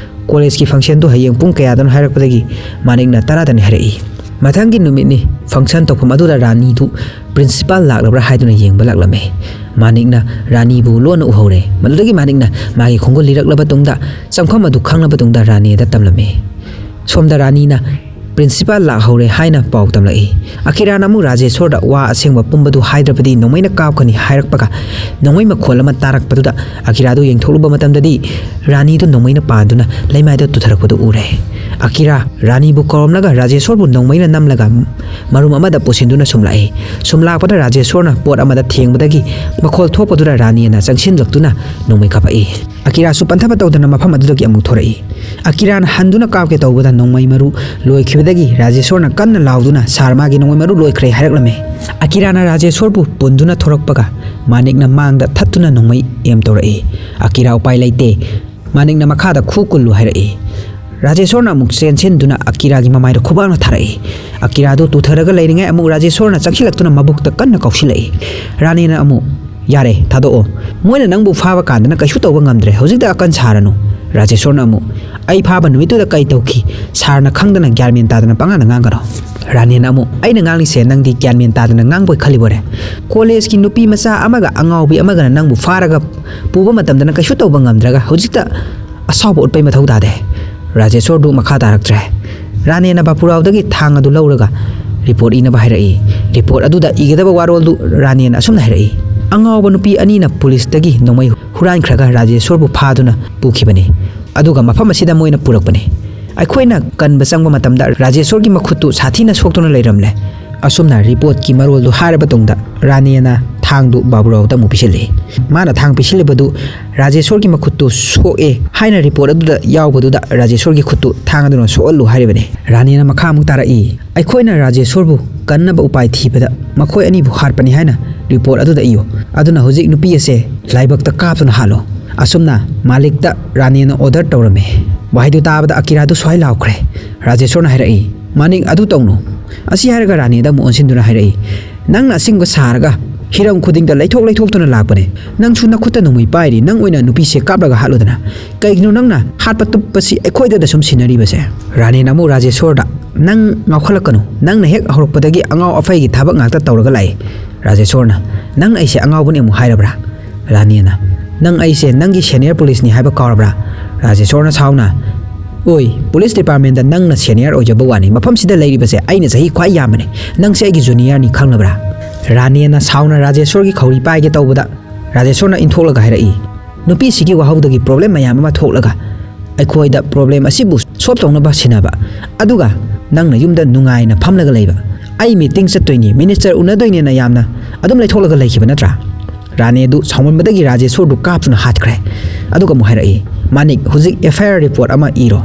"ꯀꯣꯂꯦꯖꯀꯤ ꯐꯪꯁꯟꯗꯨ ꯍꯌꯦꯡ ꯄꯨꯡ ꯀꯌꯥꯗꯅꯣ?" ꯍꯥꯏꯔꯛꯄꯗꯒꯤ ꯃꯥꯅꯤꯛꯅ ꯇꯔꯥꯗꯅꯤ ꯍꯥꯏꯔꯛꯏ꯫ ꯃꯊꯪꯒꯤ ꯅꯨꯃꯤꯠꯅꯤ꯫ ꯐꯪꯁꯟ ꯇꯧꯐꯝ ꯑꯗꯨꯗ ꯔꯥꯅꯤꯗꯨ ꯄ꯭ꯔꯤꯟꯁꯤꯄꯥꯜ ꯂꯥꯛꯂꯕ꯭ꯔꯥ ꯍꯥꯏꯗꯨꯅ ꯌꯦꯡꯕ ꯂꯥꯛꯂꯝꯃꯤ꯫ ꯃꯥꯅꯤꯛꯅ ꯔꯥꯅꯤꯕꯨ ꯂꯣꯟꯅ ꯎꯍꯧꯔꯦ꯫ ꯃꯗꯨꯗꯒꯤ ꯃꯥꯅꯤꯛꯅ ꯃꯥꯒꯤ ꯈꯣꯡꯒꯨꯜ ꯂꯤꯔꯛꯂꯕ ꯇꯨꯡꯗ, ꯆꯪꯐꯝ ꯑꯗꯨ ꯈꯪꯂꯕ ꯇꯨꯡꯗ ꯔꯥꯅꯤꯗ ꯇꯝꯂꯝꯃꯤ꯫ ꯁꯣꯝꯗ ꯔꯥꯅꯤꯅ ꯄ꯭ꯔꯤꯟꯁꯤꯄꯥꯜ ꯂꯥꯛꯍꯧꯔꯦ ꯍꯥꯏꯅ ꯄꯥꯎ ꯇꯝꯂꯛꯏ꯫ ꯑꯀꯤꯔꯥꯅ ꯑꯃꯨꯛ ꯔꯥꯖꯦꯁꯣꯔꯗ ꯋꯥ ꯑꯁꯦꯡꯕ ꯄꯨꯝꯕꯗꯨ ꯍꯥꯏꯗ꯭ꯔꯕꯗꯤ ꯅꯣꯡꯃꯩꯅ ꯀꯥꯞꯀꯅꯤ ꯍꯥꯏꯔꯛꯄꯒ, ꯅꯣꯡꯃꯩ ꯃꯈꯣꯜ ꯑꯃ ꯇꯥꯔꯛꯄꯗꯨꯗ ꯑꯀꯤꯔꯥꯗꯨ ꯌꯦꯡꯊꯣꯛꯂꯨꯕ ꯃꯇꯝꯗꯗꯤ ꯔꯥꯅꯤꯗꯨ ꯅꯣꯡꯃꯩꯅ ꯄꯥꯟꯗꯨꯅ ꯂꯩꯃꯥꯏꯗ ꯇꯨꯊꯔꯛꯄꯗꯨ ꯎꯔꯦ꯫ ꯑꯀꯤꯔꯥ ꯔꯥꯅꯤꯕꯨ ꯀꯧꯔꯝꯂꯒ ꯔꯥꯖꯦꯁꯣꯔꯕꯨ ꯅꯣꯡꯃꯩꯅ ꯅꯝꯂꯒ ꯃꯔꯨꯝ ꯑꯃꯗ ꯄꯨꯁꯤꯟꯗꯨꯅ ꯁꯨꯝ ꯂꯥꯛꯏ꯫ ꯁꯨꯝ ꯂꯥꯛꯄꯗ ꯔꯥꯖꯦꯁꯣꯔꯅ ꯄꯣꯠ ꯑꯃꯗ ꯊꯦꯡꯕꯗꯒꯤ ꯃꯈꯣꯜ ꯊꯣꯛꯄꯗꯨꯗ ꯔꯥꯅꯤꯅ ꯆꯪꯁꯤꯜꯂꯛꯇꯨꯅ ꯅꯣꯡꯃꯩ ꯀꯥꯞꯄꯛꯏ꯫ ꯑꯀꯤꯔꯥꯁꯨ ꯄꯟꯊꯕ ꯇꯧꯗꯅ ꯃꯐꯝ ꯑꯗꯨꯗꯒꯤ ꯑꯃꯨꯛ ꯊꯣꯔꯛꯏ꯫ ꯑꯀꯤꯔꯥꯅ ꯍꯟꯗꯨꯅ ꯀꯥꯞꯀꯦ ꯇꯧꯕꯗ ꯅꯣꯡꯃꯩ ꯃꯔꯨ ꯂꯣꯏꯈꯤꯕꯗꯒꯤ ꯔꯥꯖꯦꯁꯣꯔꯅ ꯀꯟꯅ ꯂꯥꯎꯗꯨꯅ, "ꯁꯥꯔ, ꯃꯥꯒꯤ ꯅꯣꯡꯃꯩ ꯃꯔꯨ ꯂꯣꯏꯈ꯭ꯔꯦ" ꯍꯥꯏꯔꯛꯂꯝꯃꯤ꯫ ꯑꯀꯤꯔꯥꯅ ꯔꯥꯖꯦꯁꯣꯔꯕꯨ ꯄꯨꯟꯗꯨꯅ ꯊꯣꯔꯛꯄꯒ ꯃꯥꯅꯤꯛꯅ ꯃꯥꯡꯗ ꯊꯠꯇꯨꯅ ꯅꯣꯡꯃꯩ ꯑꯦꯝ ꯇꯧꯔꯛꯏ꯫ ꯑꯀꯤꯔꯥ ꯎꯄꯥꯏ ꯂꯩꯇꯦ꯫ ꯃꯥꯅꯤꯛꯅ ꯃꯈꯥꯗ ꯈꯨ ꯀꯨꯜꯂꯨ ꯍꯥꯏꯔꯛꯏ꯫ ꯔꯥꯖꯦꯁꯣꯔꯅ ꯑꯃꯨꯛ ꯆꯦꯟꯁꯤꯟꯗꯨꯅ ꯑꯀꯤꯔꯥꯒꯤ ꯃꯃꯥꯏꯗ ꯈꯨꯕꯥꯛꯅ ꯊꯥꯔꯛꯏ꯫ ꯑꯀꯤꯔꯥꯗꯨ ꯇꯨꯊꯔꯒ ꯂꯩꯔꯤꯉꯩ ꯑꯃꯨꯛ ꯔꯥꯖꯦꯁꯣꯔꯅ ꯆꯪꯁꯤꯜꯂꯛꯇꯨꯅ ꯃꯕꯨꯛꯇ ꯀꯟꯅ ꯀꯥꯎꯁꯤꯜꯂꯛꯏ꯫ ꯔꯥꯅꯤꯅ ꯑꯃꯨꯛ, "ꯌꯥꯔꯦ, ꯊꯥꯗꯣꯛꯑꯣ꯫ ꯃꯣꯏꯅ ꯅꯪꯕꯨ ꯐꯥꯕ ꯀꯥꯟꯗꯅ ꯀꯩꯁꯨ ꯇꯧꯕ ꯉꯝꯗ꯭ꯔꯦ꯫ ꯍꯧꯖꯤꯛꯇ ꯑꯀꯟ ꯁꯥꯔꯅꯨ"꯫ ꯔꯥꯖꯦꯁꯣꯔꯅ ꯑꯃꯨꯛ, "ꯑꯩ ꯐꯥꯕ ꯅꯨꯃꯤꯠꯇꯨꯗ ꯀꯩ ꯇꯧꯈꯤ? ꯁꯥꯔꯅ ꯈꯪꯗꯅ ꯒ꯭ꯌꯥꯟ ꯃꯦꯟ ꯇꯥꯗꯅ ꯄꯉꯥꯡꯗ ꯉꯥꯡꯒꯅꯨ"꯫ ꯔꯥꯅꯤꯅ ꯑꯃꯨꯛ, "ꯑꯩꯅ ꯉꯥꯡꯂꯤꯁꯦ ꯅꯪꯗꯤ ꯒ꯭ꯌꯥꯟ ꯃꯦꯟ ꯇꯥꯗꯅ ꯉꯥꯡꯕꯣꯏ ꯈꯜꯂꯤꯕꯣꯔꯦ? ꯀꯣꯂꯦꯖꯀꯤ ꯅꯨꯄꯤ ꯃꯆꯥ ꯑꯃꯒ ꯑꯉꯥꯎꯕꯤ ꯑꯃꯒꯅ ꯅꯪꯕꯨ ꯐꯥꯔꯒ ꯄꯨꯕ ꯃꯇꯝꯗꯅ ꯀꯩꯁꯨ ꯇꯧꯕ ꯉꯝꯗ꯭ꯔꯒ ꯍꯧꯖꯤꯛꯇ ꯑꯁꯥꯎꯕ ꯎꯠꯄꯩ ꯃꯊꯧ ꯇꯥꯗꯦ"꯫ ꯔꯥꯖꯦꯁꯣꯔꯗꯨ ꯃꯈꯥ ꯇꯥꯔꯛꯇ꯭ꯔꯦ꯫ ꯔꯥꯅꯦꯅ ꯕꯥꯄꯨꯔꯥꯎꯗꯒꯤ ꯊꯥꯡ ꯑꯗꯨ ꯂꯧꯔꯒ ꯔꯤꯄꯣꯔꯠ ꯏꯅꯕ ꯍꯥꯏꯔꯛꯏ꯫ ꯔꯤꯄꯣꯔꯠ ꯑꯗꯨꯗ ꯏꯒꯗꯕ ꯋꯥꯔꯣꯜꯗꯨ ꯔꯥꯅꯦꯅ ꯑꯁꯨꯝꯅ ꯍꯥꯏꯔꯛꯏ: "ꯑꯉꯥꯎꯕ ꯅꯨꯄꯤ ꯑꯅꯤꯅ ꯄꯨꯂꯤꯁꯇꯒꯤ ꯅꯣꯡꯃꯩ ꯍꯨꯔꯥꯟꯈ꯭ꯔꯒ ꯔꯥꯖꯦꯁꯣꯔꯕꯨ ꯐꯥꯗꯨꯅ ꯄꯨꯈꯤꯕꯅꯤ꯫ ꯑꯗꯨꯒ ꯃꯐꯝ ꯑꯁꯤꯗ ꯃꯣꯏꯅ ꯄꯨꯔꯛꯄꯅꯤ꯫ ꯑꯩꯈꯣꯏꯅ ꯀꯟꯕ ꯆꯪꯕ ꯃꯇꯝꯗ ꯔꯥꯖꯦꯁꯣꯔꯒꯤ ꯃꯈꯨꯠꯇꯨ ꯁꯥꯊꯤꯅ ꯁꯣꯛꯇꯨꯅ ꯂꯩꯔꯝꯂꯦ"꯫ ꯑꯁꯨꯝꯅ ꯔꯤꯄꯣꯔꯠꯀꯤ ꯃꯔꯣꯜꯗꯨ ꯍꯥꯏꯔꯕ ꯇꯨꯡꯗ ꯔꯥꯅꯦꯅ ꯊꯥꯡꯗꯨ ꯕꯥꯕꯨꯔꯥꯎꯗ ꯑꯃꯨꯛ ꯄꯤꯁꯤꯜꯂꯤ꯫ ꯃꯥꯅ ꯊꯥꯡ ꯄꯤꯁꯤꯜꯂꯤꯕꯗꯨ ꯔꯥꯖꯦꯁꯣꯔꯒꯤ ꯃꯈꯨꯠꯇꯨ ꯁꯣꯛꯑꯦ ꯍꯥꯏꯅ ꯔꯤꯄꯣꯔꯠ ꯑꯗꯨꯗ ꯌꯥꯎꯕꯗꯨꯗ ꯔꯥꯖꯦꯁꯣꯔꯒꯤ ꯈꯨꯠꯇꯨ ꯊꯥꯡ ꯑꯗꯨꯅ ꯁꯣꯛꯍꯜꯂꯨ ꯍꯥꯏꯔꯤꯕꯅꯤ꯫ ꯔꯥꯅꯦꯅ ꯃꯈꯥ ꯑꯃꯨꯛ ꯇꯥꯔꯛꯏ: "ꯑꯩꯈꯣꯏꯅ ꯔꯥꯖꯦꯁꯣꯔꯕꯨ ꯀꯟꯅꯕ ꯎꯄꯥꯏ ꯊꯤꯕꯗ ꯃꯈꯣꯏ ꯑꯅꯤꯕꯨ ꯍꯥꯠꯄꯅꯤ ꯍꯥꯏꯅ ꯔꯤꯄꯣꯔꯠ ꯑꯗꯨꯗ ꯏꯌꯨ꯫ ꯑꯗꯨꯅ ꯍꯧꯖꯤꯛ ꯅꯨꯄꯤ ꯑꯁꯦ ꯂꯥꯏꯕꯛꯇ ꯀꯥꯞꯇꯨꯅ ꯍꯥꯠꯂꯣ"꯫ ꯑꯁꯨꯝꯅ ꯃꯥꯂꯤꯛꯇ ꯔꯥꯅꯦꯅ ꯑꯣꯔꯗꯔ ꯇꯧꯔꯝꯃꯤ꯫ ꯋꯥꯍꯩꯗꯨ ꯇꯥꯕꯗ ꯑꯀꯤꯔꯥꯗꯨ ꯁ꯭ꯋꯥꯏ ꯂꯥꯎꯈ꯭ꯔꯦ꯫ ꯔꯥꯖꯦꯁꯣꯔꯅ ꯍꯥꯏꯔꯛꯏ: "ꯃꯥꯅꯤꯛ, ꯑꯗꯨ ꯇꯧꯅꯨ"꯫ ꯑꯁꯤ ꯍꯥꯏꯔꯒ ꯔꯥꯅꯦꯗ ꯑꯃꯨꯛ ꯑꯣꯟꯁꯤꯟꯗꯨꯅ ꯍꯥꯏꯔꯛꯏ: "ꯅꯪꯅ ꯑꯁꯤꯒꯨꯝꯕ ꯁꯥꯔꯒ ꯍꯤꯔꯝ ꯈꯨꯗꯤꯡꯗ ꯂꯩꯊꯣꯛ ꯂꯩꯊꯣꯛꯇꯨꯅ ꯂꯥꯛꯄꯅꯦ꯫ ꯅꯪꯁꯨ ꯅꯈꯨꯠꯇ ꯅꯣꯡꯃꯩ ꯄꯥꯏꯔꯤ, ꯅꯪ ꯑꯣꯏꯅ ꯅꯨꯄꯤꯁꯦ ꯀꯥꯞꯂꯒ ꯍꯥꯠꯂꯨꯗꯅ꯫ ꯀꯩꯒꯤꯅꯣ ꯅꯪꯅ ꯍꯥꯠꯄ ꯇꯨꯞꯄꯁꯤ ꯑꯩꯈꯣꯏꯗꯗ ꯁꯨꯝ ꯁꯤꯟꯅꯔꯤꯕꯁꯦ?" ꯔꯥꯅꯦꯅ ꯑꯃꯨꯛ ꯔꯥꯖꯦꯁꯣꯔꯗ "ꯅꯪ ꯉꯥꯎꯈꯠꯂꯛꯀꯅꯨ, ꯅꯪꯅ ꯍꯦꯛ ꯍꯧꯔꯛꯄꯗꯒꯤ ꯑꯉꯥꯎ ꯑꯐꯩꯒꯤ ꯊꯕꯛ ꯉꯥꯛꯇ ꯇꯧꯔꯒ ꯂꯥꯛꯏ꯫" ꯔꯥꯖꯦꯁꯣꯔꯅ, "ꯅꯪ ꯑꯩꯁꯦ ꯑꯉꯥꯎꯕꯅꯤ ꯑꯃꯨꯛ ꯍꯥꯏꯔꯕ꯭ꯔꯥ?" ꯔꯥꯅꯤꯅ, "ꯅꯪ ꯑꯩꯁꯦ ꯅꯪꯒꯤ ꯁꯦꯅꯤꯌꯔ ꯄꯨꯂꯤꯁꯅꯤ ꯍꯥꯏꯕ ꯀꯥꯎꯔꯕ꯭ꯔꯥ?" ꯔꯥꯖꯦꯁꯣꯔꯅ ꯁꯥꯎꯅ, "ꯑꯣꯏ, ꯄꯨꯂꯤꯁ ꯗꯤꯄꯥꯔꯠꯃꯦꯟꯗ ꯅꯪꯅ ꯁꯦꯅꯤꯌꯔ ꯑꯣꯏꯖꯕ ꯋꯥꯅꯤ, ꯃꯐꯝꯁꯤꯗ ꯂꯩꯔꯤꯕꯁꯦ ꯑꯩꯅ ꯆꯍꯤ ꯈ꯭ꯋꯥꯏ ꯌꯥꯝꯕꯅꯤ, ꯅꯪꯁꯦ ꯑꯩꯒꯤ ꯖꯨꯅꯤꯌꯔꯅꯤ ꯈꯪꯂꯕ꯭ꯔꯥ?" ꯔꯥꯅꯤꯅ ꯁꯥꯎꯅ ꯔꯥꯖꯦꯁꯣꯔꯒꯤ ꯈꯧꯔꯤ ꯄꯥꯏꯒꯦ ꯇꯧꯕꯗ, ꯔꯥꯖꯦꯁꯣꯔꯅ ꯏꯟꯊꯣꯛꯂꯒ ꯍꯥꯏꯔꯛꯏ, "ꯅꯨꯄꯤꯁꯤꯒꯤ ꯋꯥꯍꯧꯗꯒꯤ ꯄ꯭ꯔꯣꯕ꯭ꯂꯦꯝ ꯃꯌꯥꯝ ꯑꯃ ꯊꯣꯛꯂꯒ ꯑꯩꯈꯣꯏꯗ ꯄ꯭ꯔꯣꯕ꯭ꯂꯦꯝ ꯑꯁꯤꯕꯨ ꯁꯣꯜꯕ ꯇꯧꯅꯕ ꯁꯤꯟꯅꯕ, ꯑꯗꯨꯒ ꯅꯪꯅ ꯌꯨꯝꯗ ꯅꯨꯡꯉꯥꯏꯅ ꯐꯝꯂꯒ ꯂꯩꯕ꯫ ꯑꯩ ꯃꯤꯇꯤꯡ ꯆꯠꯇꯣꯏꯅꯤ, ꯃꯤꯅꯤꯁꯇꯔ ꯎꯅꯗꯣꯏꯅꯦꯅ ꯌꯥꯝꯅ ꯑꯗꯨꯝ ꯂꯩꯊꯣꯛꯂꯒ ꯂꯩꯈꯤꯕ ꯅꯠꯇ꯭ꯔꯥ?" ꯔꯥꯅꯦ ꯑꯗꯨ ꯁꯥꯎꯃꯟꯕꯗꯒꯤ ꯔꯥꯖꯦꯁꯣꯔꯗꯨ ꯀꯥꯞꯇꯨꯅ ꯍꯥꯠꯈ꯭ꯔꯦ꯫ ꯑꯗꯨꯒ ꯑꯃꯨꯛ ꯍꯥꯏꯔꯛꯏ, "ꯃꯥꯅꯤꯛ, ꯍꯧꯖꯤꯛ ꯑꯦꯐ ꯑꯥꯏ ꯑꯥꯔ ꯔꯤꯄꯣꯔꯠ ꯑꯃ ꯏꯔꯣ꯫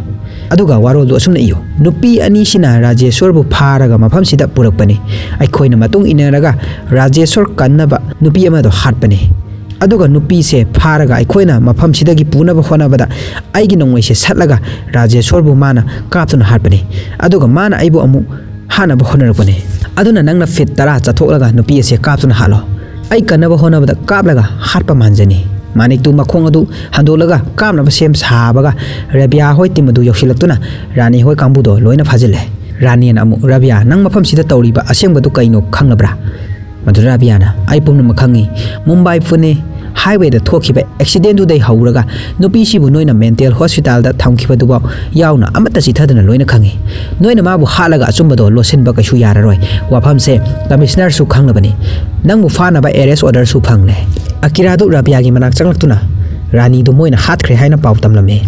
ꯑꯗꯨꯒ ꯋꯥꯔꯣꯜꯗꯨ ꯑꯁꯨꯝꯅ ꯏꯌꯨ, ꯅꯨꯄꯤ ꯑꯅꯤꯁꯤꯅ ꯔꯥꯖꯦꯁꯣꯔꯕꯨ ꯐꯥꯔꯒ ꯃꯐꯝꯁꯤꯗ ꯄꯨꯔꯛꯄꯅꯤ꯫ ꯑꯩꯈꯣꯏꯅ ꯃꯇꯨꯡ ꯏꯟꯅꯔꯒ ꯔꯥꯖꯦꯁꯣꯔ ꯀꯟꯅꯕ ꯅꯨꯄꯤ ꯑꯃꯗꯣ ꯍꯥꯠꯄꯅꯤ꯫ ꯑꯗꯨꯒ ꯅꯨꯄꯤꯁꯦ ꯐꯥꯔꯒ ꯑꯩꯈꯣꯏꯅ ꯃꯐꯝꯁꯤꯗꯒꯤ ꯄꯨꯅꯕ ꯍꯣꯠꯅꯕꯗ ꯑꯩꯒꯤ ꯅꯣꯡꯃꯩꯁꯦ ꯁꯠꯂꯒ ꯔꯥꯖꯦꯁꯣꯔꯕꯨ ꯃꯥꯅ ꯀꯥꯞꯇꯨꯅ ꯍꯥꯠꯄꯅꯤ꯫ ꯑꯗꯨꯒ ꯃꯥꯅ ꯑꯩꯕꯨ ꯑꯃꯨꯛ ꯍꯥꯠꯅꯕ ꯍꯣꯠꯅꯔꯛꯄꯅꯤ꯫ ꯑꯗꯨꯅ ꯅꯪꯅ ꯐꯤꯠ ꯇꯔꯥ ꯆꯠꯊꯣꯛꯂꯒ ꯅꯨꯄꯤ ꯑꯁꯦ ꯀꯥꯞꯇꯨꯅ ꯍꯥꯠꯂꯣ꯫ ꯑꯩ ꯀꯟꯅꯕ ꯍꯣꯠꯅꯕꯗ ꯀꯥꯞꯂꯒ ꯍꯥꯠꯄ ꯃꯥꯟꯖꯅꯤ꯫" ꯃꯥꯅꯤꯛꯇꯨ ꯃꯈꯣꯡ ꯑꯗꯨ ꯍꯟꯗꯣꯛꯂꯒ ꯀꯥꯞꯅꯕ ꯁꯦꯝ ꯁꯥꯕꯒ ꯔꯕꯤꯌꯥ ꯍꯣꯏ ꯇꯤꯝ ꯑꯗꯨ ꯌꯧꯁꯤꯜꯂꯛꯇꯨꯅ ꯔꯥꯅꯤ ꯍꯣꯏ ꯀꯥꯡꯕꯨꯗꯣ ꯂꯣꯏꯅ ꯐꯥꯖꯤꯜꯂꯦ꯫ ꯔꯥꯅꯤꯅ ꯑꯃꯨꯛ, "ꯔꯕꯤꯌꯥ, ꯅꯪ ꯃꯐꯝꯁꯤꯗ ꯇꯧꯔꯤꯕ ꯑꯁꯦꯡꯕꯗꯨ ꯀꯩꯅꯣ ꯈꯪꯂꯕ꯭ꯔꯥ?" ꯃꯗꯨꯗ ꯔꯕꯤꯌꯥꯅ, "ꯑꯩ ꯄꯨꯝꯅꯃꯛ ꯈꯪꯉꯤ꯫ ꯃꯨꯝꯕꯥꯏ ꯄꯨꯅꯦ ꯍꯥꯏꯋꯦꯗ ꯊꯣꯛꯈꯤꯕ ꯑꯦꯛꯁꯤꯗꯦꯟꯗꯨꯗꯩ ꯍꯧꯔꯒ ꯅꯨꯄꯤꯁꯤꯕꯨ ꯅꯣꯏꯅ ꯃꯦꯟꯇꯦꯜ ꯍꯣꯁꯄꯤꯇꯥꯜꯗ ꯊꯝꯈꯤꯕꯗꯨꯐꯥꯎ ꯌꯥꯎꯅ ꯑꯃꯠꯇ ꯆꯤꯊꯗꯅ ꯂꯣꯏꯅ ꯈꯪꯉꯤ꯫ ꯅꯣꯏꯅ ꯃꯥꯕꯨ ꯍꯥꯠꯂꯒ ꯑꯆꯨꯝꯕꯗꯣ ꯂꯣꯠꯁꯤꯟꯕ ꯀꯩꯁꯨ ꯌꯥꯔꯔꯣꯏ꯫ ꯋꯥꯐꯝꯁꯦ ꯀꯃꯤꯁꯅꯔꯁꯨ ꯈꯪꯂꯕꯅꯤ꯫ ꯅꯪꯕꯨ ꯐꯥꯅꯕ ꯑꯦꯔꯦꯁ ꯑꯣꯔꯗꯔꯁꯨ ꯐꯪꯂꯦ꯫" ꯑꯀꯤꯔꯥꯗꯨ ꯔꯕꯤꯌꯥꯒꯤ ꯃꯅꯥꯛ ꯆꯪꯂꯛꯇꯨꯅ, "ꯔꯥꯅꯤꯗꯨ ꯃꯣꯏꯅ ꯍꯥꯠꯈ꯭ꯔꯦ ꯍꯥꯏꯅ ꯄꯥꯎ ꯇꯝꯂꯝꯃꯤ꯫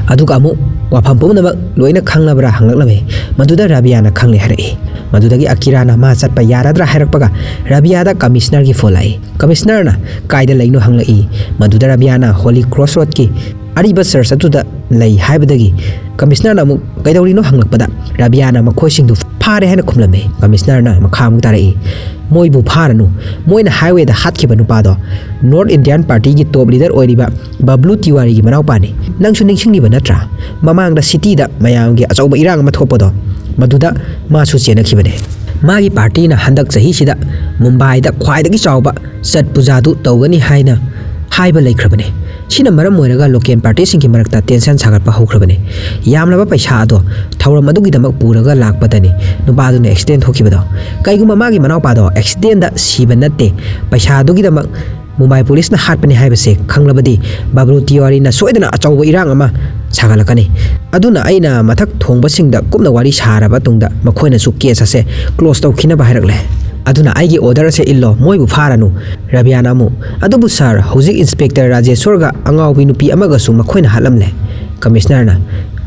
ꯑꯗꯨꯒ ꯑꯃꯨꯛ ꯋꯥꯐꯝ ꯄꯨꯝꯅꯃꯛ ꯂꯣꯏꯅ ꯈꯪꯂꯕ꯭ꯔꯥ?" ꯍꯪꯂꯛꯂꯝꯃꯤ꯫ ꯃꯗꯨꯗ ꯔꯕꯤꯌꯥꯅ ꯈꯪꯂꯦ ꯍꯥꯏꯔꯛꯏ꯫ ꯃꯗꯨꯗꯒꯤ ꯑꯀꯤꯔꯥꯅ ꯃꯥ ꯆꯠꯄ ꯌꯥꯔꯗ꯭ꯔꯥ ꯍꯥꯏꯔꯛꯄꯒ ꯔꯕꯤꯌꯥꯗ ꯀꯃꯤꯁꯅꯔꯒꯤ ꯐꯣꯟ ꯂꯥꯛꯏ꯫ ꯀꯃꯤꯁꯅꯔꯅ ꯀꯥꯏꯗ ꯂꯩꯅꯣ ꯍꯪꯂꯛꯏ꯫ ꯃꯗꯨꯗ ꯔꯕꯤꯌꯥꯅ ꯍꯣꯂꯤ ꯀ꯭ꯔꯣꯁ ꯔꯣꯗꯀꯤ ꯑꯔꯤꯕ ꯆꯔꯆ ꯑꯗꯨꯗ ꯂꯩ ꯍꯥꯏꯕꯗꯒꯤ ꯀꯃꯤꯁꯅꯔꯅ ꯑꯃꯨꯛ ꯀꯩꯗꯧꯔꯤꯅꯣ ꯍꯪꯂꯛꯄꯗ ꯔꯕꯤꯌꯥꯅ ꯃꯈꯣꯏꯁꯤꯡꯗꯨ ꯐꯥꯔꯦ ꯍꯥꯏꯅ ꯈꯨꯝꯂꯝꯃꯤ꯫ ꯀꯃꯤꯁꯅꯔꯅ ꯃꯈꯥ ꯑꯃꯨꯛ ꯇꯥꯔꯛꯏ, "ꯃꯣꯏꯕꯨ ꯐꯥꯔꯅꯨ꯫ ꯃꯣꯏꯅ ꯍꯥꯏꯋꯦꯗ ꯍꯥꯠꯈꯤꯕ ꯅꯨꯄꯥꯗꯣ ꯅꯣꯔꯠ ꯏꯟꯗꯤꯌꯥꯟ ꯄꯥꯔꯇꯤꯒꯤ ꯇꯣꯞ ꯂꯤꯗꯔ ꯑꯣꯏꯔꯤꯕ ꯕꯕ꯭ꯂꯨ ꯇꯤꯋꯥꯔꯤꯒꯤ ꯃꯅꯥꯎꯄꯥꯅꯤ꯫ ꯅꯪꯁꯨ ꯅꯤꯡꯁꯤꯡꯂꯤꯕ ꯅꯠꯇ꯭ꯔꯥ? ꯃꯃꯥꯡꯗ ꯁꯤꯇꯤꯗ ꯃꯌꯥꯝꯒꯤ ꯑꯆꯧꯕ ꯏꯔꯥꯡ ꯑꯃ ꯊꯣꯛꯄꯗꯣ, ꯃꯗꯨꯗ ꯃꯥꯁꯨ ꯆꯦꯟꯅꯈꯤꯕꯅꯦ꯫ ꯃꯥꯒꯤ ꯄꯥꯔꯇꯤꯅ ꯍꯟꯗꯛ ꯆꯍꯤꯁꯤꯗ ꯃꯨꯝꯕꯥꯏꯗ ꯈ꯭ꯋꯥꯏꯗꯒꯤ ꯆꯥꯎꯕ ꯆꯠ ꯄꯨꯖꯥꯗꯨ ꯇꯧꯒꯅꯤ ꯍꯥꯏꯅ ꯍꯥꯏꯕ ꯂꯩꯈ꯭ꯔꯕꯅꯤ꯫ ꯁꯤꯅ ꯃꯔꯝ ꯑꯣꯏꯔꯒ ꯂꯣꯀꯦꯜ ꯄꯥꯔꯇꯤꯁꯤꯡꯒꯤ ꯃꯔꯛꯇ ꯇꯦꯟꯁꯟ ꯁꯥꯒꯠꯄ ꯍꯧꯈ꯭ꯔꯕꯅꯤ꯫ ꯌꯥꯝꯂꯕ ꯄꯩꯁꯥ ꯑꯗꯣ ꯊꯧꯔꯝ ꯑꯗꯨꯒꯤꯗꯃꯛ ꯄꯨꯔꯒ ꯂꯥꯛꯄꯗꯅꯤ ꯅꯨꯄꯥꯗꯨꯅ ꯑꯦꯛꯁꯤꯗꯦꯟ ꯊꯣꯛꯈꯤꯕꯗꯣ꯫ ꯀꯩꯒꯨꯝꯕ ꯃꯥꯒꯤ ꯃꯅꯥꯎꯄꯥꯗꯣ ꯑꯦꯛꯁꯤꯗꯦꯟꯗ ꯁꯤꯕ ꯅꯠꯇꯦ, ꯄꯩꯁꯥ ꯑꯗꯨꯒꯤꯗꯃꯛ ꯃꯨꯝꯕꯥꯏ ꯄꯨꯂꯤꯁꯅ ꯍꯥꯠꯄꯅꯤ ꯍꯥꯏꯕꯁꯦ ꯈꯪꯂꯕꯗꯤ ꯕꯥꯕ꯭ꯔꯨ ꯇꯤꯋꯥꯔꯤꯅ ꯁꯣꯏꯗꯅ ꯑꯆꯧꯕ ꯏꯔꯥꯡ ꯑꯃ ꯁꯥꯒꯠꯂꯛꯀꯅꯤ꯫ ꯑꯗꯨꯅ ꯑꯩꯅ ꯃꯊꯛ ꯊꯣꯡꯕꯁꯤꯡꯗ ꯀꯨꯞꯅ ꯋꯥꯔꯤ ꯁꯥꯔꯕ ꯇꯨꯡꯗ ꯃꯈꯣꯏꯅꯁꯨ ꯀꯦꯁ ꯑꯁꯦ ꯀ꯭ꯂꯣꯖ ꯇꯧꯈꯤꯅꯕ ꯍꯥꯏꯔꯛꯂꯦ꯫ ꯑꯗꯨꯅ ꯑꯩꯒꯤ ꯑꯣꯔꯗꯔ ꯑꯁꯦ ꯏꯜꯂꯣ, ꯃꯣꯏꯕꯨ ꯐꯥꯔꯅꯨ꯫ ꯔꯕꯤꯌꯥꯅ ꯑꯃꯨꯛ, "ꯑꯗꯨꯕꯨ ꯁꯥꯔ, ꯍꯧꯖꯤꯛ ꯏꯟꯁꯄꯦꯛꯇꯔ ꯔꯥꯖꯦꯁꯣꯔꯒ ꯑꯉꯥꯎꯕꯤ ꯅꯨꯄꯤ ꯑꯃꯒꯁꯨ ꯃꯈꯣꯏꯅ ꯍꯥꯠꯂꯝꯂꯦ꯫" ꯀꯃꯤꯁꯅꯔꯅ,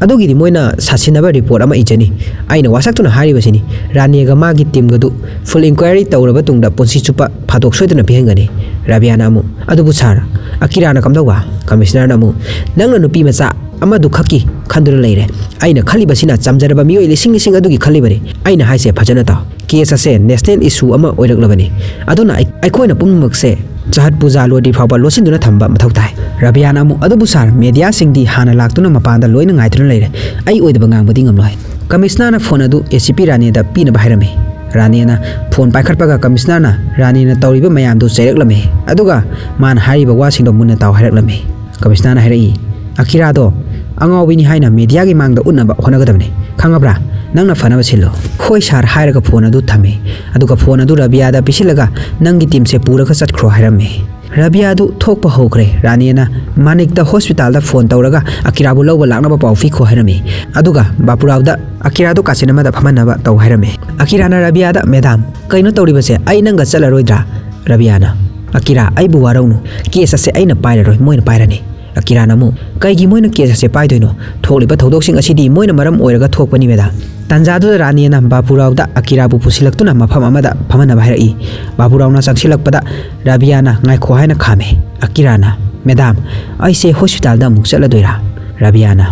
"ꯑꯗꯨꯒꯤꯗꯤ ꯃꯣꯏꯅ ꯁꯥꯁꯤꯟꯅꯕ ꯔꯤꯄꯣꯔꯠ ꯑꯃ ꯏꯖꯅꯤ꯫ ꯑꯩꯅ ꯋꯥꯁꯛꯇꯨꯅ ꯍꯥꯏꯔꯤꯕꯁꯤꯅꯤ, ꯔꯥꯅꯦꯒ ꯃꯥꯒꯤ ꯇꯤꯝꯒꯗꯨ ꯐꯨꯜ ꯏꯟꯀ꯭ꯋꯥꯏꯔꯤ ꯇꯧꯔꯕ ꯇꯨꯡꯗ ꯄꯨꯟꯁꯤ ꯆꯨꯞꯄ ꯐꯥꯗꯣꯛ ꯁꯣꯏꯗꯅ ꯄꯤꯍꯟꯒꯅꯤ꯫" ꯔꯕꯤꯌꯥꯅ ꯑꯃꯨꯛ, "ꯑꯗꯨꯕꯨ ꯁꯥꯔ, ꯑꯀꯤꯔꯥꯅ ꯀꯝꯗꯧꯕ?" ꯀꯃꯤꯁꯅꯔꯅ ꯑꯃꯨꯛ, "ꯅꯪꯅ ꯅꯨꯄꯤ ꯃꯆꯥ ꯑꯃꯗꯨ ꯈꯛꯀꯤ ꯈꯟꯗꯨꯅ ꯂꯩꯔꯦ꯫ ꯑꯩꯅ ꯈꯜꯂꯤꯕꯁꯤꯅ ꯆꯝꯖꯔꯕ ꯃꯤꯑꯣꯏ ꯂꯤꯁꯤꯡ ꯂꯤꯁꯤꯡ ꯑꯗꯨꯒꯤ ꯈꯜꯂꯤꯕꯅꯤ꯫ ꯑꯩꯅ ꯍꯥꯏꯁꯦ ꯐꯖꯅ ꯇꯥꯎ꯫ ꯀꯦꯁ ꯑꯁꯦ ꯅꯦꯁꯅꯦꯜ ꯏꯁꯨ ꯑꯃ ꯑꯣꯏꯔꯛꯂꯕꯅꯤ꯫ ꯑꯗꯨꯅ ꯑꯩ-, ꯑꯩꯈꯣꯏꯅ ꯄꯨꯝꯅꯃꯛꯁꯦ ꯆꯍꯠ ꯄꯨꯖꯥ ꯂꯣꯏꯗ꯭ꯔꯤ ꯐꯥꯎꯕ ꯂꯣꯠꯁꯤꯟꯗꯨꯅ ꯊꯝꯕ ꯃꯊꯧ ꯇꯥꯏ꯫" ꯔꯕꯤꯌꯥꯅ ꯑꯃꯨꯛ, "ꯑꯗꯨꯕꯨ ꯁꯥꯔ, ꯃꯦꯗꯤꯌꯥꯁꯤꯡꯗꯤ ꯍꯥꯟꯅ ꯂꯥꯛꯇꯨꯅ ꯃꯄꯥꯟꯗ ꯂꯣꯏꯅ ꯉꯥꯏꯗꯨꯅ ꯂꯩꯔꯦ꯫ ꯑꯩ ꯑꯣꯏꯗꯕ ꯉꯥꯡꯕꯗꯤ ꯉꯝꯂꯣꯏ꯫" ꯀꯃꯤꯁꯅꯔꯅ ꯐꯣꯟ ꯑꯗꯨ ꯑꯦ ꯁꯤ ꯄꯤ ꯔꯥꯅꯦꯗ ꯄꯤꯅꯕ ꯍꯥꯏꯔꯝꯃꯤ꯫ ꯔꯥꯅꯦꯅ ꯐꯣꯟ ꯄꯥꯏꯈꯠꯄꯒ ꯀꯃꯤꯁꯅꯔꯅ ꯔꯥꯅꯦꯅ ꯇꯧꯔꯤꯕ ꯃꯌꯥꯝꯗꯨ ꯆꯩꯔꯛꯂꯝꯃꯤ꯫ ꯑꯗꯨꯒ ꯃꯥꯅ ꯍꯥꯏꯔꯤꯕ ꯋꯥꯁꯤꯡꯗꯣ ꯃꯨꯟꯅ ꯇꯥꯎ ꯍꯥꯏꯔꯛꯂꯝꯃꯤ꯫ ꯀꯃꯤꯁꯅꯔꯅ ꯍꯥꯏꯔꯛꯏ, "ꯑꯀꯤꯔꯥꯗꯣ ꯑꯉꯥꯎꯕꯤꯅꯤ ꯍꯥꯏꯅ ꯃꯦꯗꯤꯌꯥꯒꯤ ꯃꯥꯡꯗ ꯎꯠꯅꯕ ꯍꯣꯠꯅꯒꯗꯕꯅꯤ꯫ ꯈꯪꯉꯕ꯭ꯔꯥ? ꯅꯪꯅ ꯐꯅꯕ ꯁꯤꯜꯂꯣ꯫" "ꯍꯣꯏ ꯁꯥꯔ" ꯍꯥꯏꯔꯒ ꯐꯣꯟ ꯑꯗꯨ ꯊꯝꯃꯤ꯫ ꯑꯗꯨꯒ ꯐꯣꯟ ꯑꯗꯨ ꯔꯕꯤꯌꯥꯗ ꯄꯤꯁꯤꯜꯂꯒ, "ꯅꯪꯒꯤ ꯇꯤꯝꯁꯦ ꯄꯨꯔꯒ ꯆꯠꯈ꯭ꯔꯣ" ꯍꯥꯏꯔꯝꯃꯤ꯫ ꯔꯕꯤꯌꯥꯗꯨ ꯊꯣꯛꯄ ꯍꯧꯈ꯭ꯔꯦ꯫ ꯔꯥꯅꯦꯅ ꯃꯥꯅꯤꯛꯇ ꯍꯣꯁꯄꯤꯇꯥꯜꯗ ꯐꯣꯟ ꯇꯧꯔꯒ ꯑꯀꯤꯔꯥꯕꯨ ꯂꯧꯕ ꯂꯥꯛꯅꯕ ꯄꯥꯎ ꯄꯤꯈꯣ ꯍꯥꯏꯔꯝꯃꯤ꯫ ꯑꯗꯨꯒ ꯕꯥꯄꯨꯔꯥꯎꯗ ꯑꯀꯤꯔꯥꯗꯨ ꯀꯥꯆꯤꯟ ꯑꯃꯗ ꯐꯝꯍꯟꯅꯕ ꯇꯧ ꯍꯥꯏꯔꯝꯃꯤ꯫ ꯑꯀꯤꯔꯥꯅ ꯔꯕꯤꯌꯥꯗ, "ꯃꯦꯗꯥꯝ, ꯀꯩꯅꯣ ꯇꯧꯔꯤꯕꯁꯦ? ꯑꯩ ꯅꯪꯒ ꯆꯠꯂꯔꯣꯏꯗ꯭ꯔꯥ?" ꯔꯕꯤꯌꯥꯅ, "ꯑꯀꯤꯔꯥ, ꯑꯩꯕꯨ ꯋꯥꯔꯧꯅꯨ꯫ ꯀꯦꯁ ꯑꯁꯦ ꯑꯩꯅ ꯄꯥꯏꯔꯔꯣꯏ, ꯃꯣꯏꯅ ꯄꯥꯏꯔꯅꯤ꯫" ꯑꯀꯤꯔꯥꯅ ꯑꯃꯨꯛ, "ꯀꯩꯒꯤ ꯃꯣꯏꯅ ꯀꯦꯁ ꯑꯁꯦ ꯄꯥꯏꯗꯣꯏꯅꯣ? ꯊꯣꯛꯂꯤꯕ ꯊꯧꯗꯣꯛꯁꯤꯡ ꯑꯁꯤꯗꯤ ꯃꯣꯏꯅ ꯃꯔꯝ ꯑꯣꯏꯔꯒ ꯊꯣꯛꯄꯅꯤ, ꯃꯦꯗꯥꯝ꯫" ꯇꯥꯟꯖꯥꯗꯨꯗ ꯔꯥꯅꯤꯅ ꯕꯥꯄꯨꯔꯥꯎꯗ ꯑꯀꯤꯔꯥꯕꯨ ꯄꯨꯁꯤꯜꯂꯛꯇꯨꯅ ꯃꯐꯝ ꯑꯃꯗ ꯐꯝꯍꯟꯅꯕ ꯍꯥꯏꯔꯛꯏ꯫ ꯕꯥꯄꯨꯔꯥꯎꯅ ꯆꯪꯁꯤꯜꯂꯛꯄꯗ ꯔꯕꯤꯌꯥꯅ "ꯉꯥꯏꯈꯣ" ꯍꯥꯏꯅ ꯈꯥꯝꯃꯤ꯫ ꯑꯀꯤꯔꯥꯅ, "ꯃꯦꯗꯥꯝ, ꯑꯩꯁꯦ ꯍꯣꯁꯄꯤꯇꯥꯜꯗ ꯑꯃꯨꯛ ꯆꯠꯂꯗꯣꯏꯔꯥ?" ꯔꯕꯤꯌꯥꯅ,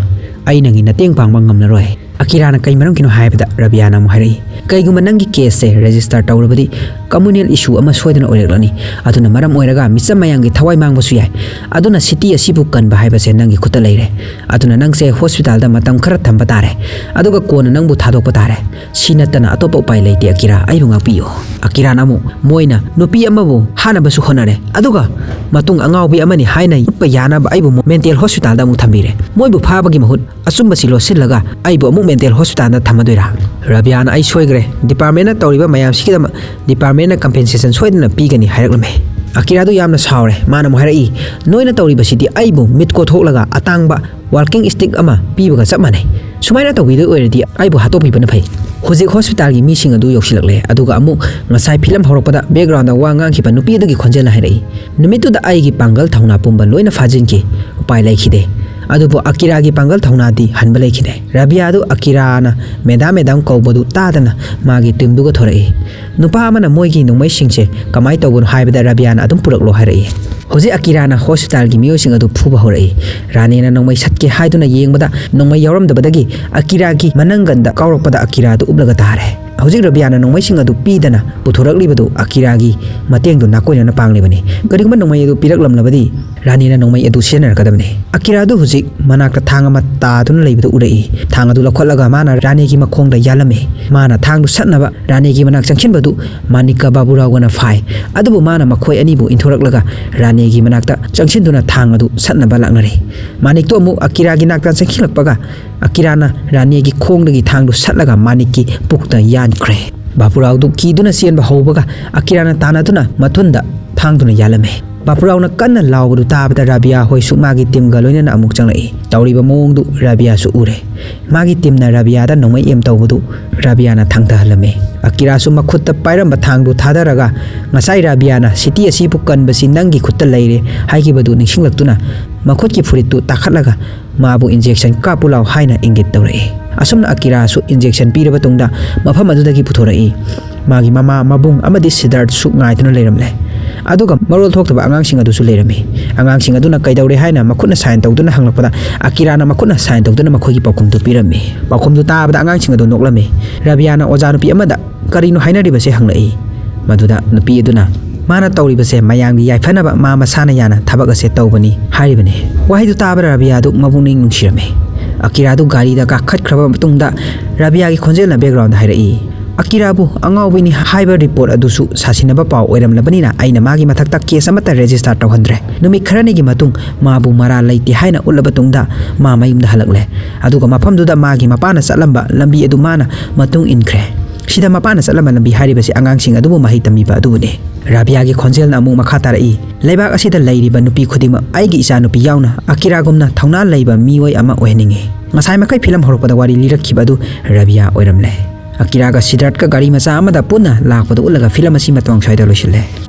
"ꯑꯩ ꯅꯪꯒꯤ ꯃꯇꯦꯡ ꯄꯥꯡꯕ ꯉꯝꯂꯔꯣꯏ꯫ ꯑꯀꯤꯔꯥꯅ ꯀꯩ ꯃꯔꯝꯒꯤꯅꯣ ꯍꯥꯏꯕꯗ ꯔꯕꯤꯌꯥꯅ ꯑꯃꯨꯛ ꯍꯥꯏꯔꯛꯏ, "ꯀꯩꯒꯨꯝꯕ ꯅꯪꯒꯤ ꯀꯦꯁꯁꯦ ꯔꯦꯖꯤꯁꯇꯔ ꯇꯧꯔꯕꯗꯤ ꯀꯝꯃꯨꯅꯦꯜ ꯏꯁꯨ ꯑꯃ ꯁꯣꯏꯗꯅ ꯑꯣꯏꯔꯛꯂꯅꯤ꯫ ꯑꯗꯨꯅ ꯃꯔꯝ ꯑꯣꯏꯔꯒ ꯃꯤꯆꯝ ꯃꯌꯥꯝꯒꯤ ꯊꯋꯥꯏ ꯃꯥꯡꯕꯁꯨ ꯌꯥꯏ꯫ ꯑꯗꯨꯅ ꯁꯤꯇꯤ ꯑꯁꯤꯕꯨ ꯀꯟꯕ ꯍꯥꯏꯕꯁꯦ ꯅꯪꯒꯤ ꯈꯨꯠꯇ ꯂꯩꯔꯦ꯫ ꯑꯗꯨꯅ ꯅꯪꯁꯦ ꯍꯣꯁꯄꯤꯇꯥꯜꯗ ꯃꯇꯝ ꯈꯔ ꯊꯝꯕ ꯇꯥꯔꯦ꯫ ꯑꯗꯨꯒ ꯀꯣꯟꯅ ꯅꯪꯕꯨ ꯊꯥꯗꯣꯛꯄ ꯇꯥꯔꯦ꯫ ꯁꯤ ꯅꯠꯇꯅ ꯑꯇꯣꯞꯄ ꯎꯄꯥꯏ ꯂꯩꯇꯦ ꯑꯀꯤꯔꯥ, ꯑꯩꯕꯨ ꯉꯥꯛꯄꯤꯌꯨ꯫" ꯑꯀꯤꯔꯥꯅ ꯑꯃꯨꯛ, "ꯃꯣꯏꯅ ꯅꯨꯄꯤ ꯑꯃꯕꯨ ꯍꯥꯠꯅꯕꯁꯨ ꯍꯣꯠꯅꯔꯦ, ꯑꯗꯨꯒ ꯃꯇꯨꯡ ꯑꯉꯥꯎꯕꯤ ꯑꯃꯅꯤ ꯍꯥꯏꯅ ꯎꯠꯄ ꯌꯥꯅꯕ ꯑꯩꯕꯨ ꯃꯦꯟꯇꯦꯜ ꯍꯣꯁꯄꯤꯇꯥꯜꯗ ꯑꯃꯨꯛ ꯊꯝꯕꯤꯔꯦ꯫ ꯃꯣꯏꯕꯨ ꯐꯥꯕꯒꯤ ꯃꯍꯨꯠ ꯑꯆꯨꯝꯕꯁꯤ ꯂꯣꯠꯁꯤꯜꯂꯒ ꯑꯩꯕꯨ ꯑꯃꯨꯛ ꯃꯦꯟꯇꯦꯜ ꯍꯣꯁꯄꯤꯇꯥꯜꯗ ꯊꯝꯃꯗꯣꯏꯔꯥ?" ꯔꯕꯤꯌꯥꯅ, "ꯑꯩ ꯁꯣꯏꯈ꯭ꯔꯦ, ꯗꯤꯄꯥꯔꯠꯃꯦꯟꯅ ꯇꯧꯔꯤꯕ ꯃꯌꯥꯝꯁꯤꯒꯤꯗꯃꯛ ꯗꯤꯄꯥꯔꯠꯃꯦꯟꯅ ꯀꯝꯄꯦꯟꯁꯦꯁꯟ ꯁꯣꯏꯗꯅ ꯄꯤꯒꯅꯤ" ꯍꯥꯏꯔꯛꯂꯝꯃꯦ꯫ ꯑꯀꯤꯔꯥꯗꯨ ꯌꯥꯝꯅ ꯁꯥꯎꯔꯦ꯫ ꯃꯥꯅ ꯑꯃꯨꯛ ꯍꯥꯏꯔꯛꯏ, "ꯅꯣꯏꯅ ꯇꯧꯔꯤꯕꯁꯤꯗꯤ ꯑꯩꯕꯨ ꯃꯤꯠ ꯀꯣꯊꯣꯛꯂꯒ ꯑꯇꯥꯡꯕ ꯋꯥꯜꯀꯤꯡ ꯁ꯭ꯇꯤꯛ ꯑꯃ ꯄꯤꯕꯒ ꯆꯞ ꯃꯥꯟꯅꯩ꯫ ꯁꯨꯃꯥꯏꯅ ꯇꯧꯕꯤꯗꯣꯏ ꯑꯣꯏꯔꯗꯤ ꯑꯩꯕꯨ ꯍꯥꯠꯇꯣꯛꯄꯤꯕꯅ ꯐꯩ꯫" ꯍꯧꯖꯤꯛ ꯍꯣꯁꯄꯤꯇꯥꯜꯒꯤ ꯃꯤꯁꯤꯡ ꯑꯗꯨ ꯌꯧꯁꯤꯜꯂꯛꯂꯦ, ꯑꯗꯨꯒ ꯑꯃꯨꯛ ꯉꯁꯥꯏ ꯐꯤꯂꯝ ꯍꯧꯔꯛꯄꯗ ꯕꯦꯛꯒ꯭ꯔꯥꯎꯟꯗ ꯋꯥ ꯉꯥꯡꯈꯤꯕ ꯅꯨꯄꯤ ꯑꯗꯨꯒꯤ ꯈꯣꯟꯖꯦꯜꯅ ꯍꯥꯏꯔꯛꯏ, "ꯅꯨꯃꯤꯠꯇꯨꯗ ꯑꯩꯒꯤ ꯄꯥꯡꯒꯜ ꯊꯧꯅꯥ ꯄꯨꯝꯕ ꯂꯣꯏꯅ ꯐꯥꯖꯤꯟꯈꯤ꯫ ꯎꯄꯥꯏ ꯂꯩꯈꯤꯗꯦ꯫ ꯑꯗꯨꯕꯨ ꯑꯀꯤꯔꯥꯒꯤ ꯄꯥꯡꯒꯜ ꯊꯧꯅꯥꯗꯤ ꯍꯟꯕ ꯂꯩꯈꯤꯗꯦ꯫" ꯔꯕꯤꯌꯥꯗꯨ ꯑꯀꯤꯔꯥꯅ "ꯃꯦꯗꯥꯝ, ꯃꯦꯗꯥꯝ" ꯀꯧꯕꯗꯨ ꯇꯥꯗꯅ ꯃꯥꯒꯤ ꯇꯤꯝꯗꯨꯒ ꯊꯣꯔꯛꯏ꯫ ꯅꯨꯄꯥ ꯑꯃꯅ ꯃꯣꯏꯒꯤ ꯅꯣꯡꯃꯩꯁꯤꯡꯁꯦ ꯀꯃꯥꯏ ꯇꯧꯕꯅꯣ ꯍꯥꯏꯕꯗ ꯔꯕꯤꯌꯥꯅ ꯑꯗꯨꯝ ꯄꯨꯔꯛꯂꯣ ꯍꯥꯏꯔꯛꯏ꯫ ꯍꯧꯖꯤꯛ ꯑꯀꯤꯔꯥꯅ ꯍꯣꯁꯄꯤꯇꯥꯜꯒꯤ ꯃꯤꯑꯣꯏꯁꯤꯡ ꯑꯗꯨ ꯐꯨꯕ ꯍꯧꯔꯛꯏ꯫ ꯔꯥꯅꯤꯅ ꯅꯣꯡꯃꯩ ꯁꯠꯀꯦ ꯍꯥꯏꯗꯨꯅ ꯌꯦꯡꯕꯗ ꯅꯣꯡꯃꯩ ꯌꯥꯎꯔꯝꯗꯕꯗꯒꯤ ꯑꯀꯤꯔꯥꯒꯤ ꯃꯅꯪꯒꯟꯗ ꯀꯥꯎꯔꯛꯄꯗ ꯑꯀꯤꯔꯥꯗꯨ ꯎꯞꯂꯒ ꯇꯥꯔꯦ꯫ ꯍꯧꯖꯤꯛ ꯔꯕꯤꯌꯥꯅ ꯅꯣꯡꯃꯩꯁꯤꯡ ꯑꯗꯨ ꯄꯤꯗꯅ ꯄꯨꯊꯣꯔꯛꯂꯤꯕꯗꯨ ꯑꯀꯤꯔꯥꯒꯤ ꯃꯇꯦꯡꯗꯨ ꯅꯥꯀꯣꯏꯅꯅ ꯄꯥꯡꯂꯤꯕꯅꯤ꯫ ꯀꯔꯤꯒꯨꯝꯕ ꯅꯣꯡꯃꯩ ꯑꯗꯨ ꯄꯤꯔꯛꯂꯝꯂꯕꯗꯤ ꯔꯥꯅꯤꯅ ꯅꯣꯡꯃꯩ ꯑꯗꯨ ꯁꯤꯖꯤꯟꯅꯔꯛꯀꯗꯕꯅꯤ꯫ ꯑꯀꯤꯔꯥꯗꯨ ꯍꯧꯖꯤꯛ ꯃꯅꯥꯛꯇ ꯊꯥꯡ ꯑꯃ ꯇꯥꯗꯨꯅ ꯂꯩꯕꯗꯨ ꯎꯔꯛꯏ꯫ ꯊꯥꯡ ꯑꯗꯨ ꯂꯧꯈꯠꯂꯒ ꯃꯥꯅ ꯔꯥꯅꯤꯒꯤ ꯃꯈꯣꯡꯗ ꯌꯥꯜꯂꯝꯃꯤ꯫ ꯃꯥꯅ ꯊꯥꯡꯗꯨ ꯁꯠꯅꯕ ꯔꯥꯅꯤꯒꯤ ꯃꯅꯥꯛ ꯆꯪꯁꯤꯟꯕꯗꯨ ꯃꯥꯅꯤꯛꯀ ꯕꯥꯕꯨꯔꯥꯎꯒꯅ ꯐꯥꯏ꯫ ꯑꯗꯨꯕꯨ ꯃꯥꯅ ꯃꯈꯣꯏ ꯑꯅꯤꯕꯨ ꯏꯟꯊꯣꯔꯛꯂꯒ ꯔꯥꯅꯤꯒꯤ ꯃꯅꯥꯛꯇ ꯆꯪꯁꯤꯟꯗꯨꯅ ꯊꯥꯡ ꯑꯗꯨ ꯁꯠꯅꯕ ꯂꯥꯛꯅꯔꯤ꯫ ꯃꯥꯅꯤꯛꯇꯨ ꯑꯃꯨꯛ ꯑꯀꯤꯔꯥꯒꯤ ꯅꯥꯛꯇ ꯆꯪꯁꯤꯜꯂꯛꯄꯒ ꯑꯀꯤꯔꯥꯅ ꯔꯥꯅꯤꯒꯤ ꯈꯣꯡꯗꯒꯤ ꯊꯥꯡꯗꯨ ꯁꯠꯂꯒ ꯃꯥꯅꯤꯛꯀꯤ ꯄꯨꯛꯇ ꯌꯥꯟꯈ꯭ꯔꯦ꯫ ꯕꯥꯕꯨꯔꯥꯎꯗꯨ ꯀꯤꯗꯨꯅ ꯆꯦꯟꯕ ꯍꯧꯕꯒ ꯑꯀꯤꯔꯥꯅ ꯇꯥꯟꯅꯗꯨꯅ ꯃꯊꯨꯟꯗ ꯊꯥꯡꯗꯨꯅ ꯌꯥꯜꯂꯝꯃꯦ꯫ ꯕꯥꯕꯨꯔꯥꯎꯅ ꯀꯟꯅ ꯂꯥꯎꯕꯗꯨ ꯇꯥꯕꯗ ꯔꯥꯕꯤꯌꯥ ꯍꯣꯏꯁꯨ ꯃꯥꯒꯤ ꯇꯤꯝꯒ ꯂꯣꯏꯅꯅ ꯑꯃꯨꯛ ꯆꯪꯂꯛꯏ꯫ ꯇꯧꯔꯤꯕ ꯃꯑꯣꯡꯗꯨ ꯔꯥꯕꯤꯌꯥꯁꯨ ꯎꯔꯦ꯫ ꯃꯥꯒꯤ ꯇꯤꯝꯅ ꯔꯥꯕꯤꯌꯥꯗ ꯅꯣꯡꯃꯩ ꯑꯦꯝ ꯇꯧꯕꯗꯨ ꯔꯥꯕꯤꯌꯥꯅ ꯊꯥꯡꯊꯍꯜꯂꯝꯃꯤ꯫ ꯑꯀꯤꯔꯥꯁꯨ ꯃꯈꯨꯠꯇ ꯄꯥꯏꯔꯝꯕ ꯊꯥꯡꯗꯨ ꯊꯥꯗꯔꯒ ꯉꯁꯥꯏ ꯔꯥꯕꯤꯌꯥꯅ "ꯁꯤꯇꯤ ꯑꯁꯤꯕꯨ ꯀꯟꯕꯁꯤ ꯅꯪꯒꯤ ꯈꯨꯠꯇ ꯂꯩꯔꯦ" ꯍꯥꯏꯈꯤꯕꯗꯨ ꯅꯤꯡꯁꯤꯡꯂꯛꯇꯨꯅ ꯃꯈꯨꯠꯀꯤ ꯐꯨꯔꯤꯠꯇꯨ ꯇꯥꯈꯠꯂꯒ ꯃꯥꯕꯨ "ꯏꯟꯖꯦꯛꯁꯟ ꯀꯥꯞꯄꯨ ꯂꯥꯎ" ꯍꯥꯏꯅ ꯏꯪꯒꯤꯠ ꯇꯧꯔꯛꯏ꯫ ꯑꯁꯨꯝꯅ ꯑꯀꯤꯔꯥꯁꯨ ꯏꯟꯖꯦꯛꯁꯟ ꯄꯤꯔꯕ ꯇꯨꯡꯗ ꯃꯐꯝ ꯑꯗꯨꯗꯒꯤ ꯄꯨꯊꯣꯔꯛꯏ꯫ ꯃꯥꯒꯤ ꯃꯃꯥ, ꯃꯕꯨꯡ ꯑꯃꯗꯤ ꯁꯤꯗꯥꯔꯠꯁꯨ ꯉꯥꯏꯗꯨꯅ ꯂꯩꯔꯝꯂꯦ꯫ ꯑꯗꯨꯒ ꯃꯔꯣꯜ ꯊꯣꯛꯇꯕ ꯑꯉꯥꯡꯁꯤꯡ ꯑꯗꯨꯁꯨ ꯂꯩꯔꯝꯃꯤ꯫ ꯑꯉꯥꯡꯁꯤꯡ ꯑꯗꯨꯅ ꯀꯩꯗꯧꯔꯦ ꯍꯥꯏꯅ ꯃꯈꯨꯠꯅ ꯁꯥꯏꯟ ꯇꯧꯗꯨꯅ ꯍꯪꯂꯛꯄꯗ, ꯑꯀꯤꯔꯥꯅ ꯃꯈꯨꯠꯅ ꯁꯥꯏꯟ ꯇꯧꯗꯨꯅ ꯃꯈꯣꯏꯒꯤ ꯄꯥꯎꯈꯨꯝꯗꯨ ꯄꯤꯔꯝꯃꯤ꯫ ꯄꯥꯎꯈꯨꯝꯗꯨ ꯇꯥꯕꯗ ꯑꯉꯥꯡꯁꯤꯡ ꯑꯗꯨ ꯅꯣꯛꯂꯝꯃꯤ꯫ ꯔꯕꯤꯌꯥꯅ ꯑꯣꯖꯥ ꯅꯨꯄꯤ ꯑꯃꯗ ꯀꯔꯤꯅꯣ ꯍꯥꯏꯅꯔꯤꯕꯁꯦ ꯍꯪꯂꯛꯏ꯫ ꯃꯗꯨꯗ ꯅꯨꯄꯤ ꯑꯗꯨꯅ ꯃꯥꯅ ꯇꯧꯔꯤꯕꯁꯦ ꯃꯌꯥꯝꯒꯤ ꯌꯥꯏꯐꯅꯕ, ꯃꯥ ꯃꯁꯥꯅ ꯌꯥꯅ ꯊꯕꯛ ꯑꯁꯦ ꯇꯧꯕꯅꯤ ꯍꯥꯏꯔꯤꯕꯅꯤ꯫ ꯋꯥꯍꯩꯗꯨ ꯇꯥꯕꯗ ꯔꯕꯤꯌꯥꯗꯨ ꯃꯄꯨꯛꯅꯤꯡ ꯅꯨꯡꯁꯤꯔꯝꯃꯤ꯫ ꯑꯀꯤꯔꯥꯗꯨ ꯒꯥꯔꯤꯗ ꯀꯥꯈꯠꯈ꯭ꯔꯕ ꯃꯇꯨꯡꯗ ꯔꯕꯤꯌꯥꯒꯤ ꯈꯣꯟꯖꯦꯜꯅ ꯕꯦꯛꯒ꯭ꯔꯥꯎꯟꯗ ꯍꯥꯏꯔꯛꯏ, "ꯑꯀꯤꯔꯥꯕꯨ ꯑꯉꯥꯎꯕꯤꯅꯤ ꯍꯥꯏꯕ ꯔꯤꯄꯣꯔꯠ ꯑꯗꯨꯁꯨ ꯁꯥꯁꯤꯟꯅꯕ ꯄꯥꯎ ꯑꯣꯏꯔꯝꯂꯕꯅꯤꯅ ꯑꯩꯅ ꯃꯥꯒꯤ ꯃꯊꯛꯇ ꯀꯦꯁ ꯑꯃꯠꯇ ꯔꯦꯖꯤꯁꯇꯥꯔ ꯇꯧꯍꯟꯗ꯭ꯔꯦ꯫ ꯅꯨꯃꯤꯠ ꯈꯔꯅꯤꯒꯤ ꯃꯇꯨꯡ ꯃꯥꯕꯨ ꯃꯔꯥꯜ ꯂꯩꯇꯦ ꯍꯥꯏꯅ ꯎꯠꯂꯕ ꯇꯨꯡꯗ ꯃꯥ ꯃꯌꯨꯝꯗ ꯍꯜꯂꯛꯂꯦ꯫ ꯑꯗꯨꯒ ꯃꯐꯝꯗꯨꯗ ꯃꯥꯒꯤ ꯃꯄꯥꯅ ꯆꯠꯂꯝꯕ ꯂꯝꯕꯤ ꯑꯗꯨ ꯃꯥꯅ ꯃꯇꯨꯡ ꯏꯟꯈ꯭ꯔꯦ꯫ ꯁꯤꯗ ꯃꯄꯥꯅ ꯆꯠꯂꯝꯕ ꯂꯝꯕꯤ ꯍꯥꯏꯔꯤꯕꯁꯤ ꯑꯉꯥꯡꯁꯤꯡ ꯑꯗꯨꯕꯨ ꯃꯍꯩ ꯇꯝꯕꯤꯕ ꯑꯗꯨꯕꯨꯅꯤ꯫ ꯔꯥꯕꯤꯌꯥꯒꯤ ꯈꯣꯟꯖꯦꯜꯅ ꯑꯃꯨꯛ ꯃꯈꯥ ꯇꯥꯔꯛꯏ, "ꯂꯩꯕꯥꯛ ꯑꯁꯤꯗ ꯂꯩꯔꯤꯕ ꯅꯨꯄꯤ ꯈꯨꯗꯤꯡꯃꯛ ꯑꯩꯒꯤ ꯏꯆꯥꯅꯨꯄꯤ ꯌꯥꯎꯅ ꯑꯀꯤꯔꯥꯒꯨꯝꯅ ꯊꯧꯅꯥ ꯂꯩꯕ ꯃꯤꯑꯣꯏ ꯑꯃ ꯑꯣꯏꯍꯟꯅꯤꯡꯏ"꯫ ꯉꯁꯥꯏ ꯃꯈꯩ ꯐꯤꯂꯝ ꯍꯧꯔꯛꯄꯗ ꯋꯥꯔꯤ ꯂꯤꯔꯛꯈꯤꯕ ꯑꯗꯨ ꯔꯥꯕꯤꯌꯥ ꯑꯣꯏꯔꯝꯂꯦ꯫ ꯑꯀꯤꯔꯥꯒ ꯁꯤꯗ꯭ꯔꯠꯀ ꯒꯥꯔꯤ ꯃꯆꯥ ꯑꯃꯗ ꯄꯨꯟꯅ ꯂꯥꯛꯄꯗꯨ ꯎꯠꯂꯒ ꯐꯤꯂꯝ ꯑꯁꯤ ꯃꯇꯥꯡ ꯁ꯭ꯋꯥꯏꯗ ꯂꯣꯏꯁꯤꯜꯂꯦ꯫